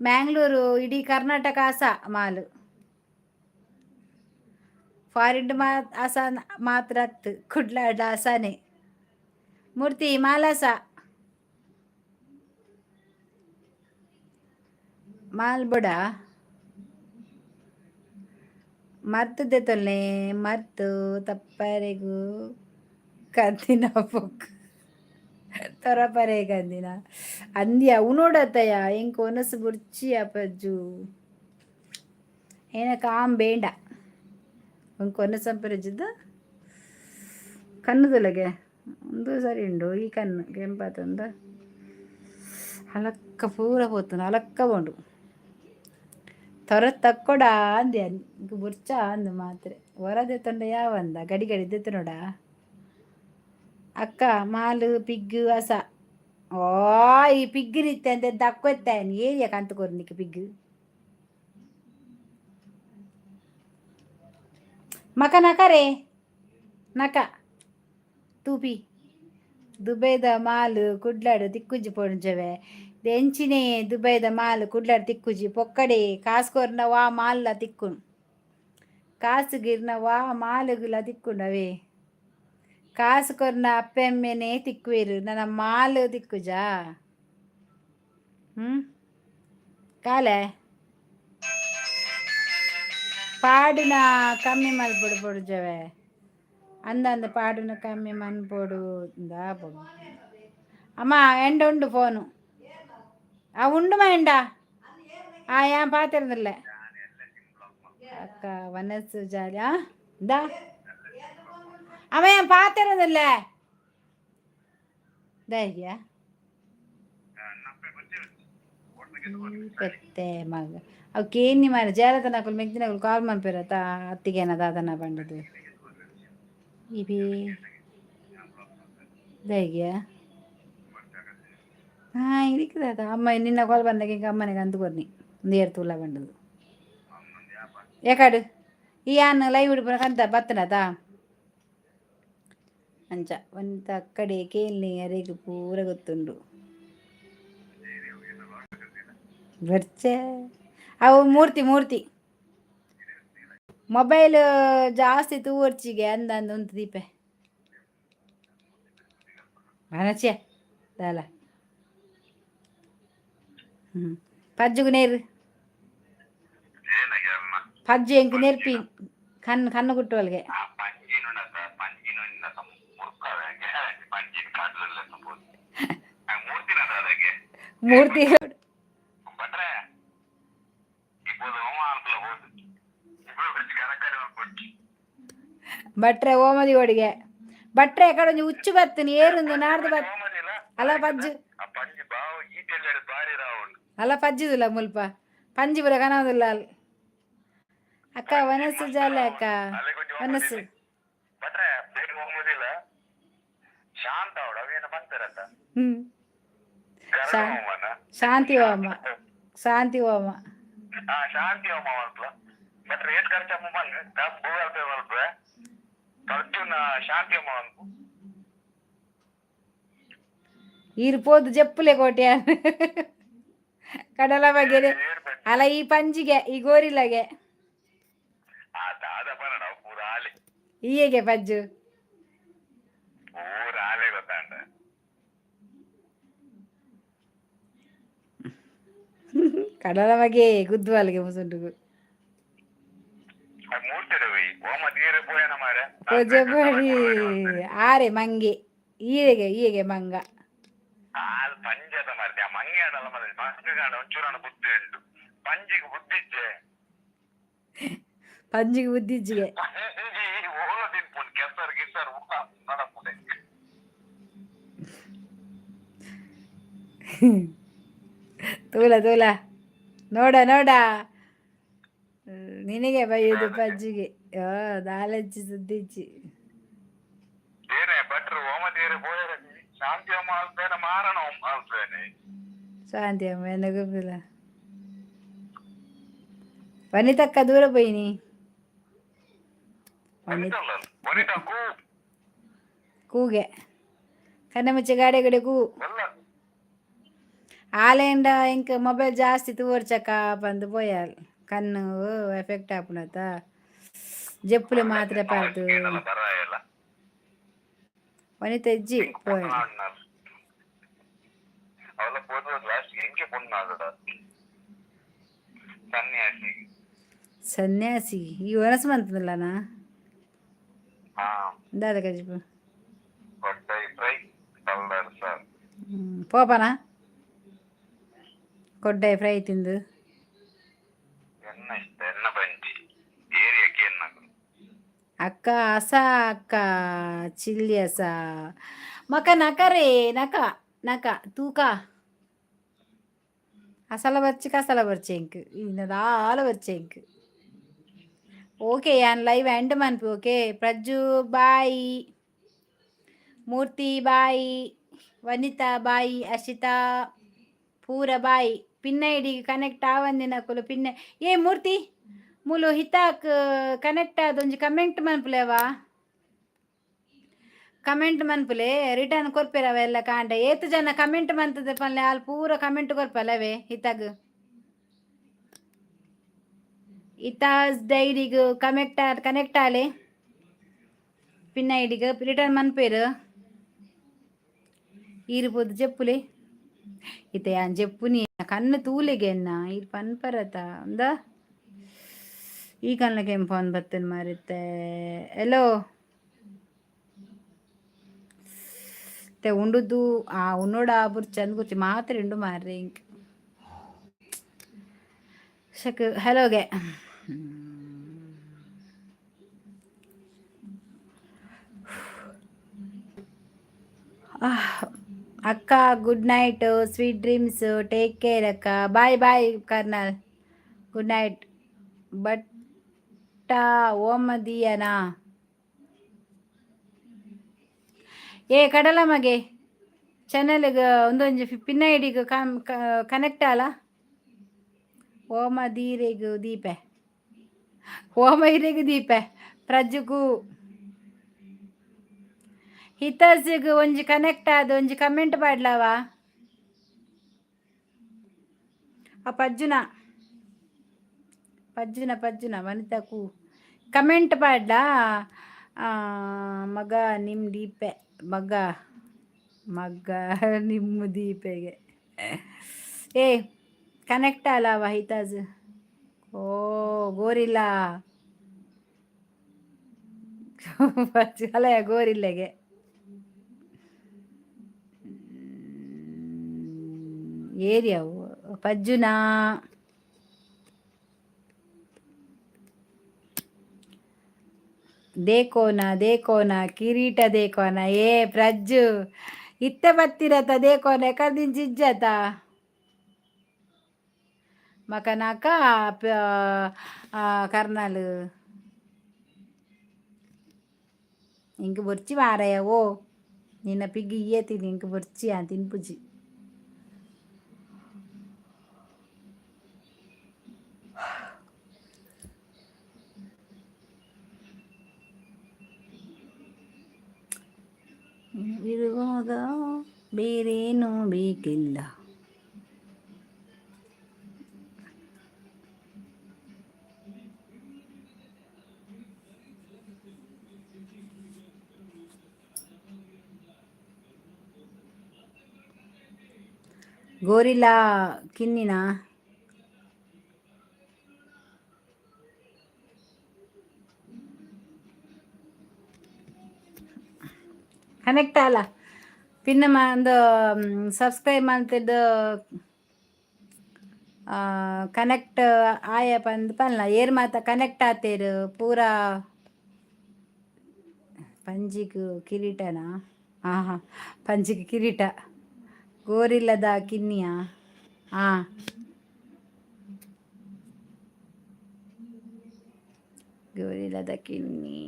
ಮ್ಯಾಂಗ್ಳೂರು ಇಡೀ ಕರ್ನಾಟಕ ಆಸ ಮಾಲು. ಫಾರಿನ್ ಮಾ ಆಸ ಮಾತ್ರ ಅತ್ತು ಕುಡ್ಲಾಡ್ ಆಸಾನೆ. ಮೂರ್ತಿ ಮಾಲಾಸ. ಮಾಲ್ ಬೊಡ ಮರ್ತ್ ದೆತೊಲ್ನೆ ಮರ್ತ್ ತಪ್ಪರೆಗು ಕಂತಿನ ಬೊಕ್ ತೊರಪರೆ ಕಂದಿನ ಅಂದ್ಯ ಉನೋಡತ್ತಯ್ಯ. ಎಂಕ್ ಒನಸು ಬುರ್ಚಿ ಅಪಜ್ಜು, ಏನ ಕಾಮ್ ಬೇಂಡ ಒಂಕ್ ಒನಸಂಪರಜಿದ್ದ ಕಣ್ಣುದೊಲಗೆ ಒಂದು ಸರಿ ಉಂಡು. ಈ ಕಣ್ಣು ಕೆಂಪಾತಂದ ಅಲಕ್ಕ ಪೂರ ಪೋತುಂಡು, ಅಲಕ್ಕ ಪೋಂಡು. ತೊರ ತಕ್ಕೊಡ ಅಂದೆ, ಇಂಕ್ ಬುರ್ಚ ಅಂದು ಮಾತ್ರೆ ಹೊರ ದೆತ್ತೊಂಡ ಯಾವಂದ ಗಡಿ ಗಡಿ ದೆತ್ತನೋಡ. ಅಕ್ಕ ಮಾಲು ಪಿಗ್ ಅಸ ಓ ಈ ಪಿಗ್ ನಿತ್ತೆ ಅಂದೆ ದಕ್ಕೊತ್ತೆ ಏರಿಯಾ ಕಂತು ಕೊರ್ನಿಕ್ ಪಿಗ್ ಮಕ ನಕರೆ ನಕ ತೂಪಿ. ದುಬೈದ ಮಾಲ್ ಕುಡ್ಲಾಡು ತಿಕ್ಕುಜಿ ಪೊಂಜವೆ ಎಂಚಿನೇ. ದುಬೈದ ಮಾಲ್ ಕುಡ್ಲಾಡು ತಿಕ್ಕುಜಿ ಪೊಕ್ಕಡೆ. ಕಾಸು ಕೊರ್ನ ವಾ ಮಾಲ್ಲ ತಿಕ್ಕುನು, ಕಾಸು ಗಿರ್ನ ವಾ ಮಾಲುಗುಲ ತಿಕ್ಕುಂಡವೇ. ಕಾಸು ಕೊರ್ನ ಅಪ್ಪೆ ಅಮ್ಮೆನೇ ತಿಕ್ಕುವೆರು, ನನ್ನ ಮಾಲ್ ತಿಕ್ಕುಜಾ? ಹ್ಞೂ ಕಾಲೆ ಪಾಡುನ ಕಮ್ಮಿ ಮಲ್ಪೊಡು ಪೊಡುಜವೆ ಅಂದ ಅಂದ ಪಾಡುನ ಕಮ್ಮಿ ಮನ್ಪೊಡು. ಇಂದಾ ಅಮ್ಮ ಎಂಡ ಉಂಡು ಫೋನು. ಆ ಉಂಡು ಮಾ ಎಂಡ. ಆ ಯಾನ್ ಪಾತೆರ್ದಿಲ್ಲ ಅಕ್ಕ. ವನಸ್ಸು ಜಾಲಿ. ಆ ಇಂದಾ ಅಮ್ಮ ಯಾನ್ ಪಾತೆರದಿಲ್ಲ ದಾಯಿಗ್ಯಾ ಈ ಪೆತ್ತೆ ಮಗ. ಅವು ಕೇನಿ ಮಾರ ಜಾಲತನಕುಲು ಮೆಗ್ದಿನಕುಲು ಕಾಲ್ ಮನ್ಪೆರತ ಅತ್ತಿಗೇನ ದಾದನ ಪಂಡದು ಇಬಿ ದಾಯಿಗ್ಯಾ. ಹಾ ಇದಕ್ಕೆ ಅಮ್ಮ ನಿನ್ನ ಕಾಲ್ ಬಂದಾಗ ಈಗ ಅಮ್ಮನಿಗೆ ಅಂದು ಕೊರ್ನಿ ಒಂದು ಏರ್ ತೂಲ ಬಂಡದು ಏಕಾಡು. ಈ ಯಾನ್ ಲೈವ್ ಉಡುಪುನ ಕಂತ ಬತ್ತನತ ಅಂಚ ಒಂತ ಅಕ್ಕಡೆ ಕೇಳ್ನಿ. ಅರೆಗ್ ಪೂರ ಗೊತ್ತುಂಡು. ಬರ್ಚೆ ಅವು ಮೂರ್ತಿ ಮೂರ್ತಿ ಮೊಬೈಲ್ ಜಾಸ್ತಿ ತೂವರ್ಚಿಗೆ ಅಂದ ಅಂದ ಉಂತು ದೀಪೆ ಮನಚೆ ದಾಲ. ಹ್ಞೂ ಪಜ್ಜುಗು ನೇರು ಪಜ್ಜು ಎಂಕ್ ನೆರ್ಪಿ ಕಣ್ಣು ಕಣ್ಣು ಗುಟ್ಟುವಲ್ಗೆ. ಮೂರ್ತಿ ಭಟ್ರೆ ಓಮದಿ ಒಡಿಗೆ ಭಟ್ರೆ ಕಡೆ ಒಂಜಿ ಉಚ್ಚು ಬತ್ತಿನಿ ಏರುಂದು ನಾಡ್ದು ಬತ್. ಅಲ್ಲ ಪಜ್ಜು, ಅಲ್ಲ ಪಜ್ಜಿದಿಲ್ಲ ಮುಲ್ಪ ಪಂಜಿ ಪೂರ ಕನವುದಿಲ್ಲ. ಅಕ್ಕ ವನಸ್ಸು ಜಾಲೆ ಅಕ್ಕ ವನಸ್ಸು. ಹ್ಮ್ ಶಾಂತಿ ಹೋಮ, ಶಾಂತಿ ಹೋಮ. ಶಾಂತಿ ಹೋಮ ಬಟ್ ರೇಟ್ ಖರ್ಚು ಗೂಗಲ್ ಪೇ ಮಲ್ಪೆ. ಖರ್ಚುನ ಶಾಂತಿ ಹೋಮ ಮನ್ಪು. ಈರು ಪೋದು ಜಪ್ಪುಲೆ ಕೋಟೆ ಕಡಲ ಬಗೆರೆ. ಅಲ್ಲ ಈ ಪಂಜಿಗೆ ಈ ಗೋರಿಲಗೆ ಈಯೆಗೆ ಪಜ್ಜು. ಕಡಲ ಬಗೆ ಗುದ್ದುವಲ್ಗೆ ಮುಸುಂಡುಗು ಪೂಜೆ ಆರೆ ಮಂಗೆ ಈರೆಗೆ ಈಗೆ ಮಂಗ. ಆಲ್ ಪಂಜದ ಮರ್ದೆ ಆ ಮಂಗೆ ಆಡಲ್ಲ ಮರ್ದೆ. ಮಂಗಗಾಂಡ ಒಂಚೂರಾನ ಬುದ್ಧಿ ಉಂಟು, ಪಂಜಿಗೆ ಬುದ್ಧಿ ಇಜ್ಜೆ. ಪಂಜಿಗೆ ಬುದ್ಧಿ ಇಜ್ಜಿಗೆ. ಪಂಜಿ ಓಲ ತಿನ್ಪುಂಡು, ಕೆಸರು ಗಿಸರು ಊಟ ನಡಪುಂಡೆ. ತೂಲ ತೂಲ ನೋಡ ನೋಡ ನಿನಗೆ ಬೈಯುದು ಪಜ್ಜಿಗೆ ದಾಲಜ್ಜಿ ಸುದ್ದಿಜ್ಜಿ. ಏನೇ ಭಟ್ರು ಹೋಮ ತೀರೆ ಪೋಯರ ಶಾಂತಿ ಹೋಮ ಅಲ್ಪೇನೆ, ಮಾರಣ ಹೋಮ ಅಲ್ಪೇನೆ. ಶಾಂತಿ ಅಮ್ಮ ಎನ್ನ ಗೊತ್ತಿಲ್ಲ. ವನಿತಕ್ಕ ದೂರ ಪೋಯಿನಿ ವನಿತ. ವನಿತಾ ಕೂ. ಕೂಗೆ ಕಣ್ಣೆ ಮುಚ್ಚೆ ಗಾಡೆ ಗಡೆ ಕೂ. ಒಲ್ಲ. ಆಲೇಂಡ ಇಂಕ್ ಮೊಬೈಲ್ ಜಾಸ್ತಿ ತೂವರ್ಚಕ ಪಂದ್ ಪೋಯಾಲ್. ಕಣ್ಣು ಎಫೆಕ್ಟ್ ಆಪುನತ ಜಪ್ಪುಲೆ ಮಾತ್ರೆ ಪಾರ್ದು. ಏನಲ್ಲ ಬರಾಯಲ್ಲ. ವನಿತ ಇಜ್ಜಿ ಪೋಯ್. ಅವಲ ಪೋದು ಲಾಸ್ಟ್ ಎಂಕೆ ಪೊಣ್ಣು ಆದಡ. ಸನ್ಯಾಸಿ. ಸನ್ಯಾಸಿ ಈ ವನಸು ಮಂತದಲ್ಲನಾ? ಹಾ. ದಾದ ಕಜಿಪು? ಪಡ್ಡೈ ಫ್ರೈ, ಕಲ್ಲರ್ ಸರ್. ಪೋಪನಾ ಕೊಡ್ಡೆ ಫ್ರೈ ತಿಂದು? ಎನ್ನ ಇಷ್ಟ ಎನ್ನ ಬಂಜಿ ಏರಿಯಾಕ್ಕೆ ಎನ್ನದು. ಅಕ್ಕ ಅಸ ಅಕ್ಕ ಚಿಲ್ಲಿ ಅಸ ಮಕ ನಕ ರೇ ನಕ ನಕ ತೂಕ ಅಸಲ ಬರ್ಚಿ ಕಸಲ ಬರ್ಚೆ ಇಂಕ್ ಇನ್ನದಾಲ ಬರ್ಚೆ ಇಂಕ್. ಓಕೆ, ಯಾನ್ ಲೈವ್ ಎಂಡ್ ಮನ್ಪು. Okay Prajju bye, Murthy bye, Vanitha bye, Ashitha ಪೂರ ಬಾಯ್. ಪಿನ್ನ ಐಡಿಗೆ ಕನೆಕ್ಟ್ ಆವಂದಿನಕುಲು ಪಿನ್ನ. ಏ ಮೂರ್ತಿ, ಮೂಲು ಹಿತಾಕ್ ಕನೆಕ್ಟ್ ಆದ್ ಒಂಜಿ ಕಮೆಂಟ್ ಮನ್ಪುಲೇವಾ? ಕಮೆಂಟ್ ಮನ್ಪುಲೆ, ರಿಟರ್ನ್ ಕೊರ್ಪೆರ್ ಅವೆಲ್ಲ ಕಾಂಡ. ಏತ್ ಜನ ಕಮೆಂಟ್ ಮಂತದ ಪನ್ಲೆ, ಆಲ್ ಪೂರ ಕಮೆಂಟ್ ಕೊರ್ಪಲ್ಲವೇ. ಹಿತಾಗ್ ಇತಾಸ್ ಡೈರಿಗ್ ಕಮೆಕ್ಟ್ ಕನೆಕ್ಟ್ ಆಲೆ, ಪಿನ್ ಐಡಿಗ್ ರಿಟರ್ನ್ ಮನ್ಪೇರು. ಈರು ಪೋದು ಜೆಪ್ಪುಲೆ. ಇತ್ತೆ ಯಾನ್ ಜೆಪ್ಪುನಿ, ಕಣ್ಣು ತೂಲೆಗೆ ಎನ್ನ ಈರ್ ಪನ್ಪರತ ಅಂದ. ಈ ಕಣ್ಣಕ್ಕೆ ಫೋನ್ ಬತ್ತನ್ ಮಾರಿತ್ತೆ. ಎಲ್ಲೋ ते ಉಂಡುದು ಆ ಉನ್ನೋಡ ಬುರ್ ಚಂದ ಗುಚ್ಚಿ ಮಾತ್ರ ಉಂಡು ಮಾರ್ರೆ ಇಂಕ್ ಶಕ್. ಹಲೋಗೆ. ಅಕ್ಕ, good night, sweet dreams, take care ಅಕ್ಕ. ಬಾಯ್ ಬಾಯ್ ಕರ್ನಲ್, ಗುಡ್ ನೈಟ್. ಬಟ್ಟ ಓಮದಿಯನಾ? ಏ ಕಡಲ ಮಗೆ, ಚಾನಲ್ಗೆ ಒಂದೊಂಜಿ ಪಿನ್ ಐಡಿಗೆ ಕನೆಕ್ಟ್ ಆಲ. ಓಮ ದೀರೆಗ್ ದೀಪೆ, ಓಮ ಇರೆಗ್ ದೀಪೆ. ಪ್ರಜ್ಜುಗು ಹಿತಾಸಿಗ್ ಒಂಜಿ ಕನೆಕ್ಟ್ ಆದ್ ಒಂಜಿ ಕಮೆಂಟ್ ಪಾಡ್ಲವ. ಆ ಪಜ್ಜುನ ಪಜ್ಜುನ ಪಜ್ಜುನ ವನಿತಾಕು ಕಮೆಂಟ್ ಪಾಡ್ಲಾ. ಮಗ ನಿಮ್ ದೀಪೆ, ಮಗ ಮಗ್ಗ ನಿಮ್ಮ ದೀಪೆಗೆ. ಏ ಕನೆಕ್ಟ್ ಅಲ್ಲವ ಹಿತಾಜ್? ಓ ಗೋರಿಲ್ಲ ಅಲ್ಲ, ಗೋರಿಲ್ಲೆಗೆ ಏರಿಯಾವು ಪಜ್ಜುನಾ? ದೇಕೋನ ದೇಕೋನ ಕಿರೀಟ ದೇಕೋನ. ಏ ಪ್ರಜ್ಜು, ಇತ್ತೆ ಬತ್ತಿರತ ದೇಕೋನ ಎಕರ್ದಿಂಚ ಇಜ್ಜತ ಮಕನಾಕ ಕರ್ನಲ್ ಇಂಕ್ ಬೊರ್ಚಿ ಮಾರಾಯ. ಓ ನಿನ್ನ ಪಿಗ್ಗಿ ಇಯ್ಯತೀನಿ, ಇಂಕ್ ಬೊರ್ಚಿ ಆ ತಿನ್ಪುಜಿ. ಇರುವಾಗ ಬೇರೇನೂ ಬೇಕಿಲ್ಲ. ಗೋರಿಲ್ಲಾ ಕಿನ್ನಿನ ಕನೆಕ್ಟ್ ಅಲ್ಲ ಪಿನ್ನ ಒಂದು ಸಬ್ಸ್ಕ್ರೈಬ್ ಮಂತಿದ್ದು ಕನೆಕ್ಟ್ ಆಯ ಪಂದ್ ಪನ್ಲ. ಏರ್ ಮಾತ ಕನೆಕ್ಟ್ ಆತೇರು ಪೂರಾ? ಪಂಜಿಗ್ ಕಿರೀಟನಾ? ಹಾಂ ಹಾಂ, ಪಂಜಿಗ್ ಕಿರೀಟ. ಗೋರಿಲ್ಲದ ಕಿನ್ನಿಯಾ? ಹಾಂ, ಗೋರಿಲ್ಲದ ಕಿನ್ನಿ.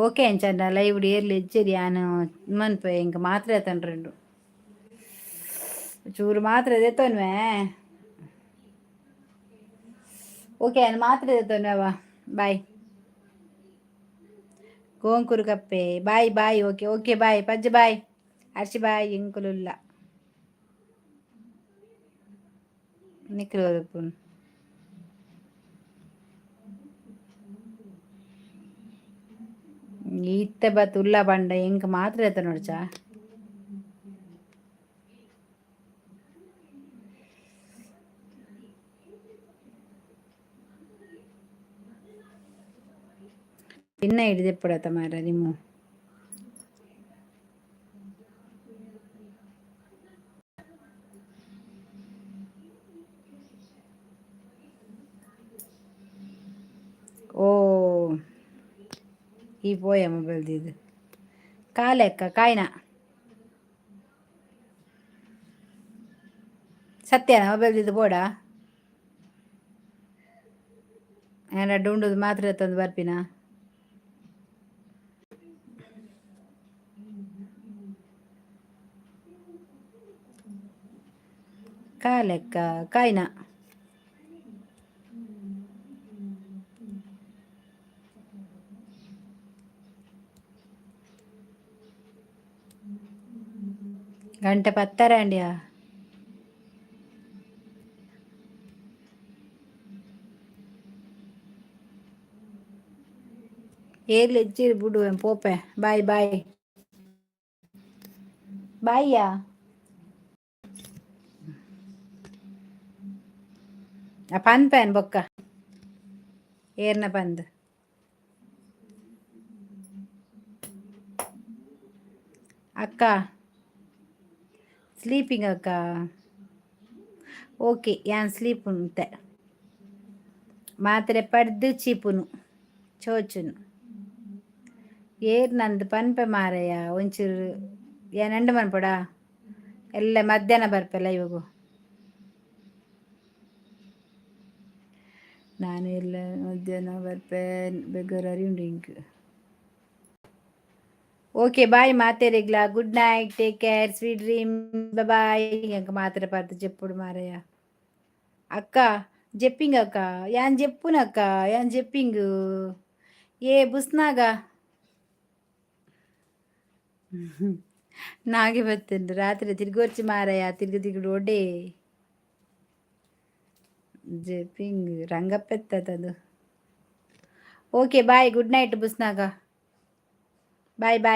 ಓಕೆ ಅಂಚಂಡ ಲೈವ್ ಏರ್ಲಿ ಇಜ್ಜೆರ್ ಯಾನ್ ಮನ್ಪೆ. ಇಂಕ್ ಮಾತ್ರೆ ತನ್ರುಂಡು, ಚೂರು ಮಾತ್ರೆ ದೆತ್ತೊನ್ವೆ. ಓಕೆ, ಯಾನ್ ಮಾತ್ರೆ ದೆತ್ತೊನ್ವೆ. ಬಾಯ್ ಗೋಂಕುರು ಕಪ್ಪೆ, bye bye. Okay okay, bye ಪಜ್ಜು, ಬಾಯ್ ಅರ್ಶಿ, ಬಾಯ್. ಎಂಕುಲುಲ್ಲ ನಿಕ್ಲು. ಇತ್ತೆ ಬತ್ ಉಲ್ಲ ಪಂಡ ಎಂಕ್ ಮಾತ್ರೆ ಎತ್ತನೊಡ್ಚಾ? ಪಿನ್ನ ಹಿಡಿದೆಪ್ಪಡತ ಮಾರ ನಿಮ್ಮ. ಓ, ಈ ಪೋಯ ಮೊಬೈಲ್ ಇದು ಕಾಲೆಕ್ಕ ಕಾಯ್ನ ಸತ್ಯನ ಮೊಬೈಲ್ ಇದು ಬೋಡ ಏನ ಉಂಡುದು ಮಾತ್ರ ತಂದು ಬರ್ಪಿನ. ಕಾಲೆಕ್ಕ ಕಾಯ್ನ. ಗಂಟೆ ಪತ್ತರ ಅಂಡ್ಯಾ. ಏರ್ಲು ಇಜ್ಜಿರ್ ಬುಡು ಪೋಪೆ. Boy boy ಬಾಯ್ಯಾ. ಪನ್ಪೇನ್ ಬೊಕ್ಕ ಏರ್ನ ಪಂದ್. ಅಕ್ಕ ಸ್ಲೀಪಿಂಗ್ ಅಕ್ಕ. ಓಕೆ, ಯಾನ್ ಸ್ಲೀಪ್ ಉಂತೆ ಮಾತ್ರೆ ಪಡ್ದು ಚೀಪುನು ಚೋಚುನು. ಏರ್ ನಂದು ಪನ್ಪೆ ಮಾರಯ್ಯ ಒಂಚೂರು. ಏನ್ ಎಂಡ್ ಮನ್ಪೊಡ ಎಲ್ಲ ಮಧ್ಯಾಹ್ನ ಬರ್ಪೆಲ್ಲ ಇವಾಗ. ನಾನು ಎಲ್ಲ ಮಧ್ಯಾಹ್ನ ಬರ್ಪೆ, ಬೆಗರ್ ಉಂಡು ಇಂಕ್. ಓಕೆ, ಬಾಯ್ ಮಾತೆರೆಗ್ಲಾ. Good night, take care, sweet dream, bye. ಎಂಕ ಮಾತ್ರೆ ಪರ್ದು ಜೆಪ್ಪುಡು ಮಾರಯ್ಯ. ಅಕ್ಕ ಜೆಪ್ಪಿಂಗ್ ಅಕ್ಕ, ಯಾನ್ ಜೆಪ್ಪುನಕ್ಕ, ಯಾನ್ ಜೆಪ್ಪಿಂಗ್. ಏ ಬುಸ್ನಾಗ ನಾಗೆ ಬತ್ತುಂಡು ರಾತ್ರಿ ತಿರ್ಗೊರ್ಚಿ ಮಾರಯ್ಯ, ತಿರ್ಗು ತಿರ್ಗುಡು ಒಡೆ ಜೆಪ್ಪಿಂಗ್ ರಂಗಪ್ಪೆತ್ತದು. ಓಕೆ, ಬಾಯ್, ಗುಡ್ ನೈಟ್ ಬುಸ್ನಾಗ. Bye boy.